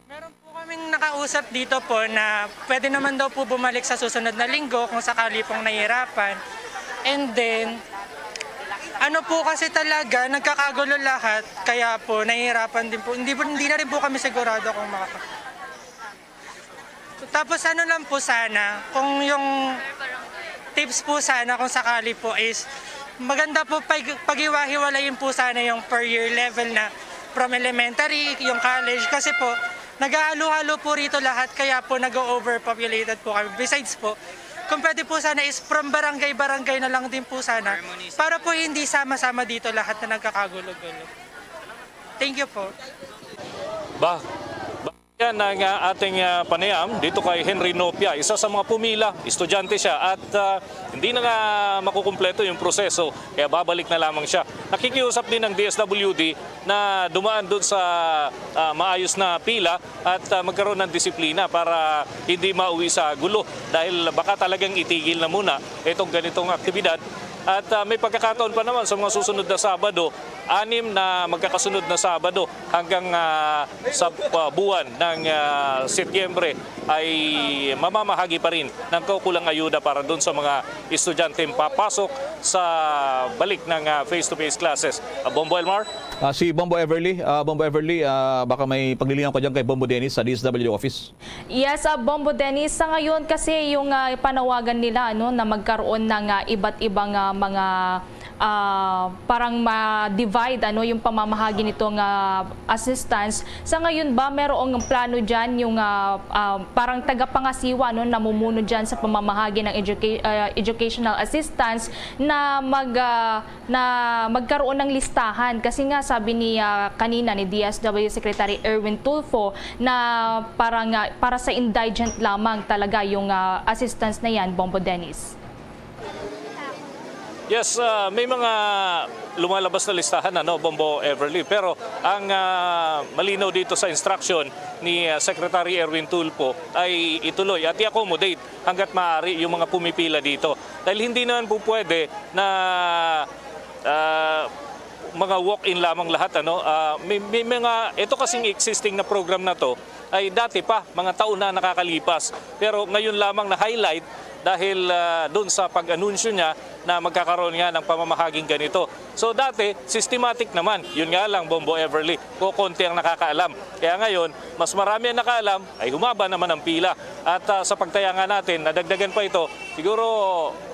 Meron po kaming nakausap dito po na pwede naman daw po bumalik sa susunod na linggo kung sakali pong nahihirapan. And then, ano po kasi talaga, nagkakagulo lahat, kaya po nahihirapan din po. Hindi, hindi na rin po kami sigurado kung makaka- Tapos ano lang po sana, kung yung tips po sana kung sakali po is maganda po pag paghiwa-hiwalayin po sana yung per year level na from elementary, yung college, kasi po naghahalo-halo po rito lahat, kaya po nag-overpopulated po kami. Besides po, kung pwede po sana is from barangay-barangay na lang din po sana para po hindi sama-sama dito lahat na nagkakagulo-gulo. Thank you po. Ba? Yan ang ah, ating ah, panayam dito kay Henry Nopia, isa sa mga pumila, estudyante siya at ah, hindi na nga makukumpleto yung proseso kaya babalik na lamang siya. Nakikiusap din ang D S W D na dumaan doon sa ah, maayos na pila at ah, magkaroon ng disiplina para hindi mauwi sa gulo dahil baka talagang itigil na muna itong ganitong aktibidad. At ah, may pagkakataon pa naman sa mga susunod na Sabado, anim na magkakasunod na Sabado hanggang ah, sa ah, buwan ng ah, Setyembre ay mamamahagi pa rin ng kaukulang ayuda para doon sa mga estudyanteng papasok sa balik ng ah, face-to-face classes. Ah, Bombo Elmar? Ah, si Bombo Everly, ah, Bombo Everly, ah, baka may paglilinaw ka dyan kay Bombo Dennis sa D S W D office. Yes, ah, Bombo Dennis, sa ngayon kasi yung ah, panawagan nila ano na magkaroon ng ah, iba't ibang ah, mga ah, parang ma-divide, ano, yung pamamahagi nito nga assistance. Sa ngayon ba, merong plano dyan yung, ah, ah, parang tagapangasiwa, no, namumuno dyan sa pamamahagi ng educa-, ah, educational assistance na mag, ah, na magkaroon ng listahan? Kasi nga, sabi ni, ah, kanina ni D S W Secretary Erwin Tulfo na parang, ah, para sa indigent lamang talaga yung, ah, assistance na yan, Bombo Dennis. Yes, ah, may mga lumalabas na listahan, ano, Bombo Everly. Pero ang, ah, malinaw dito sa instruction ni, ah, Secretary Erwin Tulfo ay ituloy at i-accommodate hanggat maaari yung mga pumipila dito. Dahil hindi naman po pwede na, ah, mga walk-in lamang lahat, ano. Ah, may, may mga, ito kasing existing na program na to ay dati pa, mga taon na nakakalipas. Pero ngayon lamang na-highlight dahil, ah, doon sa pag-anunsyo niya na magkakaroon nga ng pamamahaging ganito. So dati, systematic naman. Yun nga lang, Bombo Everly, kokonti ang nakakaalam. Kaya ngayon, mas marami ang nakaalam, ay humaba naman ang pila. At, ah, sa pagtaya nga natin, nadagdagan pa ito. Siguro,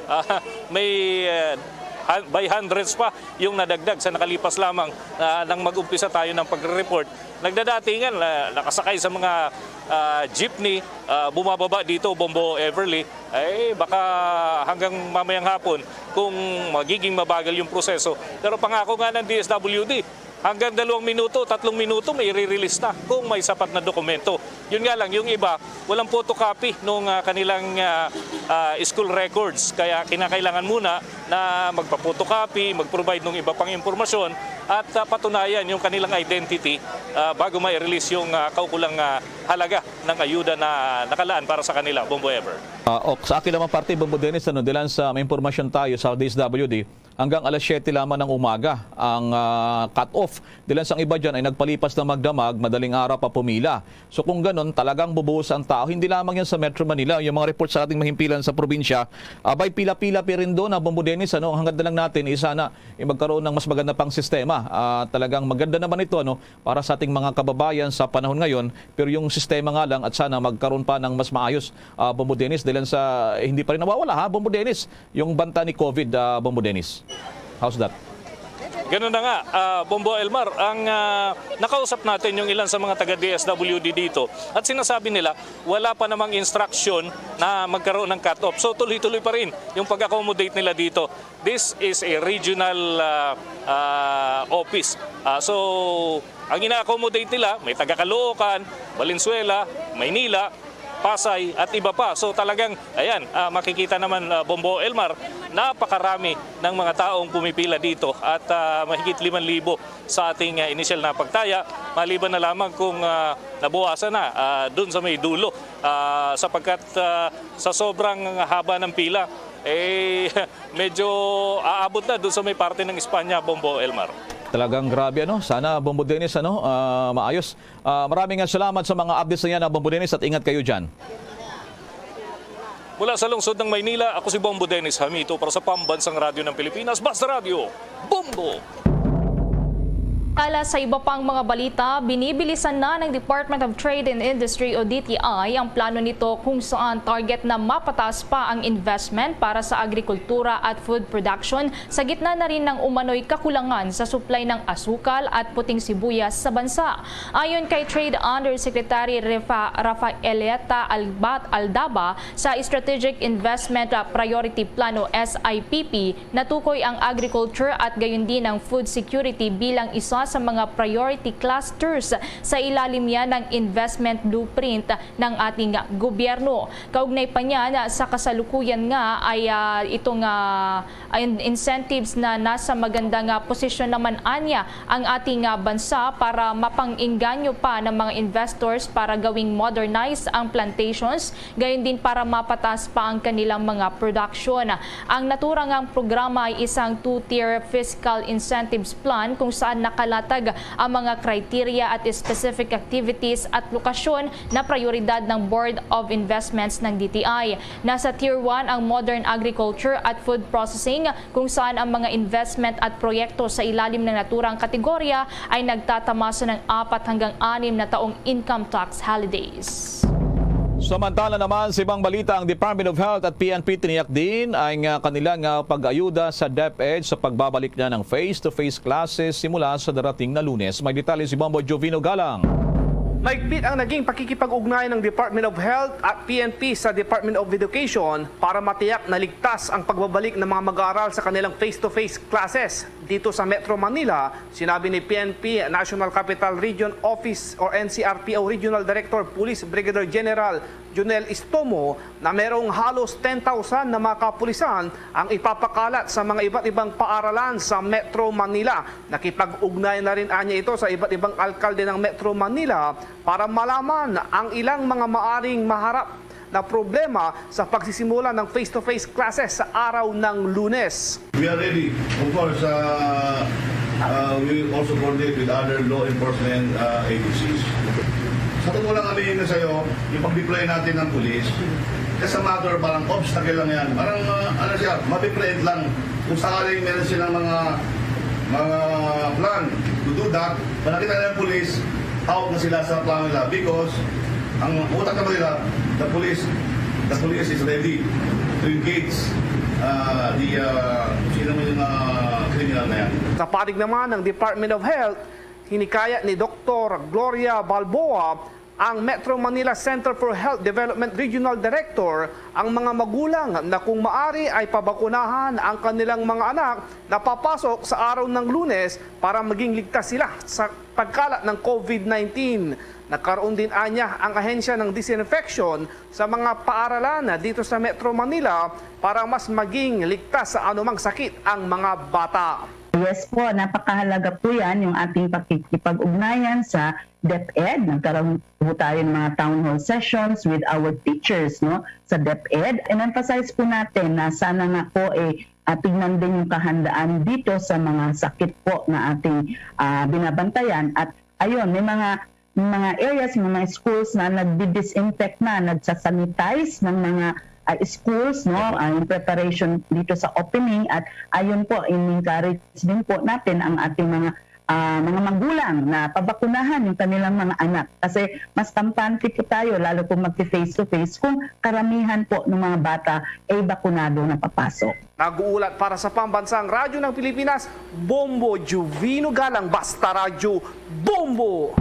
ah, may, ah, hun-, by hundreds pa yung nadagdag sa nakalipas lamang, ah, nang mag-umpisa tayo ng pagre-report. Nagdadatingan, ah, nakasakay sa mga, ah, jeepney, ah, bumababa dito, Bombo Everly. Ay, baka hanggang mamayang hapon kung magiging mabagal yung proseso. Pero pangako nga ng D S W D, hanggang dalawang minuto, tatlong minuto, may i-release na kung may sapat na dokumento. Yun nga lang, yung iba, walang photocopy nung, ah, kanilang, ah, ah, school records. Kaya kinakailangan muna na magpa-photocopy, mag-provide ng iba pang impormasyon at, ah, patunayan yung kanilang identity, ah, bago ma-release yung, ah, kaukulang, ah, halaga ng ayuda na nakalaan para sa kanila, Bombo Ever. Ah, ok, sa akin lamang parte, Bombo Dennis, ano, dilan sa may impormasyon tayo sa D S W D, hanggang alas siyete lamang ng umaga ang, ah, cut-off. Dilan sang iba dyan ay nagpalipas na magdamag, madaling araw pa pumila. So kung ganun, talagang bubuhos ang tao. Hindi lamang yan sa Metro Manila. Yung mga report sa ating mahimpilan sa probinsya, abay, pila-pila pa rin doon, ah, Bombo Dennis, ano, hangad na lang natin, isa na, eh, magkaroon ng mas maganda pang sistema. Ah, talagang maganda naman ito, ano, para sa ating mga kababayan sa panahon ngayon. Pero yung sistema nga lang, at sana magkaroon pa ng mas maayos, ah, Bombo Dennis, dahil sa, eh, hindi pa rin nawawala, ha, Bombo Dennis, yung banta ni COVID, ah, Bombo Dennis. How's that? Ganun na nga, ah, Bombo Elmar, ang, ah, nakausap natin yung ilan sa mga taga D S W D dito at sinasabi nila wala pa namang instruction na magkaroon ng cut-off. So tuloy-tuloy pa rin yung pag-accommodate nila dito. This is a regional, ah, ah, office. Ah, so ang ina-accommodate nila, may taga Caloocan, Valenzuela, Maynila, Pasay at iba pa. So talagang, ayan, ah, makikita naman, ah, Bombo Elmar, napakarami ng mga taong pumipila dito at, ah, mahigit limang libo sa ating, ah, inisyal na pagtaya, maliban na lamang kung, ah, nabawasan na, ah, dun sa may dulo, ah, sapagkat, ah, sa sobrang haba ng pila, eh, medyo aabot na dun sa may parte ng Espanya, Bombo Elmar. Talagang grabe, ano? Sana, Bombo Dennis, ano, ah, maayos. Ah, maraming, ah, salamat sa mga updates na yan, ah, Bombo Dennis, at ingat kayo dyan. Mula sa lungsod ng Maynila, ako si Bombo Dennis Hamito para sa Pambansang Radyo ng Pilipinas, Basta Radyo, Bombo! Tala sa iba pang mga balita, binibilisan na ng Department of Trade and Industry o D T I ang plano nito kung saan target na mapataas pa ang investment para sa agrikultura at food production sa gitna na rin ng umano'y kakulangan sa supply ng asukal at puting sibuyas sa bansa. Ayon kay Trade Undersecretary Rafa-, Rafaeleta Albat Aldaba, sa Strategic Investment Priority Plano, S I P P, natukoy ang agriculture at gayon din ang food security bilang isa sa mga priority clusters sa ilalim niya ng investment blueprint ng ating gobyerno. Kaugnay pa niyan, sa kasalukuyan nga ay, ah, itong, ah, in-, incentives na nasa maganda nga posisyon naman anya ang ating, ah, bansa para mapang-engganyo pa ng mga investors para gawing modernize ang plantations, gayon din para mapataas pa ang kanilang mga production. Ang naturang ngang programa ay isang two-tier fiscal incentives plan kung saan nakalatag ang mga criteria at specific activities at lokasyon na prioridad ng Board of Investments ng D T I. Nasa Tier one ang modern agriculture at food processing, kung saan ang mga investment at proyekto sa ilalim ng naturang kategorya ay nagtatamasa ng apat hanggang anim na taong income tax holidays. Samantala naman, sa ibang balita, ang Department of Health at P N P tiniyak din ang, ah, kanilang, ah, pag-ayuda sa DepEd sa pagbabalik na ng face-to-face classes simula sa darating na Lunes. May detalye si Bombo Jovino Galang. Maigpit ang naging pakikipag-ugnayan ng Department of Health at P N P sa Department of Education para matiyak na ligtas ang pagbabalik ng mga mag-aaral sa kanilang face-to-face classes dito sa Metro Manila. Sinabi ni P N P National Capital Region Office or N C R P O Regional Director Police Brigadier General Junel Istomo na merong halos ten thousand na mga kapulisan ang ipapakalat sa mga iba't ibang paaralan sa Metro Manila. Nakipag-ugnay na rin anya ito sa iba't ibang alkalde ng Metro Manila para malaman ang ilang mga maaring maharap na problema sa pagsisimula ng face-to-face classes sa araw ng Lunes. We are ready. Of course, uh, uh, we also coordinate with other law enforcement, uh, agencies. Sa totoo lang, aminin ko sa'yo, yung pag-deploy natin ng pulis, just a matter, parang obstacle lang yan. Parang, uh, ano siya, ma-prevent lang. Kung sakaling meron silang mga, mga plan to do that, pag nakita nila yung pulis, out na sila sa plano nila because ang utak naman nila, the police, the police is ready to engage, uh, the, uh, sino man yung, uh, kriminal na yan. Sa panig naman ng Department of Health, hinikayat ni Doktor Gloria Balboa ang Metro Manila Center for Health Development Regional Director ang mga magulang na kung maari ay pabakunahan ang kanilang mga anak na papasok sa araw ng Lunes para maging ligtas sila sa pagkalat ng COVID nineteen. Nagkaroon din anya ang ahensya ng disinfection sa mga paaralan dito sa Metro Manila para mas maging ligtas sa anumang sakit ang mga bata. Yes po, napakahalaga po yan, yung ating pakikipag-ugnayan sa DepEd. Nagkaroon po tayo ng mga town hall sessions with our teachers, no, sa DepEd. In-emphasize po natin na sana nga po, eh, ah, tingnan din yung kahandaan dito sa mga sakit po na ating, ah, binabantayan. At ayun, may mga, mga areas, may mga schools na nagdi-disinfect na, nagsasanitize ng mga, ah, schools, no, ah, yung preparation dito sa opening. At ayun po, in-encourage din po natin ang ating mga, ah, mga magulang na pabakunahan yung kanilang mga anak. Kasi mas kampante po tayo, lalo kung magpi-face to face, kung karamihan po ng mga bata ay bakunado na papasok. Nag-uulat para sa Pambansang Radyo ng Pilipinas, Bombo Juvino Galang, Basta Radyo, Bombo!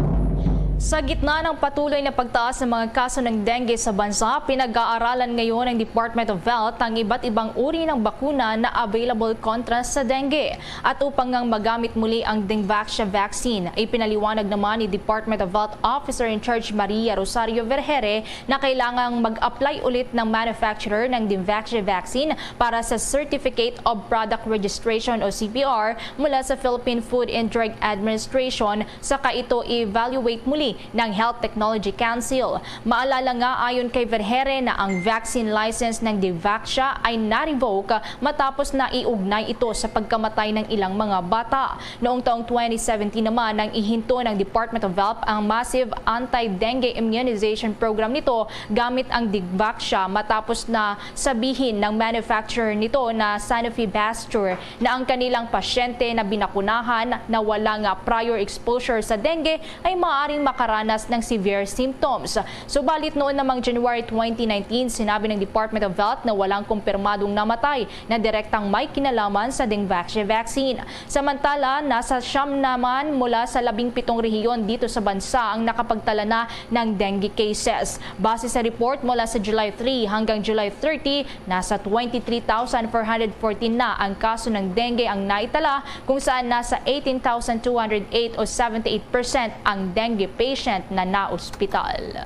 Sa gitna ng patuloy na pagtaas ng mga kaso ng dengue sa bansa, pinag-aaralan ngayon ng Department of Health ang iba't ibang uri ng bakuna na available kontra sa dengue. At upang ngang magamit muli ang Dengvaxia vaccine, ipinaliwanag naman ni Department of Health Officer in Charge Maria Rosario Vergere na kailangang mag-apply ulit ng manufacturer ng Dengvaxia vaccine para sa Certificate of Product Registration o C P R mula sa Philippine Food and Drug Administration, saka ito i-evaluate muli ng Health Technology Council. Maalala nga, ayon kay Vergere, na ang vaccine license ng Dengvaxia ay na-revoke matapos na iugnay ito sa pagkamatay ng ilang mga bata. Noong taong twenty seventeen naman, nang ihinto ng Department of Health ang massive anti-dengue immunization program nito gamit ang Dengvaxia, matapos na sabihin ng manufacturer nito na Sanofi Pasteur na ang kanilang pasyente na binakunahan na wala nga prior exposure sa dengue ay maaaring makaranas ng severe symptoms. Subalit noon namang January twenty nineteen, sinabi ng Department of Health na walang kumpirmadong namatay na direktang may kinalaman sa Dengvaxia vaccine. Samantala, nasa siyam naman mula sa labing pitong rehiyon dito sa bansa ang nakapagtala na ng dengue cases. Base sa report, mula sa July three hanggang July thirty, nasa twenty-three thousand four hundred fourteen na ang kaso ng dengue ang naitala, kung saan nasa eighteen thousand two hundred eight o seventy-eight percent ang dengue patient na naospital.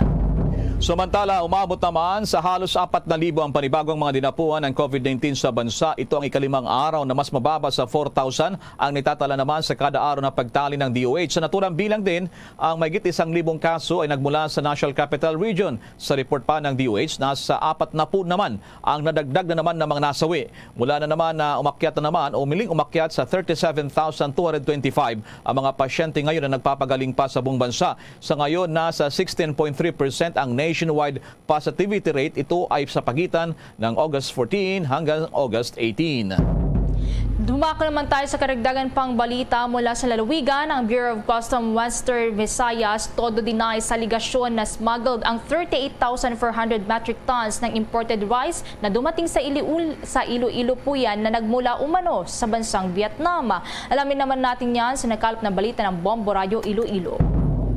Samantala, umabot naman sa halos apat na libo ang panibagong mga dinapuan ng COVID nineteen sa bansa. Ito ang ikalimang araw na mas mababa sa four thousand ang nitatala naman sa kada araw na pagtali ng D O H. Sa naturang bilang din, ang mahigit isang libong kaso ay nagmula sa National Capital Region. Sa report pa ng D O H, nasa apat na po naman ang nadagdag na naman ng mga nasawi. Mula na naman na umakyat na naman o miling umakyat sa thirty-seven thousand two hundred twenty-five ang mga pasyente ngayon na nagpapagaling pa sa buong bansa. Sa ngayon, nasa sixteen point three percent ang nationwide positivity rate. Ito ay sa pagitan ng August fourteen hanggang August eighteen. Dumako naman tayo sa karagdagan pang balita mula sa lalawigan. Ang Bureau of Customs Western Visayas todo deny sa alegasyon na smuggled ang thirty-eight thousand four hundred metric tons ng imported rice na dumating sa Iliul-, sa Iloilo po yan na nagmula umano sa bansang Vietnam. Alamin naman natin yan sa nakalap na balita ng Bombo Radyo Iloilo.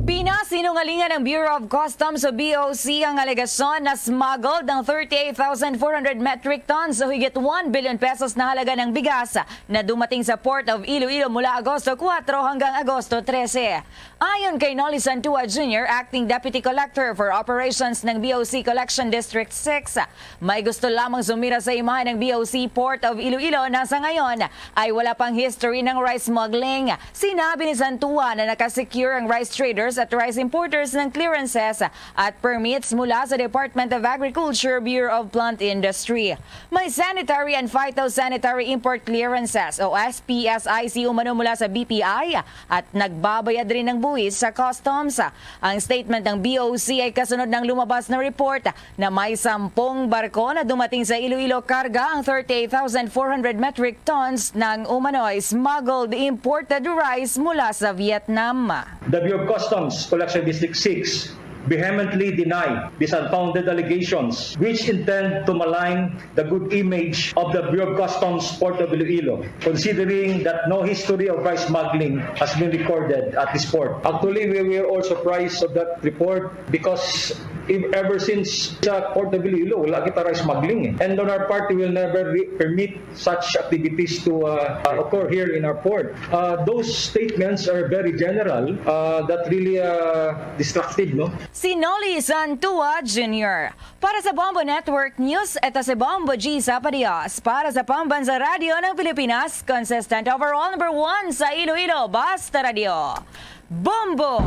Pinasinungalingan ng Bureau of Customs o B O C ang alegasyon na smuggled ang thirty-eight thousand four hundred metric tons o higit one billion pesos na halaga ng bigas na dumating sa Port of Iloilo mula Agosto kuwatro hanggang Agosto trese. Ayon kay Nolly Santua Junior, Acting Deputy Collector for Operations ng B O C Collection District six, may gusto lamang sumira sa imahe ng B O C Port of Iloilo na sa ngayon ay wala pang history ng rice smuggling. Sinabi ni Santua na nakasecure ang rice traders at rice importers ng clearances at permits mula sa Department of Agriculture, Bureau of Plant Industry. May sanitary and phytosanitary import clearances o S P S I C umano mula sa B P I at nagbabayad rin ng buwis sa customs. Ang statement ng B O C ay kasunod ng lumabas na report na may sampung barko na dumating sa Iloilo karga ang thirty-eight thousand four hundred metric tons ng umano'y smuggled imported rice mula sa Vietnam. The Bureau of Customs, Collection District six, vehemently deny these unfounded allegations, which intend to malign the good image of the Bureau of Customs Port of Iloilo, considering that no history of rice smuggling has been recorded at this port. Actually, we were all surprised of that report because if, ever since sa Port of Iloilo, wala kita rice smuggling eh. And on our part, we will never re- permit such activities to uh, uh, occur here in our port. Uh, those statements are very general, uh, that really uh, destructive, no? Si Nolly Santua Junior. Para sa Bombo Network News, ito si Bombo G Sapadios. Para sa Pambansa Radyo ng Pilipinas, consistent overall number one sa Iloilo, Basta Radyo. Bombo!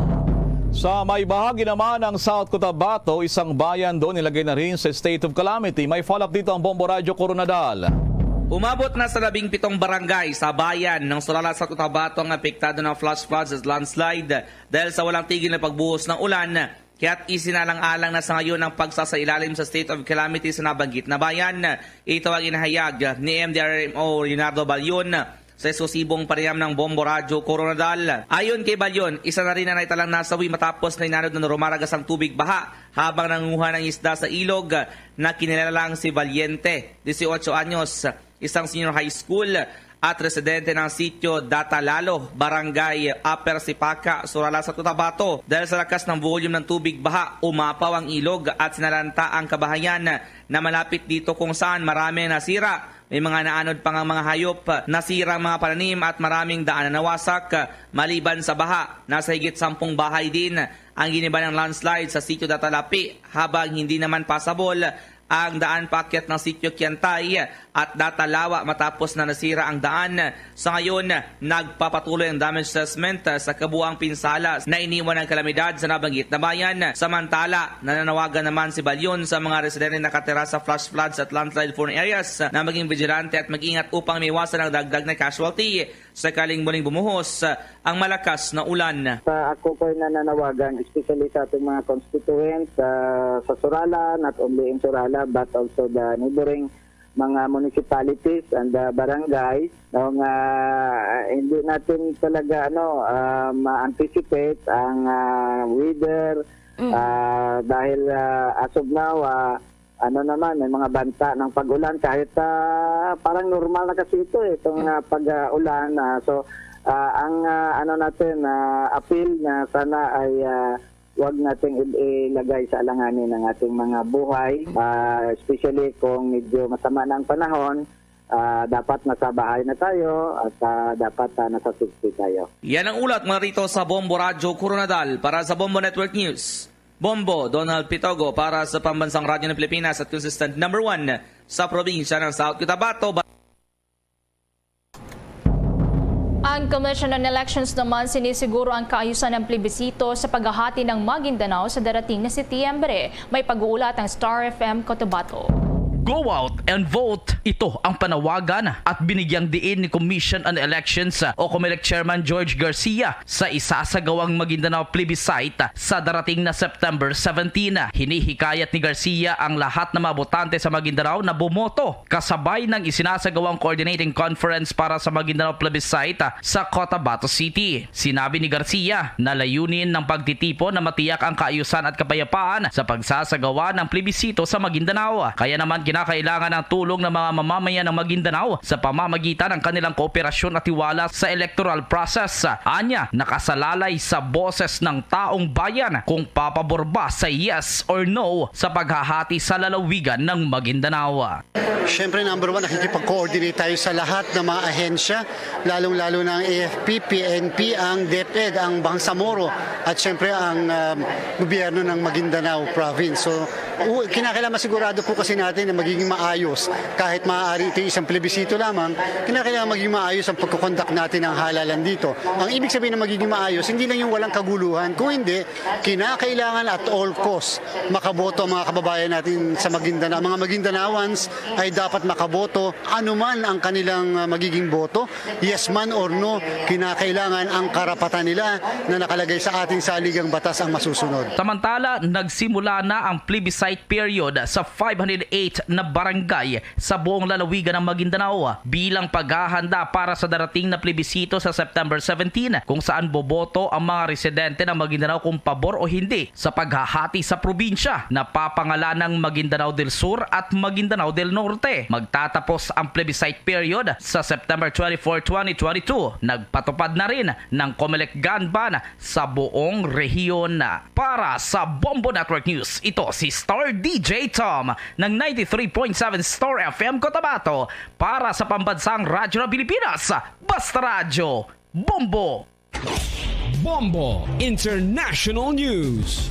Sa may bahagi naman ng South Cotabato, isang bayan doon nilagay na rin sa state of calamity. May follow-up dito ang Bombo Radyo Koronadal. Umabot na sa labing pitong barangay sa bayan ng Surala, South Cotabato ang apektado ng flash floods at landslide dahil sa walang tigil na pagbuhos ng ulan. Kaya't isinalang-alang na sa ngayon ang pagsasailalim sa state of calamity sa nabanggit na bayan. Ito ang inahayag ni M D R M O Leonardo Balyon sa esklusibong panayam ng Bombo Radyo Koronadal. Ayon kay Balyon, isa na rin ang naitalang nasawi matapos na inanod na rumaragas ang tubig baha habang nangunguha ng isda sa ilog na kinilala lang si Valiente, dieciocho anyos, isang senior high school at residente ng sitio Datalalo, Barangay Upper Sipaca, Surala, South Cotabato. Dahil sa lakas ng volume ng tubig baha, umapaw ang ilog at sinalanta ang kabahayan na malapit dito, kung saan marami ang nasira. May mga naanod pa ngang mga hayop. Nasira ang mga pananim at maraming daan na nawasak. Maliban sa baha, nasa higit sampung bahay din ang giniba ng landslide sa sitio Datalapi, habang hindi naman pasabol ang daan paakyat ng sitio Kiantay at Datalawa matapos na nasira ang daan. Sa ngayon, nagpapatuloy ang damage assessment sa kabuang pinsala na iniwan ng kalamidad sa nabanggit na bayan. Samantala, nananawagan naman si Balyon sa mga residente nakatira sa flash floods at landslide prone areas na maging vigilante at mag-ingat upang maiwasan ang dagdag na casualty sakaling muling bumuhos ang malakas na ulan. Sa ako ko'y nananawagan, especially sa ating mga constituents, ah, sa Surala, not only in Surala, but also the neighboring mga municipalities and the barangays, no, nga hindi natin talaga, ano, ah, ma-anticipate ang, ah, weather, ah, dahil, ah, as of now, ah, ano naman, may mga banta ng pag-ulan kahit, ah, parang normal na kasi ito, eh, itong, ah, pag-ulan. Ah, so, ah, ang, ah, ano natin, ah, appeal na sana ay, ah, wag nating i-, ilagay sa alanganin ang ating mga buhay, ah, especially kung medyo masama na ang panahon. Ah, dapat nasa bahay na tayo at, ah, dapat, ah, nasa safety tayo. Yan ang ulat mula rito sa Bombo Radyo Koronadal. Para sa Bombo Network News, Bombo Donald Pitogo para sa Pambansang Radyo ng Pilipinas at consistent number one sa probinsya ng South Cotabato. Ang Commission on Elections naman sinisiguro ang kaayusan ng plebisito sa paghahati ng Maguindanao sa darating na Setyembre. May pag-uulat ang Star F M Cotabato. Go out and vote. Ito ang panawagan at binigyang diin ni Commission on Elections o Comelec Chairman George Garcia sa isasagawang Maguindanao Plebiscite sa darating na September seventeen. Hinihikayat ni Garcia ang lahat ng mga botante sa Maguindanao na bumoto, kasabay ng isinasagawang Coordinating Conference para sa Maguindanao Plebiscite sa Cotabato City. Sinabi ni Garcia na layunin ng pagtitipon na matiyak ang kaayusan at kapayapaan sa pagsasagawa ng plebisito sa Maguindanao. Kaya naman, kinakailangan ang tulong ng mga mamamayan ng Maguindanao sa pamamagitan ng kanilang kooperasyon at tiwala sa electoral process. Anya, nakasalalay sa boses ng taong bayan kung papabor ba sa yes or no sa paghahati sa lalawigan ng Maguindanao. Siyempre, number one, nakikipag-coordinate tayo sa lahat ng mga ahensya, lalong-lalo na ang A F P, P N P, ang DepEd, ang Bangsamoro, at siyempre ang, um, gobyerno ng Maguindanao Province. So, u-, kinakailangan masigurado po kasi natin na magiging maayos. Kahit maaari ito isang plebisito lamang, kinakailangan maging maayos ang pagkukondak natin ng halalan dito. Ang ibig sabihin ng magiging maayos, hindi lang yung walang kaguluhan, kung hindi, kinakailangan at all cost makaboto ang mga kababayan natin sa Maguindanao. Ang mga Maguindanaoans ay dapat makaboto anuman ang kanilang, ah, magiging boto, yes man or no, kinakailangan ang karapatan nila na nakalagay sa ating saligang batas ang masusunod. Samantala, nagsimula na ang plebiscite period sa five hundred eight na barangay sa buong lalawigan ng Maguindanao bilang paghahanda para sa darating na plebisito sa September seventeen, kung saan boboto ang mga residente ng Maguindanao kung pabor o hindi sa paghahati sa probinsya na papangalanang Maguindanao del Sur at Maguindanao del Norte. Magtatapos ang plebiscite period sa September twenty-four, twenty twenty-two. Nagpatupad na rin ng Comelec gun ban sa buong rehiyon. Para sa Bombo Network News, ito si Star D J Tom ng ninety-three point seven Star F M Cotabato. Para sa Pambansang Radyo ng Pilipinas, Basta Radyo, Bombo! Bombo International News.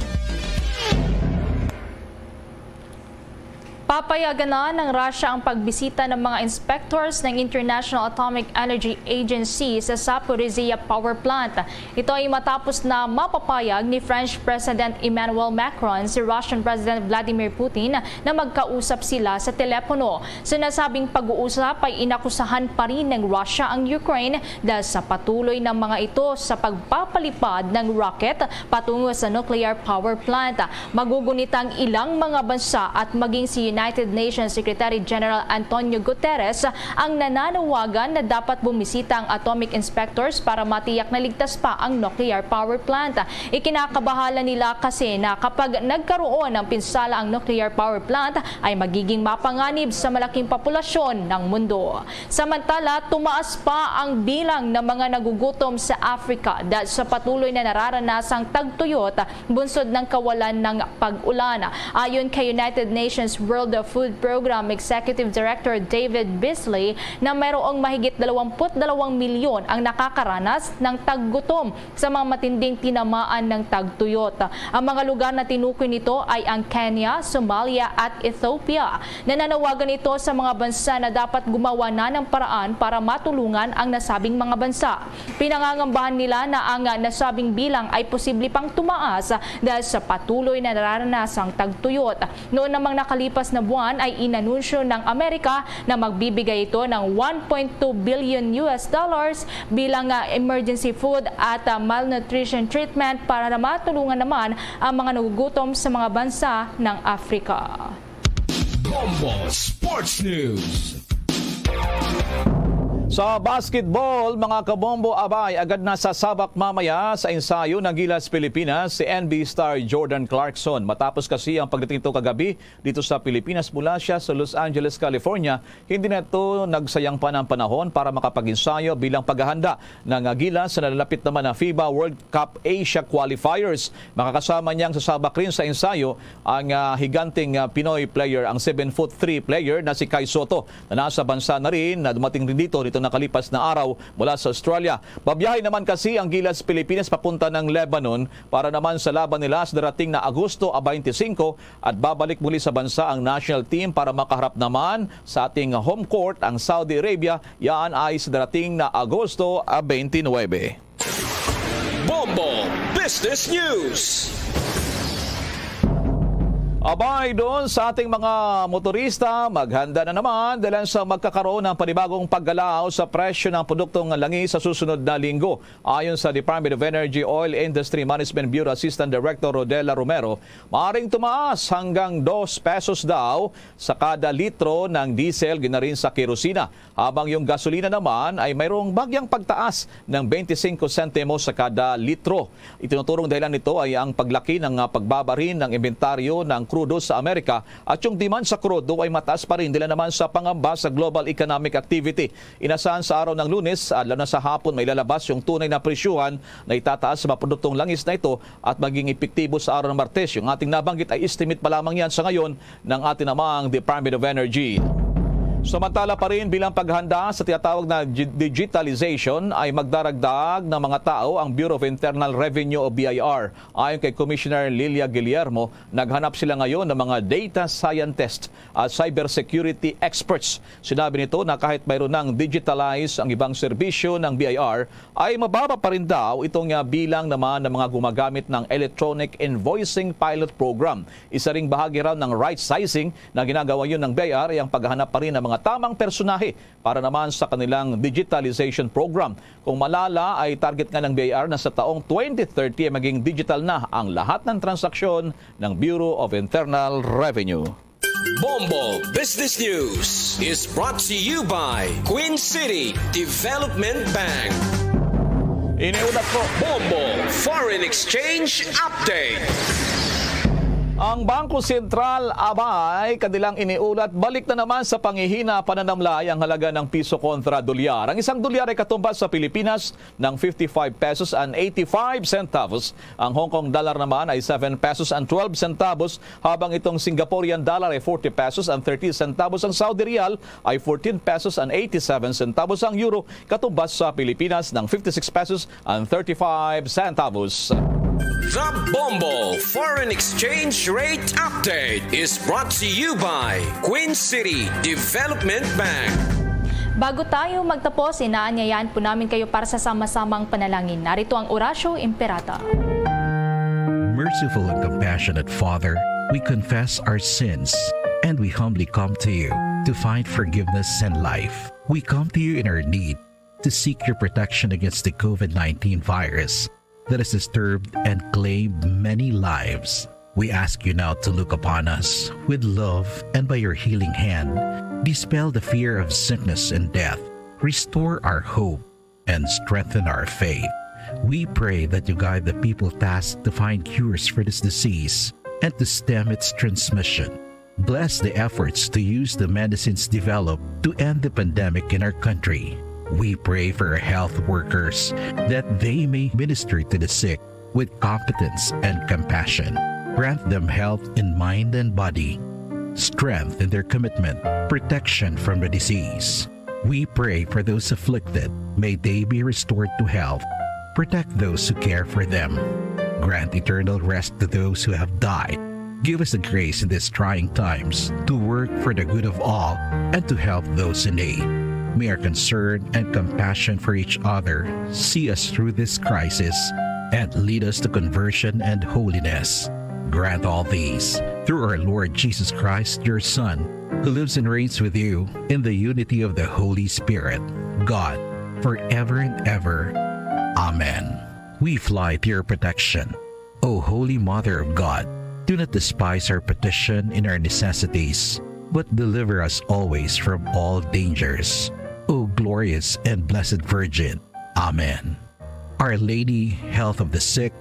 Papayagan na ng Russia ang pagbisita ng mga inspectors ng International Atomic Energy Agency sa Zaporizhia Power Plant. Ito ay matapos na mapapayag ni French President Emmanuel Macron si Russian President Vladimir Putin na magkausap sila sa telepono. Sa nasabing pag-uusap ay inakusahan pa rin ng Russia ang Ukraine dahil sa patuloy na mga ito sa pagpapalipad ng rocket patungo sa nuclear power plant. Magugunit ang ilang mga bansa at maging si United Nations Secretary General Antonio Guterres ang nananawagan na dapat bumisita ang atomic inspectors para matiyak na ligtas pa ang nuclear power plant. Ikinakabahala nila kasi na kapag nagkaroon ng pinsala ang nuclear power plant, ay magiging mapanganib sa malaking populasyon ng mundo. Samantala, tumaas pa ang bilang ng mga nagugutom sa Africa dahil sa patuloy na nararanasang tagtuyot bunsod ng kawalan ng pag-ulan. Ayon kay United Nations World Food Program Executive Director David Beasley, na mayroong mahigit dalawampu't dalawang milyon ang nakakaranas ng taggutom sa mga matinding tinamaan ng tagtuyot. Ang mga lugar na tinukoy nito ay ang Kenya, Somalia, at Ethiopia. Nananawagan ito sa mga bansa na dapat gumawa na ng paraan para matulungan ang nasabing mga bansa. Pinangangambahan nila na ang nasabing bilang ay posible pang tumaas dahil sa patuloy na nararanasang tagtuyot. Noon namang nakalipas na buwan ay inanunsyo ng Amerika na magbibigay ito ng one point two billion U S dollars bilang, ah, emergency food at, ah, malnutrition treatment para na matulungan naman ang mga nagugutom sa mga bansa ng Africa. Bombo Sports News. Sa basketball, mga kabombo, abay, agad na sasabak mamaya sa ensayo ng Gilas Pilipinas si N B A star Jordan Clarkson. Matapos kasi ang pagdating nito kagabi dito sa Pilipinas mula siya sa Los Angeles, California, hindi na ito nagsayang pa ng panahon para makapag-ensayo bilang paghahanda ng Gilas sa nalalapit naman na FIBA World Cup Asia Qualifiers. Makakasama niyang sasabak rin sa ensayo ang, ah, higanteng, ah, Pinoy player, ang seven foot three player na si Kai Sotto, na nasa bansa na rin, na dumating rin dito nitong nakalipas na araw mula sa Australia. Babiyahe naman kasi ang Gilas Pilipinas papunta ng Lebanon para naman sa laban nila sa darating na Agosto twenty-five, at babalik muli sa bansa ang national team para makaharap naman sa ating home court, ang Saudi Arabia. Yan ay sa darating na Agosto twenty-nine. Bombo Business News. Abay, doon sa ating mga motorista, maghanda na naman dahil sa magkakaroon ng panibagong paggalaw sa presyo ng produktong langis sa susunod na linggo. Ayon sa Department of Energy Oil Industry Management Bureau Assistant Director Rodela Romero, maaring tumaas hanggang dos pesos daw sa kada litro ng diesel, ginarin sa kerosina, habang yung gasolina naman ay mayroong bagyang pagtaas ng twenty-five sentimos sa kada litro. Itinuturong dahilan nito ay ang paglaki ng, ah, pagbabarin ng inventaryo ng krudo sa Amerika at yung demand sa krudo ay mataas pa rin dahil naman sa pangamba sa global economic activity. Inasahan sa araw ng Lunes, adlaw na sa hapon, may lalabas yung tunay na presyuhan na itataas sa mga produktong langis na ito at maging epektibo sa araw ng Martes. Yung ating nabanggit ay estimate pa lamang yan sa ngayon ng ating namang Department of Energy. Samantala pa rin, bilang paghanda sa tinatawag na gi-, digitalization, ay magdaragdag ng mga tao ang Bureau of Internal Revenue o B I R. Ayon kay Commissioner Lilia Guillermo, naghanap sila ngayon ng mga data scientist at cybersecurity experts. Sinabi nito na kahit mayroon nang digitalize ang ibang serbisyo ng B I R, ay mababa pa rin daw itong, ah, bilang naman ng mga gumagamit ng Electronic Invoicing Pilot Program. Isa ring bahagi raw ng right sizing na ginagawa yun ng B I R ay ang paghahanap pa rin ng mga tamang personahe para naman sa kanilang digitalization program. Kung malala, ay target nga ng B I R na sa taong twenty thirty ay maging digital na ang lahat ng transaksyon ng Bureau of Internal Revenue. Bombo Business News is brought to you by Queen City Development Bank. Iniulat po. Bombo Foreign Exchange Update. Ang Bangko Sentral, abay, kanilang iniulat, balik na naman sa panghihina pananamlay ang halaga ng piso kontra dolyar. Ang isang dolyar ay katumbas sa Pilipinas ng fifty-five pesos and eighty-five centavos. Ang Hong Kong dollar naman ay seven pesos and twelve centavos, habang itong Singaporean dollar ay forty pesos and thirty centavos. Ang Saudi riyal ay fourteen pesos and eighty-seven centavos. Ang euro, katumbas sa Pilipinas ng fifty-six pesos and thirty-five centavos. The Bombo Foreign Exchange Rate Update is brought to you by Queen City Development Bank. Bago tayo magtapos, inaanyayahan po namin kayo para sa sama-samang panalangin. Narito ang Oratio Imperata. Merciful and compassionate Father, we confess our sins and we humbly come to you to find forgiveness and life. We come to you in our need to seek your protection against the COVID nineteen virus that has disturbed and claimed many lives. We ask you now to look upon us with love and by your healing hand, dispel the fear of sickness and death, restore our hope, and strengthen our faith. We pray that you guide the people tasked to find cures for this disease and to stem its transmission. Bless the efforts to use the medicines developed to end the pandemic in our country. We pray for our health workers that they may minister to the sick with competence and compassion. Grant them health in mind and body, strength in their commitment, protection from the disease. We pray for those afflicted. May they be restored to health. Protect those who care for them. Grant eternal rest to those who have died. Give us the grace in these trying times to work for the good of all and to help those in need. May our concern and compassion for each other see us through this crisis and lead us to conversion and holiness. Grant all these through our Lord Jesus Christ, your Son, who lives and reigns with you in the unity of the Holy Spirit, God, forever and ever. Amen. We fly to your protection. O Holy Mother of God, do not despise our petition in our necessities, but deliver us always from all dangers. O glorious and blessed Virgin. Amen. Our Lady, Health of the Sick,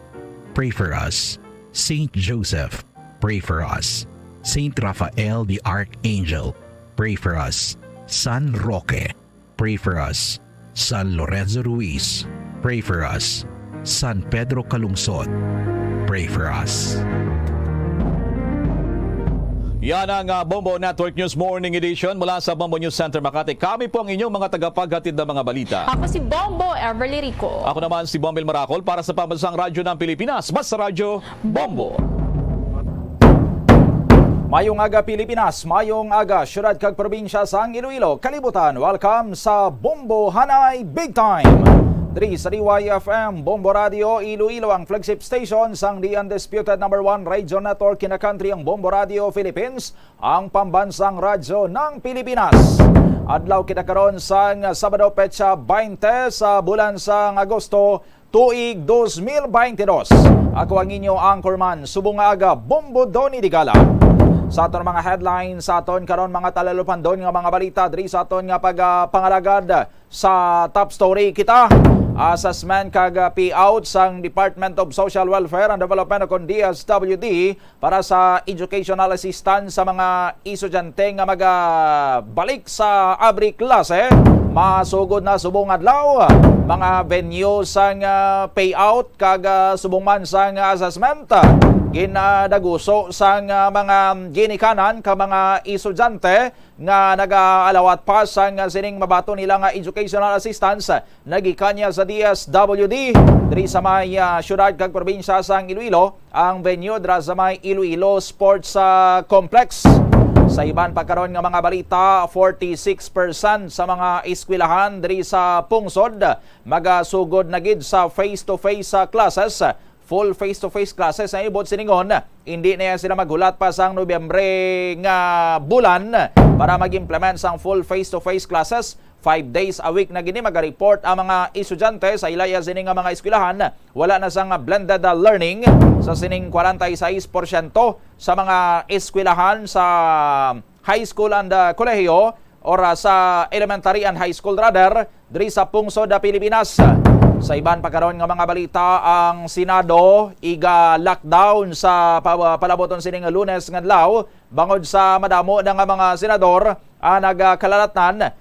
pray for us. Saint Joseph, pray for us. Saint Raphael the Archangel, pray for us. San Roque, pray for us. San Lorenzo Ruiz, pray for us. San Pedro Calungsod, pray for us. Yan ang, ah, Bombo Network News Morning Edition mula sa Bombo News Center Makati. Kami po ang inyong mga tagapaghatid ng mga balita. Ako si Bombo Everly Rico. Ako naman si Bombil Maracol para sa Pambansang Radyo ng Pilipinas. Basta Radyo, Bombo. Mayong aga, Pilipinas. Mayong aga, syudad kag probinsya sang Iloilo, kalibutan. Welcome sa Bombo Hanay Big Time. Diri sa D Y F M Bombo Radio Iloilo, ang flagship station sang The Undisputed Number One Radio Network in the country, ang Bombo Radio Philippines, ang pambansang radyo ng Pilipinas. Adlaw kita karon sang Sabado, petsa twenty sa bulan sang Agosto, tuig dos mil bentidós. Ako ang inyo anchorman, subong nga aga, Bombo Donny Digala. Sa aton mga headlines, sa aton karon mga talalupandon nga mga balita diri sa aton nga pagpangalagad sa top story kita. Assessment kag, ah, payout sang Department of Social Welfare and Development o kon D S W D para sa educational assistance sa mga estudyante nga magabalik sa abri klase. Masugod na subong adlaw, mga venue sang, ah, payout kag, ah, subong man sang assessment, ah, ginadaguso sang, ah, mga ginikanan ka mga estudyante nga nag-aalawat pa sang sining mabaton nila nga educational assistance nagikan niya sa D S W D diri sa may, ah, siyudad kag probinsya sang Iloilo, ang venue dira sa may Iloilo Sports, ah, Complex. Sa iban pa karon nga mga balita, forty-six percent sa mga eskwelahan diri sa pungsod magasugod na gid sa face-to-face, ah, classes. Full face-to-face classes ang ibot siningon. Hindi na sila maghulat pa sang Nobyembre nga bulan para mag-implement sang full face-to-face classes. Five days a week na gini magareport ang mga estudyante sa ila-iya sini nga mga eskwelahan. Wala na sang blended, ah, learning sa sining forty-six percent sa mga eskwelahan sa high school and, ah, kolehiyo, or, ah, sa elementary and high school rather, diri sa pungsod, ah, Pilipinas. Sa iban pa karon nga mga balita, ang Senado iga-lockdown sa pa-, palaboton sining Lunes nga adlaw bangod sa madamo na nga mga senador ang nagakalalatnan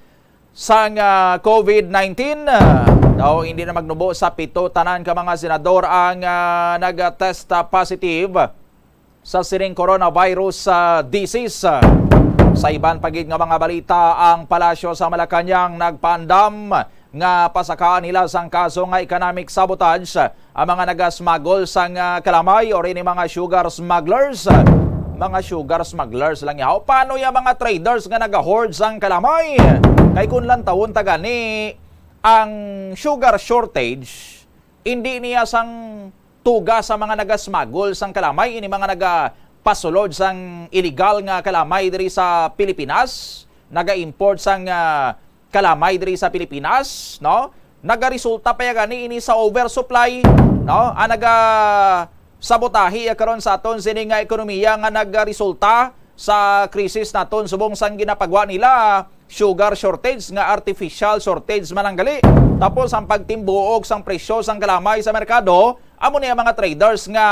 sang, ah, COVID nineteen. Daw hindi na magnubo sa pito tanan ka mga senador ang, ah, nag-test, ah, positive sa siring coronavirus, ah, disease. Sa iban pa gid nga mga balita, ang Palasyo sa Malacañang nagpaandam nga pasakaan nila sang kaso nga economic sabotage ang mga nagasmagol sang, ah, kalamay or ini mga sugar smugglers. Mga sugar smugglers lang yaw. Paano yung mga traders nga nagahord sang kalamay? Kay kung lantawon ta gani ang sugar shortage, hindi niya sang tuga sa mga nagasmagol sang kalamay, ini mga nagapasulod sang iligal nga kalamay diri sa Pilipinas, naga-import sang, ah, kalamay diri sa Pilipinas, no? Nagaresulta pa ya gani ini sa oversupply, no? Ang nagasabotahi ya karon sa aton sini nga ekonomiya nga nagaresulta sa krisis naton subong sang ginapagwa nila sugar shortage nga artificial shortage man ang gali. Tapos ang pagtimbuog sang presyo sang kalamay sa merkado, amo ni ang mga traders nga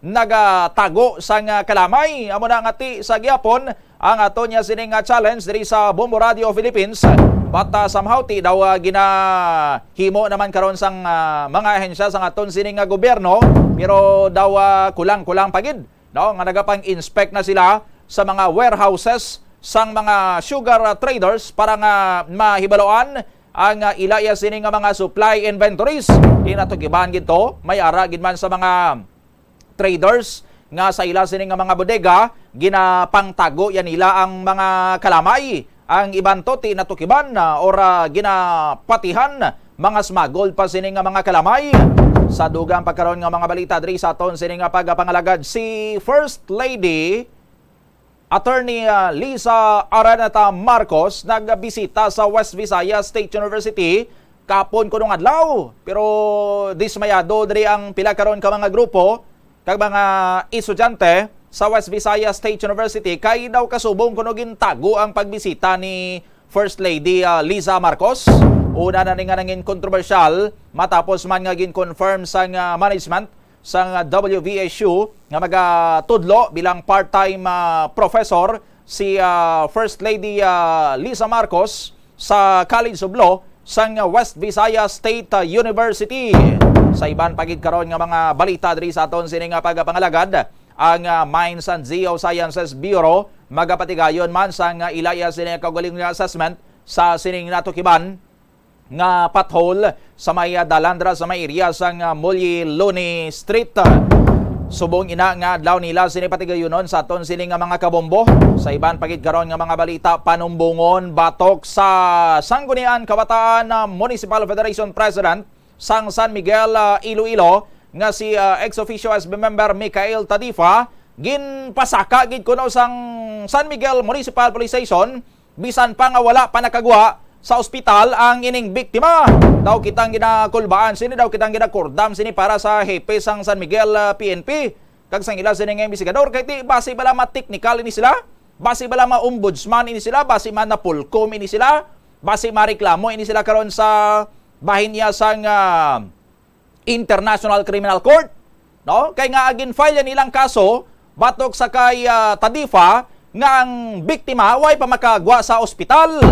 nagatago sang kalamay. Amo na nga ti sa gihapon ang ato niya sini nga challenge diri sa Bombo Radio Philippines. But, ah, somehow ti daw, ah, ginahimo naman karon sang, ah, mga ahensya sang aton sini nga gobyerno, pero daw, ah, kulang-kulang pa gid, no, nga nagapang-inspect na sila sa mga warehouses sang mga sugar, ah, traders para nga mahibaloan ang, ah, ila iya sini nga mga supply inventories. Di na to giban gid to, may ara gid man sa mga traders nga sa ila sini nga mga bodega, ginapangtago yan nila ang mga kalamay. Ang iban to ti natukiban, ah, or, ah, ginapatihan mga smuggled pa sini nga mga kalamay. Sa dugang pagkaron nga mga balita diri sa aton sini nga pagapangalagad, si First Lady Attorney, ah, Liza Araneta Marcos nagbisita sa West Visayas State University kapon kunong adlaw. Pero dismayado diri ang pila karon ka mga grupo kag mga estudyante sa West Visayas State University kay daw kasubong kuno gintago ang pagbisita ni First Lady, ah, Liza Marcos. Una na ni nga nangin kontrobersyal matapos man nga gin-confirm sang, ah, management sang, ah, W V S U nga magatudlo bilang part-time, ah, professor si, ah, First Lady, ah, Liza Marcos sa College of Law sang West Visayas State, ah, University. Sa iban pa gid karon nga mga balita diri sa aton sini nga pagapangalagad, ang, ah, Mines and Geosciences Bureau magapatigayon man sang, ah, ila iya sini kaugalingon nga assessment sa sining natukiban nga pothole sa may, ah, dalan dira sa may area sang, ah, Muliloni Street. Subong ina nga adlaw nila sini patigayunon sa aton sini nga mga kabombo. Sa iban pa gid karon nga mga balita, panumbongon batok sa Sangguniang Kabataan, ah, Municipal Federation President sang San Miguel, ah, Iloilo nga si, ah, ex officio S B member Michael Tadifa, ginpasaka gid kuno sang San Miguel Municipal Police Station bisan pa nga wala pa nakagwa sa ospital ang ining biktima. Daw kitang ginakulbaan sini, daw kitang ginakurdam sini para sa hepe sang San Miguel, ah, P N P kag sang ila sini nga investigador, kay ti basi bala ma-technical ini sila, basi bala ma-ombudsman ini sila, basi ma-NAPOLCOM ini sila, basi mareklamo ini sila karon sa bahin niya sang, ah, International Criminal Court, no? Kay nga gin-file yan ilang kaso batok sa kay, ah, Tadifa nga ang biktima way pa makagwa sa ospital.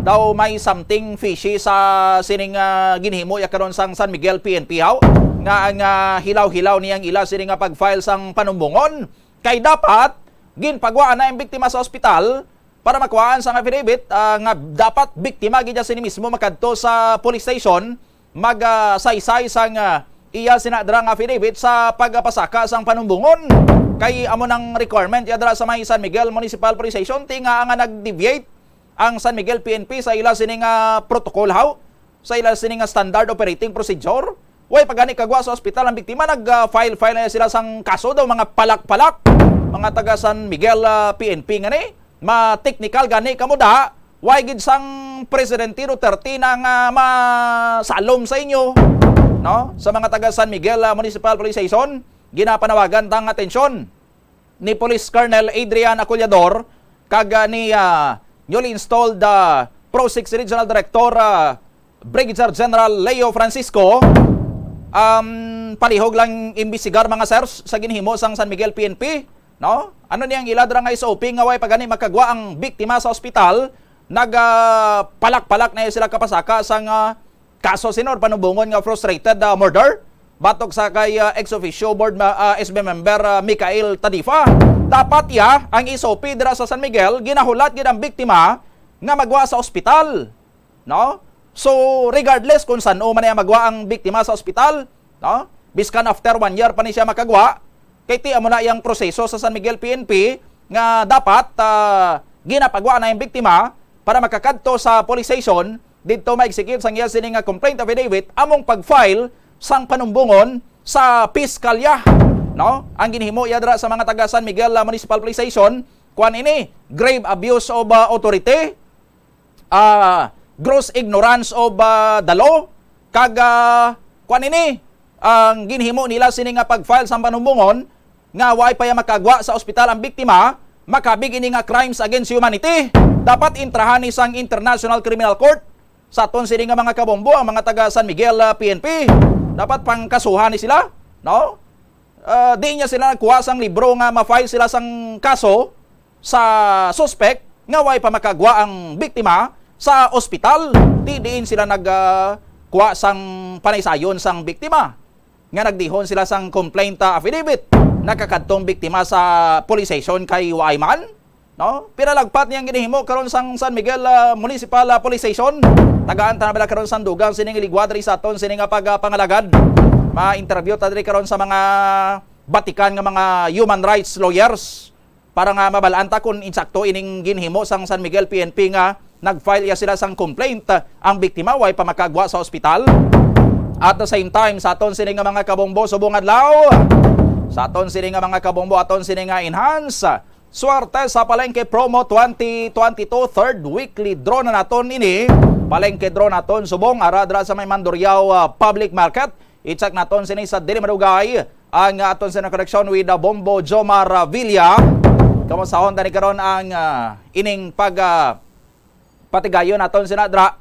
Daw may something fishy sa sining, ah, ginhimo ya karon sang San Miguel P N P haw, nga ang, ah, hilaw-hilaw niyang ila sini nga pag-file sang panumbongon. Kay dapat ginpagwa na ang biktima sa ospital para makuhaan sang affidavit, ah, nga dapat biktima gid siya sini mismo makadto sa police station, mag, ah, saysay sang, ah, iya sina dira nga affidavit sa pagpasaka sang panumbongon. Kay amo nang requirement ya dira sa may San Miguel Municipal Police Station, ti nga nga nag-deviate ang San Miguel P N P sa ila sini nga protocol haw, sa ila sini nga standard operating procedure. Way pa gani kagwa sa ospital ang biktima, nag, ah, file-file na sila sang kaso daw, mga palak-palak, mga taga San Miguel, ah, P N P ngani. Ma-technical gani kamo da, way gid sang Presidente Duterte na nga masalom sa inyo, no? Sa mga taga San Miguel, ah, Municipal Police Station, ginapanawagan tang atensyon ni Police Colonel Adrian Acollador kag, ah, ni, ah, newly installed, ah, PROSIC Regional Director, ah, Brigadier General Leo Francisco, um, palihog lang imbestigar, mga sirs, sa ginhimo sang San Miguel P N P, no? Ano ni ang ila dira nga S O P nga way pa gani makagwa ang biktima sa ospital? Nag, ah, palak-palak na sila kapasaka sang, ah, kaso sini or panumbongon nga frustrated, ah, murder batok sa kay, ah, ex officio board ma-, ah, S B member, ah, Michael Tadifa. Dapat ya ang S O P dira sa San Miguel ginahulat gid ang biktima nga magwa sa ospital, no? So, regardless kung san-o man niya magwa ang biktima sa ospital, no? Biskan after one year pa ni siya makagwa, kay ti amo na iyang proseso sa San Miguel P N P nga dapat, ah, ginapagwa na yung biktima para makakadto sa police station, didto ma-execute sang iya sini nga complaint affidavit, among pag-file sang panumbongon sa piskalya, no? Ang ginhimo iya dira sa mga taga San Miguel, ah, Municipal Police Station, kuan ini, grave abuse of, ah, authority, ah, gross ignorance of, ah, the law, kag, ah, kuan ini, ang ginhimo nila sini nga pag-file sang panumbongon nga way pa ya makagwa sa ospital ang biktima, makabig ini nga crimes against humanity. Dapat intrahan ni sang International Criminal Court sa aton sini nga mga kabombo ang mga taga San Miguel, ah, P N P. Dapat pangkasuhan ni sila, no? Ah, di niya sila nagkuha sang libro nga ma-file sila sang kaso sa suspek nga way pa makagwa ang biktima sa ospital. Di diin sila nag, ah, kuha sang panaysayon sang biktima nga nagdihon sila sang complaint, ah, affidavit. Nakakadtong biktima sa police station kay waay man, no? Pinalagpat niyang ginhimo karon sang San Miguel, ah, Municipal, ah, Police Station. Tagaan ta na bala karon sang dugang sining ligwa diri sa aton sini nga pagpangalagad. Ma-interview ta diri karon sa mga batikan nga mga human rights lawyers para nga mabal-an ta kung insakto ining ginhimo sang San Miguel P N P nga nag-file ya sila sang complaint, ang biktima way pa makagwa sa ospital. At the same time, sa aton sini nga mga kabombo, subong adlaw, sa aton sini nga mga kabombo, aton sini nga enhance, Swerte sa Palengke Promo twenty twenty-two, third weekly draw na naton ini. Palengke draw naton subong ara dira sa may Mandurriao, ah, Public Market. I-check naton sini sa dili madugay ang, ah, aton sa connection with, ah, Bombo Jomar, ah, Villa. Kamusahon tani karon ang, ah, ining pag, ah, patigayon naton sina dra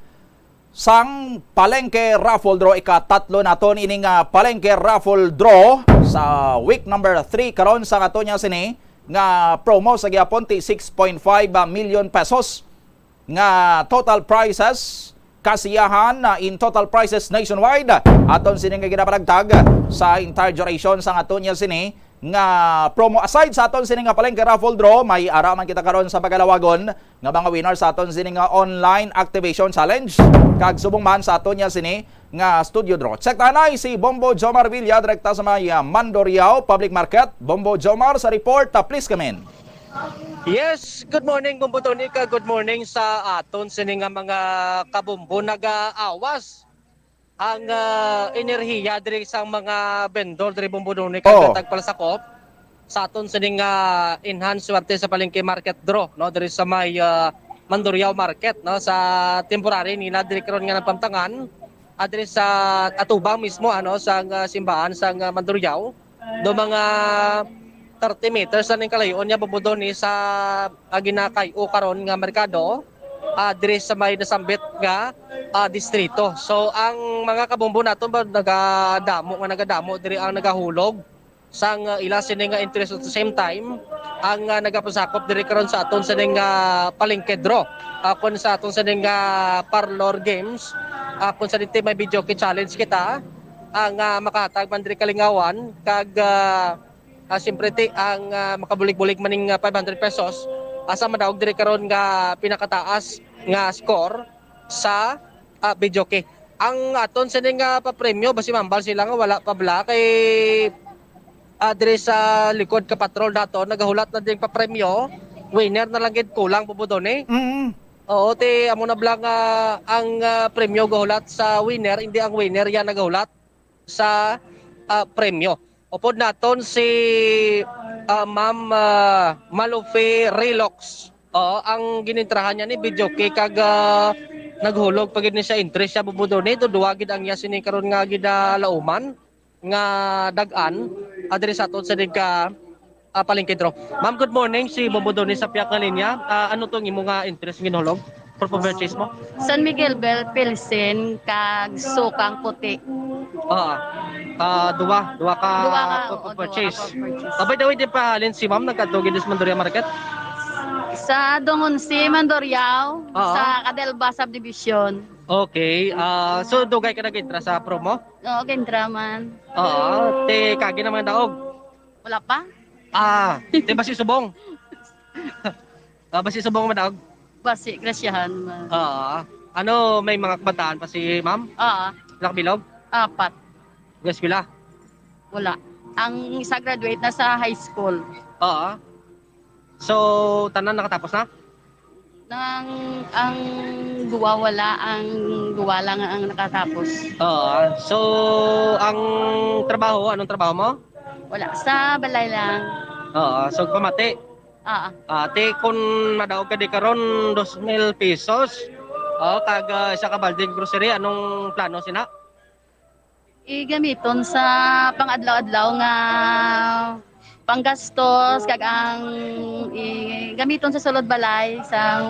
sang Palengke Raffle Draw, ikatatlo naton ining, ah, Palengke Raffle Draw sa week number three karon sa ato niya sini nga promo sa gihapon ti six point five million pesos nga total prizes, kasiyahan na in total prizes nationwide. Aton sini nga ginapanagtag sa entire duration sa ato niya sini nga promo. Aside sa aton sini nga palengke raffle draw, may ara man kita karon sa pagalawagon nga mga winner sa aton sini nga online activation challenge. Kag subong man sa aton niya sini nga studio draw. Check ta anay si Bombo Jomar Villa direkta sa may, ah, Mandurriao Public Market. Bombo Jomar sa report, ah, please come in. Yes, good morning, Bombo Tony, kag good morning sa aton sini nga mga kabombo. Nagaawas ang, ah, enerhiya diri sang mga vendor diri, Bombo Tony, kag Oh. tagpalasakop sa aton sining, ah, enhanced swerte sa palengke market draw, no, diri sa may, ah, Mandurriao Market, no, sa temporary nila diri karon nga napamtangan, ah, diri sa atubang mismo, ano, sang, ah, simbahan sang, ah, Mandurriao. Do mga thirty meters na ning kalayo-on niya, Bombo Tony, sa, ah, ginakay-o karon nga merkado, ah, diri sa may nasambit nga, ah, distrito. So, ang mga kabombo naton ba nagadamo nga nagadamo diri ang nagahulog sang, ah, ila sini nga interest at the same time ang, ah, nagapasakop diri karon sa aton sining, ah, palengke draw. Ah, kun sa aton sining, ah, parlor games, ah, kun sa dito may video kay challenge kita, ang, ah, makahatag man diri kalingawan kag, ah, ah, siyempre ti ang, ah, makabulig-bulig maning, ah, five hundred pesos, asa madaog diri karon nga pinakataas nga score sa, ah, video key. Ang aton sini nga papremyo, basi mambal sila nga wala pa bala kay, ah, diri sa likod ka patrol nato, nagahulat na ding papremyo, winner na lang gid kulang, Bombo Tony. Mm. Oo, ti amo na bala nga ang, ah, premyo gahulat sa winner, hindi ang winner yan nagahulat sa, ah, premyo. Upod naton si, ah, Ma'am, ah, Malufi Relox. Oo, ang ginintrahan niya ni video key kag, ah, naghulog pa gid ni siya entry siya, Bombo Tony, duduwa gid ang iya sini karon nga ginalauman nga dag-an, ah, diri sa aton sa nagka, ah, palengke draw. Ma'am, good morning. Si Bombo Tony sa piyak nga linya. Ah, ano tong imo nga interest nga ginhulog? Proof of purchase mo? San Miguel Bell, Pilsen, kag sukang puti. Oo. Ah, duwa, duwa ka Duwa ka, proof of oo, duwa ka purchase. Proof of purchase. Ah, by the way, di pa halin si ma'am nagkadto gid sa Mandurriao Market? Sa Dongonsi, Mandurriao, Oo. sa Cadelva Subdivision. Okay. Ah, so dugay ka nag-intra sa promo? Oo, gintra man. Oo. Te, kagi naman daog. Wala pa? Ah, te, basi subong. Ah, basi subong man daog. Basi, grasyahan man. Oo. Ano, may mga kabataan pa si ma'am? Oo. Pila ka bilog? Apat. Nag-eskwela? Wala. Ang isa graduate na sa high school. Oo. So, tanan nakatapos na? Nang, ang duwa wala, ang duwa lang ang nakatapos. Oo. So, ang trabaho, anong trabaho mo? Wala. Sa balay lang. Oo. So, pamati? Oo. Ate, kung madaog ka di karon, dos mil pesos. Oo, kag, ah, isa ka balding grocery, anong plano sina? Igamiton sa pang-adlaw-adlaw nga panggastos, kag ang igamiton sa sulod balay, sang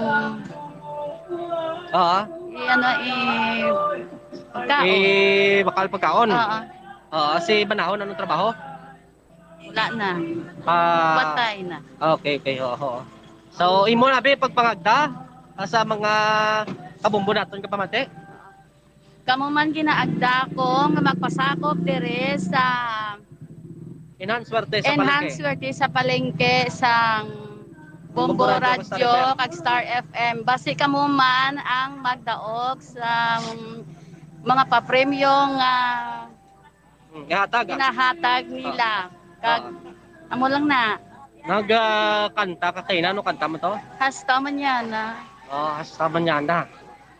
Oo. i-, ano, i-, pagkaon. I-, bakal pagkaon? Oo. Oo, si Banahon, anong trabaho? Wala na. Ah. Patay na. Okay, okay, oo, oo. So, imo na, be, pagpangagda, ah, sa mga kabombo naton nga pamati? Kamo man ginaagda ko nga magpasakop diri sa Enhance Swerte sa Enhance Palengke. Swerte sa Palengke sang Bombo Bombo Radyo Radyo kag Star F M. kag Star F M. Basi kamo man ang magdaog sa mga papremyo nga Hmm, ihatag, ah. ginahatag nila. Ah. Kag Ah. amo lang na. Nag, ah, kanta ka kaina, ano kanta mo to? Hasta Mañana. Oh, Hasta Mañana.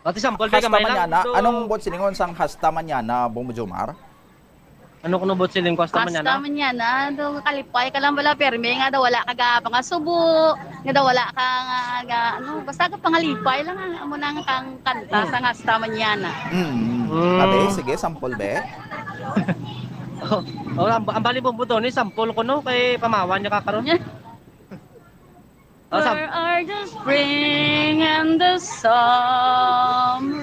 Pati sample, be, Hasta gamay lang. Mañana. Do- Anong buot silingon sang Hasta Mañana, Bombo Jomar? Ano kuno buot siling ko, Hasta Mañana? Hasta Mañana. Do, kalipay ka lang bala, pirmi nga daw wala ka ga pangasubo, nga daw wala ka nga, nga, ano, basta ka pangalipay lang, ah, amo nang kang kanta Hmm. sa Hasta Mañana. Mm. Hmm. Abi, sige, sample, be. Oh, oh, ang, ang bali mo buto ni sample ko, no, kay pamawan niya ka karon. Oh, sam- Where are the spring and the summer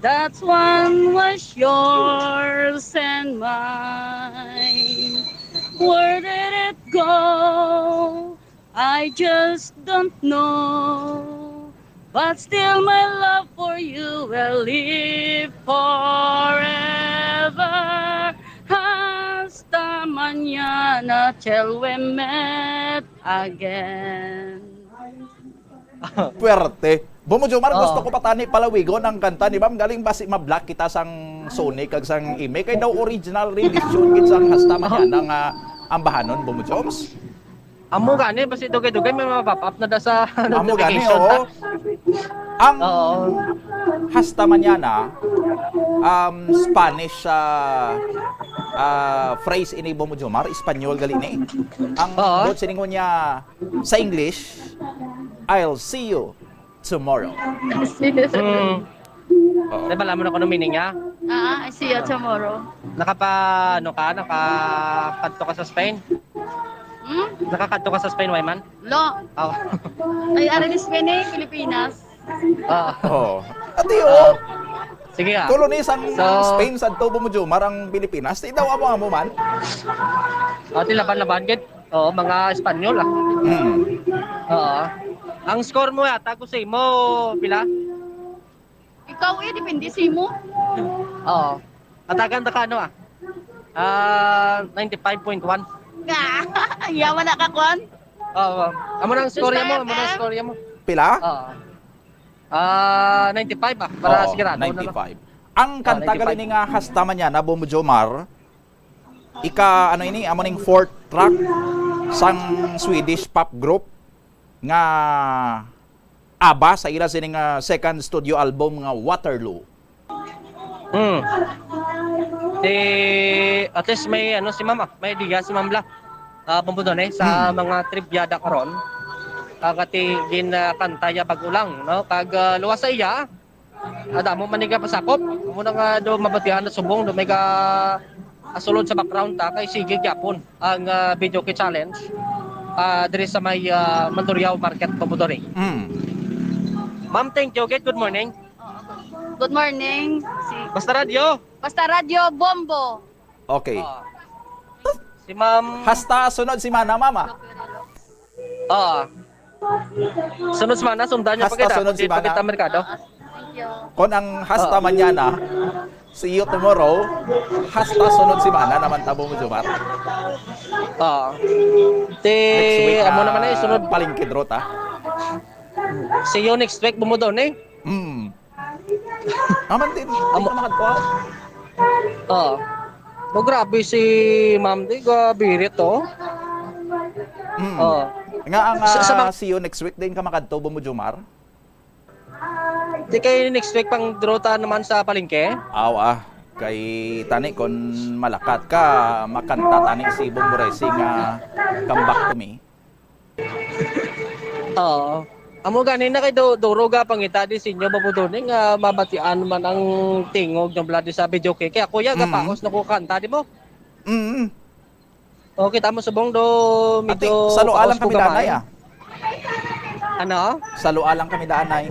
that one was yours and mine? Where did it go? I just don't know. But still my love for you will live forever. Hasta mañana. Not till we met again. Puwerte. Bombo Jomar, Oo. gusto ko pa tani palawigon ang kanta ni Ma'am. Galing ba si ma-block kita sang Sony kag sang email? Kay daw original rendition gid sang Hasta Mañana nga ambahanon, Bombo Joms. Amo gani, basi dugay-dugay may ma-pop up na da sa Amo gani, notification, oo. ta? Ang Oo. Hasta Mañana, um, Spanish, ah, ah, phrase ini, Bombo Jomar, Espanyol gali ni. Ang Oo. buot silingon niya sa English, "I'll see you tomorrow." Mm. Oo. May bala mo na kuno meaning niya? Ah, I see you tomorrow. Nakapa-, ano ka? Nakakadto ka sa Spain? Hmm? Nakakadto ka sa Spain, Wayman? Lo. Oh. Ay, ari ni Spain eh, Pilipinas. Ah. Oo. Ati, oh. Sige, ah. Koloni sang So, Spain sa to, Bombo Jomar, ang Pilipinas. Ti daw amo-amo man. Oh, ti laban-laban gid. Oo, mga Espanyol, ah. Hmm. Oo. Ang score mo yata, ko sa imo, pila? Ikaw, eh, depende sa imo. Oo. Atagan ta ka, ano, ah? Ah, ninety-five point one. Ang yaman na ka, Kwan? Oo. Amo nang score mo, amo nang score mo. Pila? Oo. Ah, ninety-five, ah, para Oo, sigurado na, no? ninety-five. Ang Oh, kanta gali ninety-five. ni nga Hasta Mañana, Bombo Jomar, ika, ano ini, amo ning fourth track sang Swedish pop group nga ABBA sa ila sining, ah, second studio album nga Waterloo. Hmm. Di, at least may, ano, si Ma'am, ah, may idea si Ma'am Bla. Ah, Bombo Don, eh, sa Hmm. mga trivia da karon. Kag ati gin, ah, kanta ya bag-o lang, no? Kag, ah, luwas sa iya, ah, damo man ni ka pasakop. Amo na nga do mabatian na subong, do may ka, ah, sulod sa background ta, kay sige gyapon ang, ah, video kay challenge, ah, diri sa may, ah, Mandurriao Market, Bombo Don, eh. Hmm. Ma'am, thank you. Okay, good morning. Good morning. Si Basta Radyo. Basta Radyo, Bombo. Okay. Oo. Si Ma'am Hasta sunod semana, Mama. Oo. Sunod semana, sundan niyo Hasta pa kita. sunod Pwede pa semana. kita merkado. Thank you. Kon ang hasta Oo. mañana, see you tomorrow, hasta sunod semana naman ta, Bombo Jomar. Oo. Ti, Next week, amo ah, naman eh, sunod. palengke draw ta. See you next week, Bombo Don, eh. Hmm. Naman din, Amo. Amo makadto. Oo. Oh, grabe si Ma'am, di ka birit, oh. Mm. Oo. Nga ang, Sa, sa ah, mga see you next week din ka makadto, Bombo Jomar? Di kay next week pang draw ta naman sa palengke? Aw, ah. Kay tani, kon malakat ka, makanta tani si Bombo Racing nga Come Back to Me. Oo. Amo gani na kay du-, duro ga pangita di sa inyo, Bombo Don, nga mabatian man ang tingog ng blood sa video kay. Kaya kuya, Mm. gapaos na ko kanta, di mo? Mm. O, kita mo subong do, Ate, medyo sa Loa lang paos ko kami danay, gamay. ah. Ano? Sa Loa lang kami danay.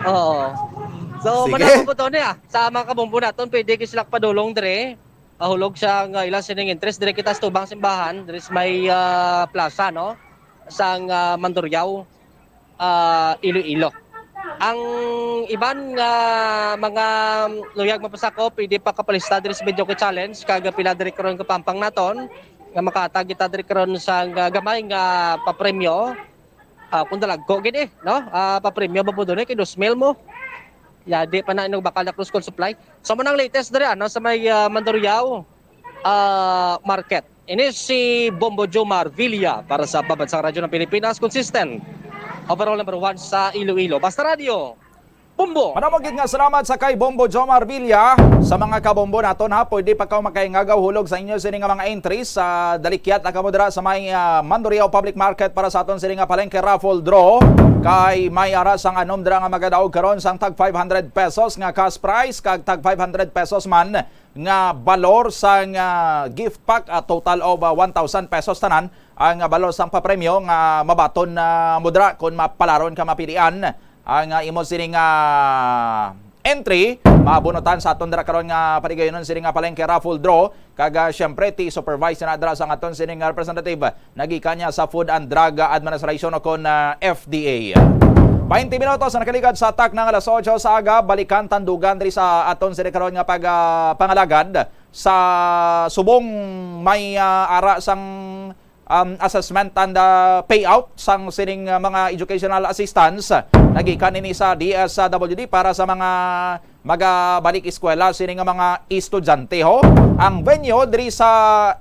Oo. So, Sige. Manang Bombo Don, ah, sa mga kabombo naton, pwede kay sila padulong dire. Ahulog sang, ah, ila sining interest, diri kita sa tubang simbahan, diri sa may, ah, plaza, no? Sang, ah, Mandurriao, ah, Iloilo. Ang iban nga mga luyag mapasakop, pwede pa kapalista diri sa Videoke Challenge, kag pila diri karon kapampang naton, nga makahatag kita diri karon sang, ah, gamay nga papremyo. Ah, kung dalagko gid eh, no? Ah, papremyo ba po dun eh, kay dos mil mo. Ya, di pa na inog bakal na cruise call supply. So, mo nang latest diri, ano, sa may, ah, Mandurriao, ah, market. Ini si Bombo Jomar Villa para sa Pambansang Radyo ng Pilipinas, consistent. Overall number one sa Iloilo. Basta Radyo, Bombo! Madamo gid nga salamat sa kay Bombo Jomar Villa. Sa mga kabombo naton, ha, pwede pa kaw makaingagaw hulog sa inyo sini nga mga entries. Sa dalikyat na kamo dira sa may, ah, Mandurriao Public Market para sa aton sini nga palengke raffle draw. Kay may ara sang anom dira nga magadaog karon sang tag five hundred pesos nga cash prize kag tag five hundred pesos man nga balor sang, ah, gift pack, ah, total of, ah, one thousand pesos tanan ang, ah, balor sang papremyo nga mabaton na mo dira kon mapalaron ka mapilian ang, ah, imo sining, ah, entry. Mabunutan sa aton dira karon nga paligayonon sining, ah, palengke raffle draw. Kag, ah, siyempre, ti supervise na dira sang aton sining, ah, representative nagikan niya sa Food and Drug Administration o kon, ah, F D A. Baynte minutos ang nakaligad sa takna nga alas otso sa aga. Balikan tandugan diri sa aton sini karon nga pag, ah, pangalagad sa subong may, ah, ara sang, um, assessment and, ah, payout sang sining, ah, mga educational assistance. Nagikan ini sa D S W D para sa mga magabalik eskwela sini nga mga estudyante, ho. Ang venue diri sa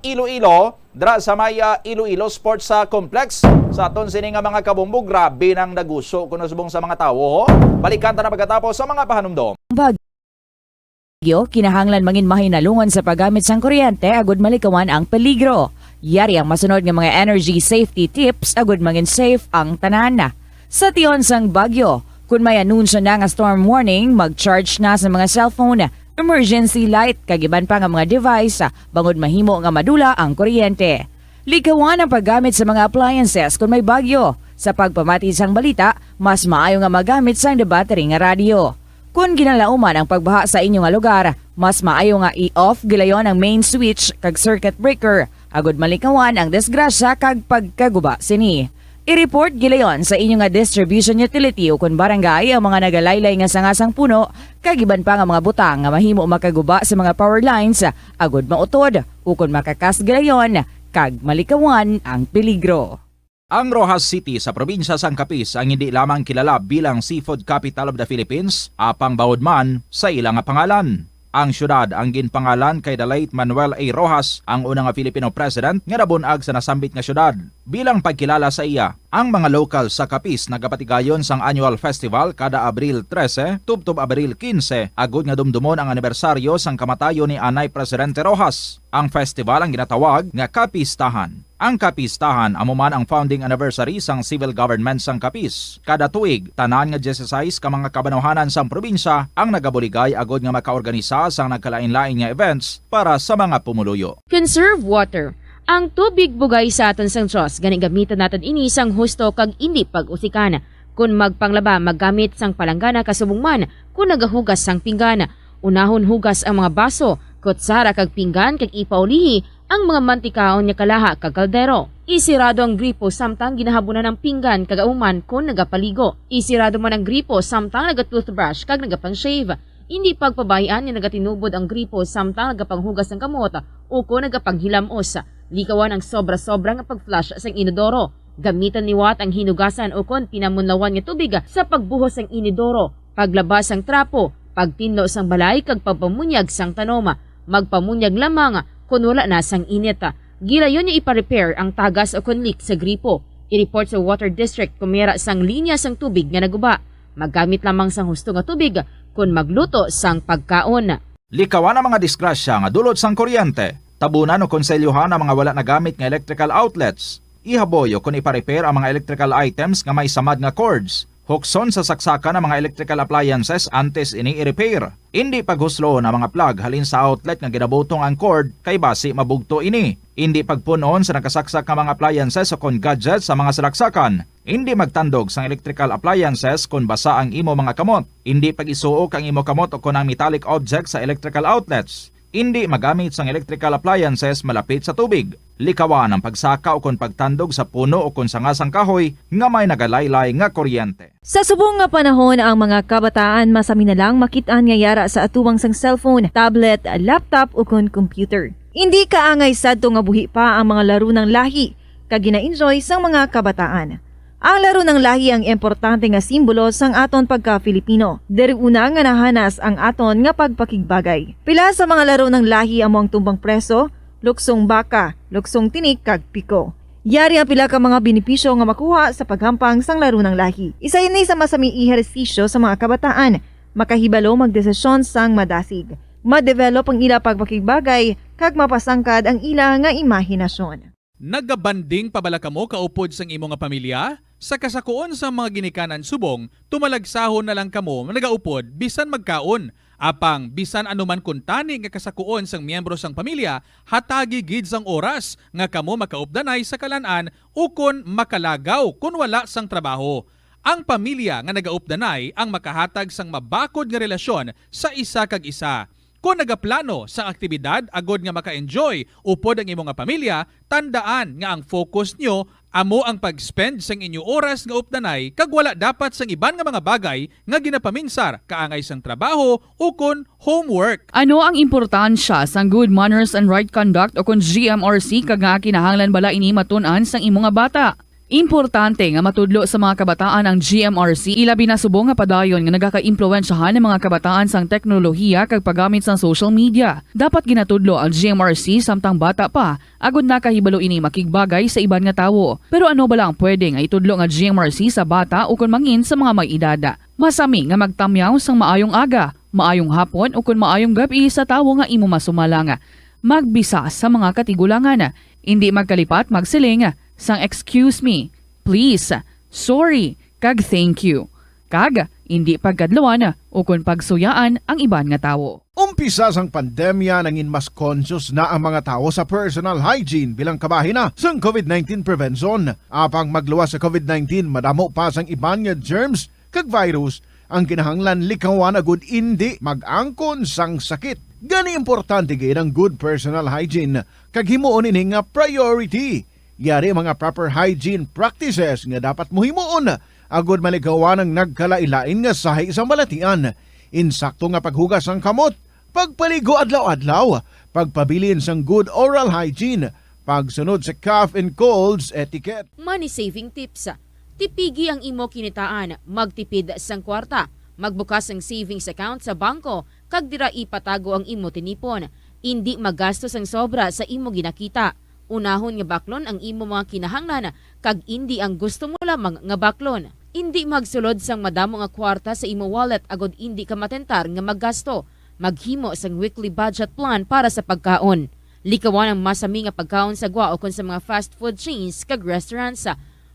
Iloilo, dira sa may, ah, Iloilo Sports, ah, Complex. Sa aton sini nga mga kabombo, grabe nang naguso kuno subong sa mga tawo, ho. Balikan ta na pagkatapos sa mga pahanumdom. Bagyo, kinahanglan mangin mahinalungan sa paggamit sang kuryente agud malikawan ang peligro. Yari ang masunod nga mga energy safety tips agud mangin safe ang tanan. Sa tion sang bagyo, kun may anunsyo na nga storm warning, mag-charge na sa mga cellphone, emergency light, kag iban pa nga mga device, bangod mahimo nga madula ang kuryente. Likawan ang paggamit sa mga appliances kun may bagyo. Sa pagpamati sang balita, mas maayo nga magamit sang debattery nga radyo. Kon ginalauman ang pagbaha sa inyo nga lugar, mas maayo nga i-off gilayon ang main switch kag circuit breaker agud malikawan ang disgrasya kag pagkaguba sini. I-report gilayon sa inyo nga distribution utility ukon barangay ang mga nagalaylay nga sanga sang puno kag iban pa nga mga butang nga mahimo makaguba sa mga power lines agud mautod ukon makakas gilayon kag malikawan ang peligro. Ang Roxas City sa probinsya sang Capiz ang hindi lamang kilala bilang Seafood Capital of the Philippines, apang bawod man sa ila nga pangalan. Ang siyudad ang ginpangalan kay the late Manuel A. Roxas, ang una nga Filipino president nga nabun-ag sa nasambit nga siyudad. Bilang pagkilala sa iya, ang mga lokal sa Capiz nagapatigayon sang annual festival kada Abril trese tubtob Abril kinse, agud nga dumdumon ang anibersaryo sang kamatayon ni anay Presidente Roxas. Ang festival ang ginatawag nga Kapistahan. Ang Kapistahan amo man ang founding anniversary sang civil government sang Capiz. Kada tuig, tanan nga dieciséis ka mga kabanwahanan sang probinsya ang nagabuligay agud nga makaorganisa sang nagkalainlain nga events para sa mga pumuluyo. Conserve water. Ang tubig bugay sa aton sang Dios, gani gamiton naton ini sang husto kag indi pag-usikan. Kon magpanglaba, maggamit sang palanggana kasubong man kon nagahugas sang pinggan. Unahon hugas ang mga baso, kutsara kag pinggan kag ipaulihi ang mga mantikaon nga kalaha kag kaldero. Isirado ang gripo samtang ginahabunan ang pinggan kag auman kon nagapaligo. Isirado man ang gripo samtang naga-toothbrush kag nagapang-shave. Indi pagpabay-an nga nagatinubod ang gripo samtang nagapanghugas sang kamot ukon nagapanghilamos. Likawan ang sobra-sobra nga pag-flush sang inodoro. Gamitan liwat ang hinugasan ukon pinamunlawan nga tubig sa pagbuhos sang inodoro, paglaba sang trapo, pagtinlo sang balay kag pagpamunyag sang tanom. Magpamunyag lamang kon wala na sang init. Gilayon nga ipa-repair ang tagas ukon leak sa gripo. I-report sa Water District kon may ara sang linya sang tubig nga naguba. Maggamit lamang sang husto nga tubig kon magluto sang pagkaon. Likawan ang mga disgrasya nga dulot sang kuryente. Tabunan o konselyohan ang mga wala nagamit nga electrical outlets. Ihaboy o kon ipa-repair ang mga electrical items nga may samad nga cords. Hukson sa saksakan ang mga electrical appliances antes ini i-repair. Indi paghusloon ang mga plug halin sa outlet nga ginabutong ang cord kay basi mabugto ini. Indi pagpun-on sa nakasaksak nga mga appliances o kon gadgets sa mga salaksakan. Indi magtandog sang electrical appliances kon basa ang imo mga kamot. Indi pag-isuok ang imo kamot o kon ang metallic object sa electrical outlets. Indi magamit sang electrical appliances malapit sa tubig. Likawan ang pagsaka o kon pagtandog sa puno o kon sanga sang kahoy nga may nagalaylay nga kuryente. Sa subong nga panahon, ang mga kabataan masami na lang makit-an nga yara sa atubang sang cellphone, tablet, laptop, o kon computer. Indi kaangay sadto nga buhi pa ang mga laro ng lahi kag gina-enjoy sang mga kabataan. Ang laro ng lahi ang importante nga simbolo sang aton pagka-Filipino. Diri una nga nahanas ang aton nga pagpakigbagay. Pila sa mga laro ng lahi amo ang tumbang preso, luksong baka, luksong tinik, kag piko. Yari ang pila ka mga benepisyo nga makuha sa paghampang sang laro ng lahi. Isa ini sa masami ehersisyo sa mga kabataan, makahibalo magdesisyon sang madasig, ma-develop ang ila pagpakigbagay, kag mapasangkad ang ila nga imahinasyon. Nagabanding pa bala kamo kaupod sang imo nga pamilya? Sa kasakuon sang mga ginikanan subong, tumalagsahon na lang kamo nagaupod bisan magkaon. Apang bisan ano man kuntani nga kasakuon sang miyembro sang pamilya, hatagi gid sang oras nga kamo makaupdanay sa kalan-an ukon makalagaw kon wala sang trabaho. Ang pamilya nga nagaupdanay ang makahatag sang mabakod nga relasyon sa isa kag isa. Kon nagaplano sang aktibidad agod nga maka-enjoy upod ang imo nga pamilya, tandaan nga ang focus nyo Amo ang pag-spend sang inyo oras nga updanay kag wala dapat sang iban nga mga bagay nga ginapaminsar, kaangay sang trabaho ukon homework. Ano ang importansya sang good manners and right conduct o kon G M R C, kag nga kinahanglan bala ini matun-an sang imo nga bata? Importante nga matudlo sa mga kabataan ang G M R C, ilabi na subong nga padayon nga nagakaimpluwensyahan ang mga kabataan sang teknolohiya kag paggamit sang social media. Dapat ginatudlo ang G M R C samtang bata pa, agod nakahibalo ini makigbagay sa iban nga tawo. Pero ano bala ang pwede nga itudlo nga G M R C sa bata ukon mangin sa mga may edad? Masami nga magtamyaw sang maayong aga, maayong hapon, ukon maayong gab-i sa tawo nga imo masumalang. Magbisa sa mga katigulangan. Indi magkalipat magsiling sang "Excuse me", "Please", "Sorry", kag "Thank you". Kag indi pagkadluan ukon pagsuyaan ang iban nga tawo. Umpisa sang pandemya, nangin mas conscious na ang mga tawo sa personal hygiene bilang kabahin na sang COVID nineteen prevention. Apang magluwas sa COVID nineteen, madamo pa sang iban nga germs kag virus ang kinahanglan likawan agud indi mag-angkon sang sakit. Gani, importante gid ang good personal hygiene kag himuon ini nga priority. Yari ang mga proper hygiene practices nga dapat mo himuon agud malikawan ang nagkalain-lain nga sahi sang balatian. Insakto nga paghugas sang kamot, pagpaligo adlaw-adlaw, pagpabilin sang good oral hygiene, pagsunod sa cough and colds etiquette. Money saving tips. Tipigi ang imo kinitaan, magtipid sang kwarta, magbukas sang savings account sa bangko, kag dira ipatago ang imo tinipon. Indi maggasto sang sobra sa imo ginakita. Unahon nga baklon ang imo mga kinahanglan, kag indi ang gusto mo lamang nga baklon. Indi magsulod sang madamo nga kwarta sa imo wallet agod indi ka matentar nga maggasto. Maghimo sang weekly budget plan para sa pagkaon. Likawan ang masami nga pagkaon sa gwa ukon sa mga fast food chains kag restaurants.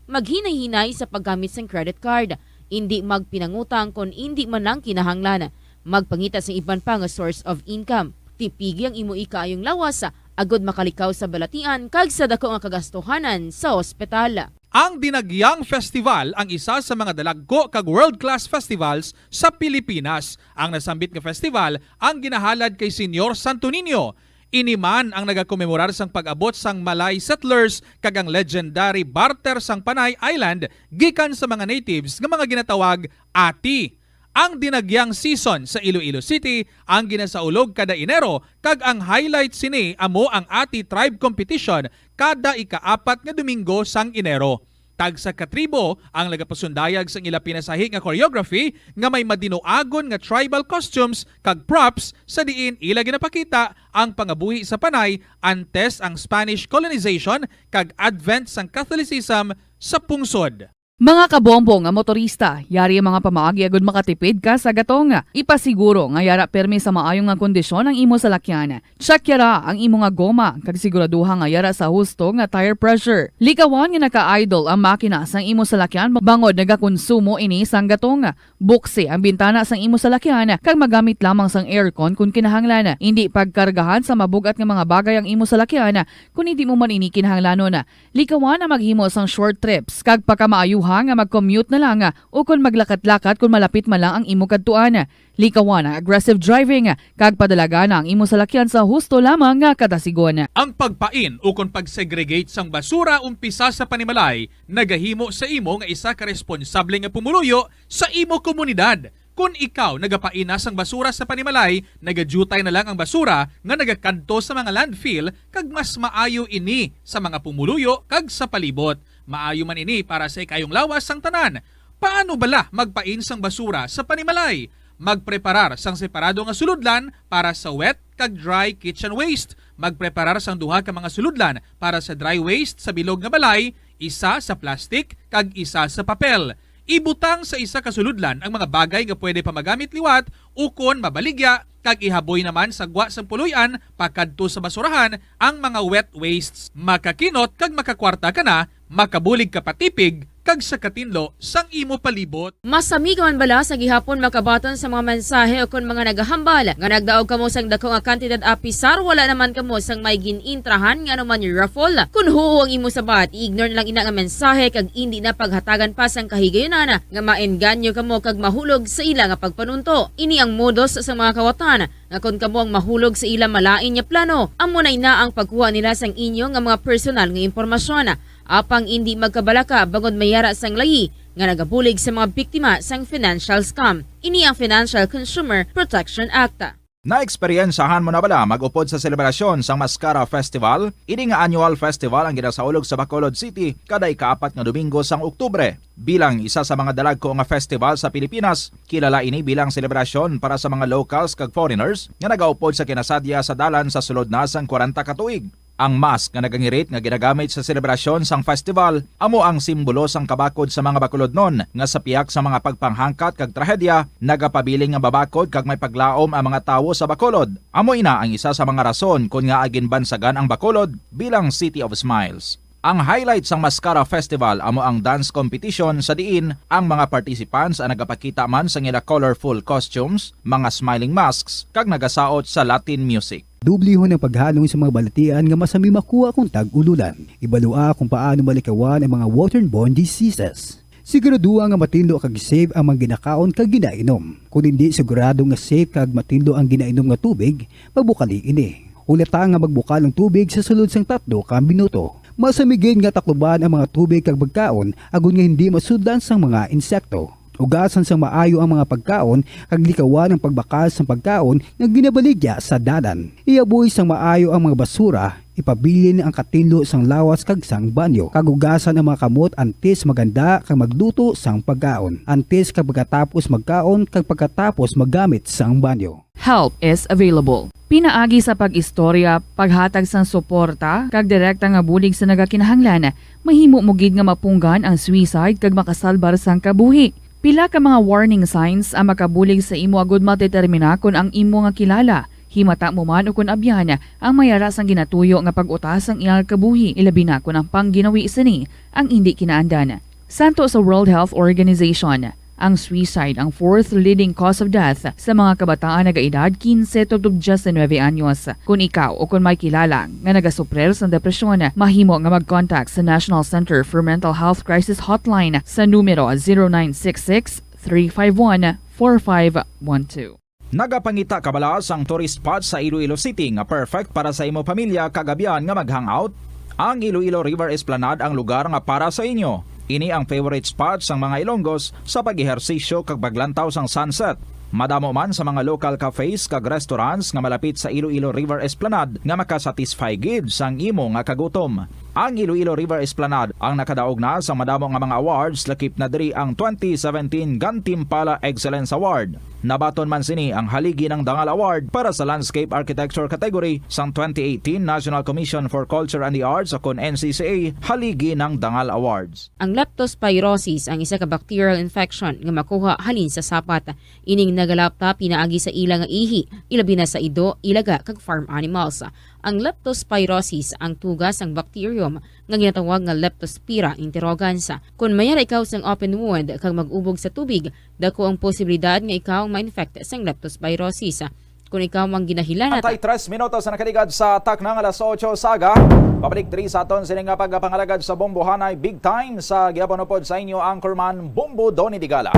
Maghinay-hinay sa paggamit sang credit card. Indi magpinangutang kon indi man lang kinahanglan. Magpangita sang iban pa nga source of income. Tipigi ang imo ikaayong lawas agod makalikaw sa balatian kag sa daku nga kagastuhanan sa ospital. Ang Dinagyang Festival ang isa sa mga dalagko kag world-class festivals sa Pilipinas. Ang nasambit nga festival ang ginahalad kay Señor Santo Niño. Ini man ang nagakomemorar sang pag-abot sang Malay settlers kag ang legendary barter sang Panay Island gikan sa mga natives nga mga ginatawag ati. Ang Dinagyang season sa Iloilo City ang ginasaulog kada Enero, kag ang highlight sini amo ang Ati Tribe Competition kada ika-apat nga Domingo sang Enero. Tagsa ka tribo ang nagapasundayag sang ila pinasahi nga choreography nga may madinuagon nga tribal costumes kag props, sa diin ila ginapakita ang pangabuhi sa Panay antes ang Spanish colonization kag advent sang Catholicism sa pungsod. Mga kabombo nga motorista, yari ang mga pamaagi agud makatipid ka sa gatong. Ipasiguro nga yara pirmi sa maayo nga kondisyon ang imo salakyan. Check yara ang imo nga goma, kag siguraduha nga yara sa husto nga tire pressure. Likawan nga naka-idle ang makina sang imo salakyan bangod nagakonsumo ini sang gatong. Buksi ang bintana sang imo salakyan, kag magamit lamang sang aircon kon kinahanglan. Indi pagkargahan sa mabug-at nga mga bagay ang imo salakyan kon indi mo man ini kinahanglanon. Likawan ang maghimo sang short trips, kag pakamaayuha nga mag-commute na lang ukon maglakat-lakat kon malapit man lang ang imo kadtuan. Likawan ang aggressive driving, kag padalagana ang imo salakyan sa husto lamang nga kadasigon. Ang pagpain ukon pag-segregate sang basura umpisa sa panimalay nagahimo sa imo nga isa ka responsable nga pumuluyo sa imo komunidad. Kon ikaw nagapain na sang basura sa panimalay, nagadyutay na lang ang basura nga nagakadto sa mga landfill, kag mas maayo ini sa mga pumuluyo kag sa palibot. Maayo man ini para sa ikaayong lawas sang tanan. Paano bala magpain sang basura sa panimalay? Magpreparar sang separado nga sulodlan para sa wet kag dry kitchen waste. Magpreparar sang duha ka mga sulodlan para sa dry waste sa bilog nga balay, isa sa plastic kag isa sa papel. Ibutang sa isa ka sulodlan ang mga bagay nga pwede pa magamit liwat ukon mabaligya, kag ihaboy naman sa gwa sang puloy-an pakadto sa basurahan ang mga wet wastes. Makakinot kag makakwarta ka na, makabulig ka patipig kag sa katinlo sang imo palibot. Masami ka man bala sa gihapon makabaton sa mga mensahe ukon mga nagahambal nga nagdaog kamo sang dako nga kantidad apisar wala naman kamo sang may gin-intrahan nga anuman raffle? Kon huo ang imo sabat, i-ignore na lang ina nga mensahe kag indi na paghatagan pa sang kahigayunan nga maengganyo kamo kag mahulog sa ila nga pagpanunto. Ini ang modus sa mga kawatan nga kon kamo ang mahulog sa ila malain nga plano, amo na ina ang pagkuha nila sang inyo nga mga personal nga impormasyon. Apang indi magkabalaka bangod may ara sang layi nga nagabulig sa mga biktima sang financial scam. Ini ang Financial Consumer Protection Act. Naeksperyensyahan mo na bala mag-upod sa selebrasyon sang Mascara Festival? Ini nga annual festival ang ginasaulog sa Bacolod City kada ikaapat nga Domingo sang Oktubre. Bilang isa sa mga dalagko nga festival sa Pilipinas, kilala ini bilang selebrasyon para sa mga locals kag foreigners nga nagaupod sa kinasadya sa dalan sa sulod na sang kwarenta ka tuig. Ang mask nga nagangirit nga ginagamit sa selebrasyon sang festival amo ang simbolo sang kabakod sa mga Bacolodnon, nga sa pihak sa mga pagpanghangkat kag trahedya, nagapabilin nga mabakod kag may paglaom ang mga tawo sa Bacolod. Amo ina ang isa sa mga rason kon ngaa ginbansagan ang Bacolod bilang City of Smiles. Ang highlight sang Mascara Festival amo ang dance competition, sa diin ang mga participants ang nagapakita man sang ila colorful costumes, mga smiling masks, kag nagasaot sa Latin music. Dublihon ang paghalong sa mga balatian nga masami makuha kon tag-ululan. Ibalua kung paano malikawan ang mga waterborne diseases. Siguraduha nga matinlo kag safe ang mga ginakaon kag ginainom. Kon indi sigurado nga safe kag matinlo ang ginainom nga tubig, magbukali ini. Hulata nga magbukal ang tubig sa sulod sang tatlo ka minuto. Masami gid nga takluban ang mga tubig kag pagkaon agod nga hindi masudlan sang mga insekto. Ugasan sang maayo ang mga pagkaon kag likawan ang pagbakal sang pagkaon nga ginabaligya sa dalan. Ihaboy sang maayo ang mga basura, ipabilin ang katinlo sang lawas kag sang banyo, kag ugasan ang mga kamot antes maghanda kag magluto sang pagkaon, antes kag pagkatapos magkaon kag pagkatapos maggamit sang banyo. Help is available. Pinaagi sa pag-istorya, paghatag sang suporta, kag direkta nga bulig sa nagakinahanglan, mahimo mo gid nga mapunggan ang suicide kag makasalbar sang kabuhi. Pila ka mga warning signs ang makabulig sa imo agud madetermina kon ang imo nga kilala, himata mo man ukon abyan, ang may ara sang ginatuyo nga pag-utas sang iyang kabuhi, ilabi na kon ang pangginawi sini ang indi kinaandan. Santo sa World Health Organization, ang suicide ang fourth leading cause of death sa mga kabataan nagaedad quince to diecinueve anyos. Kon ikaw o kon may kilala nga nagasuprir sang depresyon, mahimo nga mag-contact sa National Center for Mental Health Crisis Hotline sa numero zero nine six six, three five one, four five one two. Nagapangita ka bala sang tourist spot sa Iloilo City nga perfect para sa imo pamilya kag abyan nga mag-hangout? Ang Iloilo River Esplanade ang lugar nga para sa inyo. Ini ang favorite spot sang mga Ilonggos sa pag-ehersisyo kag paglantaw sang sunset. Madamo man sa mga local cafes kag restaurants nga malapit sa Iloilo River Esplanade nga makasatisfy gid sang imo nga kagutom. Ang Iloilo River Esplanade ang nakadaog na sa madamo nga mga awards, lakip na diri ang twenty seventeen Gantimpala Excellence Award. Nabaton man sini ang Haligi ng Dangal Award para sa Landscape Architecture category sang twenty eighteen National Commission for Culture and the Arts, o kon N C C A, Haligi ng Dangal Awards. Ang leptospirosis ang isa ka bacterial infection nga makuha halin sa sapat. Ining nagalapta pinaagi sa ila nga ihi, ilabi na sa ido, ilaga, kag farm animals. Ang leptospirosis ang tuga sang bacterium nga ginatawag nga Leptospira interrogans. Kon may ara ikaw sang open wound kag mag-ubog sa tubig, dako ang posibilidad nga ikaw ma-infect sang leptospirosis. Kon ikaw ang ginahilanat, Atay tres minutos na nakaligad sa takna nga alas otso sa aga. Pabalik diri sa aton sini nga pagpangalagad sa Bombohanay Big Time, sa gihapon upod sa inyo anchorman Bombo Donny Digala.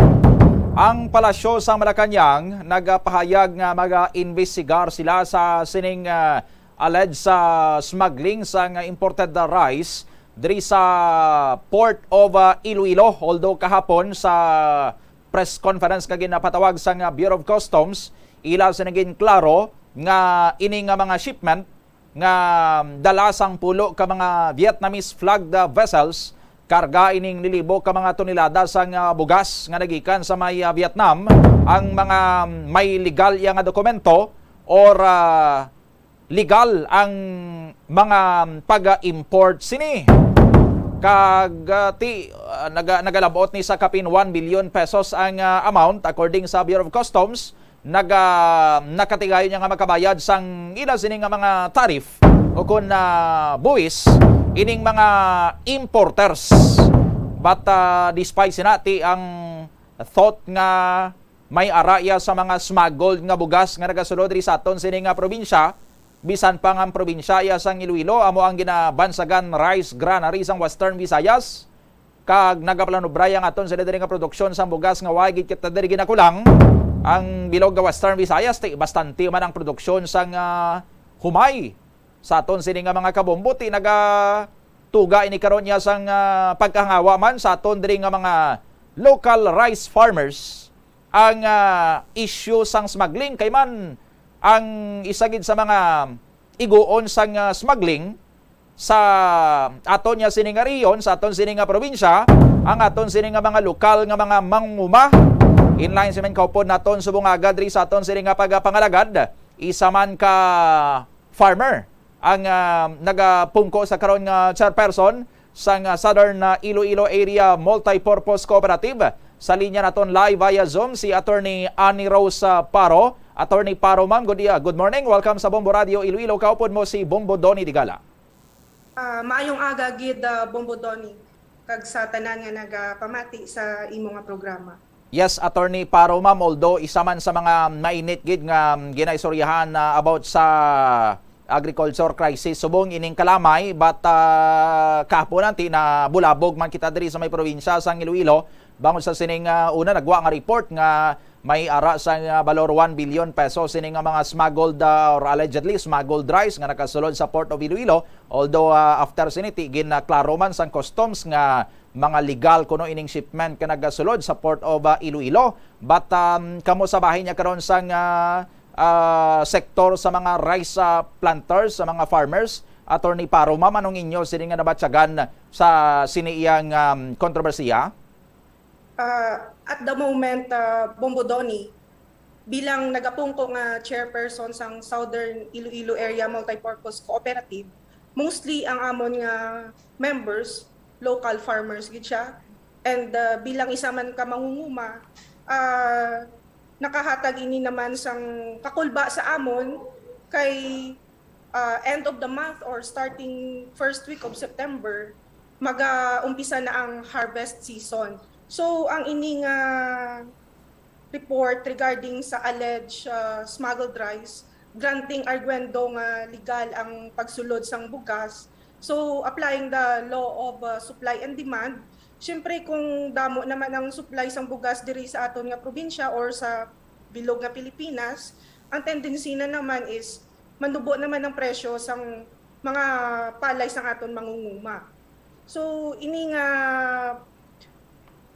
Ang Palasyo sa Malacañang nagapahayag nga mag-imbestigar sila sa sining, ah, alleged sa smuggling sang imported rice diri sa Port of, ah, Iloilo. Although kahapon sa press conference nga ginapatawag sang Bureau of Customs, ila sini ginklaro nga ini nga mga shipment nga dala sang pulo ka mga Vietnamese flagged, ah, vessels, karga ining lilibo ka mga tonelada sang, ah, bugas nga nagikan sa may, ah, Vietnam. Ang mga may legal iya nga dokumento or, ah, legal ang mga pag-import sini. Kag, ah, ti, ah, naga-, nagalabot ni sa kapin one billion pesos ang, ah, amount, according sa Bureau of Customs. Naga-, nakatigayon niya nga makabayad sang ila sini nga mga tariff o kon, ah, buwis ining mga importers. But, ah, despite sina, ti ang thought nga may ara iya sa mga smuggled nga bugas nga nagasulod diri sa aton sini nga probinsya, bisan pa nga ang probinsya iya sang Iloilo amo ang ginabansagan rice granary sang Western Visayas, kag nagapalanubray ang aton sini diri nga produksyon sang bugas nga way gid kita diri ginakulang. Ang bilog nga Western Visayas, ti bastante man ang produksyon sang, ah, humay. Sa aton sini nga mga kabombo, ti naga tuga ini karon niya sang, ah, pagkahangawa man sa aton diri nga mga local rice farmers ang, ah, issue sang smuggling, kay man ang isa gid sa mga iguon sang, ah, smuggling sa aton niya sini nga rehiyon, sa aton sini nga probinsya, ang aton sini nga mga lokal nga mga mangunguma. In line sa man kaupod naton subong aga diri sa aton sini nga pagapangalagad, isa man ka farmer ang, ah, nagapungko sa karon nga chairperson sang, ah, Southern, ah, Iloilo Area Multipurpose Cooperative. Sa linya naton live via Zoom si Attorney Annie Rose, ah, Paro. Attorney Paro, ma'am, good, ah, good morning. Welcome sa Bombo Radio Iloilo. Kaupod mo si Bombo Donny Digala. Ah, maayong aga gid, ah, Bombo Donny, kag sa tanan nga nagapamati sa imo nga programa. Yes, Attorney Paro, ma'am, although isa man sa mga mainit gid nga, um, ginaistoryahan na about sa agriculture crisis subong ining kalamay, but, ah, kahapon anti na bulabog man kita diri sa may probinsya sang Iloilo, bangod sa sining, ah, una nagwa nga report nga may ara sa, ah, balor one billion pesos sini nga mga smuggled, ah, or allegedly smuggled rice nga nakasulod sa Port of Iloilo. Although, ah, after sini, ti gin, ah, klaro man sang customs nga mga legal kuno ining shipment nga nagasulod sa Port of, ah, Iloilo. But, um, kamo sa bahin niya karon sang, ah, ah, sektor sa mga rice, ah, planters, sa mga farmers, Attorney Paro, ma'am, anong inyo sini nga nabatyagan sa sini iyang, um, kontrobersiya? Ah, at the moment, ah, Bombo Donny, bilang nagapungko nga chairperson sang Southern Iloilo Area Multipurpose Cooperative, mostly ang amon nga members, local farmers gid siya. And, ah, bilang isa man ka mangunguma, ah, nakahatag ini naman sang kakulba sa amon kay, ah, end of the month or starting first week of September, maga-umpisa na ang harvest season. So, ang ini nga report regarding sa alleged, ah, smuggled rice, granting arguendo nga legal ang pagsulod sang bugas. So, applying the law of, ah, supply and demand, siyempre, kung damo naman ang supply sang bugas diri sa aton nga probinsya or sa bilog nga Pilipinas, ang tendency na naman is manubo naman ang presyo sang mga palay sang aton mangunguma. So, ini nga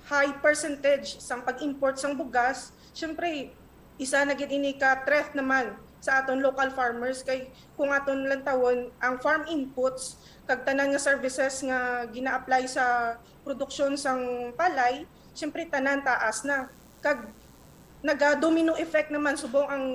high percentage sang pag-import sang bugas, syempre, isa na gid ini ka threat naman sa aton local farmers, kay kung aton lantawon ang farm inputs kag tanan nga services nga gina-apply sa produksyon sang palay, syempre, tanan taas na. Kag naga-domino effect naman subong ang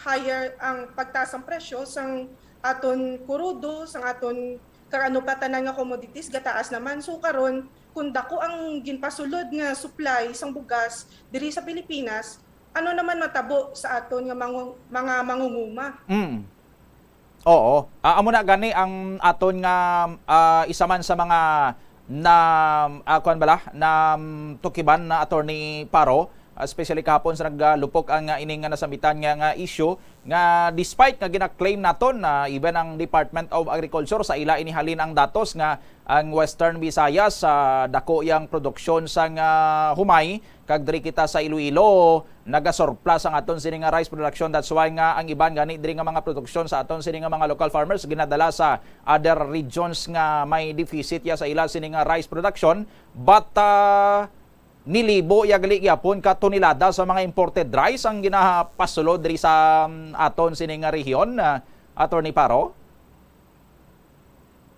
higher, ang pagtaas ang presyo sang aton kurudo, sang aton kag ano pa tanan nga commodities gataas naman. So karon, kung dako ang ginpasulod nga supply sang bugas diri sa Pilipinas, ano naman matabo sa aton nga mangu-, mga mangunguma? Mm. Oo. Ah, amo na gani ang aton nga, ah, isa man sa mga na, ah, kuwan bala, na, mm, tukiban na Attorney Paro, especially kahapon sa nagalupok ang, ah, ining nga nasambitan nga, nga issue, nga despite nga gina-claim naton na even ang Department of Agriculture sa ila inihalin ang datos nga ang Western Visayas, ah, dako yang produksyon sang humay, kag diri kita sa Iloilo, nagasurplus ang aton sini nga rice production. That's why nga ang iban gani diri nga mga produksyon sa aton sini nga mga local farmers ginadala sa other regions nga may deficit ya sa ila sini nga rice production. But, ah, nilibo ya gali gyapon ka tonelada sa mga imported rice ang ginapasulod diri sa, um, aton sini nga rehiyon, ah, Attorney Paro?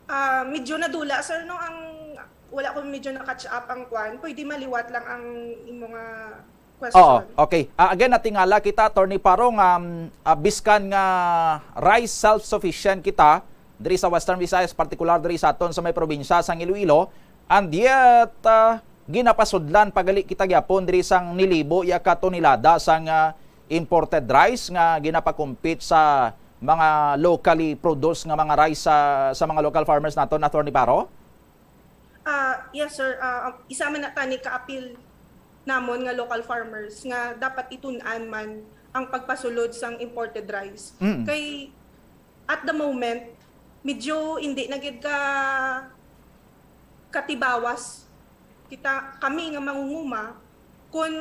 Ah, medyo nadula, sir, no, ang, wala ko medyo na-catch up ang kwan. Pwede maliwat lang ang imo nga Oo, question. Okay. Ah, again, natingala kita, Attorney Paro, nga, um, ah, biskan nga rice self-sufficient kita diri sa Western Visayas, partikular diri sa aton sa may probinsya sang Iloilo, and yet, ah, ginapasudlan pa gali kita gyapon diri sang nilibo ya ka tonelada sang, ah, imported rice nga ginapakumpit sa mga locally produced nga mga rice sa, sa mga local farmers naton, Attorney Paro? Ah, yes, sir. Ah, isa man na tani ka apil namon nga local farmers nga dapat itun-an man ang pagpasulod sang imported rice. Mm. Kay at the moment, medyo hindi na gid ka katibawas kita, kami nga mangunguma, kun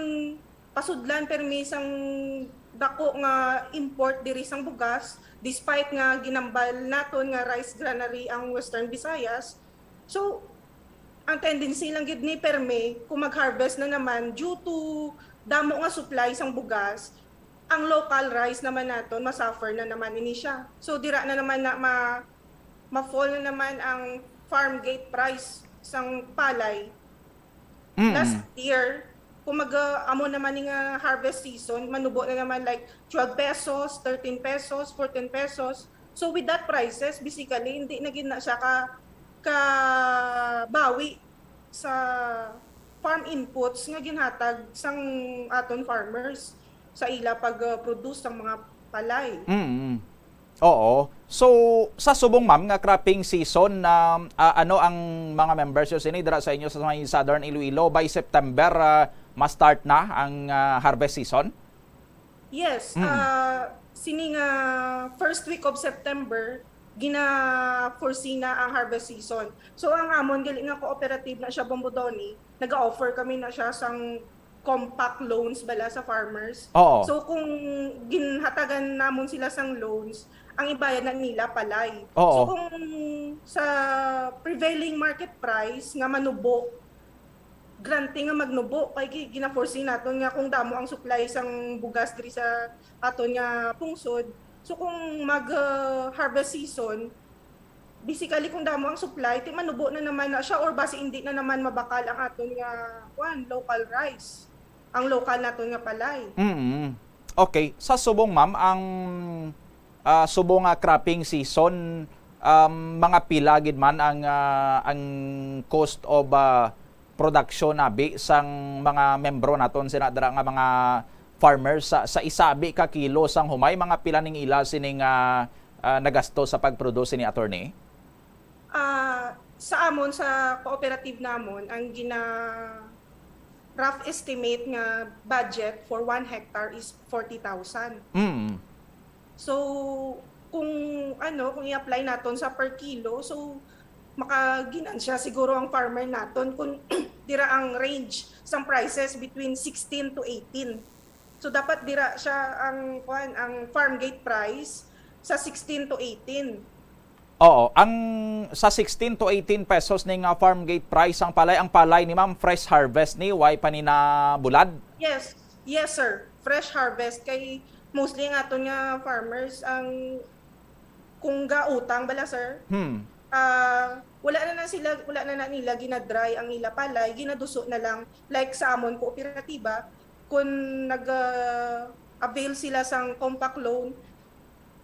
pasudlan permi sang dako nga import diri sang bugas, despite nga ginambal naton nga rice granary ang Western Visayas. So, ang tendency lang gid ni permi, kung mag-harvest na naman, due to damo nga supply sang bugas, ang local rice naman naton ma-suffer na naman ini siya. So, dira na naman na ma-, ma-fall na naman ang farm gate price sang palay. Mm. Last year, kung mag, ah, amo naman ni nga harvest season, manubo na naman, like, twelve pesos, thirteen pesos, fourteen pesos. So, with that prices, basically, hindi na gid na siya ka, kabawi sa farm inputs nga ginhatag sang aton farmers sa ila pag, ah, produce sang mga palay. Mm. Oo. So, sa subong, ma'am, nga cropping season, na, ah, ano ang mga members nyo sini dira sa inyo sa may Southern Iloilo? By September, ah, ma-start na ang, ah, harvest season? Yes, Mm. ah, sini nga first week of September, gina-foresee na ang harvest season. So, ang amon gali nga cooperative na siya, Bombodoni, nag-offer kami na siya sang compact loans bala sa farmers. Oo. So, kung ginhatagan namon sila sang loans, ang ibayad na nila palay. Oo. So, kung sa prevailing market price nga manubo, granting nga magnubo, kay gi-, gina-foresee naton nga kung damo ang supply sang bugas diri sa aton nga pungsod. So, kung mag, ah, harvest season, basically, kung damo ang supply, ti manubo na naman na siya, or basi hindi na naman mabakal ang aton nga, kuwan, local rice, ang local naton nga palay. Mm. Okay. Sa subong, ma'am, ang, ah, subong nga cropping season, um, mga pila gid man ang, ah, ang cost of, ah, production abi sang mga membro naton sina dira nga mga farmers sa, sa isa abi ka kilo sang humay, mga pila ning ila sining, ah, ah, nagasto sa pag-produce ni, attorney? Ah, sa amon, sa cooperative namon, ang gina-, rough estimate nga budget for one hectare is forty thousand. Mm. So, kung ano, kung i-apply naton sa per kilo, so, makaginansya siguro ang farmer naton kung dira ang range sang prices between sixteen to eighteen. So, dapat dira siya ang, kuwan, ang farm gate price sa sixteen to eighteen. Oo, ang sa sixteen to eighteen pesos ni nga farm gate price ang palay. Ang palay ni ma'am, fresh harvest ni, way pa ni nabulad? Yes. Yes, sir. Fresh harvest. Kay mostly ang aton nga farmers, ang, kung gautang bala, sir, Hmm. ah, wala na, na sila, wala na, na nila ginadry ang ila palay, ginaduso na lang. Like sa amon kooperatiba, kung nag, ah, avail sila sang compact loan,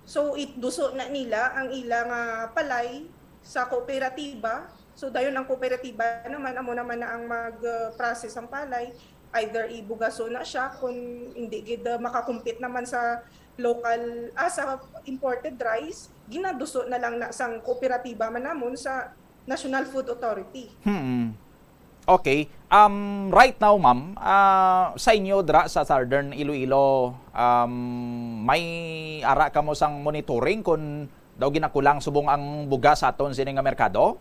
so, it-, duso na nila ang ila nga palay sa kooperatiba. So, dayon ang kooperatiba naman, amo naman na ang mag, uh, process ang palay. Either ibugaso na siya kung hindi gid, uh, makakumpit naman sa local, ah, sa imported rice, ginaduso na lang na sang kooperatiba man namon sa National Food Authority. Hmm. Okay. Um, right now, ma'am, ah, sa inyo dira sa Southern Iloilo, um, may ara kamo sang monitoring kung daw ginakulang subong ang bugas sa aton sini nga merkado?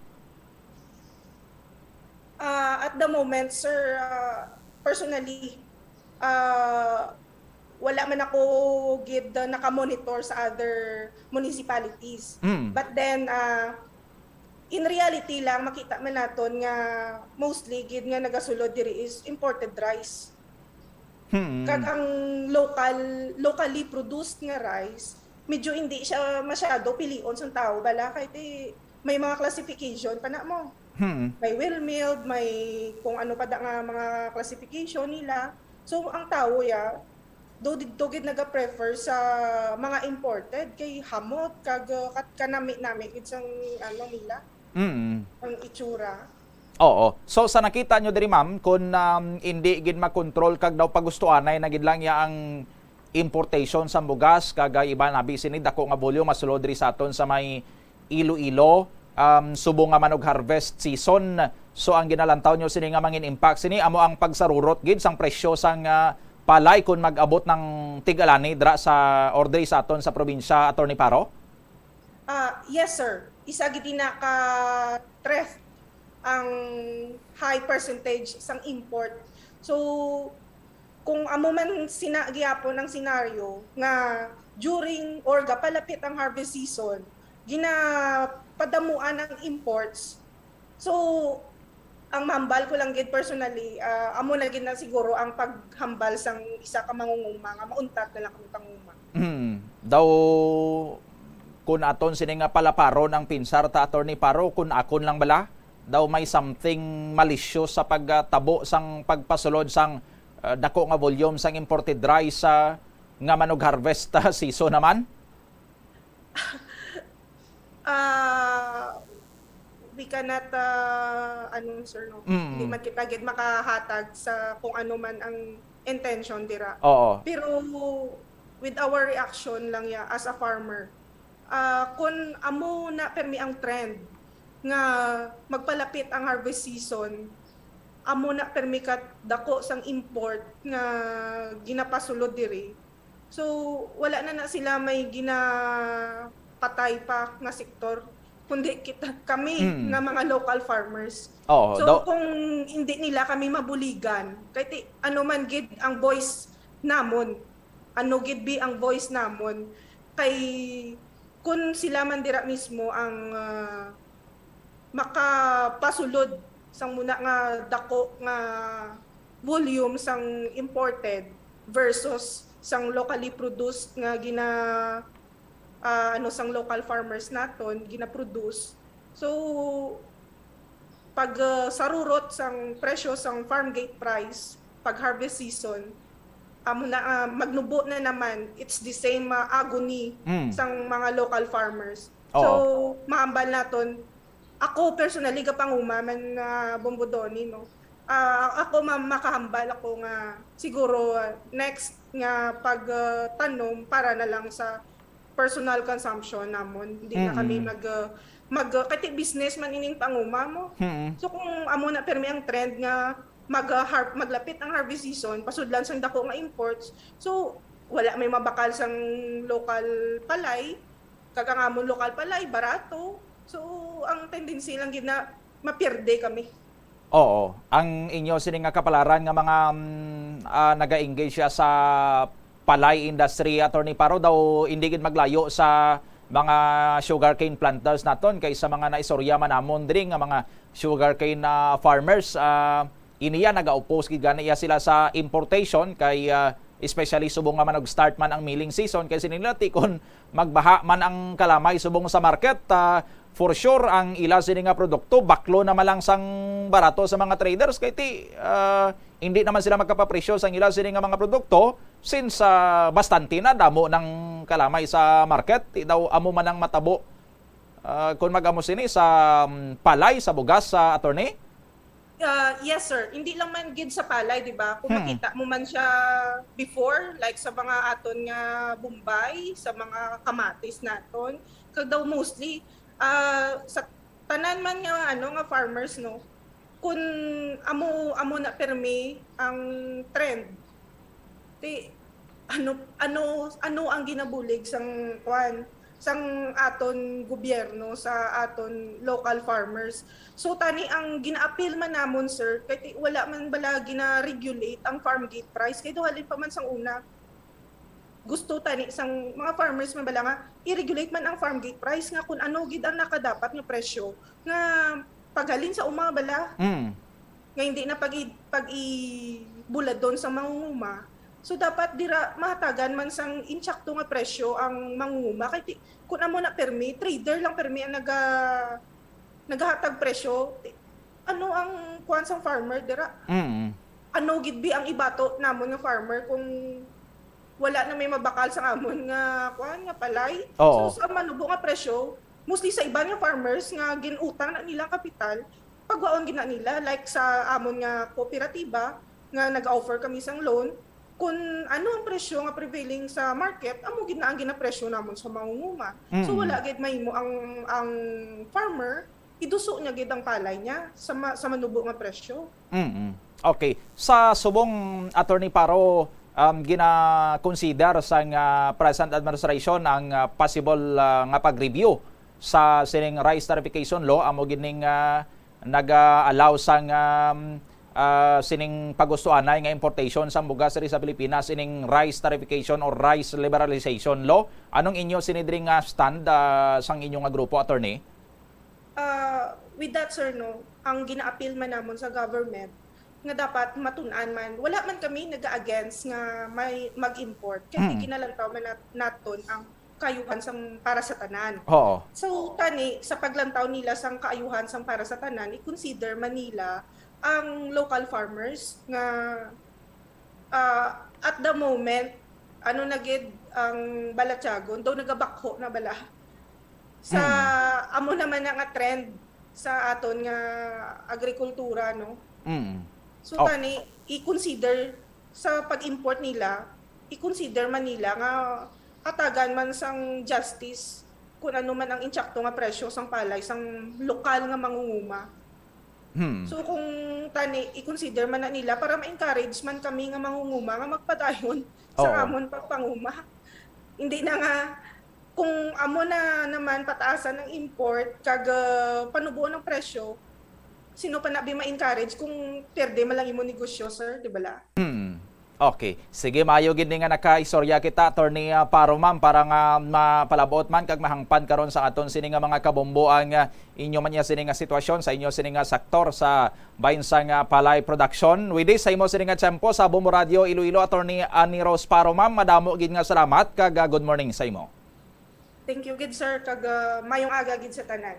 Ah, at the moment, sir, ah, personally, ah, wala man ako gid, ah, nakamonitor sa other municipalities. Mm. But then, ah, in reality lang, makita man naton nga mostly gid nga nagasulod diri is imported rice. Hmm. Kag ang local, locally produced nga rice, medyo hindi siya masyado pilion sang tawo bala, kay ti may mga classification pa na mo. Hmm. May well milled, may kung ano pa da nga mga classification nila. So, ang tawo ya, do didto gid naga-prefer sa mga imported kay hamot kag, uh, kat-, kanami-nami gid sang ano nila, Mm. ang itsura. Oo. So, sa nakita nyo diri, ma'am, kung, um, hindi gid makontrol kag daw pagustuanay na gid lang ya ang importation sa bugas, kag, ah, iba na abi sini dako nga volume masulod diri sa aton sa may Iloilo, um, subong nga man og harvest season. So, ang ginalantaw nyo sini nga mangin impact sini amo ang pagsarurot gid sang presyo sang, ah, palay kon mag-abot ng tig-alani dira sa, or diri sa aton sa probinsya, Attorney Paro? Ah, yes, sir. Isa gid na ka threat ang high percentage sang import. So, kung amo man sina gihapon ang senaryo nga during or gapalapit ang harvest season, ginapadamuan ang imports, So, ang mahambal ko lang gid personally, ah, amo na gid na siguro ang paghambal sang isa ka mangunguma nga mauntat na lang kami panguma. Hmm. Daw kun aton sini nga palaparon ang pinsar ta, Attorney Paro, kun akon lang bala, daw may something malicious sa pagtabo sang pagpasulod sang ah, dako nga volume sang imported rice sa nga manug-harvest ah, season naman? Ah, we cannot, ah, ano, sir, no? Mm. Hindi man kita gid makahatag sa kung ano man ang intention dira. Oo. Pero with our reaction lang ya as a farmer, ah, kun amo na permi ang trend nga magpalapit ang harvest season, amo na permi ka dako sang import nga ginapasulod diri. So, wala na na sila may ginapatay pa nga sektor, kundi kita, kami Mm. nga mga local farmers. Oo, So, daw- kung hindi nila kami mabuligan, kay ti, ano man gid ang voice namon, ano gid bi ang voice namon, kay kun sila man dira mismo ang ah, makapasulod sang muna nga dako nga volume sang imported versus sang locally produced nga gina ah, ano, sang local farmers naton gina-produce. So, pag ah, sarurot sang presyo sang farm gate price pag harvest season, amo na ah, magnubo na naman, it's the same ah, agony Mm. sang mga local farmers. Oo. So, mahambal naton, ako personally, gapanguma man nga Bombodoni, no? Ah, ako ma- makahambal ako nga siguro ah, next nga pagtanom para na lang sa personal consumption namon. Hindi na kami Mm. mag ah, mag ah, kay business man ining panguma mo. Mm. So kung amo na permi ang trend nga mag ah, har- maglapit ang harvest season, pasudlan sang dako nga imports. So wala may mabakal sang local palay, kag ang amon lokal palay barato. So ang tendency lang gid na mapierde kami. Oo, ang inyo sini nga kapalaran nga mga mm, ah, naga-engage siya sa palay industry, Attorney Paro, daw hindi gid maglayo sa mga sugarcane planters naton kay sa mga naistorya man namon diri nga mga sugarcane ah, farmers, ah, iniya naga-oppose gid gani iya sila sa importation kay ah, especially subong nga manug-start man ang milling season kay sini nila ti kon magbaha man ang kalamay subong sa market, ah, for sure ang ila sini nga produkto baklo na malang sang barato sa mga traders kay ti ah, hindi naman sila magkapapresyo sang ila sini nga mga produkto since ah, bastante na damo ng kalamay sa market. Ti daw amo man ang matabo ah, kung mag-amo sini sa mm, palay sa bugas sa attorney? Ah, yes, sir. Hindi lang man gid sa palay, di ba? Kung Hmm. makita mo man siya before, like sa mga aton nga Bombay, sa mga kamatis naton, kag daw mostly ah, sa tanan man nga ano nga farmers, no, kun amo amo na permi ang trend, ti ano ano ano ang ginabulig sang kwan, sang aton gobyerno sa aton local farmers? So tani ang gina-appeal man namon, sir, kay ti wala man bala gina-regulate ang farm gate price kay daw halin pa man sang una. Gusto tani sang mga farmers man bala nga i-regulate man ang farm gate price nga kun ano gid ang nakadapat nga presyo nga paghalin sa uma bala Mm. nga hindi na pag pag-ibuladon sa mangunguma. So dapat dira mahatagan man sang insakto nga presyo ang mangunguma kay ti, kun amo na permi, trader lang permi ang naga nagahatag presyo. Ti, ano ang kuan sang farmer dira? Mm. Ano gid bi ang ibato namon nga farmer kung wala na may mabakal sa amon nga kuan nga palay? Oo. So sa manubo nga presyo, mostly sa iban nga farmers nga gin-utang na nila ang kapital, pagwaon gid na nila, like sa amon nga kooperatiba nga nag-offer kami sang loan, kun ano ang presyo nga prevailing sa market, amo gid na ang ginapresyo namon sa mangunguma. So Mm. wala gid mahimo ang ang farmer iduso niya gid ang palay niya sa ma- sa manubo nga presyo. Mm. Okay. Sa subong, Attorney Paro, um, gina-consider sang ah, present administration ang ah, possible ah, nga pag-review sa sining rice tariffication law, amo gid ning ah, nag-allow sang um, ah, sining pagustuanay nga importation sang bugas diri sa Pilipinas, ining rice tariffication or rice liberalization law. Anong inyo sini diri nga stand ah, sang inyo nga grupo, attorney? Ah, with that, sir, no, ang gina-appeal man namon sa government nga dapat matun-an man, wala man kami nag-against nga may mag-import kay Mm. ginalantaw man nat- naton ang kaayuhan sang para sa tanan. Oo. So, tani, sa paglantaw nila sang kaayuhan sang para sa tanan, i-consider man nila ang local farmers nga, ah, at the moment, ano na gid ang balatyagon, daw nagabakho na bala. Sa Mm. amo naman na nga trend sa aton nga agrikultura, no? Mm. So, Oh. tani, i-consider sa pag-import nila, i-consider man nila nga hatagan man sang justice kung ano man ang insakto nga presyo sang palay sang lokal nga mangunguma. Hmm. So, kung tani, i-consider man na nila para ma-encourage man kami nga mangunguma nga magpadayon sa Oo. amon pagpanguma. Hindi na nga, kung amo na naman pataasan ang import, kag, ah, panubuon ang presyo, sino pa na bi ma-encourage kung perde man lang imo negosyo, sir, di bala? Hmm. Okay. Sige, maayo gid ni nga nakaistorya kita, Attorney, ah, Paro, ma'am, para nga mapalabot man kag mahangpan karon sa aton sini nga mga kabombo ang, ah, inyo man niya sini nga sitwasyon sa inyo sini nga sektor sa bahin sang, ah, palay production. With this, sa imo sini nga tiyempo sa Bombo Radio Iloilo, Attorney Annie Rose Paro, ma'am, madamo gid nga salamat kag, ah, good morning sa imo. Thank you gid, sir, kag, ah, mayong aga gid sa tanan.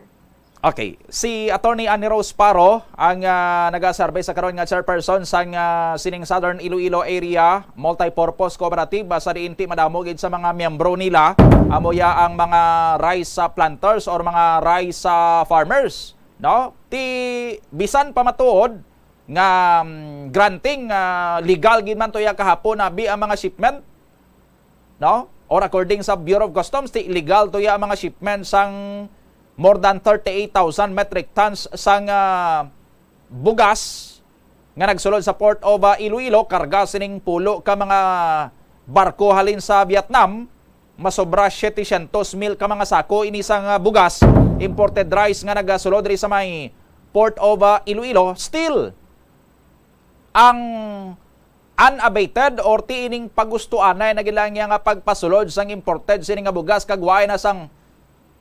Okay, si Attorney Annie Rose Paro ang, ah, nagaserbi sa karon nga chairperson sang, ah, sining Southern Iloilo Area Multipurpose Cooperative, ah, sa diin ti madamo gid sa mga miyembro nila amo ya ang mga rice, ah, planters or mga rice, ah, farmers, no? Ti bisan pa matuod nga, mm, granting, ah, legal gid man to ya kahapon abi ang mga shipment, no? Or according sa Bureau of Customs, ti illegal to ya ang mga shipment sang more than thirty-eight thousand metric tons sang, ah, bugas nga nagsulod sa Port of, ah, Iloilo, karga sining pulo ka mga barko halin sa Vietnam. Masobra setecientos mil ka mga sako ini sang, ah, bugas, imported rice nga nagasulod diri sa may Port of, ah, Iloilo. Still, ang unabated or ti ining pagustuanay na gid lang niya nga pagpasulod sang imported sini nga bugas kag waay na sang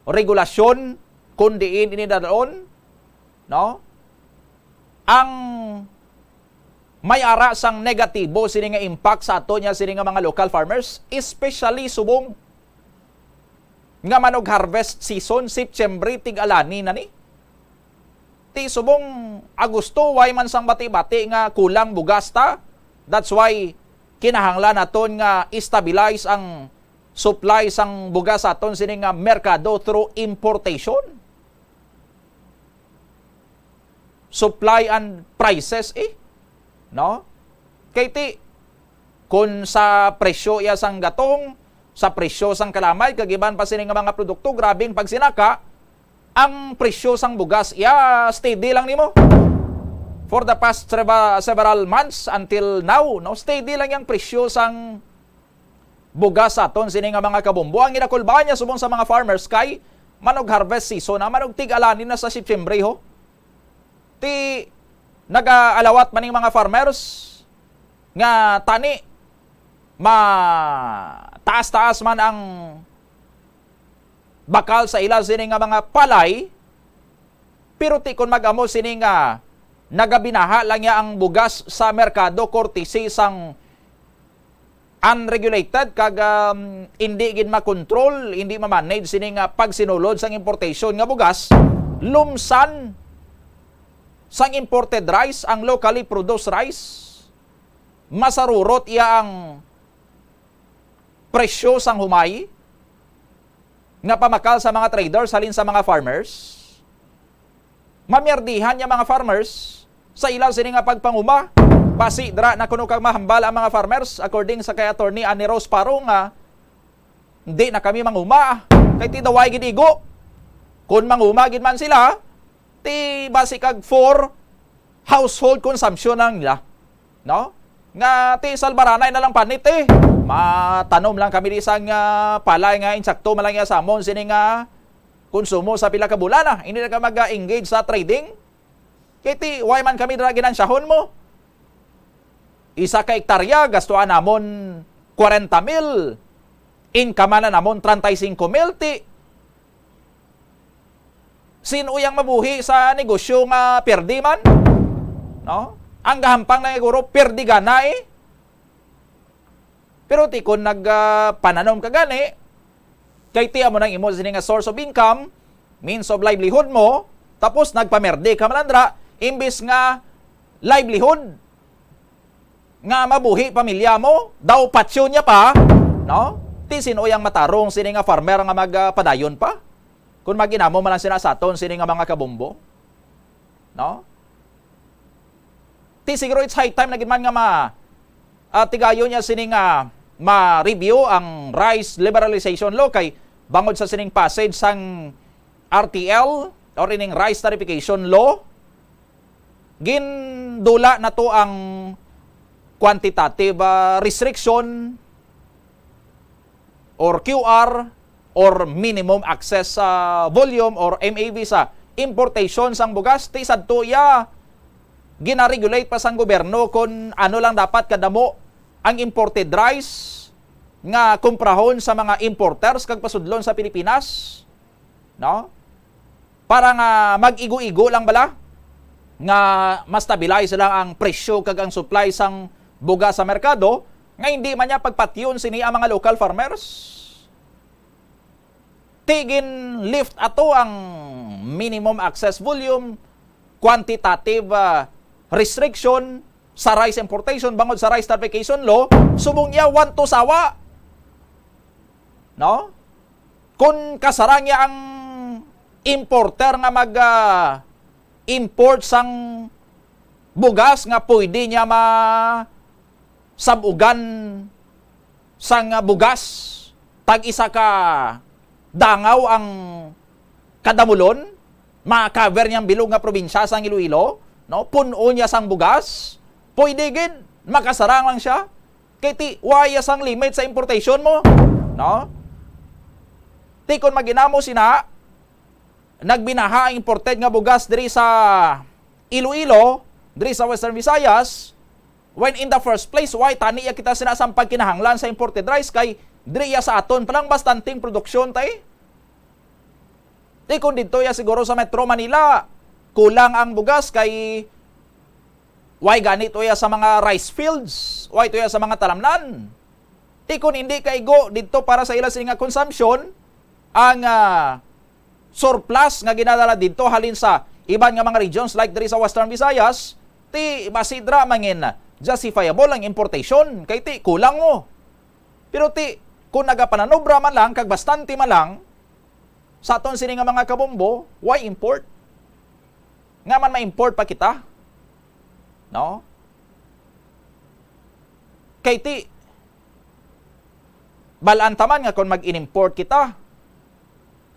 regulasyon kun diin ini dadalon, no? Ang may ara sang negatibo sini nga impact sa ato niya sini nga mga local farmers, especially subong nga man og harvest season, September, tig-alani na ni. Ti subong Agosto, way man sang bati-bati nga kulang bugas ta. That's why kinahanglan naton nga i-stabilize ang supply sang bugas sa aton sini nga merkado through importation. Supply and prices, eh. No? Kay ti, kun sa presyo iya sang gatong, sa presyo sang kalamay, kag iban pa sini nga mga produkto, grabing pagsinaka, ang presyo sang bugas iya steady lang nimo. For the past treva-, several months until now, no, steady lang yang presyo sang bugas sa aton sini nga mga kabombo. Ang ginakulbaan niya subong sa mga farmers kay man og harvest season na, man og tig-alani na sa September, ho. Ti nagaalawat man ning mga farmers nga tani ma taas-taas man ang bakal sa ila sini nga mga palay, pero ti kon mag-amo sini nga nagabinaha lang niya ang bugas sa merkado courtesy sang unregulated kag, um, hindi gid makontrol, hindi ma-manage sini nga pagsinulod sang importation nga bugas, lumsan sang imported rice ang locally produced rice. Masarurot iya ang presyo sang humay nga pamakal sa mga traders halin sa mga farmers. Mamierdihan niya mga farmers sa ila sini nga pagpanguma. Basi dira na kuno kag mahambal ang mga farmers, according sa kay Attorney Annie Rose Paro, nga, "Hindi na kami manguma, kay ti daw way gid igo." Kung manguma gid man sila, ti basi kag for household consumption lang nila, no? Nga ti salbaranay na lang panit, eh. Matanom lang kami di sang, ah, palay nga insakto man lang iya sa amon sini nga konsumo sa pila ka bulan, ah. Hindi na ka mag-engage sa trading. Kay ti, way man kami dira ginansyahon mo. Isa ka hektarya, gastuan namon kwarenta mil. Income na namon treinta y cinco mil, ti. Sin-o ang mabuhi sa negosyo nga perdi man? No? Ang gahampang na siguro, perdi gana eh. Pero ti kon nag, ah, pananom ka gani, kay ti amo nang imo sini nga source of income, means of livelihood mo, tapos nagpamerdi ka man andra, imbis nga livelihood, nga mabuhi pamilya mo, daw patyon niya pa, no? Ti sin-o ang matarong sini nga farmer nga magpadayon pa? Kung maginamo man lang sila sa aton sini nga mga kabombo, no? Ti siguro it's high time na gid man nga ma, ah, tigayon niya sini nga ma-review ang rice liberalization law, kay bangod sa sining passage sang R T L or ining rice tarification law, gindula na to ang quantitative, ah, restriction or Q R or minimum access, ah, volume or M A V sa importation sang bugas. Ti sadto iya ginaregulate pa sang gobyerno kon ano lang dapat kadamo ang imported rice nga kumprahon sa mga importers kag pasudlon sa Pilipinas, no? Para nga mag-igo-igo lang bala nga ma-stabilize lang ang presyo kag ang supply sang bugas sa merkado, nga hindi man niya pagpatyon sini ang mga local farmers. Ti gin-lift ato ang minimum access volume, quantitative, ah, restriction sa rice importation bangod sa rice tarification law, subong iya one to sawa. No? Kung kasarang niya ang importer nga mag, ah, import sang bugas nga pwede niya ma-, sab-ugan sang bugas, tag isa ka dangaw ang kadamulon, ma-cover niya ang bilog nga probinsya sang Iloilo, no? Pun-o niya sang bugas, pwede gid, makasarang lang siya. Kay ti, wa iya sang limit sa importation mo, no? Ti, kon maginamo sina, nagbinaha ang imported nga bugas diri sa Iloilo, diri sa Western Visayas, when in the first place, why tani iya kita sina sang pagkinahanglan sa imported rice kay diri iya sa aton pa lang bastanteng produksyon, tay? Ti kon didto iya siguro sa Metro Manila, kulang ang bugas kay why gani to iya sa mga rice fields, why to iya sa mga talamnan? Ti kon hindi kaigo didto para sa ila sini nga consumption, ang, ah, surplus nga ginadala didto halin sa iban nga mga regions like diri sa Western Visayas, ti masidra mangin justifiable ang importation kay ti kulang mo. Pero ti, kung nagapananubra man lang kag bastante man lang, sa aton sini nga mga kabombo, why import? Nga man ma-import pa kita? No? Kay ti, balaan ta man nga kung mag-inimport kita,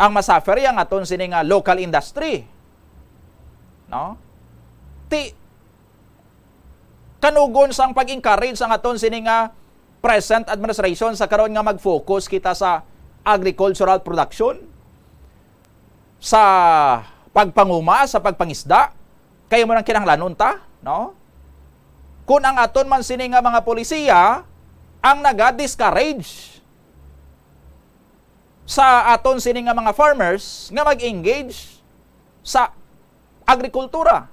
ang masuffer ang aton sini nga local industry. No? Ti, kanugon sang pag-encourage ang aton sini nga present administration sa karon nga mag-focus kita sa agricultural production, sa pagpanguma, sa pagpangisda, kay amo nang kinahanglanon ta, no? Kung ang aton man sini nga mga polisiya ang naga-discourage sa aton sini nga mga farmers nga mag-engage sa agrikultura,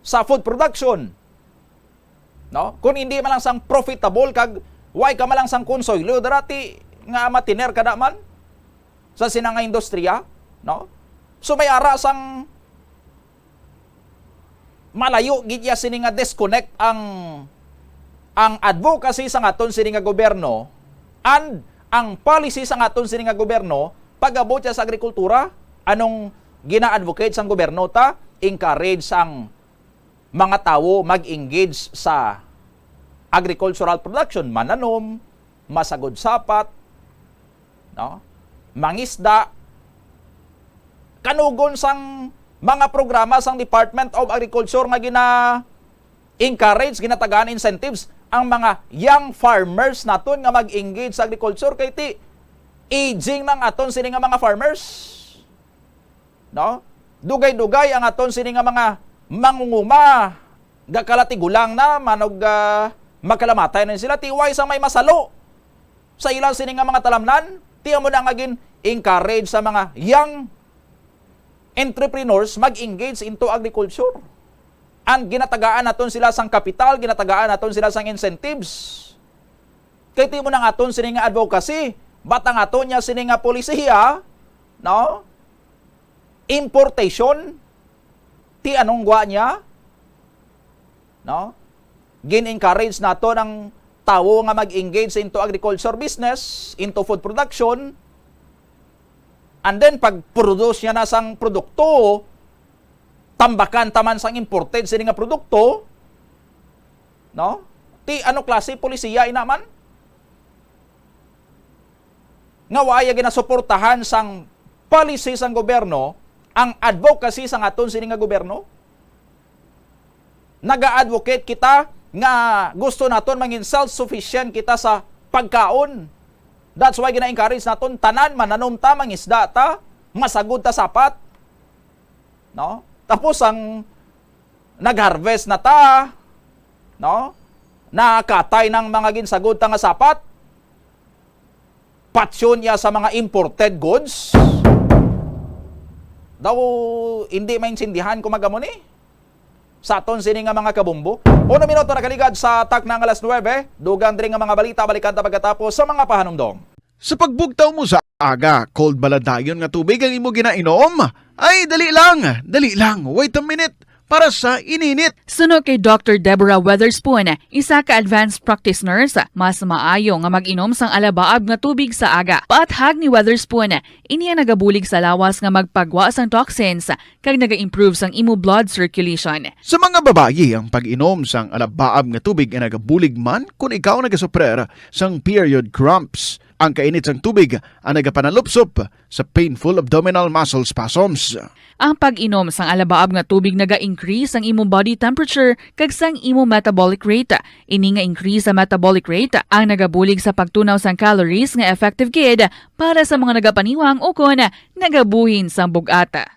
sa food production, no? Kung hindi man lang sang profitable kag way ka man lang sang konsuelo dira ti nga matiner ka da man sa sina nga industriya, no? So may ara sang malayo gid iya sini nga disconnect ang, ang advocacy sang aton sini nga gobyerno and ang policy sang aton sini nga gobyerno pag-abot siya sa agrikultura. Anong gina-advocate sang gobyerno ta? Encourage ang mga tawo mag-engage sa agricultural production, mananom, masagod sapat, no? Mangisda. Kanugon sang mga programa sang Department of Agriculture nga gina-encourage, ginatagaan incentives ang mga young farmers naton nga mag-engage sa agriculture kay ti aging nang aton sini nga mga farmers. No? Dugay-dugay ang aton sini nga mga mangunguma, gakalatigolang na, manog, ah, makalamatay na sila, ti way sang may masalo sa ila sini nga mga talamnan, ti amo na nga gin-encourage sa mga young entrepreneurs mag-engage into agriculture. And ginatagaan naton sila sang kapital, ginatagaan naton sila sang incentives. Kay timo nang aton sini nga advocacy, batang aton niya sini nga polisiya, no? Importation, ti anong gwa niya? No? Gin-encourage nato ang tawo nga mag-engage into agriculture business, into food production, and then pag-produce niya na sang produkto, tambakan taman sang imported sini nga produkto, no? Ti ano klase polisiya ina man? Nga wala ginasuportahan sang policy sang gobyerno ang advocacy sang aton sini nga gobyerno? Naga-advocate kita nga gusto naton mangin self-sufficient kita sa pagkaon. That's why gina-encourage naton tanan mananom ta, mangisda ta, masagod ta sapat. No? Tapos ang nag-harvest na ta, no? Nakatay ng mga ginsagod ta nga sapat. Patyon iya sa mga imported goods. Daw hindi maintindihan ko magamo ni sa aton sini nga mga kabumbo. Uno minuto nakaligad sa takna nga alas nuebe. Dugang diri nga mga balita, balikan ta pagkatapos sa mga pahanumdom. Sa pagbugtaw mo sa aga, cold bala dayon nga tubig ang imo ginainom? Ay, dali lang, dali lang, wait a minute, para sa ininit. Suno kay Doctor Deborah Weatherspoon, isa ka advanced practice nurse, mas maayo nga mag-inom sang alabaab nga tubig sa aga. Paathag ni Weatherspoon, ini ang nagabulig sa lawas nga magpagwa sang toxins kag naga-improve sang imo blood circulation. Sa mga babayi, ang pag-inom sang alabaab nga tubig ay nagabulig man kon ikaw nagasuprer sang period cramps. Ang kainit sang tubig ang nagapanalupsop sa painful abdominal muscle spasms. Ang pag-inom sang alabaab nga tubig naga-increase sang imo body temperature kag sang imo metabolic rate. Ini nga increase sa metabolic rate ang nagabulig sa pagtunaw sang calories nga effective gid para sa mga nagapaniwang ukon nagabuhin sang bug-at.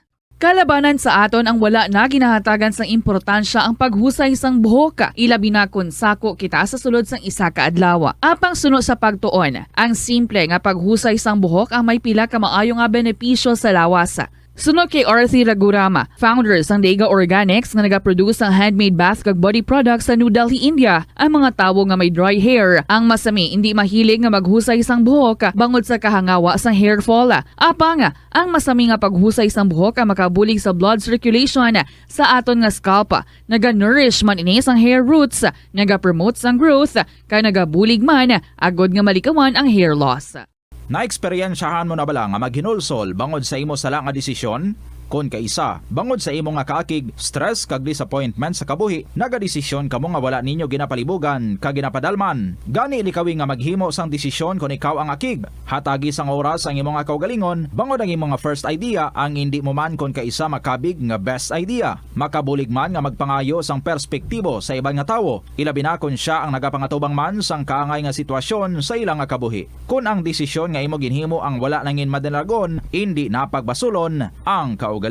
Kalabanan sa aton ang wala na ginahatagan sang importansya ang paghusay sang buhok, ilabi na kon sako kita sa sulod sang isa ka adlaw. Apang suno sa pagtuon, ang simple nga paghusay sang buhok ang may pila ka maayo nga benepisyo sa lawas. Suno kay Arthi Ragurama, founder sang Dega Organics nga nagaproduce sang handmade bath kag body products sa New Delhi, India, ang mga tawo nga may dry hair ang masami indi mahilig nga maghusay sang buhok bangod sa kahangawa sang hair fall. Apang ang masami nga paghusay sang buhok ang makabulig sa blood circulation sa aton nga scalp. Naga-nourish man ini sang hair roots, naga-promote sang growth, kag nagabulig man agod nga malikawan ang hair loss. Naeksperyensyahan mo na bala nga maghinulsol bangod sa imo sala nga desisyon? Kon kaisa, bangod sa imo nga kaakig, stress kag disappointment sa kabuhi, nagadesisyon kamo nga wala ninyo ginapalibugan kag ginapadalman. Gani likawi nga maghimo sang desisyon kon ikaw ang akig. Hatagi sang oras ang imo nga kaugalingon, bangod ang imo nga first idea ang indi mo man kon kaisa makabig nga best idea. Makabulig man nga magpangayo sang perspektibo sa iban nga tawo, ilabi na kon sia ang nagapangatubang man sang kaangay nga sitwasyon sa ila nga kabuhi. Kon ang desisyon nga imo ginhimo ang wala nangin madalagon, indi na pagbasulon ang kaugalingon.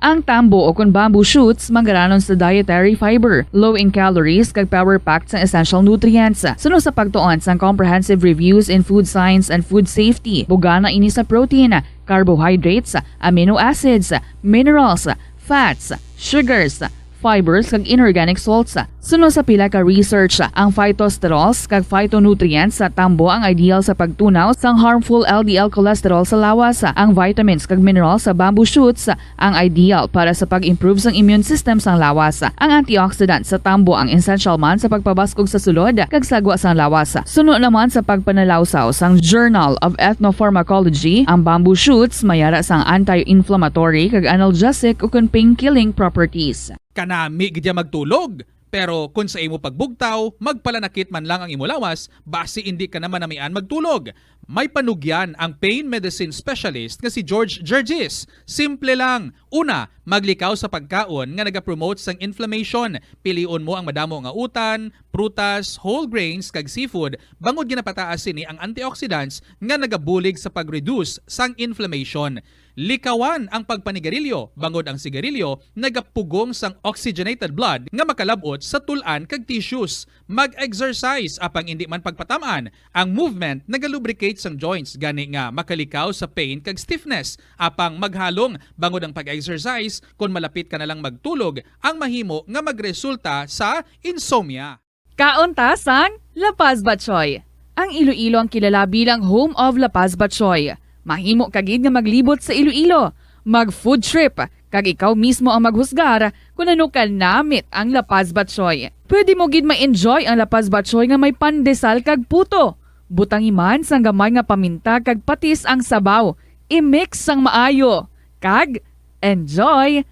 Ang tambo o kon bamboo shoots manggaranon sa dietary fiber, low in calories kag power-packed sang essential nutrients. Suno sa pagtuon sang Comprehensive Reviews in Food Science and Food Safety, bugana ini sa protein, carbohydrates, amino acids, minerals, fats, sugars, fibers kag inorganic salts. Suno sa pila ka research, ang phytosterols kag phytonutrients sa tambo ang ideal sa pagtunaw sang harmful L D L cholesterol sa lawas. Ang vitamins kag minerals sa bamboo shoots ang ideal para sa pag-improve sang immune system sang lawas. Ang antioxidant sa tambo ang essential man sa pagpabaskog sa sulod kag sagwa sang lawas. Suno naman sa pagpanalawsaw sang Journal of Ethnopharmacology, ang bamboo shoots may ara sang anti-inflammatory kag analgesic ukon pain-killing properties. Kanami gid ya magtulog, pero kon sa imo pagbugtaw, magpalanakit man lang ang imo lawas, basi indi ka na manamian magtulog. May panugyan ang pain medicine specialist nga si George Gergis. Simple lang. Una, maglikaw sa pagkaon nga nagapromote sang inflammation. Pilion mo ang madamo nga utan, prutas, whole grains, kag seafood, bangod ginapataas sini ang antioxidants nga nagabulig sa pag-reduce sang inflammation. Likawan ang pagpanigarilyo, bangod ang sigarilyo nagapugong sang oxygenated blood nga makalab-ot sa tul-an kag tissues. Mag-exercise, apang indi man pagpatam-an. Ang movement nagalubricate sang joints, gani nga makalikaw sa pain kag stiffness. Apang maghalong, bangod ang pag exercise kon malapit ka na lang magtulog, ang mahimo nga magresulta sa insomnia. Kaon ta sang La Paz Batchoy. Ang Iloilo ang kilala bilang home of La Paz Batchoy. Mahimo ka gid nga maglibot sa Iloilo, mag-food trip, kag ikaw mismo ang maghusgar kon ano ka namit ang La Paz Batchoy. Pwede mo gid ma-enjoy ang La Paz Batchoy nga may pandesal kag puto. Butangi man sang gamay nga paminta kag patis ang sabaw. I-mix sang maayo. Kag enjoy!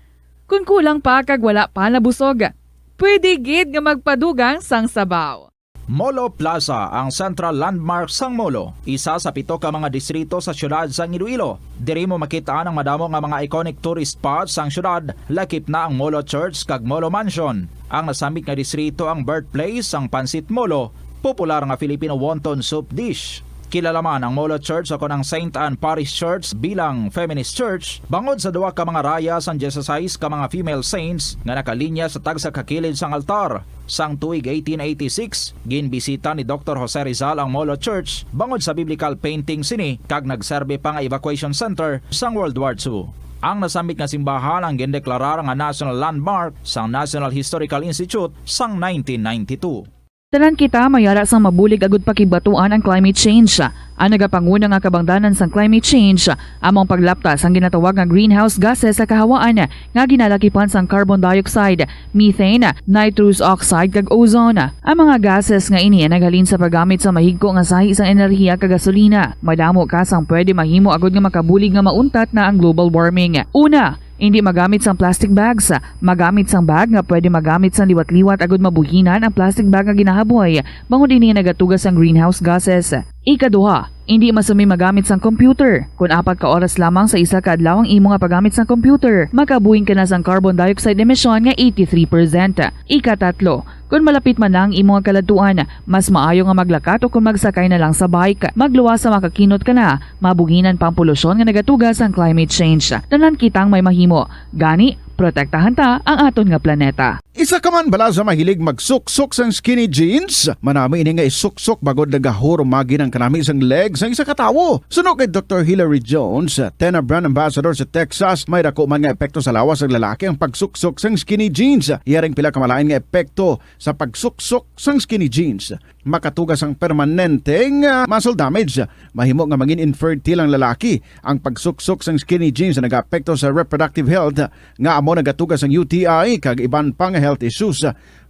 Kon kulang pa kag wala pa nabusog, pwede gid nga magpadugang sang sabaw. Molo Plaza, ang central landmark sang Molo, isa sa pito ka mga distrito sa siyudad sang Iloilo. Diri mo makit-an ang madamo nga mga iconic tourist spots sang siyudad, lakip na ang Molo Church kag Molo Mansion. Ang nasambit nga distrito ang birthplace sang Pancit Molo, popular nga Filipino wonton soup dish. Kilala man ang Molo Church ukon ang Saint Anne Parish Church bilang feminist church bangod sa duha ka mga raya sang dieciséis ka mga female saints nga nakalinya sa tagsa ka kilid sang altar. Sang tuig eighteen eighty-six, ginbisita ni Doktor Jose Rizal ang Molo Church bangod sa biblical painting sini kag nagserbi pa nga evacuation center sang World War Two. Ang nasambit nga simbahan ang gindeklarar nga national landmark sang National Historical Institute sang nineteen ninety-two. Tanan kita may ara sang mabulig agud pakigbatuan ang climate change. Ang nagapanguna nga kabangdanan sang climate change amo ang paglapta sang ginatawag nga greenhouse gases sa kahawaan nga ginalakipan sang carbon dioxide, methane, nitrous oxide, kag ozone. Ang mga gases nga ini naghalin sa paggamit sa mahigko nga sahi sang enerhiya kag gasolina. Madamo ka sang pwede mahimo agud nga makabulig nga mauntat na ang global warming. Una, indi magamit sang plastic bags. Magamit sang bag nga pwede magamit sang liwat-liwat agud mabuhinan ang plastic bag nga ginahaboy, bangod ini nagatuga sang greenhouse gases. Ikaduha, indi masumi magamit sang computer. Kon apat ka oras lamang sa isa ka adlaw ang imo nga paggamit sang computer, makabuhin ka na sang carbon dioxide emission nga eighty-three percent. Ikatatlo, kon malapit man na ang imo nga kaladtuan, mas maayo nga maglakat o kon magsakay na lang sa bike. Magluwas sa makakinot ka na, mabuhinan pa ang polusyon nga nagatuga sang climate change. Tanan kitang may mahimo. Gani, protektahan ta ang aton nga planeta. Isa ka man bala sa mahilig magsuksok sang skinny jeans? Manami ini nga isuksok bangod nagahurumagi ang kanami sang leg sang isa ka tawo. Suno kay Doktor Hilary Jones, Tena brand ambassador sa Texas, may dako man nga epekto sa lawas sang lalaki ang pagsuksok sang skinny jeans. Iya ring pila ka malain nga epekto sa pagsuksok sang skinny jeans. Makatuga sang permanente nga muscle damage. Mahimo nga mangin infertile ang lalaki. Ang pagsuksok sang skinny jeans nagaapekto sa reproductive health, nga amo nagatuga sang U T I kag iban pa nga health issues.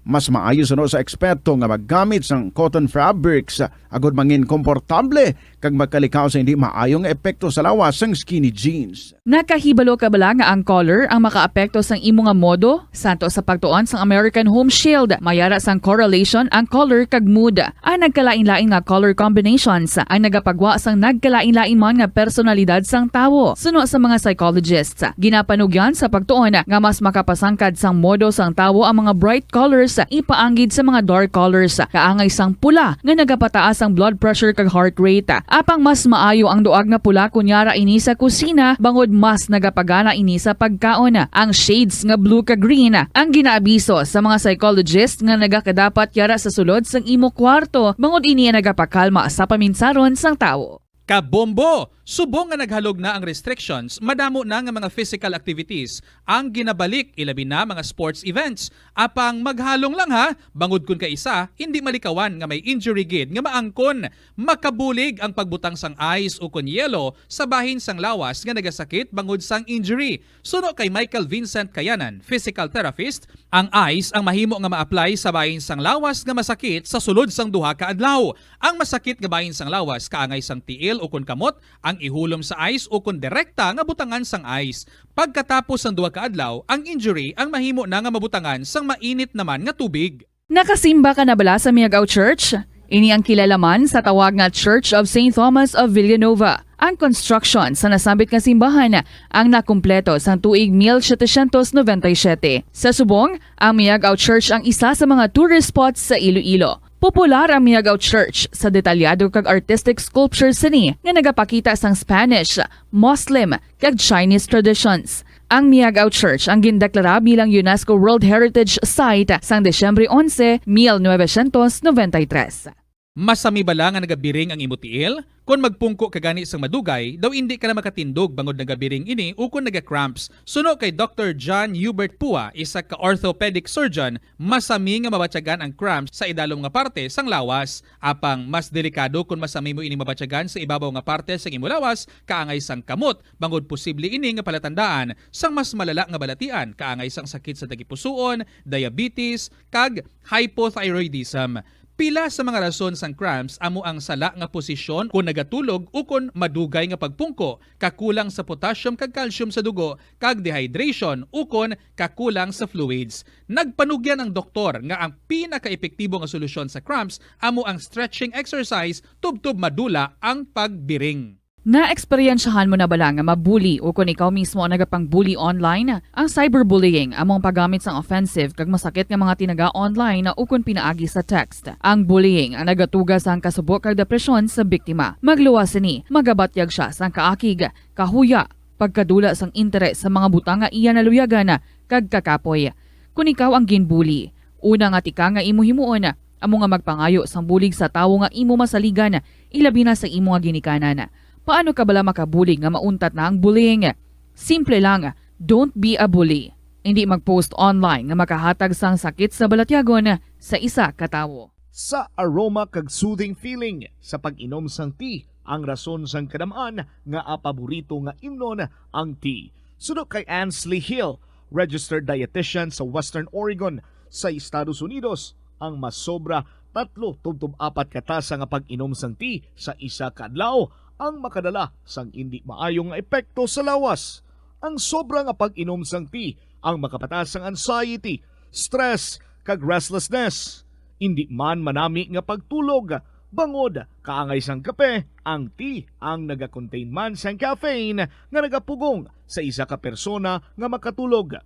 Mas maayo suno sa eksperto nga maggamit sang cotton fabrics agud mangin komportable kag magkalikaw sa hindi maayo nga epekto sa lawas sang skinny jeans. Nakahibalo ka bala nga ang color ang makaapekto sang imo nga modo? Santo sa pagtuon sang American Home Shield, may ara sang correlation ang color kag mood. Ang nagkalain-lain nga color combinations ang nagapagwa sang nagkalain-lain man nga personalidad sang tawo. Suno sa mga psychologists, ginapanugyan sa pagtuon nga mas makapasangkad sang modo sang tawo ang mga bright colors ipaanggid sa mga dark colors, kaangay sang pula nga nagapataas ang blood pressure kag heart rate. Apang mas maayo ang duag nga pula kon yara ini sa kusina, bangod mas nagapagana ini sa pagkaon. Ang shades nga blue kag green ang ginaabiso sa mga psychologist nga nagakadapat yara sa sulod sang imo kwarto, bangod ini ang nagapakalma sa paminsaron sang tawo. Kabombo! Subong nga naghalog na ang restrictions, madamo na nga mga physical activities ang ginabalik, ilabi na mga sports events. Apang maghalong lang ha, bangod kon kaisa, hindi malikawan nga may injury gid nga maangkon. Makabulig ang pagbutang sang ice ukon yelo sa bahin sang lawas nga nagasakit bangod sang injury. Suno kay Michael Vincent Kayanan, physical therapist, ang ice ang mahimo nga ma-apply sa bahin sang lawas nga masakit sa sulod sang duha ka adlaw. Ang masakit nga bahin sang lawas kaangay sang tiil ukon kamot ang ihulom sa ice ukon direkta nga butangan sang ice. Pagkatapos sang duha ka adlaw, ang injury ang mahimo na nga mabutangan sang mainit naman nga tubig. Nakasimba ka na bala sa Miagao Church? Ini ang kilala man sa tawag nga Church of Saint Thomas of Villanova. Ang construction sa nasambit nga simbahan ang nakumpleto sang tuig mil setecientos noventa y siete. Sa subong, ang Miagao Church ang isa sa mga tourist spots sa Iloilo. Popular ang Miagao Church sa detalyado kag artistic sculptures sini nga nagapakita sang Spanish, Muslim, kag Chinese traditions. Ang Miagao Church ang gindeklara bilang UNESCO World Heritage Site sang Disyembre onse, mil novecientos noventa y tres. Masami bala nga nagabiring ang imo tiil? Kon magpungko ka gani sang madugay, daw indi ka na makatindog bangod nagabiring ini ukon naga-cramps. Suno kay Doktor John Hubert Pua, isa ka orthopedic surgeon, masami nga mabatyagan ang cramps sa idalom nga parte sang lawas. Apang mas delikado kon masami mo ini mabatyagan sa ibabaw nga parte sang imo lawas, kaangay sang kamot, bangod posible ini nga palatandaan sang mas malala nga balatian, kaangay sang sakit sa tagipusoon, diabetes, kag hypothyroidism. Pila sa mga rason sang cramps amo ang sala nga posisyon kon nagatulog ukon madugay nga pagpungko, kakulang sa potassium kag calcium sa dugo, kag dehydration ukon kakulang sa fluids. Nagpanugyan ang doktor nga ang pinakaepektibo nga solusyon sa cramps amo ang stretching exercise tubtob madula ang pagbiring. Naeksperyensyahan mo na bala nga mabuli o kon ikaw mismo ang nagapang-bully online? Ang cyberbullying amo ang paggamit sang offensive kag masakit nga mga tinaga online o kon pinaagi sa text. Ang bullying ang nagatuga sang kasubo kag depresyon sa biktima. Magluwas sini, magabatyag sia sang kaakig, kahuya, pagkadula sang interes sa mga butang nga iya naluyagan, kag kakapoy. Kon ikaw ang ginbuli, una nga tikang nga imo himuon amo nga magpangayo sang bulig sa tawo nga imo masaligan, ilabi na sa imo nga ginikanan. Paano ka bala makabulig nga mauntat na ang bullying? Simple lang, don't be a bully. Indi mag-post online nga makahatag sang sakit sa balatyagon sa isa ka tawo. Sa aroma kag soothing feeling sa pag-inom sang tea ang rason sang kadam-an nga paborito nga imnon ang tea. Suno kay Ansley Hill, registered dietitian sa Western Oregon sa Estados Unidos, ang masobra tatlo tubtob apat ka tasa nga pag-inom sang tea sa isa ka adlaw ang makadala sang indi maayo nga epekto sa lawas. Ang sobra nga pag-inom sang tea ang makapataas sang anxiety, stress, kag restlessness. Indi man manami nga pagtulog, bangod kaangay sang kape, ang tea ang nagakontain man sang caffeine nga nagapugong sa isa ka persona nga makatulog.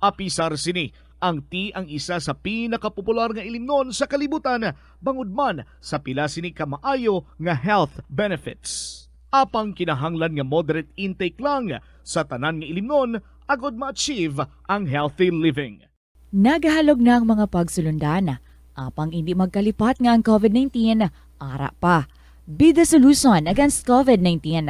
Apisar sini, ang tea ang isa sa pinakapopular nga ilimnon sa kalibutan, bangod man sa pila sini ka maayo nga health benefits. Apang kinahanglan nga moderate intake lang sa tanan nga ilimnon agod ma-achieve ang healthy living. Nagahalog na ang mga pagsulundan, apang indi magkalipat nga ang covid nineteen ara pa. Be the solution against covid nineteen.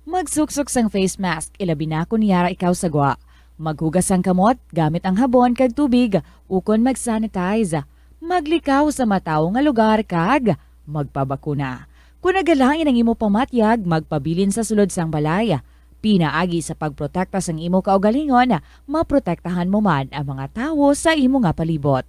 Magsuksok sang face mask, ilabi na kon yara ikaw sa gwa. Maghugas sang kamot gamit ang habon kag tubig ukon mag-sanitize. Maglikaw sa matawo nga lugar kag magpabakuna. Kon nagalain ang imo pamatyag, magpabilin sa sulod sang balay. Pinaagi sa pagprotekta sang imo kaugalingon, maprotektahan mo man ang mga tawo sa imo nga palibot.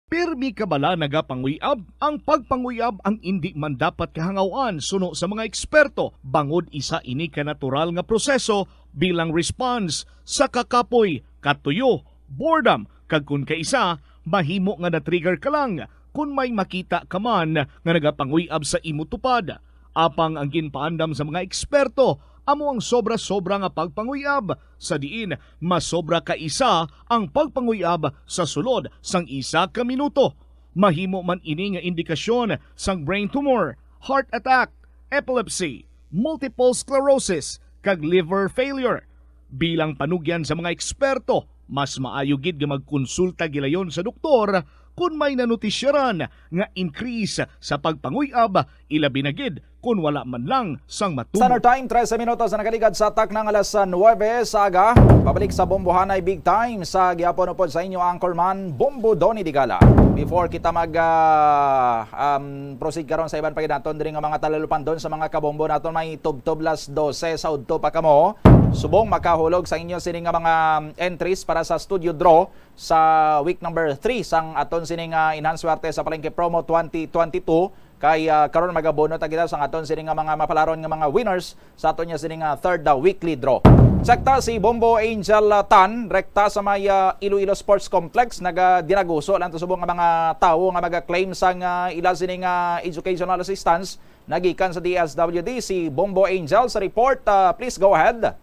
Pirmi ka bala nagapanguyab? Ang pagpanguyab ang indi man dapat kahangaw-an suno sa mga eksperto, bangod isa ini ka natural nga proseso bilang response sa kakapoy, katuyo, boredom, kag kon kaisa, mahimo nga na-trigger ka lang kon may makita ka man nga nagapanguy-ab sa imo tupad. Apang ang ginpaandam sa mga eksperto amo ang sobra-sobra nga pagpanguy-ab, sa diin masobra ka isa ang pagpanguy-ab sa sulod sang isa ka minuto. Mahimo man ini nga indikasyon sang brain tumor, heart attack, epilepsy, multiple sclerosis, kag liver failure. Bilang panugyan sa mga eksperto, mas maayo gid nga magkonsulta gilayon sa doktor kon may nanotisyaran nga increase sa pagpanguy-ab, ilabi na gid kon wala man lang sang matumo. Standard Time, trese minutos na nakaligad sa takna nga alas nuebe sa aga. Pabalik sa Bombohanay Big Time sa gihapon upod sa inyo anchorman, Bombo Donny Digala. Before kita mag, ah, um, proceed karon sa iban pa gid naton diri nga mga talalupandon sa mga kabombo naton, may tubtob las dose sa udto pa kamo. Subong makahulog sa inyo sini nga mga entries para sa studio draw sa week number three sang aton sini nga Enhanced Swerte sa Palengke Promo twenty twenty-two. Kay, ah, karon magabono ta kita sang aton sini nga mga mapalaron nga mga winners sa aton nga sini nga third, ah, weekly draw. Check ta si Bombo Angel, ah, Tan, rekta sa may, ah, Iloilo Sports Complex. Naga-, dinaguso lang to subong nga mga tawo nga maga-claim sang, ah, ila sini nga educational assistance nagikan sa D S W D. Si Bombo Angel sa report. Ah, please go ahead.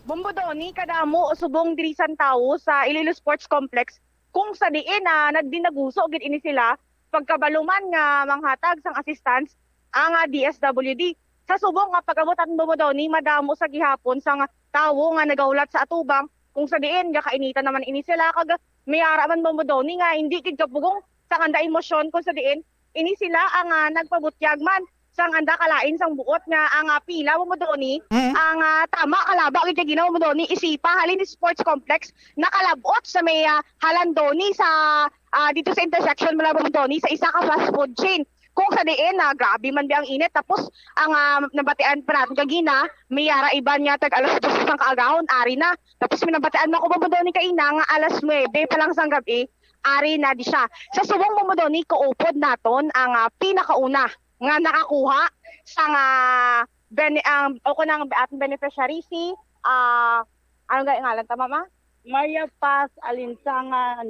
Bombo Donny, kadamo subong diri sang tawo sa Iloilo Sports Complex kung sa diin na nagdinaguso gid ini sila pagkabalo man nga manghatag sang assistance ang, ah, D S W D. Sa subong nga pag-abot naton, Bombo Donny, madamo sa gihapon sang tawo nga nagahulat sa atubang kung sa diin gakainitan naman ini sila kag may ara man, Bombo Donny, nga hindi gid kapugong sang anda emosyon kung sa diin Ini sila ang, ah, nagpabutyag man sang anda kalain sang buot nga ang, ah, pila, Bombo Donny, Mm. ang, ah, tama, kalaba gid kay ginawa, Bombo Donny, isipa halin sports complex, nakalabot sa may, ah, Halandoni sa, ah, dito sa intersection, Bombo Donny, sa isa ka fast food chain. Kung sa diin na grabe man ba ang init, tapos ang, ah, nabatian pa natin kagina, may yara iban nga tag alas dos sang kaagahon, ari na. Tapos may nabatian man ko, Bombo Donny, kaina nga alas nuebe pa lang sang gabi, ari na di siya. Sa subong, Bombo Donny, kaupod naton ang, ah, pinakauna nga nakakuha sang, ah, bene-, ang, o kunang atong beneficiary, si, ah, ano nga ngalan ta, mama? Maria Paz Alinsangan.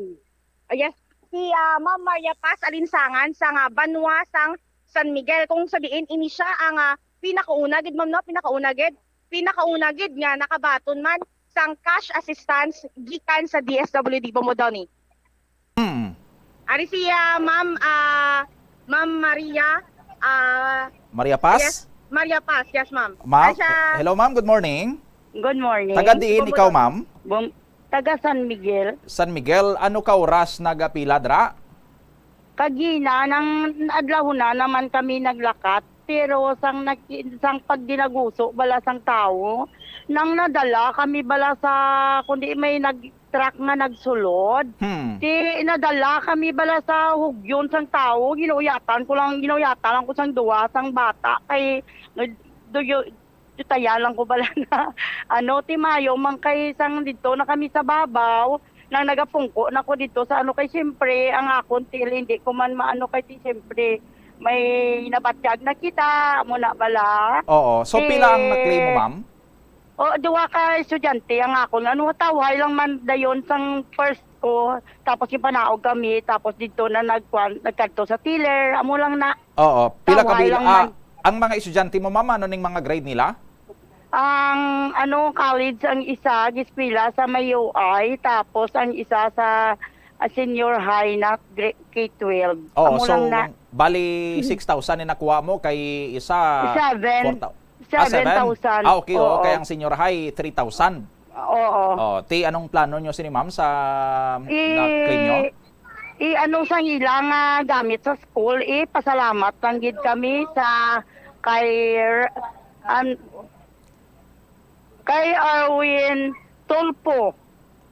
Ah, yes, si, ah, Ma'am Maria Paz Alinsangan sang, ah, banwa sang San Miguel, kung sa diin ini siya ang, ah, pinakauna gid, ma'am, no? Pinakauna gid, pinakauna gid nga nakabaton man sang cash assistance gikan sa D S W D, Bombo Donny. Hmm. Ari siya, ma'am, ah, Ma'am Maria, ah, Maria Paz? Yes, Maria Paz, yes, ma'am. Ma'am, Ari siya. Hello, ma'am. Good morning. Good morning. Taga diin Bumbu-, ikaw, ma'am? Bum-, taga San Miguel. San Miguel, ano ka oras nagapila dra? Kagina, nang adlaw na naman kami naglakat, pero sang nag-, sang pagdinaguso bala sang tawo, nang nadala kami bala sa, kundi may nag-, truck nga nagsulod. Hmm. Ti nadala kami bala sa hugyon sang tawo, ginauyatan ko lang, ginauyatan lang ko sang duwa sang bata kay, do you, Yutaya lang ko bala na, ano, ti mayo man kay sang didto na kami sa babaw, nang nagapungko na ko didto sa ano, kay siyempre, ang akon til, hindi ko man maano kay ti siyempre, may nabatyag na kita, amo na bala. Oo. So, pila ang Eh, na-claim mo, ma'am? O, duha ka estudyante ang akon. Ano, tawhay lang man dayon sang first ko, tapos yung panaog kami, tapos didto na nagkuan, nagkadto sa teller, amo lang na. Oo, pila ka Tawhay bil-, lang ah, man. Ang mga estudyante mo, ma'am, ano ning mga grade nila? Ang, ano, college ang isa, giskwela sa may U I, tapos ang isa sa, ah, senior high na gre-, K twelve. Oo, Amo so, lang na. Bali, six thousand ni nakuha mo, kay isa, Seven. four thou-, ah, seven? Seven thousand. Ah, okay, oo, Oo. Kay ang senior high, three thousand. Oo. Oh, ti, anong plano nyo sini, ma'am, sa I-, na-claim nyo? I-, ano sang ila nga gamit sa school, eh, pasalamat lang gid kami sa kay, an-, kay Arwin Tulfo.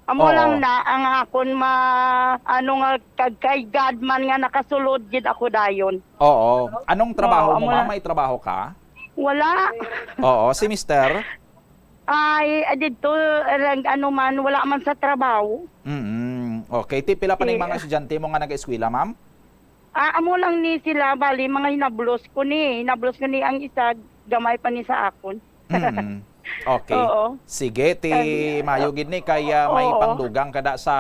Amo Oo. lang na ang akon ma-, ano nga, kag kay God man nga nakasulod gid ako dayon. Oo. Anong trabaho Oo, mo, amo ma'am? lang. May trabaho ka? Wala. Oo. Si mister? Ay, ah, didto, eh, lang, ano man, wala man sa trabaho. Mm, okay. Ti, pila pa ning Eh, mga estudyante mo nga nag-eskwela, ma'am? Ah, amo lang ni sila, bali, mga hinablos ko ni. Hinablos ko ni ang isa, gamay pa ni sa akon. Mm. Okay. Oo. Sige, ti Sabi niya, mayo gid ni kay, ah, may oo. pangdugang kada sa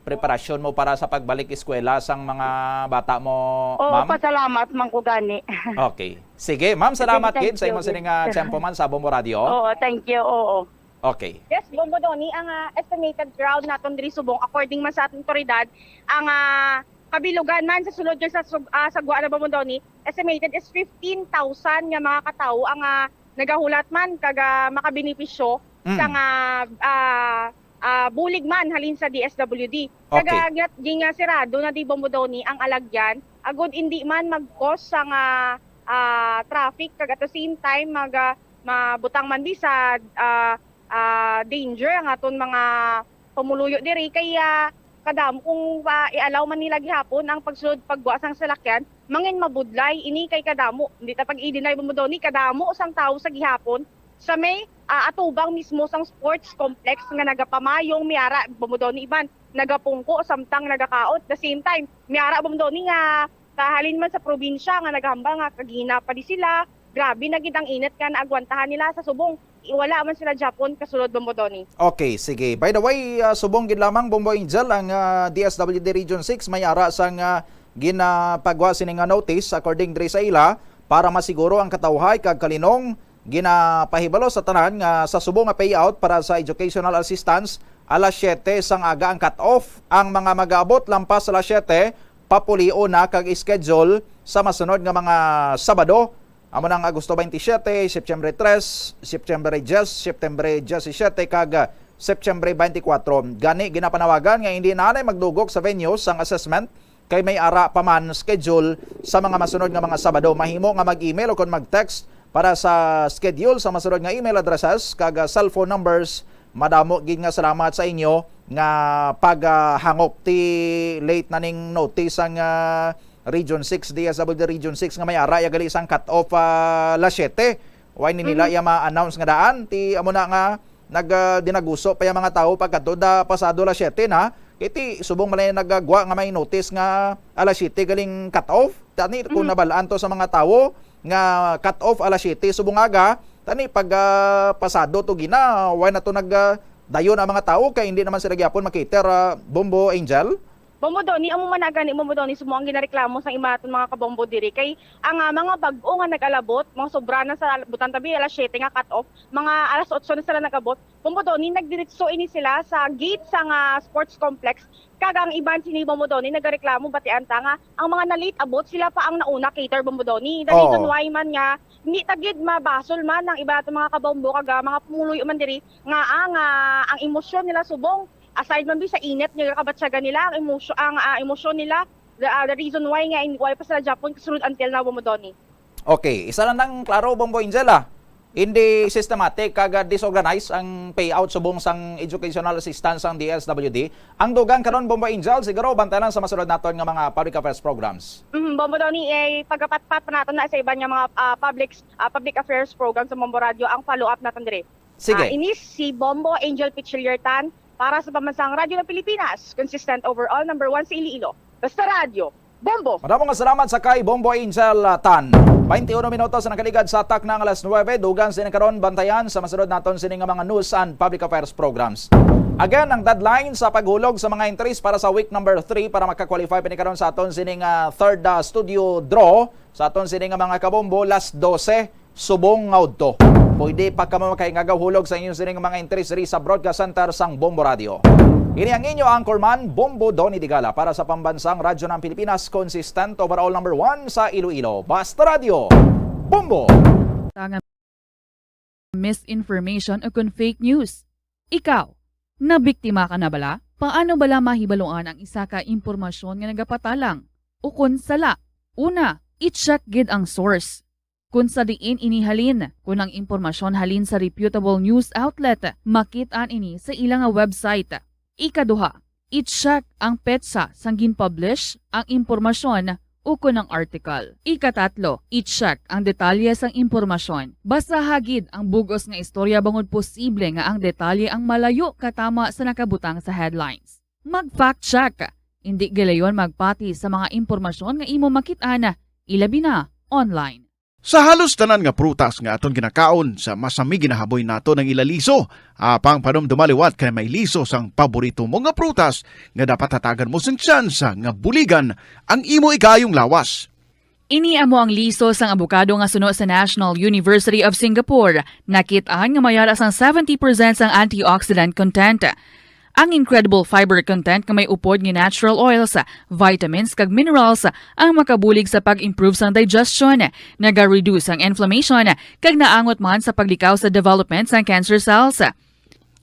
preparasyon mo para sa pagbalik eskwela sang mga bata mo, Oo, ma'am? pasalamat man ko gani. Okay. Sige, ma'am, Sige, salamat thank gid sa you, imo sini nga tiyempo, ma'am, sa Bombo Radio. Oo, thank you. Oo. Okay. Yes, Bombo Donny, ang, ah, estimated crowd naton diri subong, according man sa aton otoridad, ang, ah, kabilugan man sa sulod kay sa sug-, ah, sa Guaana, Bombo Donny, estimated is fifteen thousand nga mga katawo ang, ah, nagahulat man kag, ah, makabenepisyo Mm. sa nga, ah, ah, bulig man halin sa D S W D. Kag, Okay. ah, ginat-, ginasirado na di, Bombo Donny, ang alagyan, agud indi man mag-cause sa nga, ah, traffic, kag at the same time, mag, ah, mabutang man di sa, ah, ah, danger ang aton mga pumuluyo diri, kay, ah, kadamo kung, ah, i-allow man nila gihapon ang pagsulod pagwa sang salakyan, mangin mabudlay ini kay kadamo. Hindi ta pag-i-deny, Bombo Donny, kadamo sang tawo sa gihapon sa may, ah, atubang mismo sang sports complex nga nagapamayong miara, Bombo Donny, iban nagapungko samtang nagakaon. The same time, miara, Bombo Donny, nga kahalin man sa probinsya nga nagahambal nga kagina pa di sila. Grabe na gid ang init nga naagwantahan nila sa subong. Wala man sila gihapon kasulod, Bombo Donny. Okay, sige. By the way, ah, subong gid lamang, Bombo Angel, ang, ah, D S W D Region six may ara sang, ah, ginapagwa sini nga notice according diri sa ila para masiguro ang katawhay kag kalinong. Ginapahibalo sa tanan nga sa subong nga payout para sa educational assistance, alas siyete sang aga ang cut-off. Ang mga mag-aabot lampas alas siyete, papulion na kag schedule sa masunod nga mga Sabado. Amo nang Agosto twenty-seven, September tres, September diyes, September diyesisiyete, kag September twenty-four. Gani, ginapanawagan nga hindi na anay magdugok sa venue sang assessment kay may ara pa man schedule sa mga masunod nga mga Sabado. Mahimo nga mag-email o kon mag-text para sa schedule sa masunod nga email addresses kag, ah, cellphone numbers. Madamo gid nga salamat sa inyo nga paghangop. Ti late na ning notice ang, ah, Region six, D S W D Region six nga may ara ya gali sang cut-off, ah, alas siyete. Wala ni nila iya ma-announce nga daan. Ti amo na nga nag, ah, dinaguso pa yung mga tawo pagkadto da pasado alas siyete na. Kay ti subong man lang nagagwa nga may notice nga alas siyete galing cut-off. Tani kung nabalaan to sa mga tawo nga cut-off alas siyete subong aga, tani pag, ah, pasado to gina, wala na to nag, ah, dayon ang mga tawo kay hindi naman sila gyapon makiter, ah, Bombo Angel. Bombo Donny, amo man na gani, Bombo Donny, sumo ang ginareklamo sang iba naton mga kabombo diri kay ang, ah, mga bag-o nga nag-alabot, mga sobra na sa butang tabi alas siyete nga cut-off, mga alas otso na sila nag-abot. Bombo Donny, nagdiretso ini sila sa gate sang, ah, sports complex. Kag ang iban sini, Bombo Donny, nagareklamo, batian ta nga ang mga na-late abot, sila pa ang nauna cater, Bombo Donny. The Oh. reason why man nga hindi ta gid mabasol man ang iba naton mga kabombo kag, ah, mga pumuluyo man diri nga ang, ah, ang emosyon nila subong aside man bi sa init nga kabatyagan nila, ang emosyo-, ang, ah, emosyon nila, the, ah, the reason why nga in-, why pa sila Japon kasulod until now, Bombo Donny. Okay, isa lang nang klaro, Bombo Angel, ah. Hindi systematic kag, ah, disorganized ang payout subong sang educational assistance sang D S W D. Ang dugang karon, Bombo Angel, siguro bantay lang sa masunod naton nga mga public affairs programs. Mhm, Bombo Donny, eh, pagkapatpat pa naton na sa iban nga mga, ah, public, ah, public affairs program sa Bombo Radio ang follow-up naton diri. Sige. Ah, ini si Bombo Angel Pichillier Tan para sa Pambansang Radyo ng Pilipinas, consistent overall, number one sa Iloilo. Basta Radyo, Bombo! Madamo nga salamat sa kay Bombo Angel, ah, Tan. Twenty-one minutos ang nakaligad sa taknang alas nuebe. Dugang sini karon, bantayan sa masunod naton sini nga mga news and public affairs programs. Again, ang deadline sa paghulog sa mga entries para sa week number three para makakwalify pa ni karon sa aton sini nga third, ah, studio draw sa aton sini nga mga kabombo, last dose. Subong nga udto. Pwede pa kamo makahingaw hulog sa inyo sining mga entries diri sa Broadcast Center sang Bombo Radio. Ini ang inyo anchorman, Bombo Donny Digala, para sa Pambansang Radyo ng Pilipinas, consistent overall number one sa Iloilo. Basta Radyo, Bombo! Tangan misinformation o kon fake news. Ikaw, nabiktima ka na bala? Paano bala mahibaloan ang isa ka impormasyon nga nagapatalang o kon sala? Una, i-check gid ang source. Kon sa diin ini halin, kon ang impormasyon halin sa reputable news outlet, makit-an ini sa ila nga website. Ikaduha, i-check ang petsa sang gin-publish ang impormasyon ukon ang article. Ikatatlo, i-check ang detalye sang impormasyon. Basaha gid ang bug-os nga istorya bangod posible nga ang detalye ang malayo katama sa nakabutang sa headlines. Mag-fact check. Indi gilayon magpati sa mga impormasyon nga imo makit-an, ilabi na online. Sa halos tanan nga prutas nga aton ginakaon, sa masami ginahaboy naton ang ila liso. Apang panumduma liwat kay may liso sang paborito mo nga prutas nga dapat hatagan mo sing tsansa nga buligan ang imo ikaayong lawas. Ini amo ang liso sang abukado nga suno sa National University of Singapore. Nakit-an nga may ara sang seventy percent sang antioxidant content. Ang incredible fiber content nga may upod nga natural oils, vitamins, kag minerals ang makabulig sa pag-improve sang digestion, naga-reduce ang inflammation, kag naangot man sa paglikaw sa development sang cancer cells.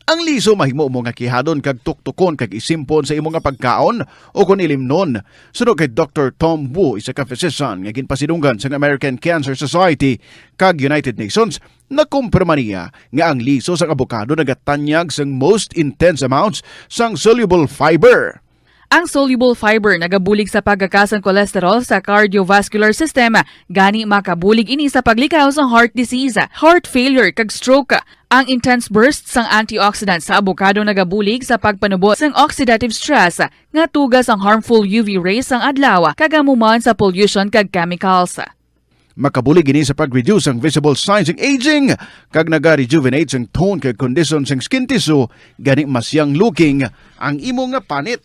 Ang liso mahimo mo nga kihadon kag tuktukon kag isimpon sa imo nga pagkaon o kon ilimnon. Suno kay Doktor Tom Wu, isa ka physician nga ginpasidunggan sang American Cancer Society kag United Nations, nakumpirma niya nga ang liso sang abukado nagatanyag sang most intense amounts sang soluble fiber. Ang soluble fiber nagabulig sa paggakas sang cholesterol sa cardiovascular system, gani makabulig ini sa paglikaw sa heart disease, heart failure, kag stroke. Ang intense burst sang antioxidant sa abukado nagabulig sa pagpanubo sang oxidative stress nga tuga sang harmful U V rays sang adlaw, kag amo man sa pollution kag chemicals. Makabulig ini sa pag-reduce ang visible signs sang aging, kag naga-rejuvenate sang tone kag kondisyon sang skin tissue, gani mas young looking ang imo nga panit.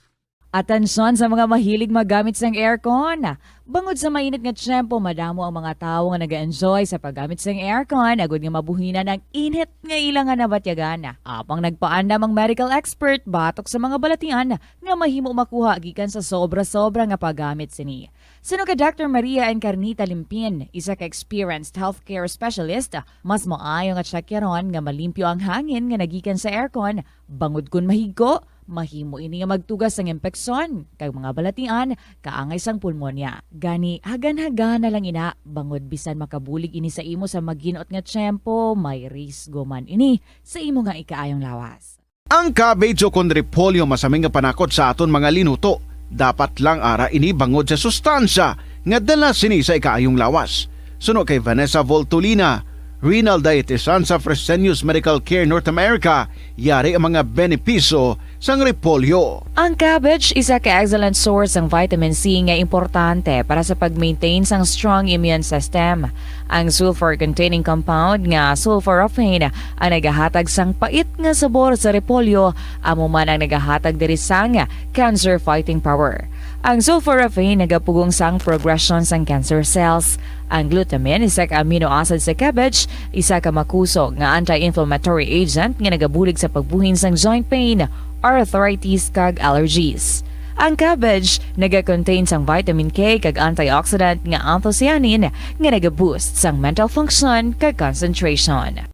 Atensyon sa mga mahilig magamit sang aircon. Bangod sa mainit nga tiyempo, madamo ang mga tawo nga naga-enjoy sa paggamit sang aircon, agud nga mabuhinan ang init nga ila nga nabatyagan. Apang nagpaandam ang medical expert batok sa mga balatian nga mahimo makuha gikan sa sobra-sobra nga paggamit sini. Suno kay Doktor Maria Encarnita Limpin, isa ka experienced healthcare specialist, mas maayo nga tsekyaron nga malimpyo ang hangin nga nagikan sa aircon, bangod kon mahigko, Mahimo ini nga magtuga sang impeksyon kag mga balatian kaangay sang pulmonya. Gani, hagan-hagan na lang ina, bangod bisan makabulig ini sa imo sa maginot nga tiyempo, may risgo man ini sa imo nga ikaayong lawas. Ang cabbage o kon repolyo masami nga panakot sa aton mga linuto. Dapat lang ara ini bangod sa sustansya nga dala sini sa ikaayong lawas. Suno kay Vanessa Voltolina, renal dietitian sa Fresenius Medical Care North America, yari ang mga benepisyo sang repolyo. Ang cabbage isa ka excellent source sang vitamin C nga importante para sa pag-maintain sang strong immune system. Ang sulfur-containing compound nga sulforaphane ang nagahatag sang pait nga sabor sa repolyo, amo man ang nagahatag diri sang cancer-fighting power. Ang sulforaphane nagapugong sang progresyon sang cancer cells. Ang glutamine, isa ka amino acid sa cabbage, isa ka makusog nga anti-inflammatory agent nga nagabulig sa pagbuhin sang joint pain, arthritis, kag allergies. Ang cabbage naga-contain sang vitamin K kag antioxidant nga anthocyanin nga naga-boost sang mental function kag concentration.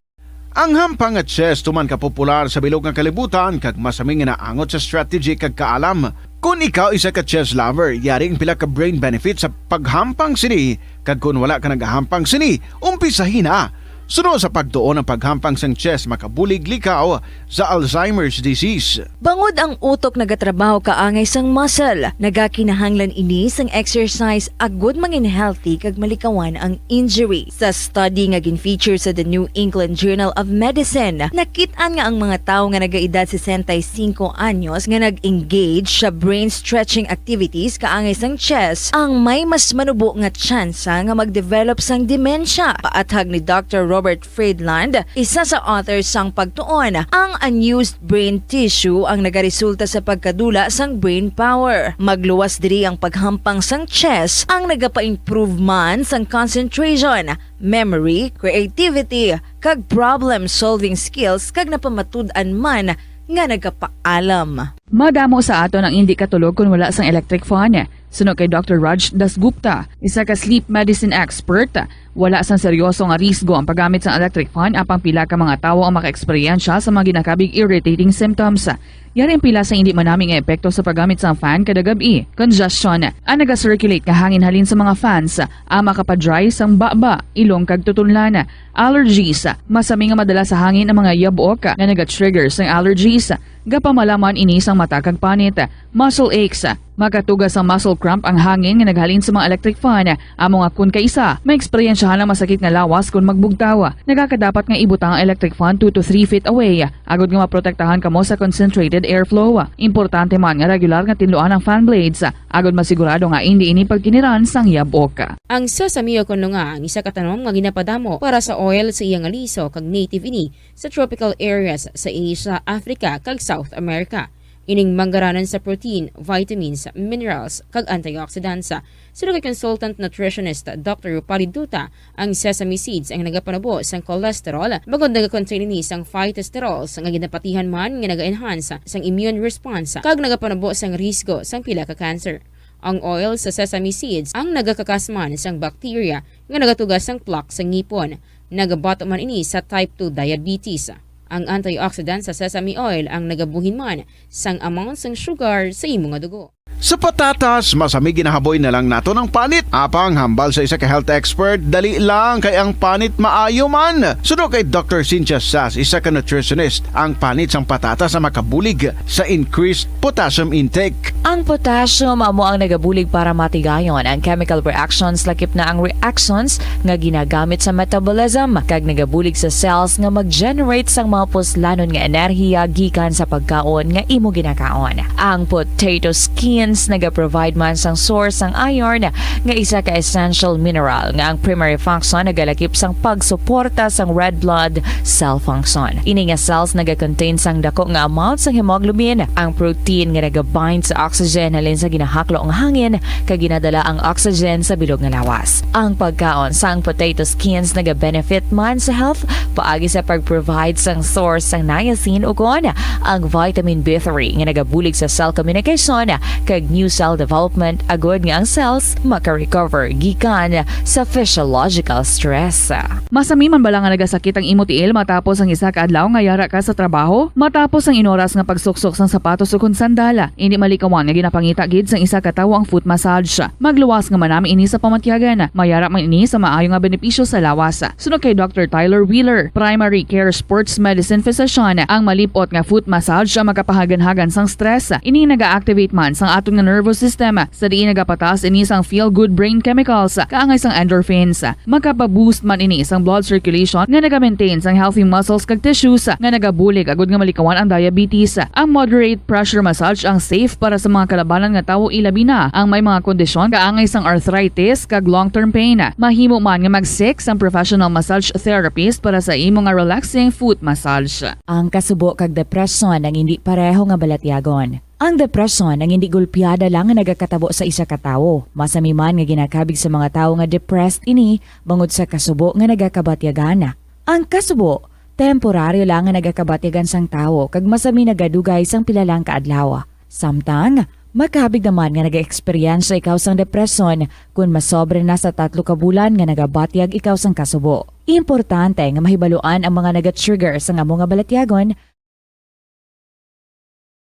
Ang hampang nga chess tuman ka popular sa bilog nga kalibutan kag masami nga naangot sa strategy kag kaalam. Kon ikaw isa ka chess lover, yari ang pila ka brain benefits sa paghampang sini, kag kon wala ka nagahampang sini, umpisahi na. Suno sa pagtuon, ang paghampang sang chess makabulig likaw sa Alzheimer's disease. Bangod ang utok nagatrabaho kaangay sang muscle, nagakinahanglan ini sang exercise agud mangin healthy kag malikawan ang injury. Sa study nga gin-feature sa The New England Journal of Medicine, nakit-an nga ang mga tawo nga nagaedad sesenta y cinco anyos nga nag-engage sa brain stretching activities kaangay sang chess ang may mas manubo nga tsansa nga mag-develop sang demensya. Paathag ni Doctor Robert Friedland, isa sa author sang pagtuon, ang unused brain tissue ang nagaresulta sa pagkadula sang brain power. Magluwas diri ang paghampang sang chess ang nagapa-improve man sang concentration, memory, creativity, kag problem-solving skills, kag napamatud-an man nga nagapaalam. Madamo sa aton ang indi katulog kon wala sang electric fan. Suno kay Doctor Raj Dasgupta, isa ka sleep medicine expert, wala sang seryoso nga risgo ang paggamit sang electric fan, apang pila ka mga tawo ang makaeksperyensya sa mga ginakabig irritating symptoms. Yari ang pila sa indi manami nga epekto sa paggamit sang fan kada gab-i: congestion, ang naga-circulate nga hangin halin sa mga fans, ang makapa-dry sang baba, ilong kag tutunlan, allergies, masami nga madala sa hangin ang mga yabok nga naga-trigger sang allergies, gapamalaman ini sang mata kag panit, muscle aches, makatuga sang muscle cramp ang hangin nga naghalin sa mga electric fan, amo nga kon kaisa, maeksperiensyahan ang masakit nga lawas kon magbugtaw. Nagakadapat nga ibutang ang electric fan two to three feet away, agud nga maprotektahan kamo sa concentrated airflow. Importante man nga regular nga tinluan ang fan blades, agud masigurado nga indi ini pagkiniran sang yabok. Ang sesame o kon lunga ang isa ka tanom nga ginapadamo para sa oil sa iya nga liso, kag native ini sa tropical areas sa Asia, Africa, kag South America. Ining manggaranan sa protein, vitamins, minerals, kag antioxidants. Suno kay consultant nutritionist Doctor Rupali Duta, ang sesame seeds ang nagapanubo sang cholesterol, bangod nagakontain ini sang phytosterols nga ginapatihan man nga naga-enhance sang immune response kag nagapanubo sang risgo sang pila ka cancer. Ang oil sa sesame seeds ang nagakakas man sang bacteria nga nagatuga sang plaque sa ngipon. Nagabato man ini sa type two diabetes. Ang antioxidant sa sesame oil ang nagabuhin man sang amount sang sugar sa imo nga dugo. Sa patatas, masami ginahaboy na lang naton ang panit. Apang hambal sa isa ka health expert, dali lang kay ang panit maayo man. Suno kay Doctor Cynthia Sass, isa ka nutritionist, ang panit sang patatas ang makabulig sa increased potassium intake. Ang potassium amo ang nagabulig para matigayon ang chemical reactions, lakip na ang reactions nga ginagamit sa metabolism, kag nagabulig sa cells nga mag-generate sang mga puslanon nga enerhiya gikan sa pagkaon nga imo ginakaon. Ang potato skins nagaprovide man sang source sang iron, nga isa ka essential mineral nga ang primary function nagalakip sang pagsuporta sang red blood cell function. Ini nga cells nagakontain sang dako nga amount sang hemoglobin, ang protein nga nagabind sa oxygen halin sa ginahaklo nga hangin, kag ginadala ang oxygen sa bilog nga lawas. Ang pagkaon sang potato skins nagabenefit man sa health paagi sa pag-provide sang source sang niacin ukon ang vitamin B three nga nagabulig sa cell communication kag new cell development agud nga ang cells maka-recover gikan sa physiological stress. Masami man bala nga nagasakit ang imo tiil matapos ang isa ka adlaw nga yara ka sa trabaho? Matapos ang inoras nga pagsuksok sang sapatos ukon sandal, indi malikawan nga ginapangita gid sang isa ka tawo ang foot massage. Magluwas nga manami ini sa pamatyagan. Mayara man ini sa maayo nga benepisyo sa lawas. Suno kay Doctor Tyler Wheeler, primary care sports medicine physician, ang malip-ot nga foot massage ang makapahaganhagan sang stress. Ini naga-activate man sang aton nga nervous system, sa diin nagapataas ini sang feel-good brain chemicals, kaangay sang endorphins. Makapa-boost man ini sang blood circulation nga naga-maintain sang healthy muscles kag tissues nga nagabulig agud nga malikawan ang diabetes. Ang moderate pressure massage ang safe para sa mga kalabanan nga tawo, ilabi na ang may mga kondisyon kaangay sang arthritis kag long-term pain. Mahimo man nga mag-seek sang professional massage therapist para sa imo nga relaxing foot massage. Ang kasubo kag depresyon ang indi pareho nga balatyagon. Ang depresyon ang indi gulpiada lang nga nagakatabo sa isa ka tawo. Masami man nga ginakabig sa mga tawo nga depressed ini bangod sa kasubo nga nagakabatyagan. Ang kasubo, temporaryo lang nga nagakabatyagan sang tawo kag masami nagadugay sang pila lang ka adlaw. Samtang, makabig naman nga nag-eksperyensya ikaw sang depresyon kon masobra na sa tatlo ka bulan nga nagabatyag ikaw sang kasubo. Importante nga mahibaluan ang mga naga-trigger sang amo nga balatyagon.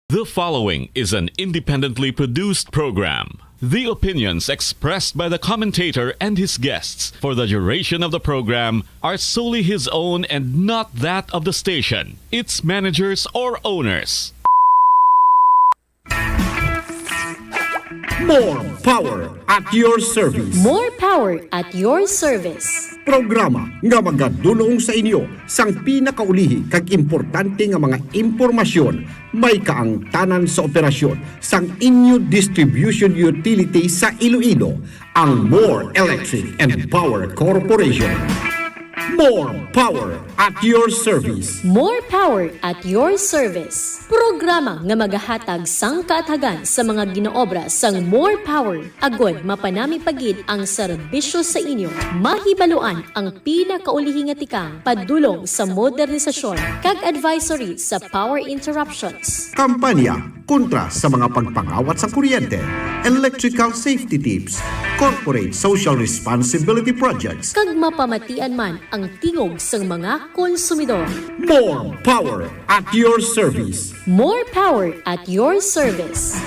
The following is an independently produced program. The opinions expressed by the commentator and his guests for the duration of the program are solely his own and not that of the station, its managers, or owners. More power at your service. More power at your service. Programa nga magadulong sa inyo sang pinakaulihi kag importante nga mga impormasyon may kaangtanan sa operasyon sang inyo distribution utility sa Iloilo, ang More Electric and Power Corporation. More power at your service. More power at your service. Programa nga magahatag sang kaathagan sa mga ginaobra sang More Power agod mapanami pa gid ang serbisyo sa inyo. Mahibaluan ang pinakaulihi nga tikang padulong sa modernisasyon kag advisory sa power interruptions. Kampanya kontra sa mga pagpangawat sa kuryente, electrical safety tips, corporate social responsibility projects, kag mapamatian man ang tingog sang mga konsumidor. More power at your service. More power at your service.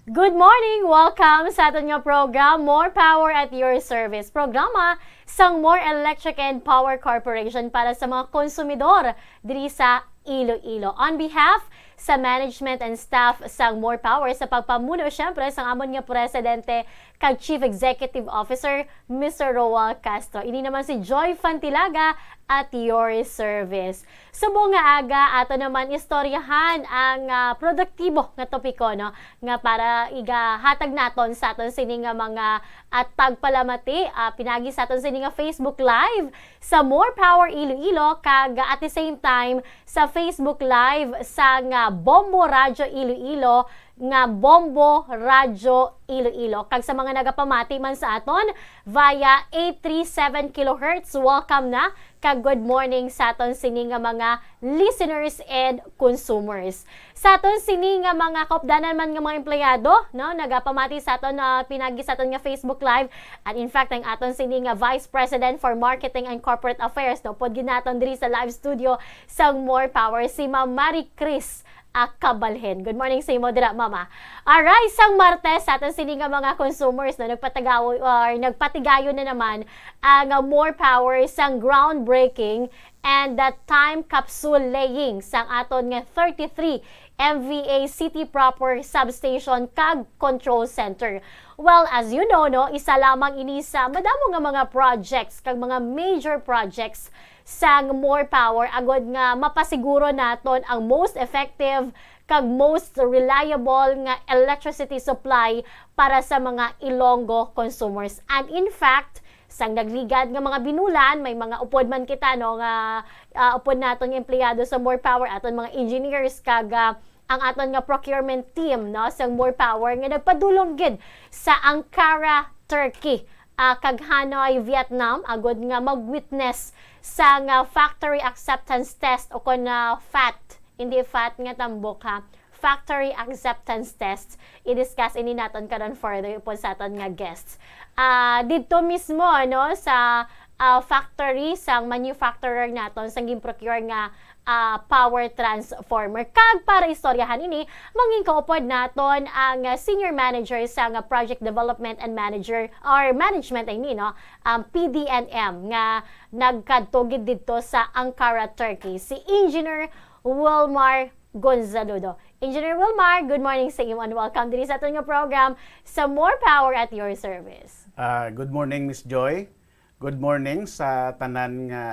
Good morning! Welcome sa aton nga program, More Power at Your Service. Programa sang More Electric and Power Corporation para sa mga konsumidor diri sa Iloilo. On behalf sa management and staff sang More Power, sa pagpamuno, syempre, sang amon nga presidente kag Chief Executive Officer, Mister Roa Castro. Ini naman si Joy Fantilaga at your service. Subong nga aga, ato naman istoryahan ang ah, produktibo nga topiko, no, nga para igahatag naton sa aton sini nga mga at pagpalamati ah, pinagi sa aton sini nga Facebook Live sa More Power Iloilo kag at the same time sa Facebook Live sa nga Bombo Radyo Iloilo nga Bombo Radyo Iloilo. Kag sa mga nagapamati man sa aton via eight three seven kilohertz, welcome na kag good morning sa aton sini nga mga listeners and consumers. Sa aton sini nga mga kaupdanan man nga mga empleyado, no, nagapamati sa aton ah, pinagi sa aton nga Facebook Live, and in fact ang aton sini nga Vice President for Marketing and Corporate Affairs, no, pod gid naton diri sa live studio sang More Power, si Ma'am Marie Chris ah, Kabalhin. Good morning sa imo dira, Mama. Alright, sang Martes sa aton sini nga mga consumers, no, nagpatagaw or nagpatigayon na naman ang ah, More Power sang groundbreaking and the time capsule laying sang aton nga thirty-three M V A City Proper Substation kag Control Center. Well, as you know, no, isa lamang ini sa madamo nga mga projects kag mga major projects sang More Power agod nga mapasiguro naton ang most effective kag most reliable nga electricity supply para sa mga Ilonggo consumers. And in fact, sang nagligad nga mga binulan, may mga upod man kita, no, nga ah, upod naton nga empleyado sa More Power, aton mga engineers kag ah, ang aton nga procurement team, no, sang More Power nga nagpadulong gid sa Ankara, Turkey, ah, kag Hanoi, Vietnam, agud nga mag-witness sa nga factory acceptance test o kon ah, FAT, hindi FAT nga tambok ha, factory acceptance tests. I-discuss ini naton karon further upod sa aton nga guests. Ah, didto mismo, ano, sa, ah, factory sang manufacturer naton sang gin-procure nga, ah, power transformer. Kag para istoryahan ini, mangin kaupod naton ang, ah, senior manager sang, ah, project development and manager or management, I mean, no, ang P D N M nga nagkadto gid didto sa Ankara, Turkey, si Engineer Wilmar Gonzaludo. Engineer Wilmar, good morning sa imo and welcome diri sa aton nga program sa More Power at Your Service. Ah, good morning, Miss Joy. Good morning sa tanan nga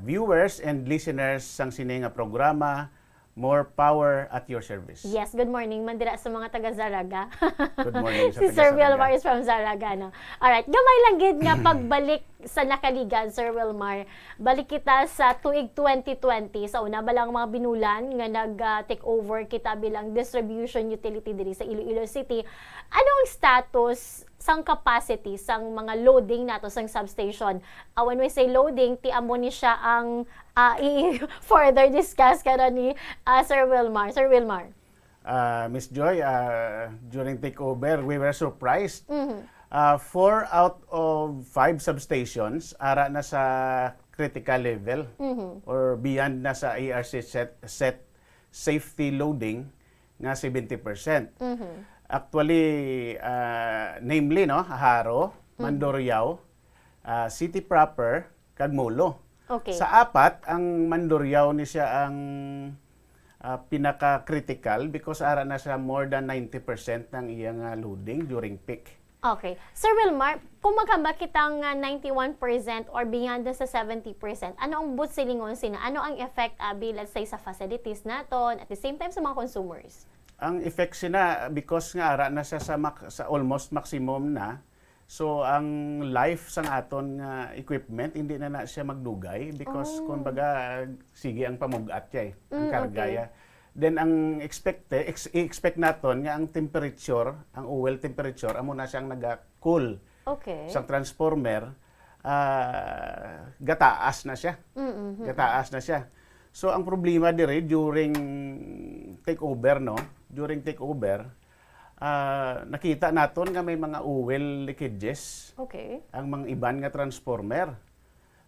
viewers and listeners sang sini nga programa, More Power at Your Service. Yes, good morning man dira sa mga taga Zarraga. Good morning sa Si taga Sir Zarraga. Wilmar is from Zarraga, no? Alright, gamay lang gid nga pagbalik sa nakaligad, Sir Wilmar. Balik kita sa tuig twenty twenty. Sa una ba lang mga binulan nga nag-, ah, take over kita bilang distribution utility diri sa Iloilo City. Ano ang status sang capacity sang mga loading nato sang substation? Ah, when we say loading, ti amo ni siya ang, ah, i-further discuss karon ni, ah, Sir Wilmar. Sir Wilmar. Ah, Miss Joy, ah, during takeover, we were surprised. Mhm. Ah, four out of five substations ara na sa critical level Mhm. or beyond na sa A R C set, set safety loading nga seventy percent. Mhm. Actually, ah, namely, no, Jaro, Mandurriao, ah, City Proper, kag Molo. Okay. Sa apat, ang Mandurriao ni siya ang, ah, pinaka-critical because ara na siya more than ninety percent ng iya nga loading during peak. Okay. Sir Wilmar, kung maghambal kita nga ninety-one percent or beyond na sa seventy percent, ano ang buot silingon sina? Ano ang effect, abi, let's say, sa facilities naton, at the same time sa mga consumers? Ang effect sina, because nga ara na siya sa, mak- sa almost maximum na, so ang life sang aton nga equipment, hindi na na siya magdugay because, Oh. kumbaga, sige ang pamug-at siya eh, ang Mm, karga okay. ya. Then ang expect, ex- i-expect naton nga ang temperature, ang oil temperature, amo na siyang naga-cool Okay. sang transformer, ah, gataas na siya. Mm-mm. Gataas na siya. So ang problema diri during takeover, no? During takeover, ah, nakita naton nga may mga oil leakages Okay. ang mga iban nga transformer.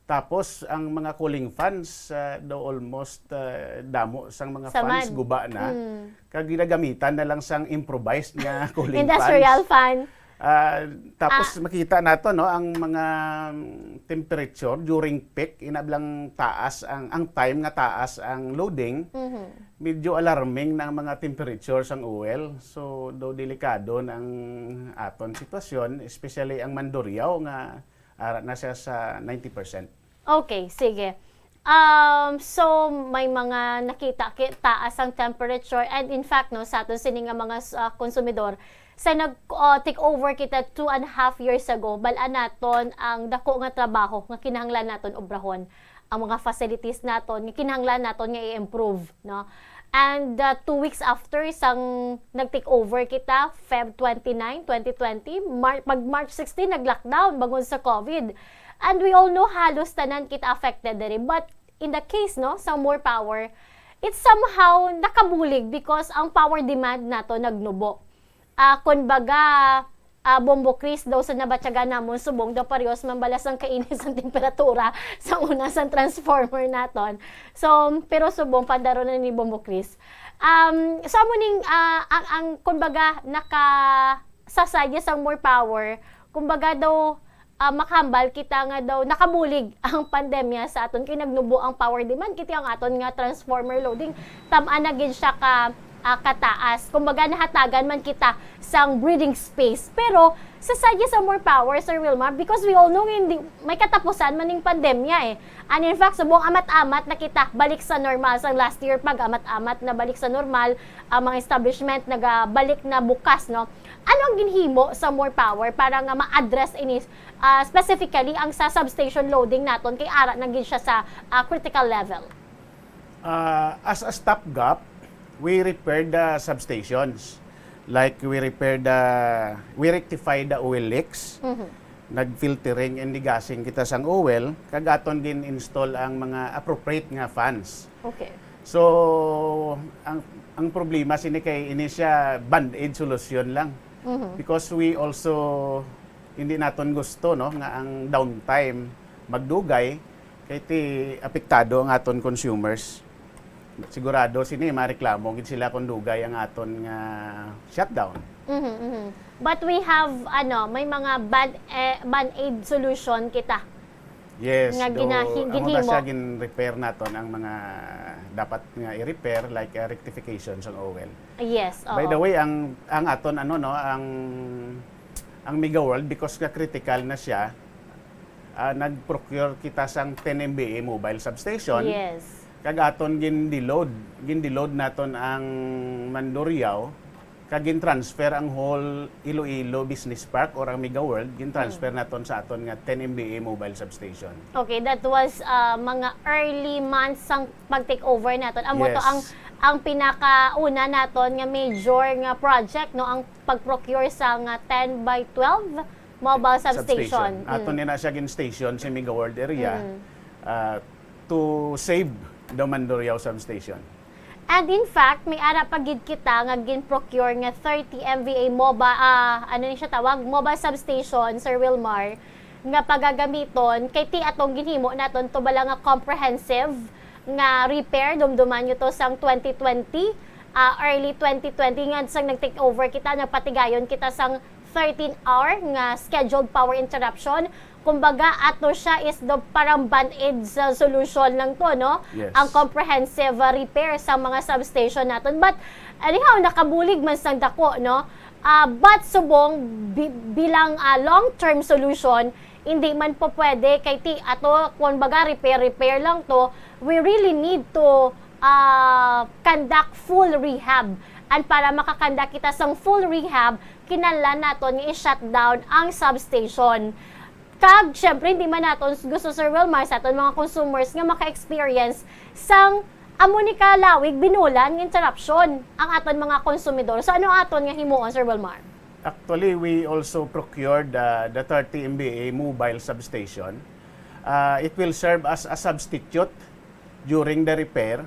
Tapos ang mga cooling fans, ah, daw almost, ah, damo sang mga Sa fans man. Guba na. Mm. Kag ginagamitan na lang sang improvised nga cooling Industrial fans. Fan. Ah, tapos Ah. makita nato, no, ang mga, mm, temperature during peak, inablang taas ang, ang time nga taas ang loading, Mhm. medyo alarming na ang mga temperature sang oil. So, do delikado na ang aton sitwasyon, especially ang Mandurriao nga ara na siya sa ninety percent. Okay, sige. Um, so, may mga nakita ki-, taas ang temperature, and in fact, no, sa aton sini nga mga, ah, konsumidor, sa nag, ah, take over kita two and a half years ago, bal-an naton ang dako nga trabaho nga kinahanglan naton obrahon, ang mga facilities naton nga kinahanglan naton nga i-improve, no? And, ah, two weeks after sang nag-take over kita, Feb twenty-nine, twenty twenty, Mar-, pag March sixteen, nag-lockdown bangod sa COVID. And we all know, halos tanan kita affected diri. But in the case, no, sa More Power, it's somehow nakabulig because ang power demand nato nagnubo. Ah, kun baga, ah, Bombo Chris daw sa nabatyagan namon subong daw parehas man bala sang kainit sang temperatura sa una sang transformer naton. So, pero subong pandaron na ni Bombo Chris. Um, so amo ning, ah, ang, ang, kun baga, naka, sa sadya sang More Power, kun baga daw, ah, makahambal kita nga daw nakabulig ang pandemya sa aton kay nagnubo ang power demand, kiti ang aton nga transformer loading, tam-an na gid siya ka, ah, kataas. Kumbaga, nahatagan man kita sang breathing space. Pero sa sadya sa More Power, Sir Wilmar, because we all know nga hindi, may katapusan man ning pandemya eh. And in fact, subong amat-amat na kita balik sa normal. Sa last year, pag amat-amat na balik sa normal ang mga establishment, nagabalik na bukas, no? Ano ang ginhimo sa More Power para nga ma-address ini, ah, specifically ang sa substation loading naton kay ara na gid siya sa, ah, critical level? Uh, as a stopgap, we repaired the substations. Like we repaired the, we rectified the oil leaks. Mhm. Nag-filtering and degassing kita sang oil, kag aton gin-install ang mga appropriate nga fans. Okay. So, ang, ang problema sini kay ini siya band-aid solution lang. Mhm. Because we also, hindi naton gusto, no, nga ang downtime magdugay, kay ti apektado ang aton consumers. Sigurado sini mareklamo gid sila kung dugay ang aton nga shutdown. Mhm, mhm. But we have, ano, may mga band, eh, band-aid solution kita. Yes, nga though ginahi-, amo na ginhimo. Siya, gin-repair naton ang mga dapat nga i-repair, like, uh, rectification sang oil. Yes, oo. By the way, ang, ang aton, ano, no, ang, ang Mega World, because nga critical na siya, ah, nag-procure kita sang ten M V A mobile substation. Yes. Kag aton gin-deload, gin-deload naton ang Mandurriao, kag gin-transfer ang whole Iloilo Business Park or ang Mega World, gin-transfer Hmm. naton sa aton nga ten M V A mobile substation. Okay, that was, uh, mga early months sang pag-take over naton. Amo to Yes. ang, ang pinakauna naton nga major nga project, no, ang pag-procure sa nga ten by twelve mobile substation. Substation. Aton Mm. ni na siya gin-station sa Mega World area, Mm. uh, to save the Mandurriao substation. And in fact, may ara pa gid kita nga gin-procure nga thirty M V A mobile, ah, ano ni siya tawag? Mobile substation, Sir Wilmar, nga pagagamiton kay ti atong ginhimo naton to bala nga comprehensive nga repair, dumduman nyo to sang twenty twenty, ah, early twenty twenty, nga sang nag-take over kita, nagpatigayon kita sang thirteen hour nga scheduled power interruption. Kumbaga, ato siya is the parang band-aid sa solution lang to, no? Yes. Ang comprehensive, uh, repair sa mga substation naton. But, anyhow, nakabulig man sang dako, no? Ah, but subong, bi-, bilang, ah, long-term solution, hindi man po pwede kay ti ato, kumbaga, repair, repair lang to. We really need to, ah, conduct full rehab. And para makakonduct kita sang full rehab, kinahanglan naton nga i-shutdown ang substation. Kag, syempre, hindi man naton gusto, Sir Wilmar, sa aton mga consumers nga maka-experience sang amo ni kalawig binulan nga interruption ang aton mga konsumidor. So, ano aton nga himuon, Sir Wilmar? Actually, we also procured, uh, the thirty M V A mobile substation. Uh, it will serve as a substitute during the repair,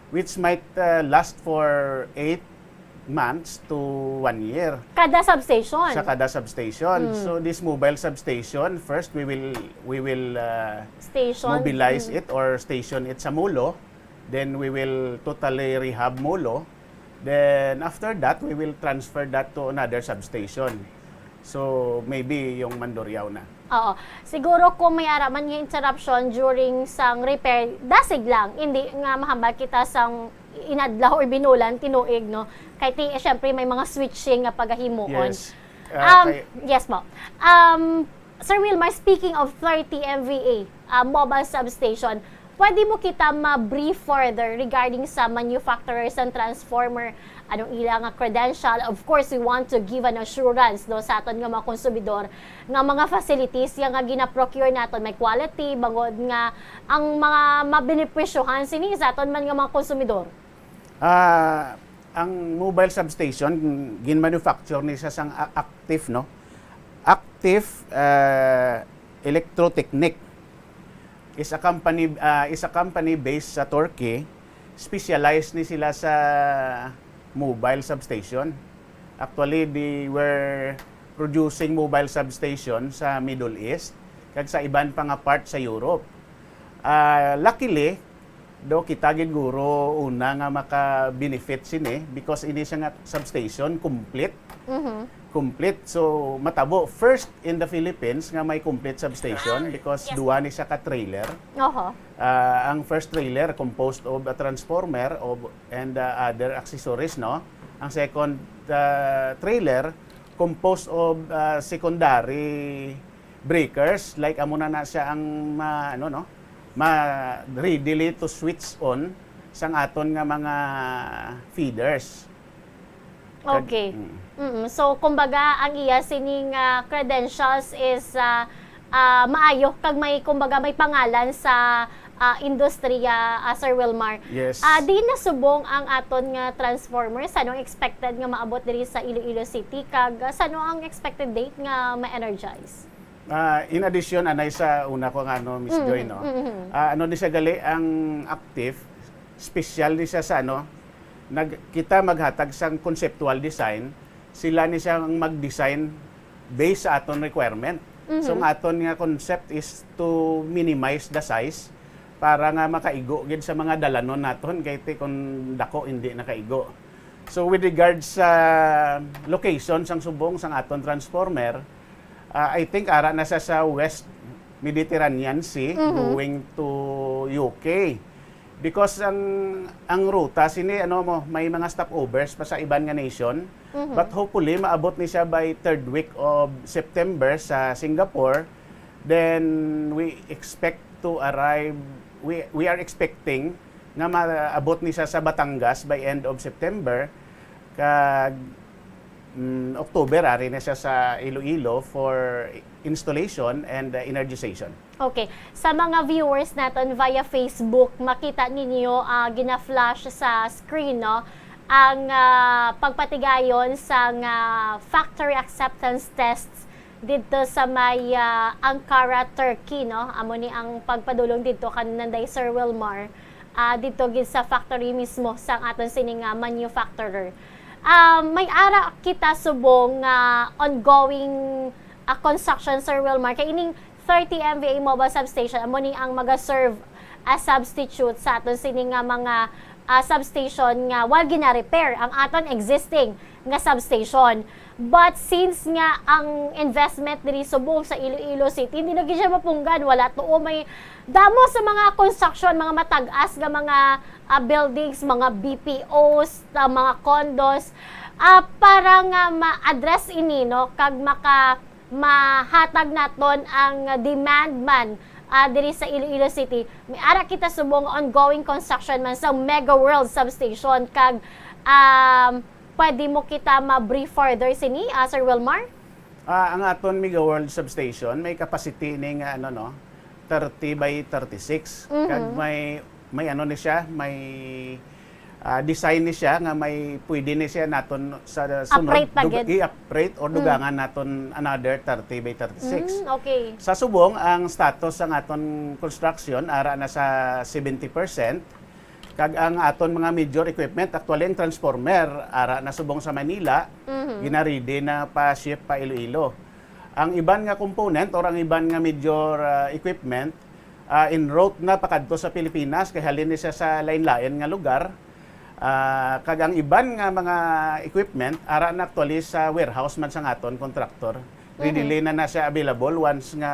which might, uh, last for eight months to one year. Kada substation? Sa kada substation. Mm. So, this mobile substation, first we will, we will, uh, Station? mobilize Mm. it or station it sa Molo. Then we will totally rehab Molo. Then after that, we will transfer that to another substation. So, maybe yung Mandurriao na. Oo. Siguro kung may ara man nga interruption during sang repair, dasig lang. Hindi nga mahambal kita sang inadlaw or binulan, tinuig, no? Kay ti-, eh, syempre, may mga switching nga pagahimuon. Yes. Ah, Um, kay- yes po. Um, Sir Wilmar, speaking of thirty M V A, ah, mobile substation, pwede mo kita ma-brief further regarding sa manufacturers and transformer, anong ila nga credential? Of course, we want to give an assurance, no, sa aton nga mga konsumidor nga mga facilities ya nga gina-procure naton may quality, bangod nga ang mga mabenepisyohan sini sa aton man nga mga konsumidor. Ah, ang mobile substation, gin-manufacture ni siya sang A-, Active, no? Active, ah, Electrotechnic is a company, ah, is a company based sa Turkey. Specialized ni sila sa mobile substation. Actually, they were producing mobile substation sa Middle East kag sa iban pa nga part sa Europe. Ah, luckily, do kita gid guro una nga maka-benefit sini because ini siya nga substation complete. Mhm. Complete. So, matabo first in the Philippines nga may complete substation because Yes. duwa ni siya ka trailer. Oho. Ah, ang first trailer composed of a transformer of, and, ah, other accessories, no? Ang second, ah, trailer composed of, ah, secondary breakers, like, amo na na siya ang ma-, ano, no? Ma-, readily to switch on sang aton nga mga feeders. Kag-, Okay. Mm. Mm. So, kumbaga, ang iya sining, ah, credentials is, ah, ah, maayo kag may, kumbaga, may pangalan sa, ah, industriya, ah, Sir Wilmar. Yes. Ah, di na subong ang aton nga transformers, anong expected nga maabot diri sa Iloilo City, kag, ah, sano ang expected date nga ma-energize? Ah, in addition, anay sa una ko nga ano, Miss Mm, Joy, no? Mm, mm. Ah, ano ni siya gali ang Active? special ni siya sa, ano, nag-, kita maghatag sang conceptual design, sila ni siya ang mag-design based sa aton requirement. So, Mhm. ang aton nga concept is to minimize the size para nga makaigo gid sa mga dalanon naton, kay ti kung dako, hindi nakaigo. So, with regards sa location sang subong sang aton transformer, ah, I think ara na sa, sa West Mediterranean Sea, Mhm. going to U K. Because ang, ang ruta sini, ano mo, may mga stopovers pa sa iban nga nation. Mhm. But hopefully, maabot ni siya by third week of September sa Singapore. Then, we expect to arrive, we, we are expecting nga maabot ni siya sa Batangas by end of September. Kag, mm, October, ari na siya sa Iloilo for installation and, uh, energization. Okay. Sa mga viewers naton via Facebook, makita ninyo, ah, gina-flash sa screen, no, ang, ah, pagpatigayon sang, ah, factory acceptance tests didto sa may, ah, Ankara, Turkey, no? Amo ni ang pagpadulong didto kan Nanday Sir Wilmar, ah, didto gid sa factory mismo sang aton sini nga manufacturer. Ah, may ara kita subong nga ongoing, ah, construction, Sir Wilmar, kay ining thirty M V A mobile substation, amo ni ang maga-serve as substitute sa aton sini nga mga, ah, substation nga wala gina-repair ang aton existing nga substation. But since nga ang investment diri subong sa Iloilo City, hindi na gid siya mapunggan. Wala tuo may damo sa mga construction, mga matag-as nga mga, ah, buildings, mga B P Os, ah, mga condos, ah, para nga ma-address ini, no, kag maka-, mahatag naton ang demand man, ah, diri sa Iloilo City. May ara kita subong ongoing construction man sa Mega World Substation, kag, um, pwede mo kita ma-brief further sini, ah, Sir Wilmar? Ah, ang aton Mega World Substation, may capacity ni nga, ano, no, thirty by thirty-six. Mhm. Kag may, may ano ni siya, may, ah, design ni siya nga may pwede ni siya naton sa sunod Uprate na dug-, gid? i-uprate or Mm. dugangan naton another thirty by thirty-six. Mm, okay. Sa subong, ang status sang aton construction ara na sa seventy percent. Kag ang aton mga major equipment, actually, ang transformer, ara na subong sa Manila, Mhm. gina-ready na pa-ship pa Iloilo. Ang iban nga component or ang iban nga major, ah, equipment, ah, en route na pakadto sa Pilipinas, kay halin ni siya sa lain-lain nga lugar. Ah, kag ang iban nga mga equipment, ara na actually sa warehouse man sang aton contractor. Mhm. Readily na na siya available once nga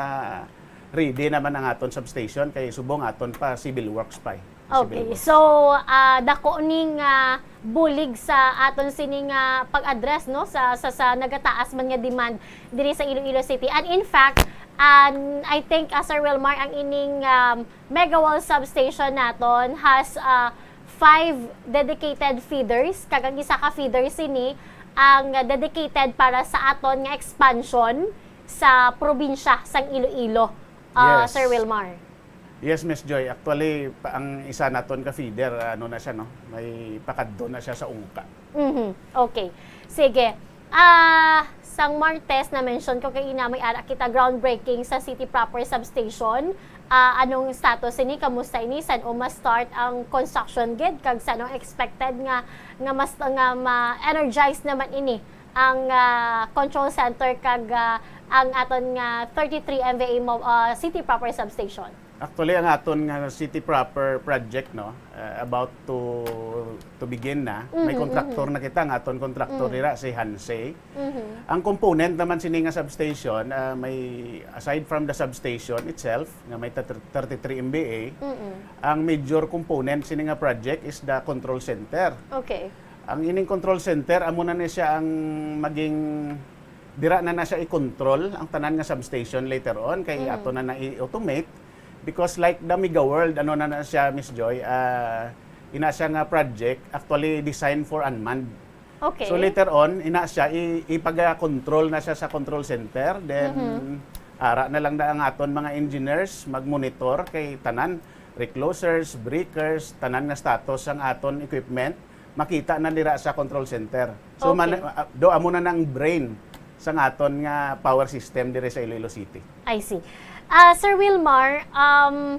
ready naman ang aton substation, kay subong aton pa civil works pa eh. Civil Okay. Works. So, ah, dako ni nga bulig sa aton sini nga pag-address, no, sa, sa, sa nagataas man nga demand diri sa Iloilo City. And in fact, ah, I think, ah, Sir Wilmar, ang ining, um, Mega World substation naton has, ah, five dedicated feeders, kag ang isa ka feeder sini ang dedicated para sa aton nga expansion sa probinsya sang Iloilo, ah, Yes. Sir Wilmar. Yes, Miss Joy. Actually, pa-, ang isa naton ka feeder, ano na siya, no? May pakadto na siya sa Ungka. Mhm. Okay. Sige. Ah, sang Martes na mention ko kay ina, may ara kita groundbreaking sa City Proper Substation. Ah, anong status ini? Kamusta ini? San-o ma-start ang construction gid? Kag san-o expected nga, nga mas, nga ma-energize naman ini ang, ah, control center kag, ah, ang aton nga thirty-three M V A mo-, ah, City Proper Substation? Actually, ang aton nga City Proper project, no, uh, about to to begin na. May Mhm, contractor mhm. na kita, ang aton contractor Mm. dira, si Hansei. Mhm. Ang component naman sini nga substation, uh, may, aside from the substation itself, nga may thirty-three M V A, Mm-mm. ang major component sini nga project is the control center. Okay. Ang ining control center, amo na ni siya ang maging, dira na na siya i-control ang tanan nga substation later on, kay Mm. ato na na i-automate. Because like the Mega World, ano na na siya, Miss Joy, ah, ina siya nga project, actually designed for unmanned. Okay. So later on, ina siya, i-, ipaga-control na siya sa control center. Then, Mhm. ara na lang na ang aton mga engineers mag-monitor kay tanan, reclosers, breakers, tanan nga status ang aton equipment, makita na dira sa control center. So, Okay. man-, ah, do amo na nang brain sang aton nga power system diri sa Iloilo City. I see. Ah, Sir Wilmar, um,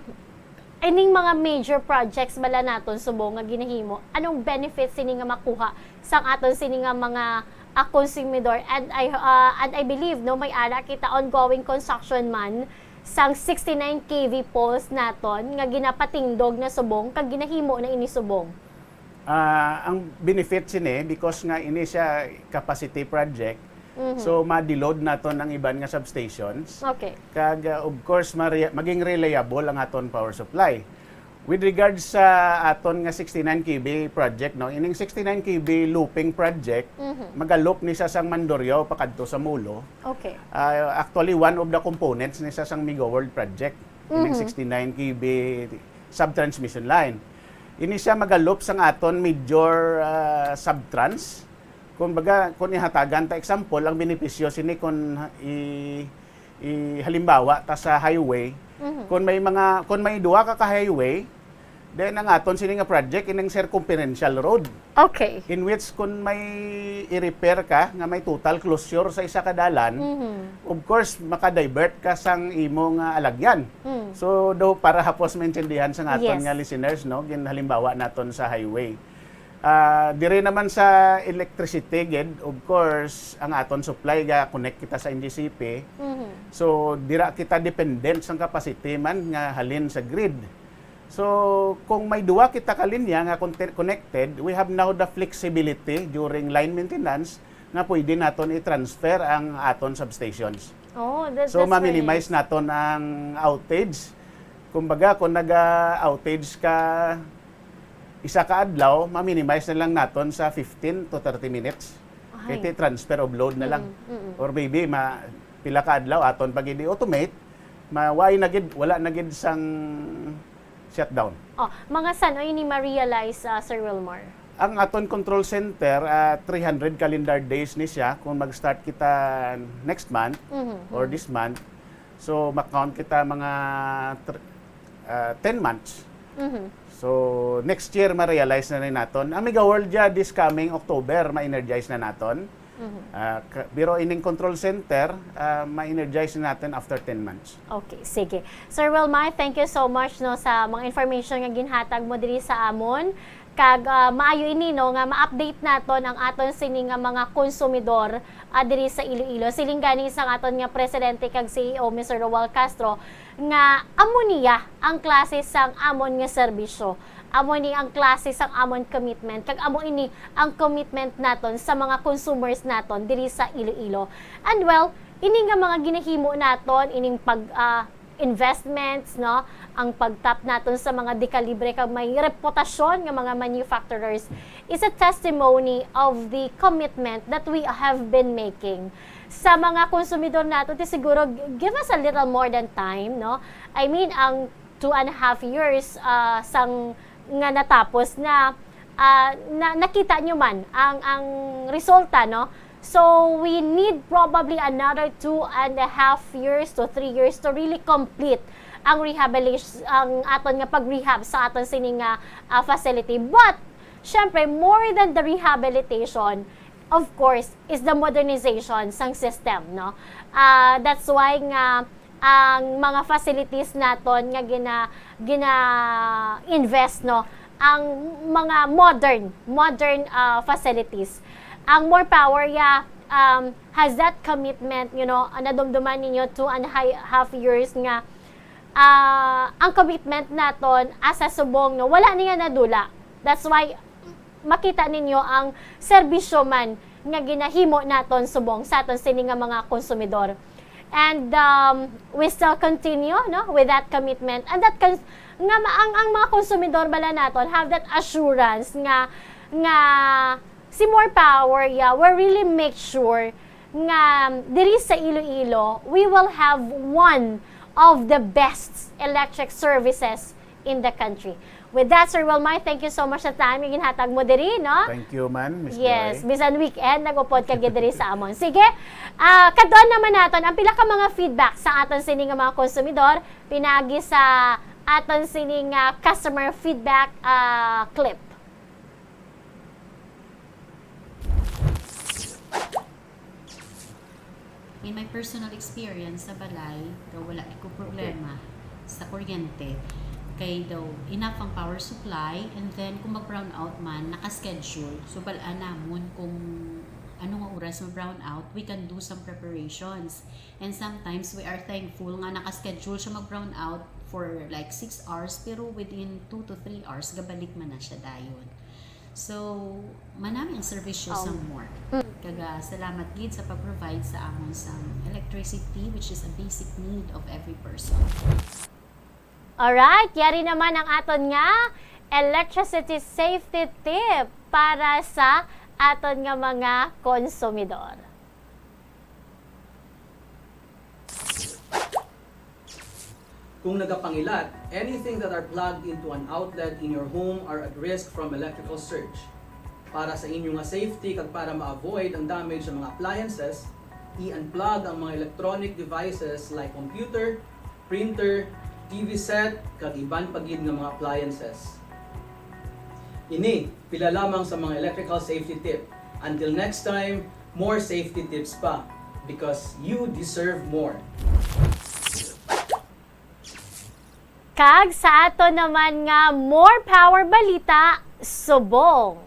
Ining mga major projects bala naton subong nga ginahimo, anong benefits sini nga makuha sang aton sini nga mga, ah, konsumidor? And I, ah, and I believe, no, may ara kita ongoing construction man sang sixty-nine K V poles naton nga ginapatindog na subong kag ginahimo na ini subong. Ah, ang benefit sini, because nga ini siya capacity project, Mhm. so ma-deload naton ang iban nga substations. Okay. Kag, ah, of course, mari-, maging reliable ang aton power supply. With regards sa aton nga sixty-nine K V project, no, ining sixty-nine K V looping project, Mhm. maga-loop ni siya sang Mandurriao pakadto sa Molo. Okay. Ah, actually, one of the components ni siya sang Mega World project, ining Mhm. sixty-nine K V subtransmission line. Ini siya maga-loop sang aton major, ah, subtrans. Kumbaga, kung ihatagan ta example, ang benepisyo sini kung i-, i-, halimbawa ta sa highway, Mhm. kung may mga, kung may duha ka ka-highway, then ang aton sini nga project ining circumferential road. Okay. In which, kung may i-repair ka nga may total closure sa isa ka dalan, Mhm. of course, maka-divert ka sang imo nga alagyan. Mm. So, do, para hapos maintindihan sa aton Yes. nga listeners, no, ginhalimbawa naton sa highway. Ah, dire naman sa electricity gid, of course, ang aton supply ga connect kita sa N G C P. Mhm. So, dira kita dependent sang capacity man nga halin sa grid. So, kung may duwa kita ka linya nga conte-, connected, we have now the flexibility during line maintenance nga pwede naton i-transfer ang aton substations. Oh, that, So, that's ma-minimize nice. naton ang outage. Kumbaga, kung naga-outage ka isa ka adlaw, ma-minimize na lang naton sa fifteen to thirty minutes. Ay. Kay ti transfer of load na lang. Mm, mm, mm. Or maybe, ma-, pila ka adlaw, aton pa gid i-automate, ma-, wala na gid, wala na gid sang shutdown. Oh, mga san-o ini ma-realize, ah, Sir Wilmar? Ang aton control center, ah, three hundred calendar days ni siya. Kung mag-start kita next month Mhm, or mhm. this month, so ma-count kita mga tr-, ah, ten months. Mhm. So, next year, ma-realize na rin naton. Ang Mega World ya, this coming October, ma-energize na naton. Mhm. Ah, ka-, pero ining control center, ah, ma-energize na natin after ten months. Okay, sige. Sir Wilmar, thank you so much, no, sa mga information nga ginhatag mo diri sa amon. Kag, ah, maayo ini, no, nga ma-update naton ang aton sini nga mga konsumidor, ah, diri sa Iloilo. Siling gani sang aton nga presidente kag C E O, Mister Roel Castro, nga amo niya ang klase sang amon nga serbisyo. Amo ni ang klase sang amon commitment, kag amo ini ang commitment naton sa mga consumers naton diri sa Iloilo. And well, ini nga mga ginahimo naton, ining pag, ah, investments, no, ang pagtap naton sa mga dekalibre kag may reputasyon nga mga manufacturers is a testimony of the commitment that we have been making sa mga konsumidor nato. Ti siguro, g-, give us a little more than time, no? I mean, ang two and a half years, ah, sang nga natapos na, ah, na, nakita nyo man ang, ang resulta, no? So, we need probably another two and a half years to three years to really complete ang rehabilis-, ang aton nga pag-rehab sa aton sini nga, ah, facility. But, syempre, more than the rehabilitation, of course, is the modernization sang system, no? Ah, that's why nga ang mga facilities naton nga gina-, gina-invest, no, ang mga modern, modern, ah, facilities. Ang More Power ya, um, has that commitment, you know, nadumduman ninyo two and a half years nga, ah, ang commitment naton as a subong, no, wala niya nadula. That's why makita ninyo ang serbisyo man nga ginahimo naton subong sa aton sini nga mga konsumidor. And, um, we still continue, no, with that commitment. And that cons-, nga ma-, ang, ang mga konsumidor bala naton have that assurance nga, nga si More Power, yeah, will really make sure nga diri sa Iloilo, we will have one of the best electric services in the country. With that, Sir Wilmar, thank you so much sa time nga ginhatag mo diri, no? Thank you man, Miss Yes, Joy. Bisan weekend, nag-upod ka gid diri sa amon. Sige, ah, kadtuan naman naton ang pila ka mga feedback sa aton sini nga mga konsumidor, pinagi sa aton sini nga customer feedback, ah, clip. In my personal experience sa balay, daw wala ko problema sa kuryente. Kay daw enough ang power supply, and then kung mag-brown out man, naka-schedule. So, bal-an namon kung ano nga oras mag-brown out, we can do some preparations. And sometimes, we are thankful nga naka-schedule siya mag-brown out for like six hours, pero within two to three hours, gabalik man na siya dayon. So, manami ang serbisyo sa MORE. Kag, ah, salamat gid sa pag-provide sa amon sang electricity, which is a basic need of every person. Alright, yari naman ang aton nga electricity safety tip para sa aton nga mga konsumidor. Kung nagapangilat, anything that are plugged into an outlet in your home are at risk from electrical surge. Para sa inyo nga safety kag para ma-avoid ang damage sa mga appliances, i-unplug ang mga electronic devices like computer, printer, T V set, kag iban pa gid nga mga appliances. Ini pila lamang sa mga electrical safety tip. Until next time, more safety tips pa, because you deserve more. Kag sa ato naman nga more power balita subong.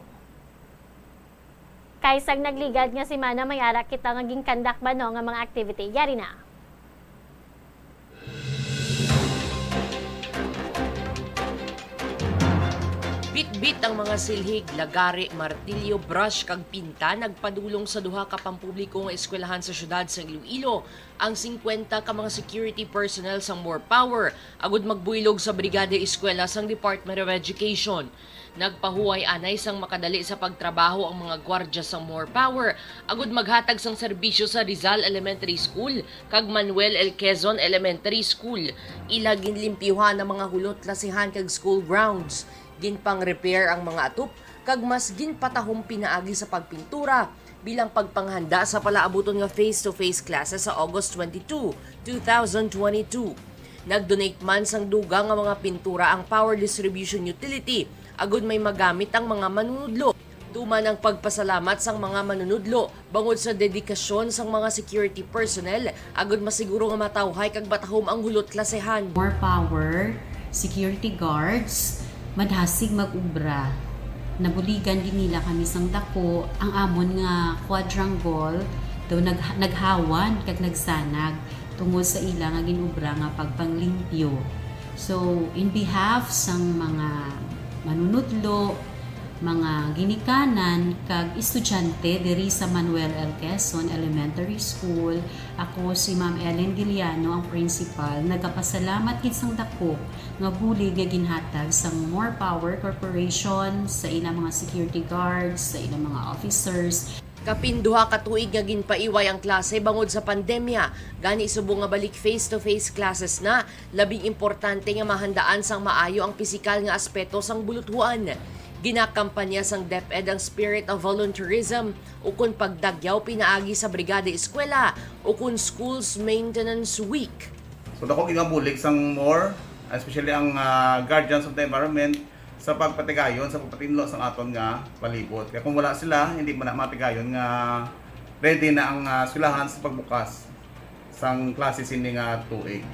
Kay sang nagligad nga semana may ara kita nga ginkandak ba no nga mga activity. Yari na. Bitbit ang mga silhig, lagari, martilyo, brush kag pinta nagpadulong sa duha ka pampubliko nga eskwelahan sa siyudad sa Iloilo ang singkwenta ka mga security personnel sang MORE Power agud magbuylog sa Brigada Eskwela sang Department of Education. Nagpahuway anay sang makadali sa pagtrabaho ang mga gwardya sang MORE Power agud maghatag sang serbisyo sa Rizal Elementary School kag Manuel L. Quezon Elementary School. Ila ginlimpyuhan ang mga hulot, klasihan kag school grounds. Ginpang-repair ang mga atop kag mas ginpatahom pinaagi sa pagpintura bilang pagpanghanda sa palaabuton nga face-to-face classes sa August twenty-two, two thousand twenty-two. Nag-donate man sang dugang nga mga pintura ang Power Distribution Utility agud may magamit ang mga manunudlo. Tuman ang pagpasalamat sang mga manunudlo bangod sa dedikasyon sang mga security personnel agud masiguro nga matawhay kag matahom ang hulot, klasehan. MORE Power, security guards, madasig mag-ubra. Nabuligan gid nila kami sang dako. Ang amon nga quadrangle daw nag-, naghawan kag nagsanag tungod sa ila nga gin-ubra nga pagpanglimpyo. So, in behalf sang mga manunudlo, mga ginikanan, kag estudyante diri sa Manuel L. Quezon Elementary School, ako si Ma'am Ellen Giliano, ang principal. Nagapasalamat gid sang dako nga bulig nga ginhatag sang MORE Power Corporation sa ilang mga security guards, sa ilang mga officers. Kapin duha ka tuig nga ginpaiway ang klase bangod sa pandemya, gani subong nga balik face-to-face classes na, labing importante nga mahandaan sang maayo ang pisikal nga aspeto sang buluthuan. Ginakampanya sang DepEd ang Spirit of Volunteerism ukon pagdagyaw pinaagi sa Brigada Eskwela ukon Schools Maintenance Week. So, dako gid ang bulig sang MORE, especially ang, ah, guardians of the environment, sa pagpatigayon, sa pagpatinlo sang aton nga palibot. Kaya kung wala sila, hindi man na matigayon nga ready na ang, ah, eskwelahan sa pagbukas sang klase sini nga tuig.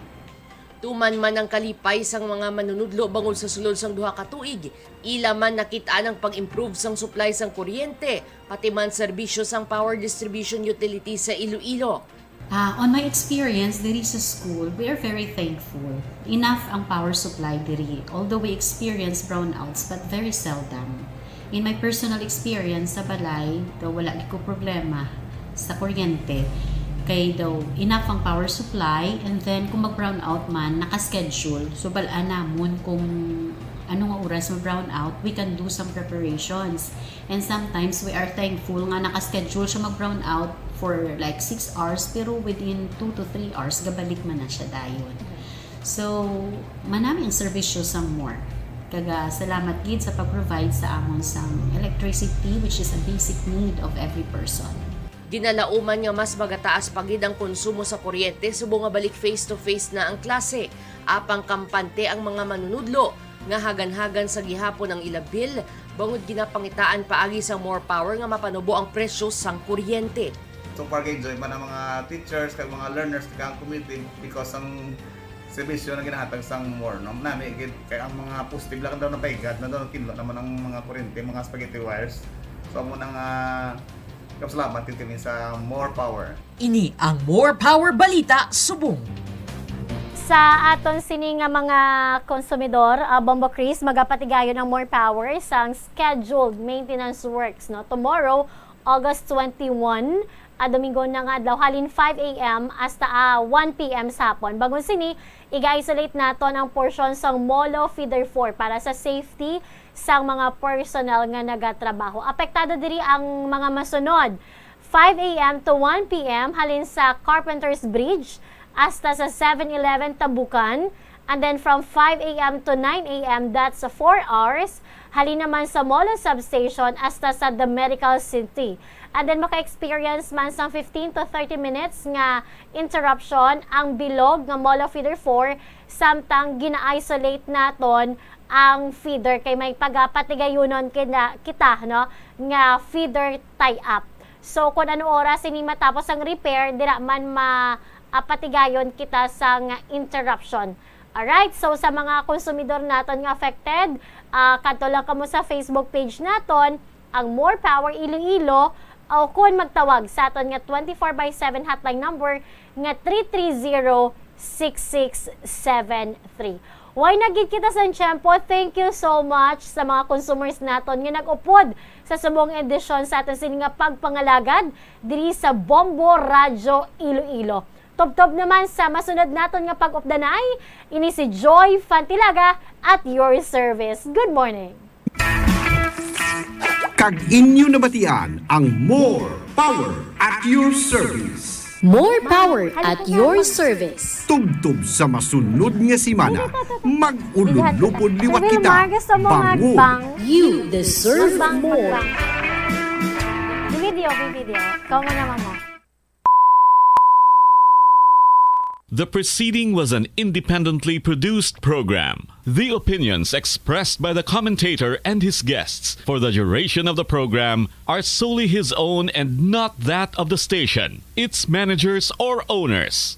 Tuman man ang kalipay sang mga manunudlo bangod sa sulod sang duha ka tuig, ila man nakit-an ang pag-improve sang supply sang kuryente, pati man serbisyo sang power distribution utility sa Iloilo. Ah, on my experience diri sa school, we are very thankful. Enough ang power supply diri, although we experience brownouts, but very seldom. In my personal experience sa balay, daw wala gid ko problema sa kuryente. Kay daw enough ang power supply, and then kung mag-brownout man, naka-schedule. So, bal-an namon kung ano nga oras mag-brownout, we can do some preparations. And sometimes, we are thankful nga naka-schedule siya mag-brownout for like six hours, pero within two to three hours, gabalik man na siya dayon. So, manami ang serbisyo sa MORE. Kag, ah, salamat gid sa pag-provide sa amon sang electricity, which is a basic need of every person. Ginalauman nga mas magataas pa gid ang konsumo sa kuryente subong nga balik face-to-face na ang klase. Apang kampante ang mga manunudlo nga hagan-hagan sa gihapon ang ila bill, bangod ginapangitaan paagi sa MORE Power nga mapanubo ang presyo sang kuryente. So far, enjoy man ang mga teachers kag mga learners kag ang community because ang Serbisyo na ginahatag sang MORE, no? Nami gid kay ang mga positive lang daw napaigad na daw kinlo naman ang mga kuryente, mga spaghetti wires. So, amo na nga, kapsalamat gid kami sa MORE Power. Ini ang MORE Power Balita subong. Sa aton sini nga mga konsumidor, ah, Bombo Chris, magapatigayon ang MORE Power sang scheduled maintenance works, no? Tomorrow, August twenty-one, ah, Domingo na nga adlaw, halin five a m hasta, ah, one p m sa hapon. Bangod sini, iga-isolate naton ang porsyon sang Molo Feeder four para sa safety sang mga personnel nga nagatrabaho. Apektado diri ang mga masunod: five a m to one p m halin sa Carpenter's Bridge hasta sa Seven Eleven Tabukan, and then from five a m to nine a m, that's four hours, halin naman sa Molo Substation hasta sa The Medical City. And then maka-experience man sang fifteen to thirty minutes nga interruption ang bilog nga Molo Feeder four, samtang gina-isolate naton ang feeder kay may pagapatigayunon kina-, kita, no, nga feeder tie-up. So, kung ano oras ini matapos ang repair, dira man ma-, apatigayon kita sang interruption. Alright, so sa mga konsumidor naton nga affected, ah, kadto lang kamo sa Facebook page naton, ang MORE Power Iloilo, o kon magtawag sa aton nga twenty-four by seven hotline number nga three three zero, six six seven three. Way na gid kita sang tiyempo. Thank you so much sa mga consumers naton nga nag-upod sa subong edisyon sa aton sini nga pagpangalagad diri sa Bombo Radyo Iloilo. Tubtob naman sa masunod naton nga pag-updanay, ini si Joy Fantilaga at your service. Good morning. Kag inyo nabatian ang More Power at your service. More power at your service. Tubtob sa masunod nga semana, mag-ululupod liwat kita. Reveal, Mar, gusto mo bangod. Magbang? You deserve more. Magbang, magbang. Video, video. Ikaw mo naman mo. The preceding was an independently produced program. The opinions expressed by the commentator and his guests for the duration of the program are solely his own and not that of the station, its managers, or owners.